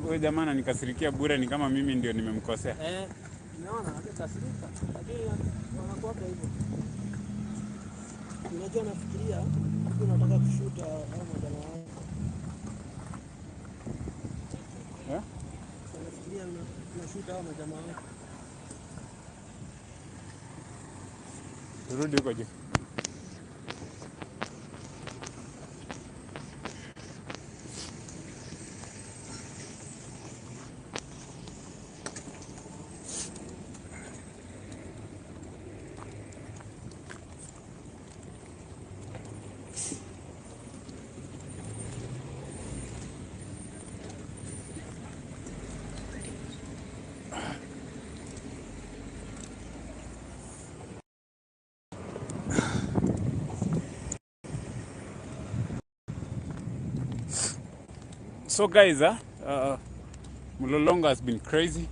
Huyu jamaa ananikasirikia bure, ni kama mimi ndio nimemkosea. Naona amekasirika, lakini wanakuwa hivyo. Unajua nafikiria huko unataka kushuta au madana wako. Eh? Nafikiria unashuta au majamaa wako. Rudi huko juu. So guys, Mlolongo has been crazy.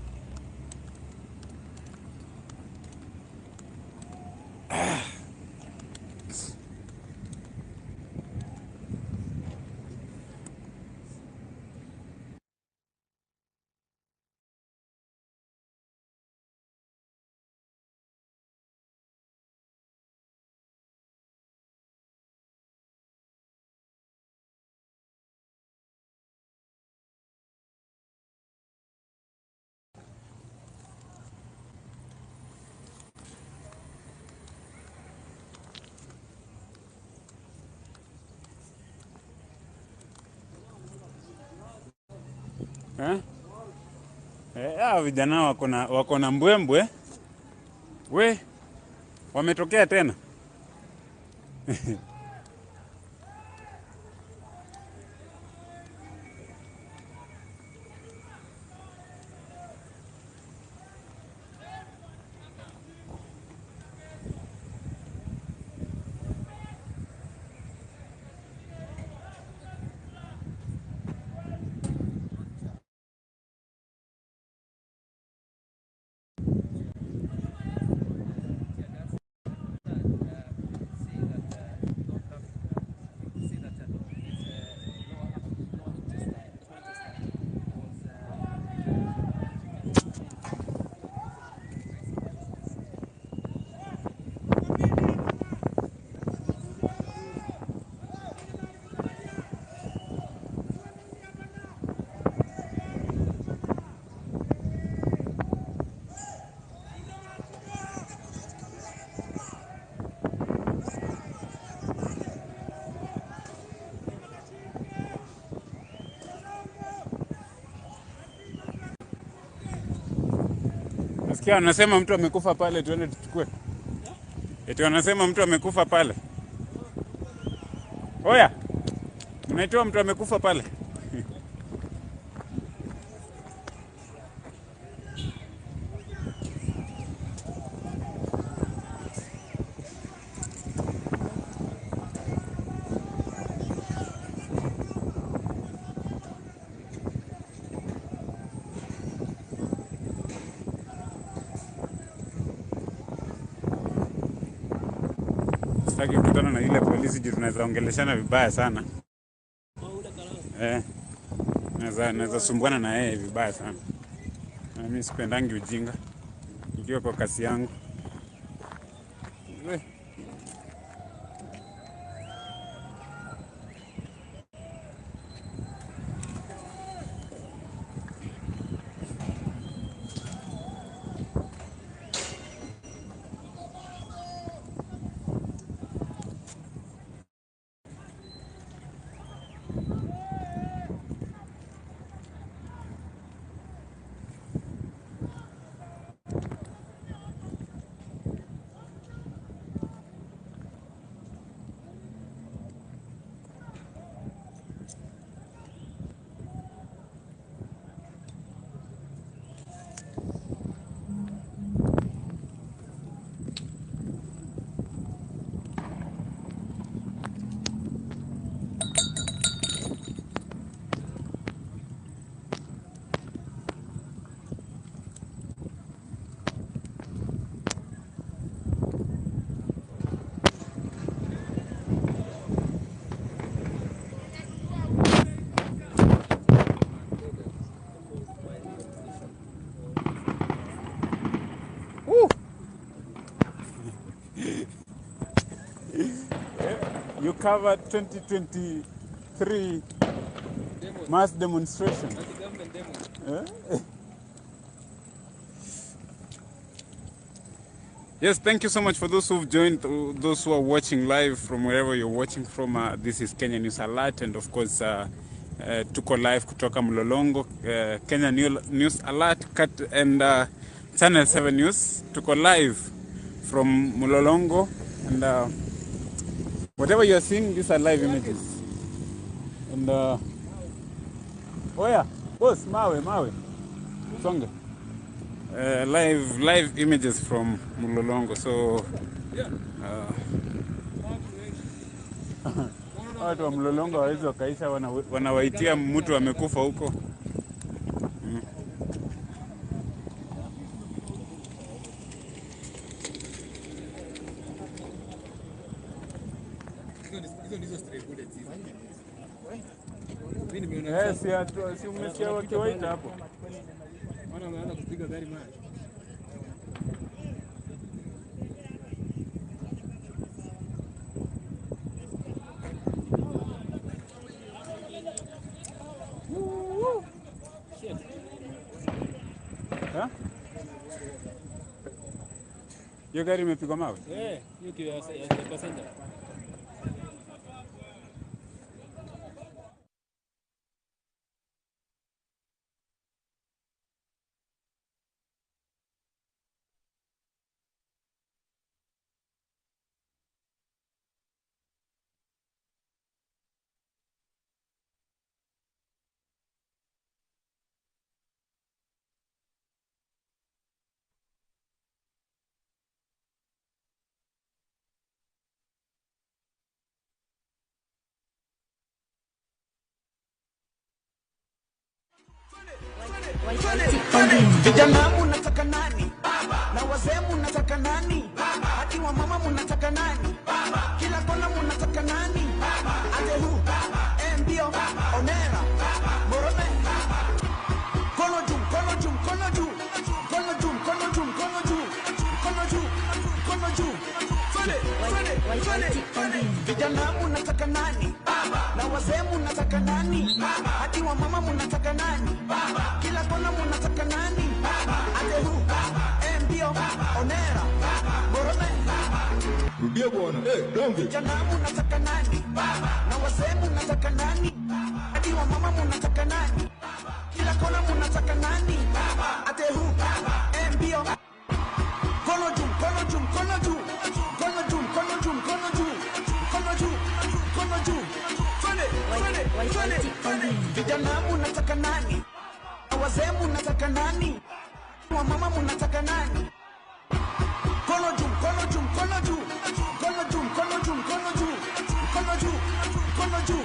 Eh? Eh, vijana wako na mbwembwe. We wametokea tena. Nasikia wanasema mtu amekufa pale, tuende tuchukue. Eti wanasema mtu amekufa pale. Oya, mnaitoa mtu amekufa pale. Sitaki kukutana na yule polisi juu tunaweza ongeleshana vibaya sana. Naweza sumbuana na yeye vibaya sana. Na mimi sipendangi ujinga. Nikiwa kwa kasi yangu. We. You covered 2023 mass demonstration. Anti-government demo. Eh? Yes, thank you so much for those who've joined, those who are watching live from wherever you're watching from. This is Kenya News Alert, and of course, tuko live kutoka Mlolongo, Kenya News Alert and Channel 7 News. Tuko live from Mlolongo, and whatever you are seeing, these are live images. And oh yeah, boss, mawe, songa. Live images from Mlolongo. So yeah. Watu wa mlolongo hawawezi wakaisha, wanawaitia mtu amekufa huko. Si umesikia wakiwaita hapo? Wanaanza kupiga gari maji. Hiyo gari imepigwa mawe? Eh, hiyo ya passenger. Vijana munataka nani? Na wazee munataka nani? Hadi wa mama munataka nani? Kila kona munataka nani? Atehu, Mbio, Onera, Morome. Kono juu, kono juu, kono juu. Kono juu, kono juu, kono juu. Kono juu, kono juu. Twende, twende, twende, twende. Vijana munataka nani? Na wazee munataka nani? Hadi wa mama munataka nani? Kila kona munataka nani? Atehu, Mbio, Onera, Morome. Rudia bwana. Donge. Vijana munataka nani? Na wazee munataka nani? Hadi wa mama munataka nani? Kila kona munataka nani? Atehu, Mbio. Kono juu, kono juu, kono juu. Kono juu, kono juu, kono juu. Kono juu, kono juu. Twende, twende, twende, twende. Vijana munataka nani? Na wazee munataka nani? Wa mama munataka nani? Kono juu, kono juu, kono juu. Kono juu, kono juu, kono juu. Kono juu, kono juu.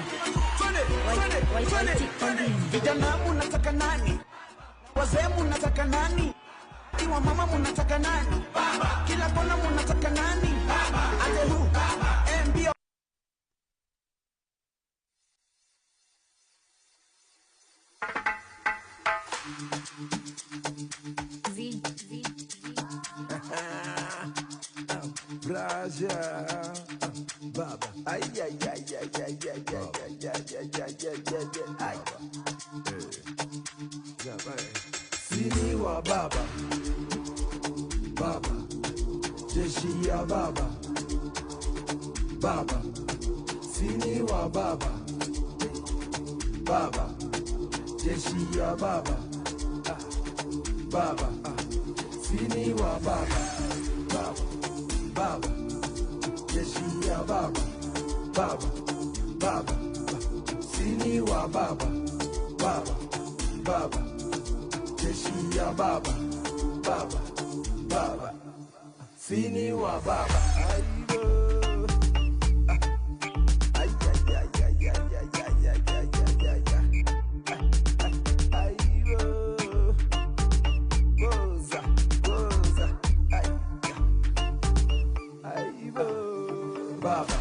Twende, twende, twende, twende. Vijana munataka nani? Wazee munataka nani? Wa mama munataka nani? Kila kona munataka nani? Atehu, Mbio. V, V, Braja, Baba, ay ay ay ay ay ay ay ay ay ay ay ay ay. Sini wa baba, baba, jeshi ya baba, baba, sini wa baba, baba, jeshi ya baba, baba, sini wa baba, baba, baba, jeshi ya baba, baba, baba, sini wa baba, baba, baba, jeshi ya baba, baba, baba, sini wa baba. Ay ay ay ay ay ay ay ay ay ay ay ay. Goza, goza, ay, ay, baba,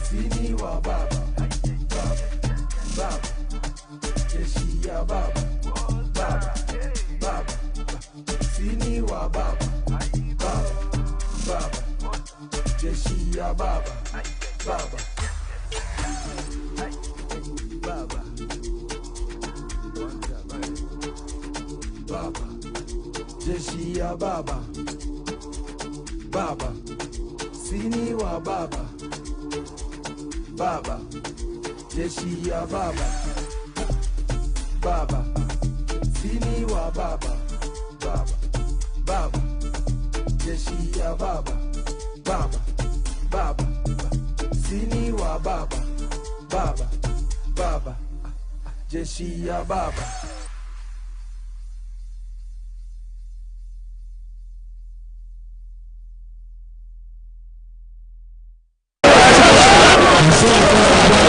sini wa baba, baba, baba, jeshi ya baba, baba, baba, sini wa baba, baba, baba, jeshi ya baba, baba, baba, baba, jeshi ya baba, baba, sini wa baba, baba, jeshi ya baba, baba, sini wa baba, baba, baba, jeshi ya baba, baba, baba, sini wa baba, baba, baba, jeshi ya baba. Asante.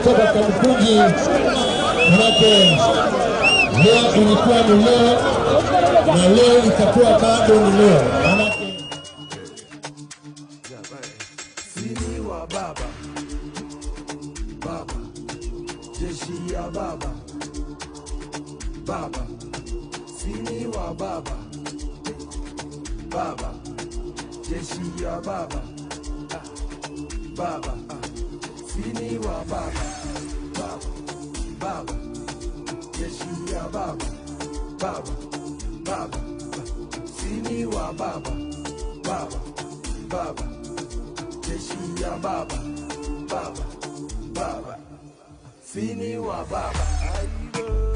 kutoka Kamukunji, manake leo ilikuwa ni leo na leo itakuwa bado ni leo, manake Sini wa baba, baba, jeshi ya baba, baba, sini wa baba, baba, jeshi ya baba, baba, sini wa baba, baba, baba, jeshi ya baba, baba, baba, sini wa baba, baba, baba, jeshi ya baba, baba, baba, sini wa baba.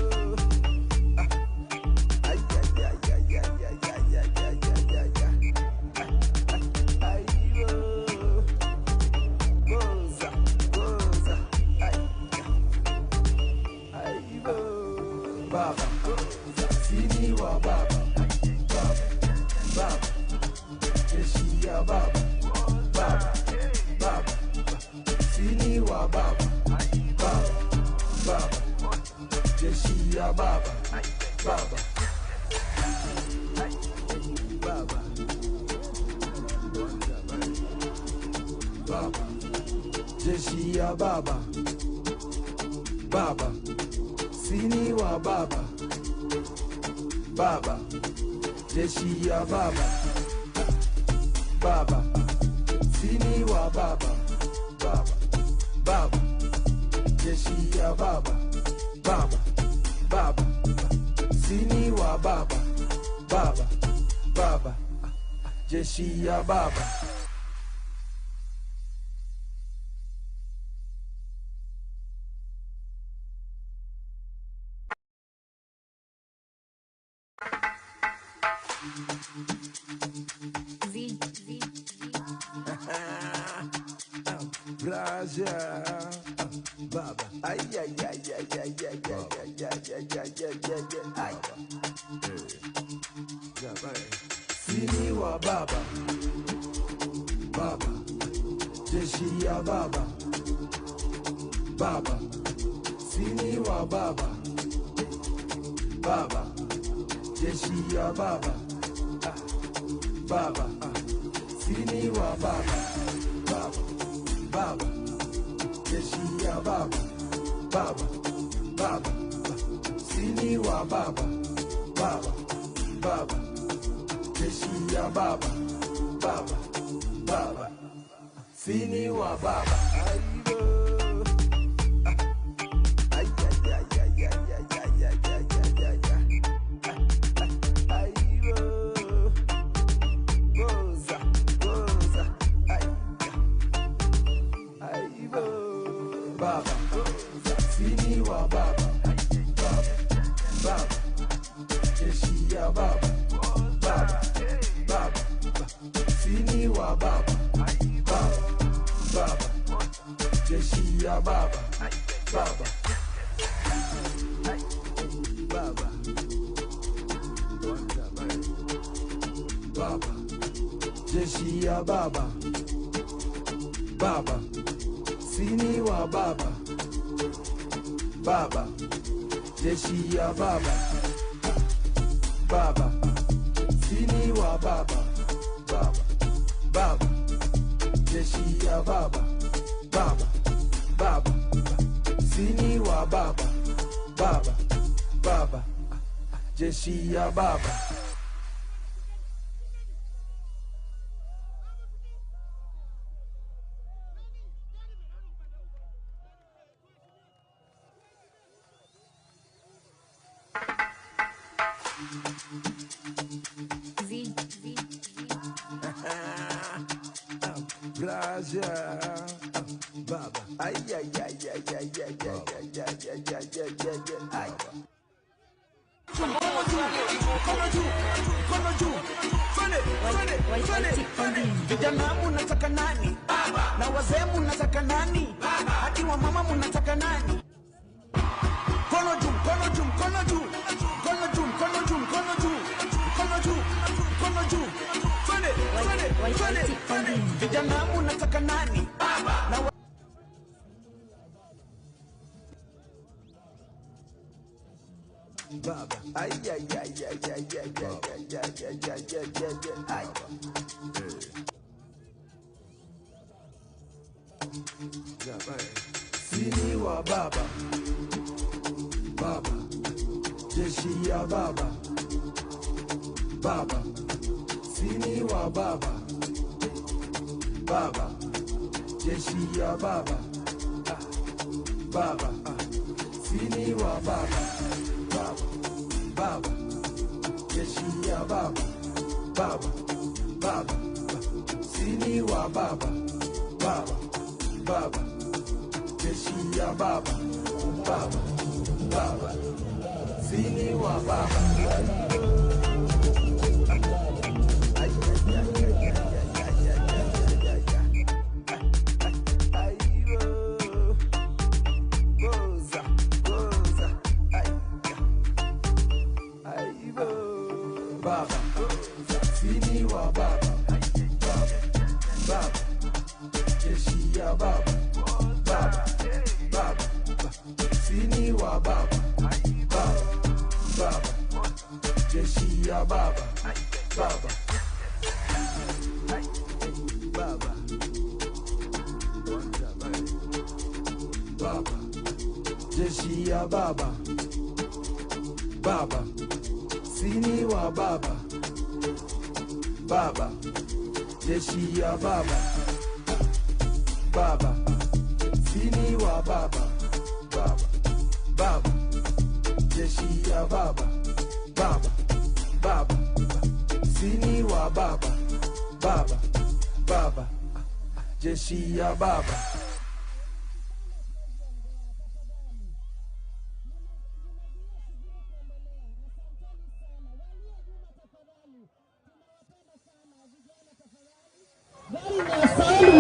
Baba, sini wa baba, baba, baba, jeshi ya baba, baba, baba, sini wa baba, baba, baba, jeshi ya baba, baba, baba, baba, jeshi ya baba, baba, sini wa baba, baba, jeshi ya baba, baba, sini wa baba, baba, baba, jeshi ya baba, baba, baba, sini wa baba, baba, baba, jeshi ya baba. Z, Z, Braja, baba, ay ay ay ay ay ay ay ay ay ay ay ay ay ay. Sini wa baba, baba, jeshi ya baba, baba, sini wa baba, baba, jeshi ya baba, baba, sini wa baba, baba, baba, jeshi ya baba, baba, baba, sini wa baba, baba, baba, jeshi ya baba, baba, baba, sini wa baba. Ay ay ay ay ay ay ay ay ay ay ay ay. Goza, goza, ay, ay, baba, sini wa baba, baba, baba, jeshi ya baba, baba, baba, sini wa baba, baba, baba, jeshi ya baba, baba, baba, baba, jeshi ya baba, baba, sini wa baba, baba, jeshi ya baba, baba, sini wa baba, baba, baba, jeshi ya baba, baba, baba, sini wa baba, baba, baba, jeshi ya baba. Z, Z, Braja, baba, ay ay ay ay ay ay ay ay ay ay ay ay ay ay. Mkono juu, mkono juu, twende, twende, twende, twende. Vijana munataka nani? Na wazee munataka nani? Hadi wa mama munataka nani? Mkono juu, mkono juu, mkono juu, mkono juu, mkono juu, mkono juu, mkono juu, mkono juu, twende, twende, twende, twende. Vijana munataka nani? Na Baba. Ay, ay, ay, ay, ay, ay, ay, ay, ay, ay, ay, ay, ay. Sini wa baba, baba, jeshi ya baba, baba, sini wa baba, baba, jeshi ya baba, baba, sini wa baba, baba, baba, jeshi ya baba, baba, baba, sini wa baba, baba, baba, jeshi ya baba, baba, baba, sini wa baba. Baba, sini wa baba, baba, baba, jeshi ya baba, baba, baba, sini wa baba, baba, baba, jeshi ya baba, baba, baba, baba, jeshi ya baba, baba, sini wa baba, baba, jeshi ya baba, baba, sini wa baba, baba, baba, jeshi ya baba, baba, baba, sini wa baba, baba, baba, jeshi ya baba.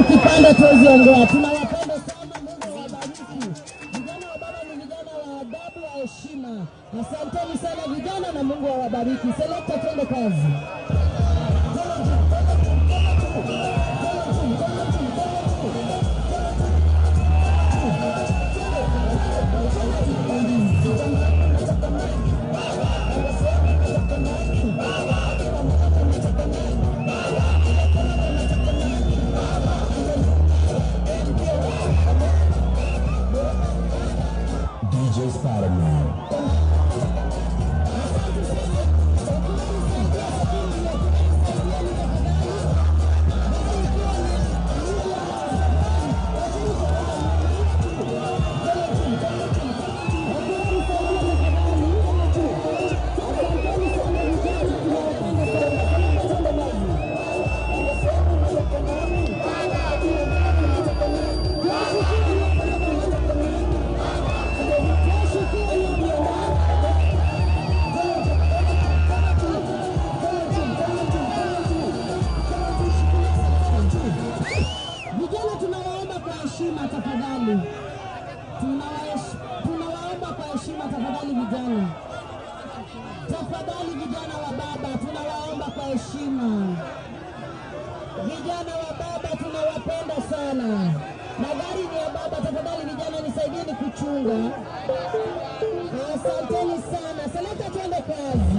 Mkipanda tuwezi ongea. Tunawapenda sana, Mungu awabariki. Vijana wa baba ni vijana wa adabu, wa heshima. Asanteni sana vijana na Mungu awabariki. Selekta, twende kazi. DJ Spider-Man. Vijana tunawaomba kwa heshima tafadhali. Tunawaomba kwa heshima tafadhali vijana. Tafadhali vijana wa baba tunawaomba kwa heshima. Vijana wa baba tunawapenda sana. Magari ni ya baba, tafadhali vijana nisaidieni kuchunga. Asanteni sana. Selekta, twende kazi.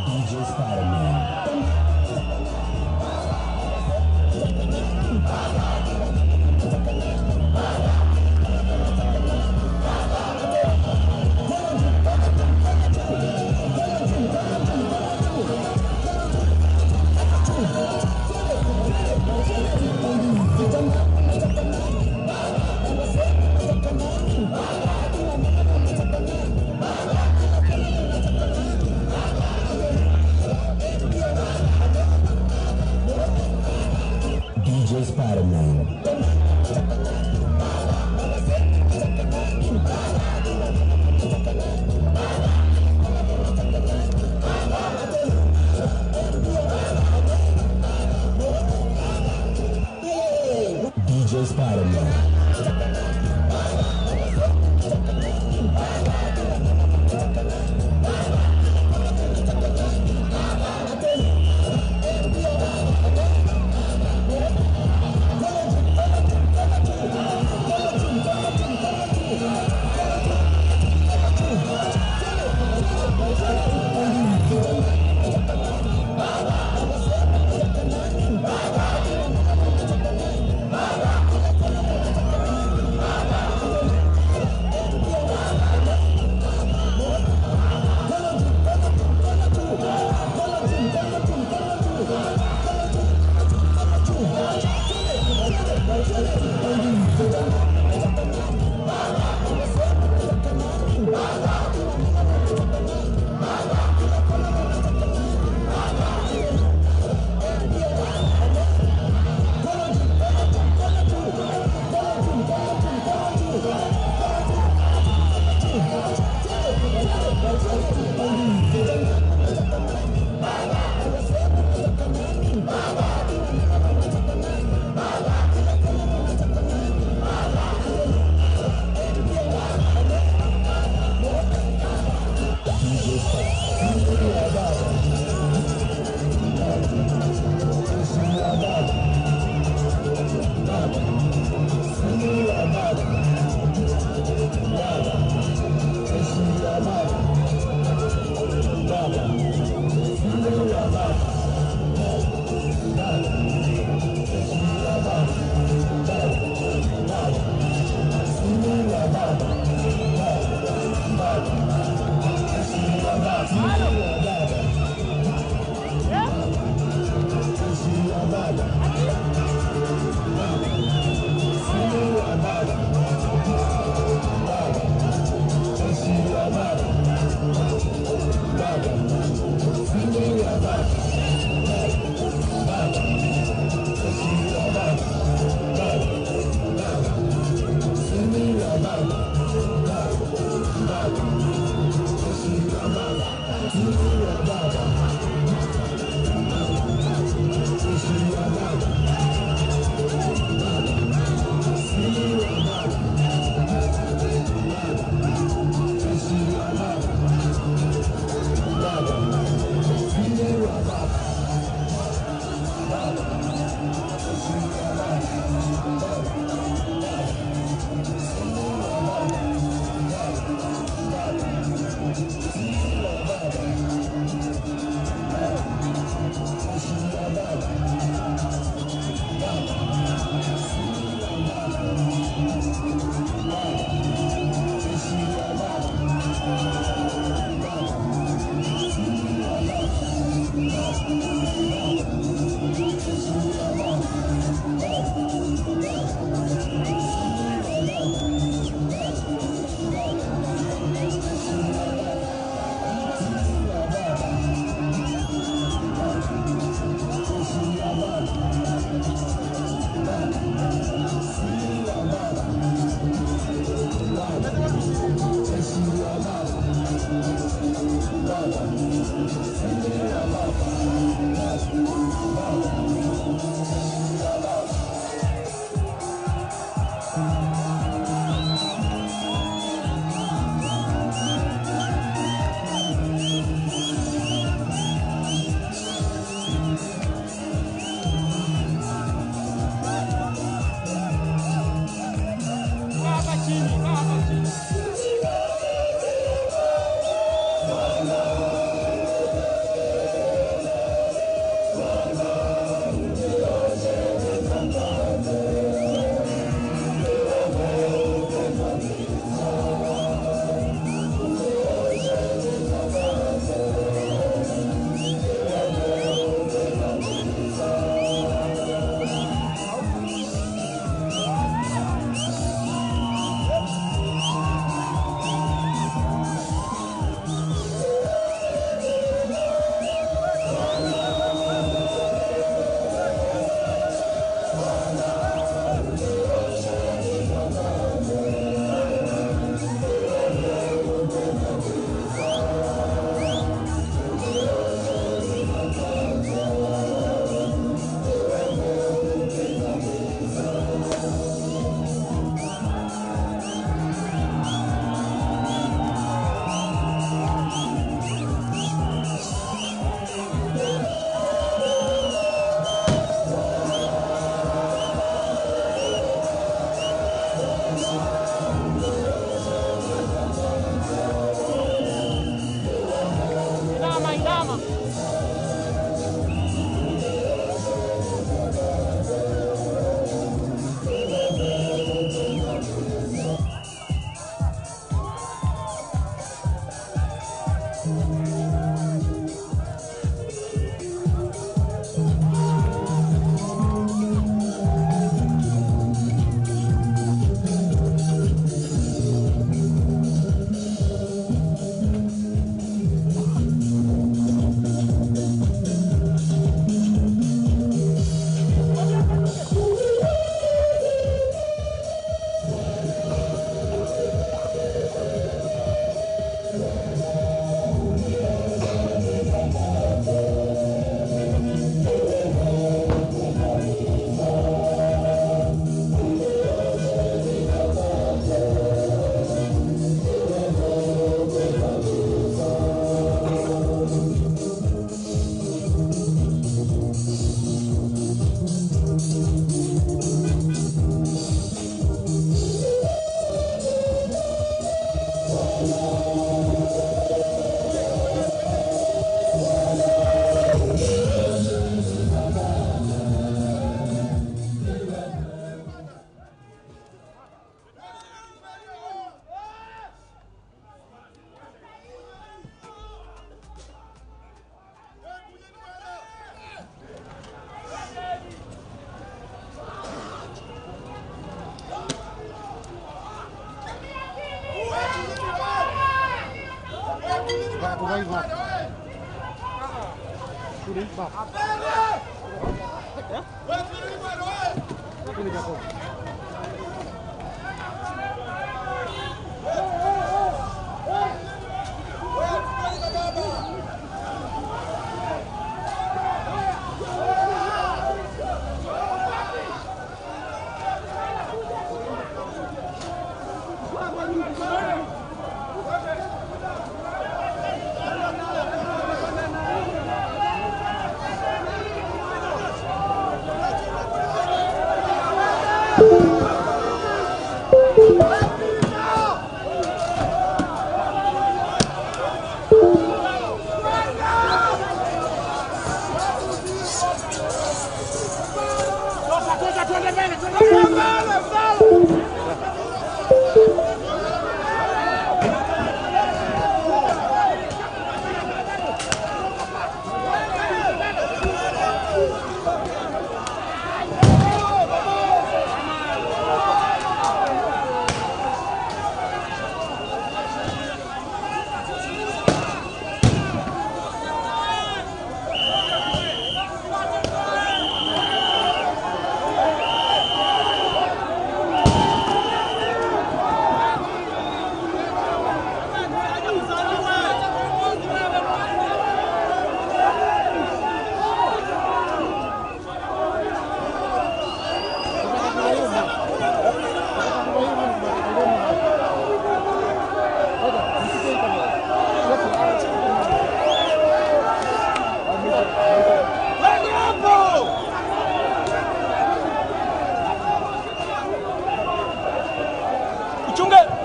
DJ Spider-Man. DJ Spider-Man.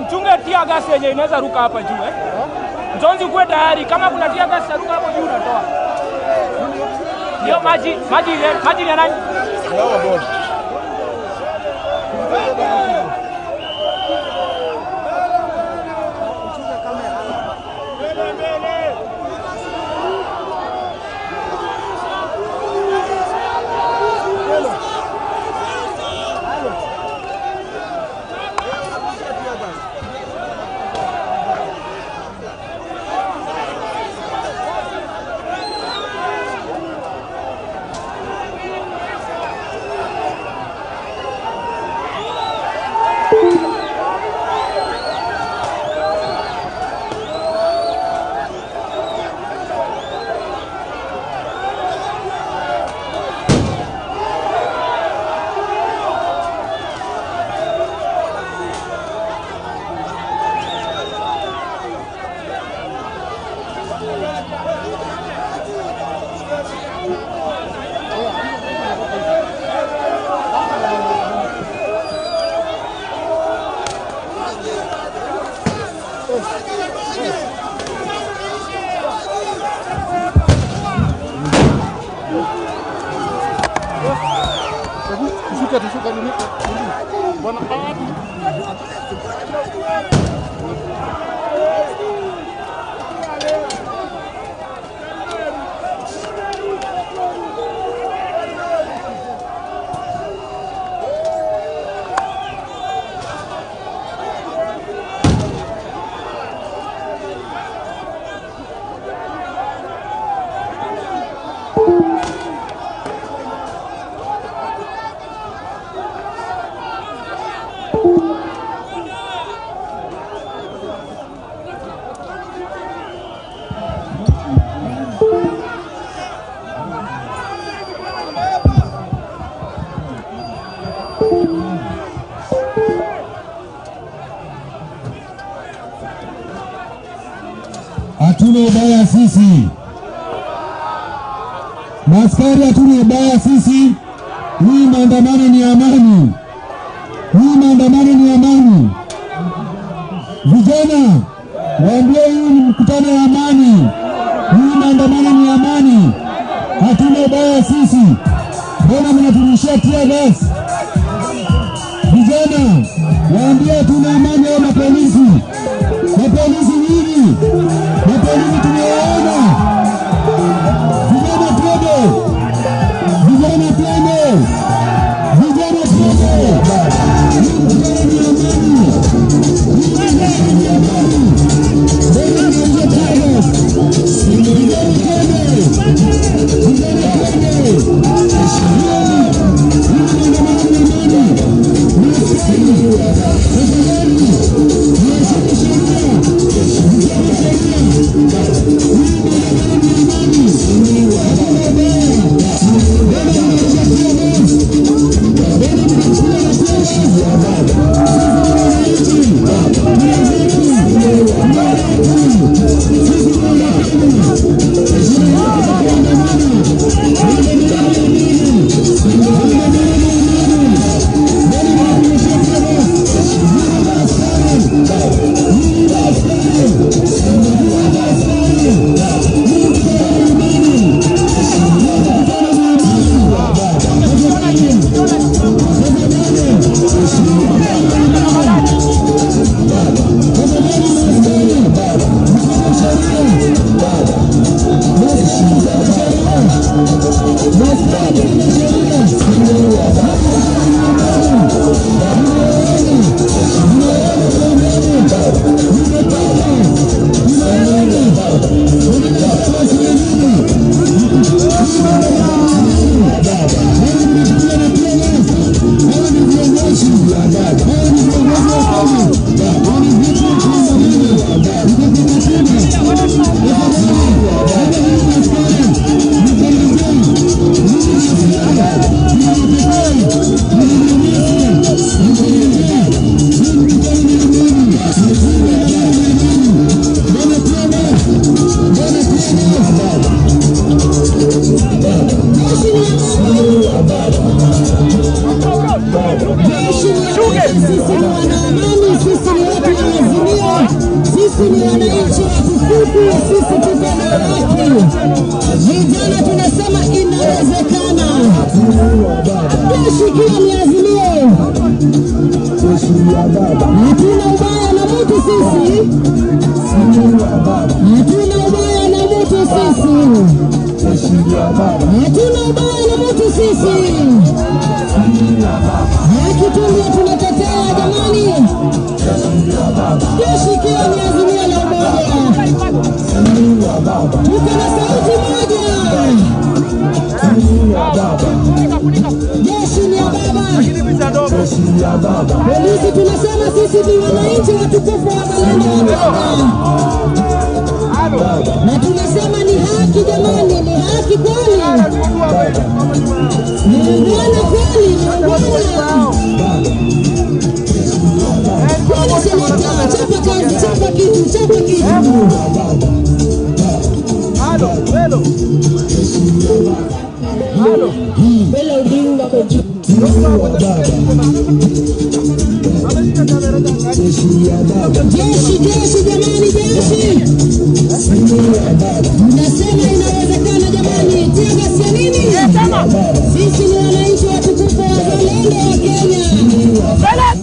Mchunge tear gas yenye inaweza ruka hapa juu eh. Mzonzi kuwe tayari kama kuna tear gas ruka hapo juu unatoa. Hiyo maji, maji ile, maji ni ya nani? Hatuna ubaya sisi. Maaskari, hatuna ubaya sisi. Hii maandamano ni amani. Hii maandamano ni amani. Vijana, waambie hii ni mkutano wa amani. Hii maandamano ni amani. Hatuna ubaya sisi. Mbona mnaturushia tear gas? Vijana, waambie hatuna amani hao mapolisi. Mapolisi nyinyi, mapolisi tumewaona. Vijana twende. Vijana twende. Vijana twende. Hii mkutano ni amani. Hii mkutano ni amani. Mbona mnarushia tear gas? Vijana twende. ni wanaamani, sisi ni watu wa Azimio, sisi ni wananchi watukufu, sisi tuko na haki. Vijana tunasema inawezekana. Jeshi ikiwa ni Azimio, hatuna ubaya na mtu sisi, hatuna ubaya na mtu sisi, hatuna ubaya na mtu sisi. Haki tu ndio tunatetea jamani. Jeshi ikiwa ni Azimio la Umoja, tuko na sauti moja. Jeshi ni ya baba. Polisi tunasema sisi ni wananchi watukufu wa wazalendo wa Kenya, na tunasema ni haki jamani, ni haki kweli, ni ungwana kweli, ni ungwana kweli. Seneta, chapa kazi, chapa kitu, chapa kitu. Bela Odinga kwa juu. Jeshi, jeshi jamani, jeshi. Mnasema inawezekana jamani. Tear gas ya nini? Sisi ni wananchi watukufu wazalendo wa Kenya.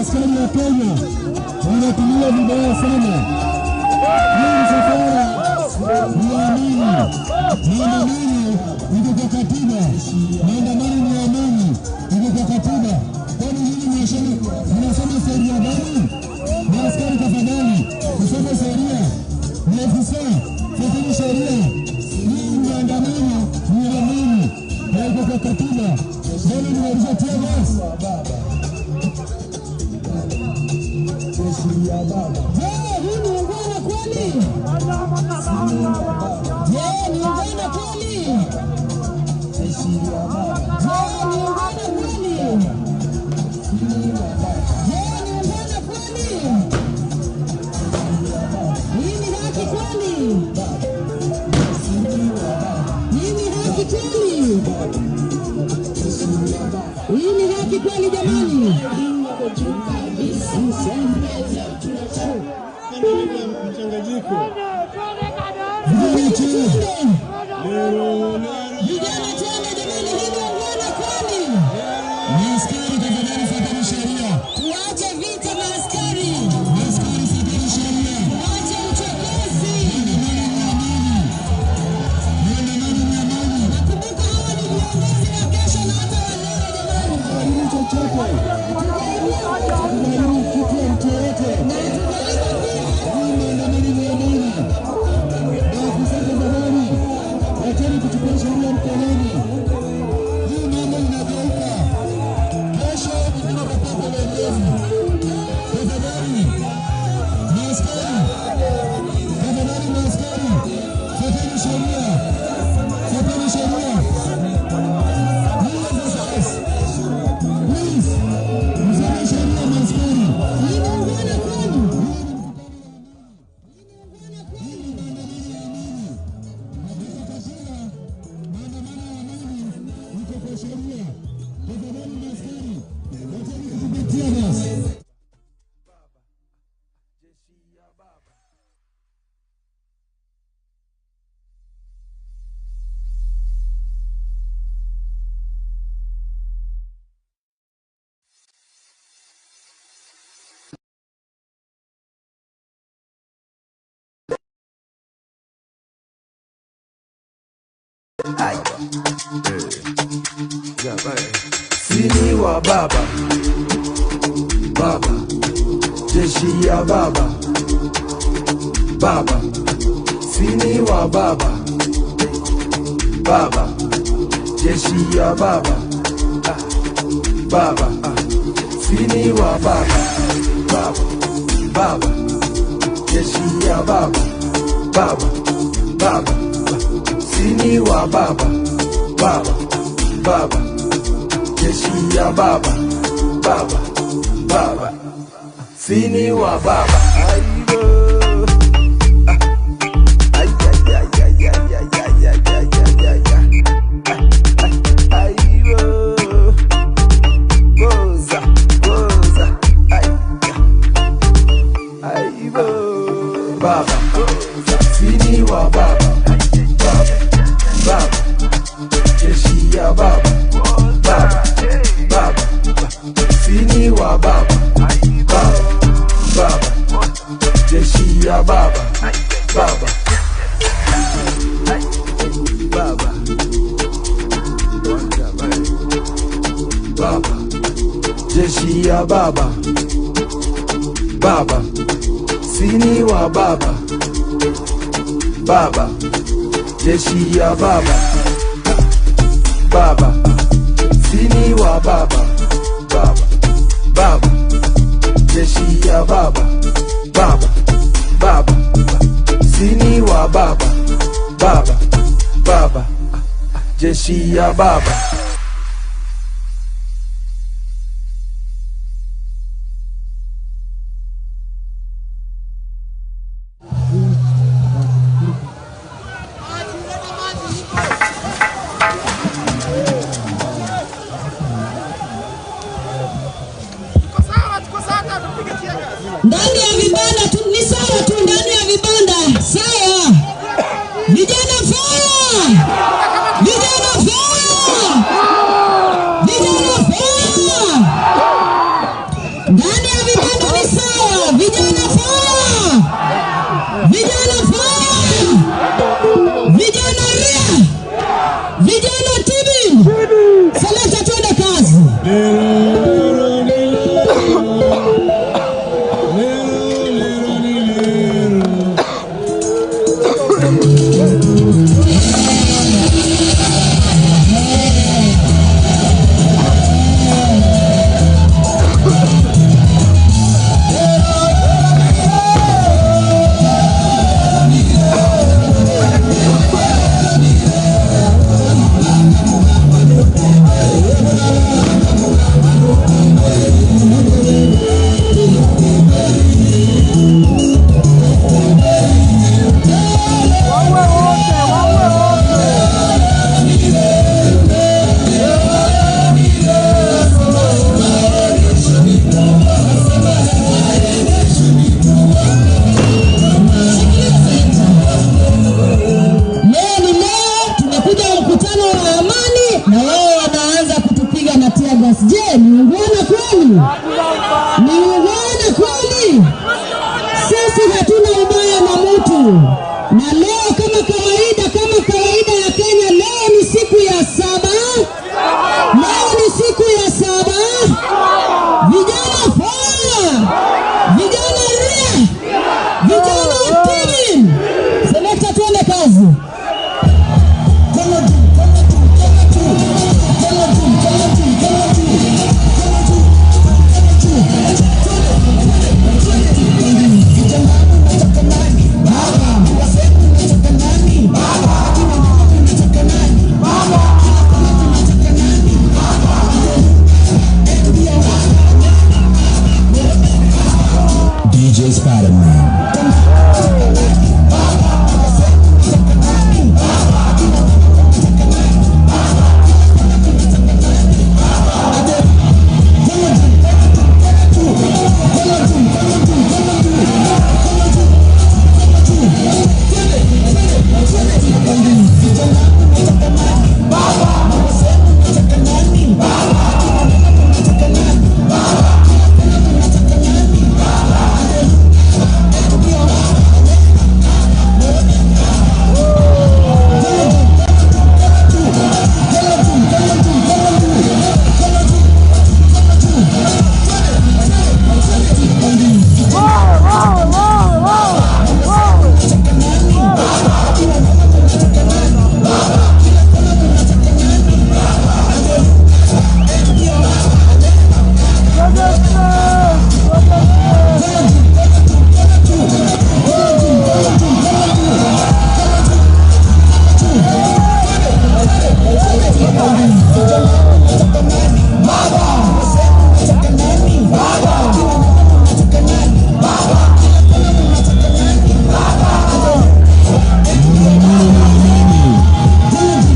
Askari ya Kenya wanatumia vibaya sana. Hii msafara ni amani, maandamano iko kwa katiba, maandamano ni amani, iko kwa katiba. Kwani nyinyi mnasoma sheria gani? Maaskari tafadhali, msome sheria. Maafisa, fuateni sheria. Hii maandamano ni amani na iko kwa katiba. Mbona mnarusha tear gas? Je, hii ni ungwana kweli? Je, ni ungwana kweli? Je, ni ungwana kweli? Je, ni ungwana kweli? Hii ni haki kweli? Hii ni haki kweli? Hii ni haki kweli jamani? Vijana twende jamani, hii ni ungwana kweli? Maaskari tafadhali, fuateni sheria. Tuache vita maaskari. Maaskari fuateni sheria. Tuache uchokozi. Maandamano ni amani. Nakumbuka hawa ni viongozi wa kesho na hata wa leo jamani. Hatuharibu chochote. Hatuharibu kitu ya mtu yeyote. Hii maandamano ni amani. Maafisa tafadhali, wacheni kuchukua sheria mkononi. Hii mambo inageuka. Kesho wengine watapata uongozi. Tafadhali maaskari, tafadhali maaskari, fuateni sheria, fuateni sheria. Please, please, msome sheria maaskari. Hii ni ungwana kweli? Tear gas. Sini wa baba, baba, jeshi ya baba, baba, sini wa baba, baba, jeshi ya baba, baba, sini wa baba, baba, baba, jeshi ya baba, baba, baba, sini wa baba, baba, baba, jeshi ya baba, baba, baba, sini wa baba. Ay, ay, ay, ay, ay, ay, ay, ay, ay, ay, ay, ay. Ay, oh. Goza, goza. Ay, ay, oh. Baba, sini wa baba, baba, baba, jeshi ya baba, baba, baba, sini wa baba, baba, baba, jeshi ya baba, baba, baba, baba, jeshi ya baba, baba, sini wa baba, baba, jeshi ya baba, baba, sini wa baba, baba, baba, jeshi ya baba, baba, baba, sini wa baba, baba, baba, jeshi ya baba. Ndani ya vibanda tu ni sawa tu, ndani ya vibanda sawa. Vijana fire! Vijana fire! Leo ni leo, tumekuja mkutano wa amani na wao wanaanza kutupiga na tear gas. Je, ni ungwana kweli? Ni ungwana kweli? Sisi hatuna ubaya na mtu, na leo kama kawaida ya Kenya, leo ni siku ya saba. Leo ni siku ya saba. Vijana fire! Vijana ria! Vijana timu! Selekta, tuende kazi. DJ Spider-Man.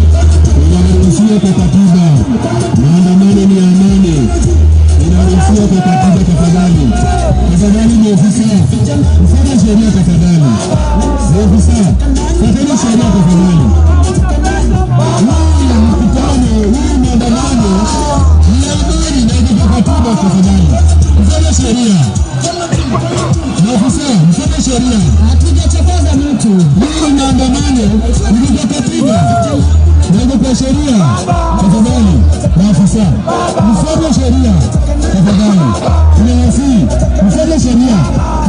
Inaruhusiwa kwa katiba. Maandamano ni amani. Inaruhusiwa kwa katiba tafadhali. Tafadhali maofisa, mfuate sheria tafadhali. Maofisa, fuateni sheria tafadhali. Huu mkutano, huu maandamano ni amani na iko kwa katiba tafadhali. Mfuate sheria. Maofisa, mfuate sheria. Hatujachokoza mtu. Huu maandamano ni kwa katiba. Na kwa sheria tafadhali, maafisa mfuate sheria tafadhali, tunawasihi mfuate sheria.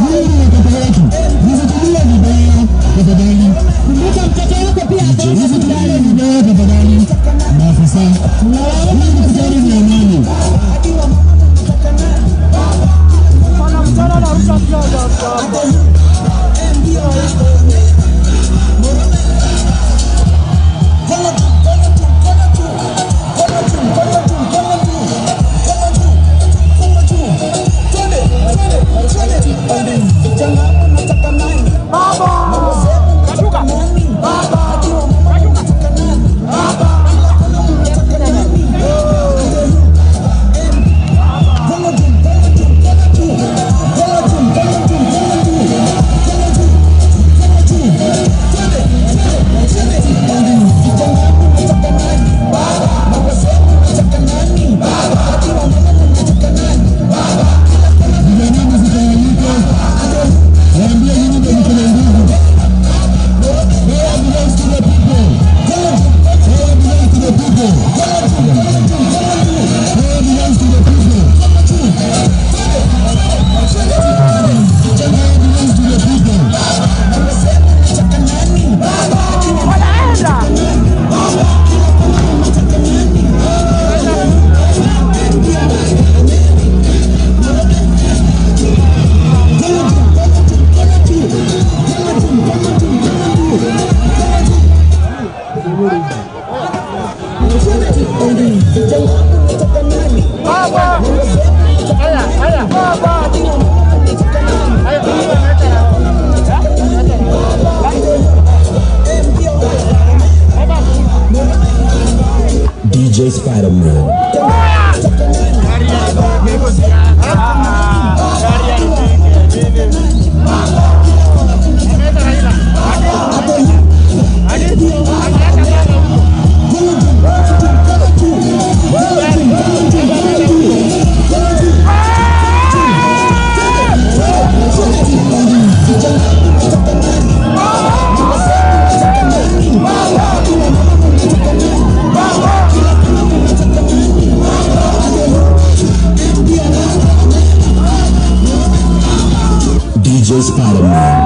Hii ni watoto wetu, msitumie vibaya tafadhali. Kumbuka mtoto wako pia Msitumie vibaya tafadhali, maafisa. Hii mkutano ni amani. Spider-Man.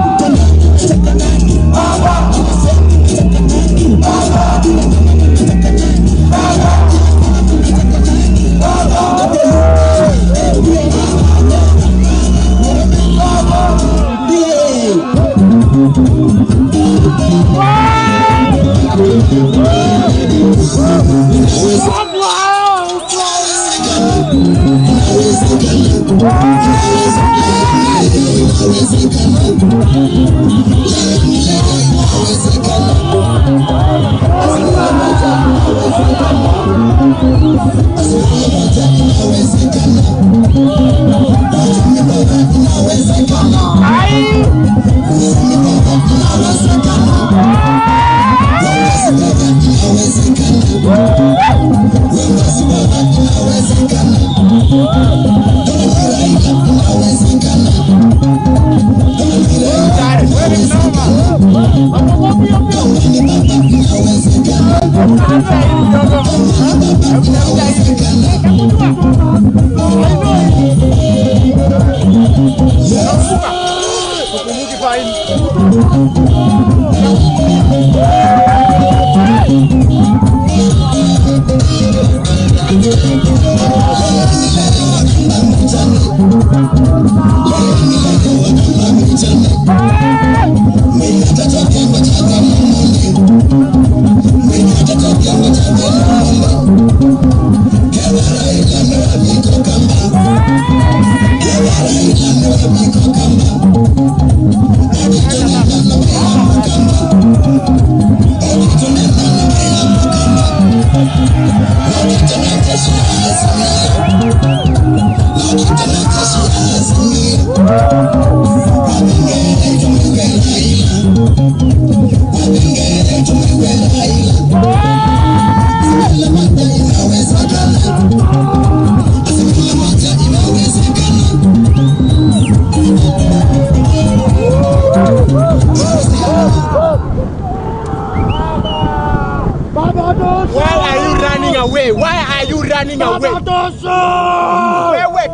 Why are you running away? Why are you running away? Wait,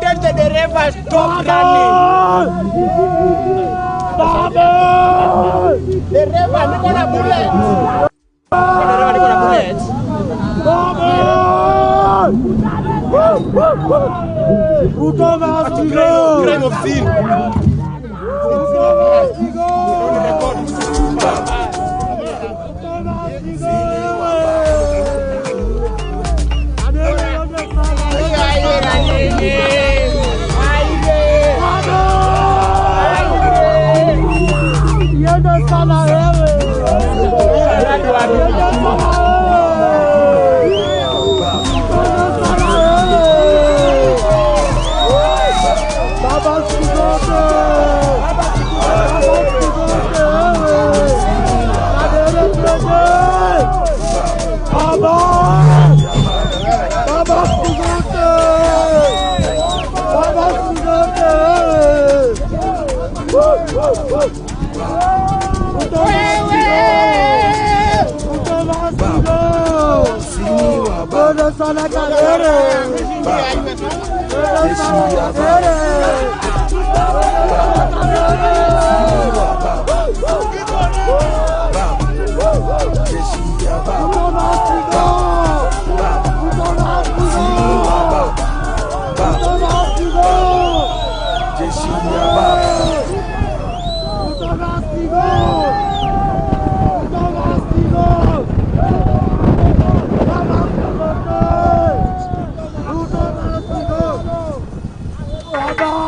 tell the driver stop running. Dereva, niko na bullet. Dereva, niko na bullet. Ruto must go. Crime of sin. Ruto must go.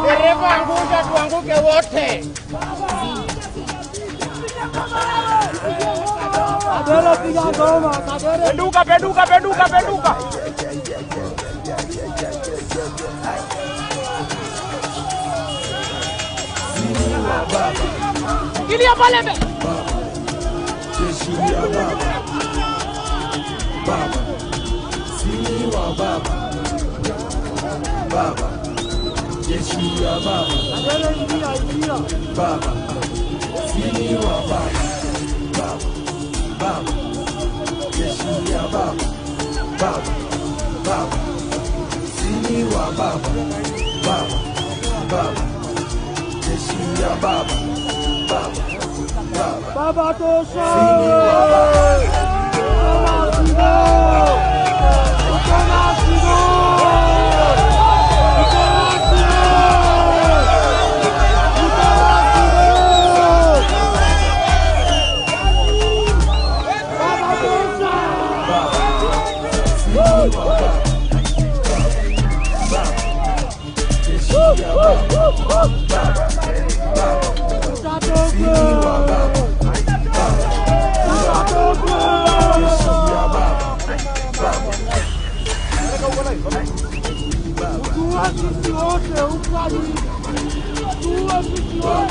Dereva, angusha tuanguke wote. Penduka, penduka, penduka, penduka. Kilia pale mbele. Jeshi ya baba. Baba. Sini wa baba. Baba. Jeshi ya baba. Baba. Sini wa baba. Baba. Baba. Jeshi ya baba. Baba. Baba. Sini wa baba. Baba. Baba. Jeshi ya baba. Baba. Baba. Baba tosha. Sini wa baba.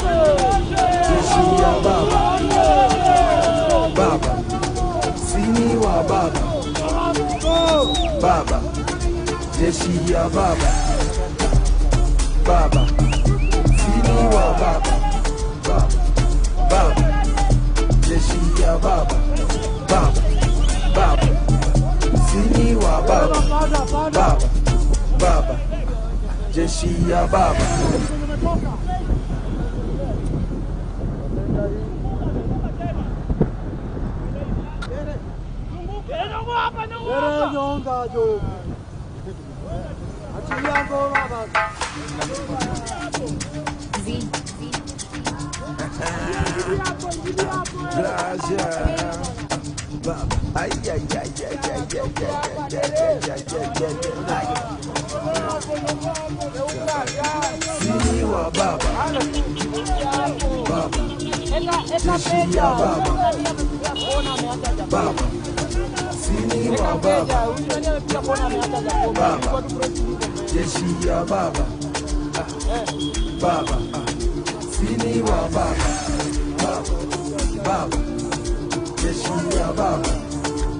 Jeshi ya baba. Baba. Sini wa baba. Baba. Jeshi ya baba. Baba. Sini wa baba. Baba. Baba. Jeshi ya baba. Baba. Baba. Sini wa baba. Baba. Baba. Jeshi ya baba. Sini wa baba. Baba. Jeshi ya baba. Baba. Sini wa baba. Baba. Jeshi ya baba. Baba. Sini wa baba. Baba. Baba. Jeshi ya baba.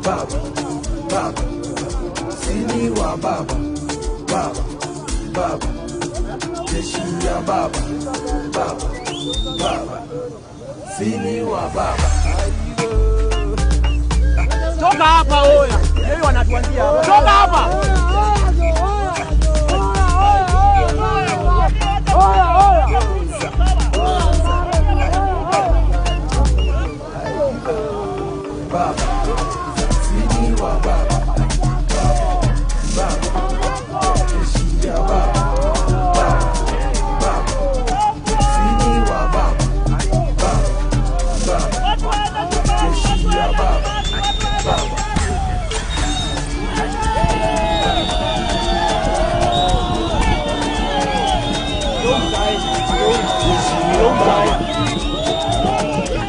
Baba. Baba. Sini wa baba. Baba. Baba. Jeshi ya baba. Baba. Baba. Sini wa baba. Toka hapa oya. Yeye wanatuanzia hapa. Toka hapa. Oya oya. Baba. Sini wa baba. Baba. Jeshi ya baba. Baba. Baba. Sini wa baba. Baba. Baba. Jeshi ya baba. Baba.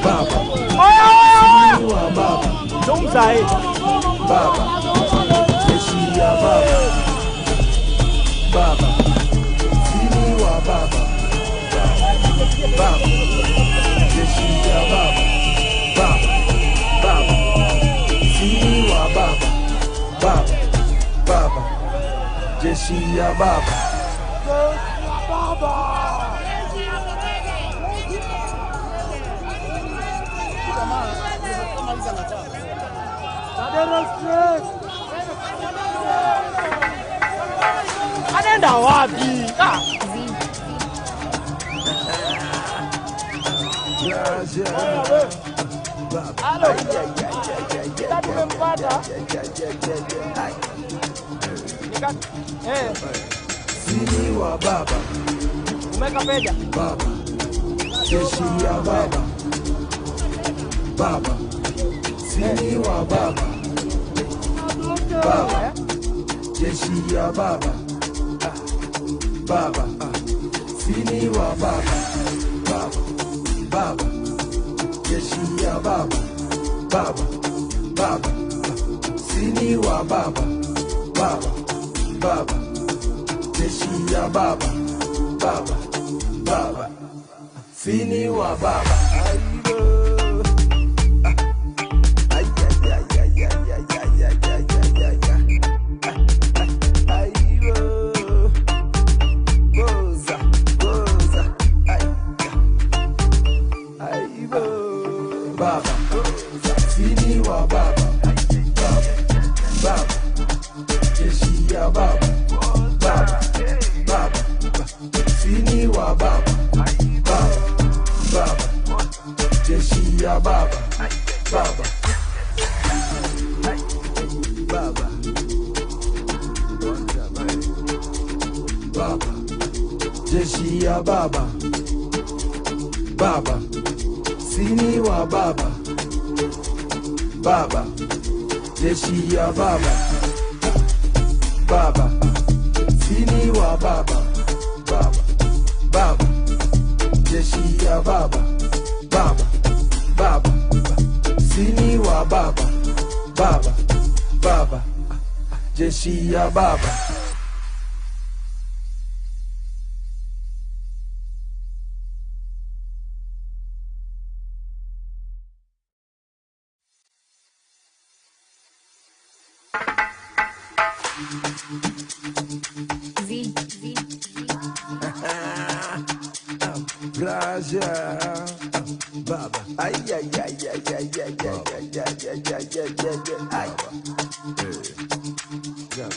Baba. Oya oya oya. Sini wa baba. Tumsai. Baba. Jeshi ya baba. Baba. Sini wa baba. Baba. Jeshi ya baba. Baba. Baba. Sini wa baba. Baba. Baba. Jeshi ya baba. Baba. Anaenda wapi? Ah. Halo. Tumempata. Sini wa baba. Umeka peja. Baba. Jeshi ya baba. Baba. Sini wa baba. Baba. Jeshi ya baba. Baba. Sini wa baba. Baba. Baba. Jeshi ya baba. Baba. Baba. Sini wa baba. Baba. Baba. Jeshi ya baba. Baba. Baba. Sini wa baba. Baba. Sini wa baba. Baba. Baba. Jeshi ya baba. Baba. Baba. Sini wa baba. Baba, jeshi ya baba. Baba, sini wa baba. Baba, jeshi ya baba. Baba, sini wa baba. Baba, baba, jeshi ya baba. Baba, baba, sini wa baba. Baba, baba, jeshi ya baba. Z, Z, Pleasure. Baba. Ay, ay, ay, ay, ay, ay, ay, ay, ay, ay, ay, ay, ay,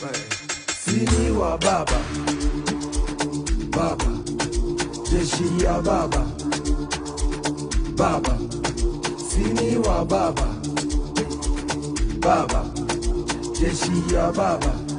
ay. Sini wa baba. Baba. Jeshi ya baba. Baba. Sini wa baba. Baba. Jeshi ya baba.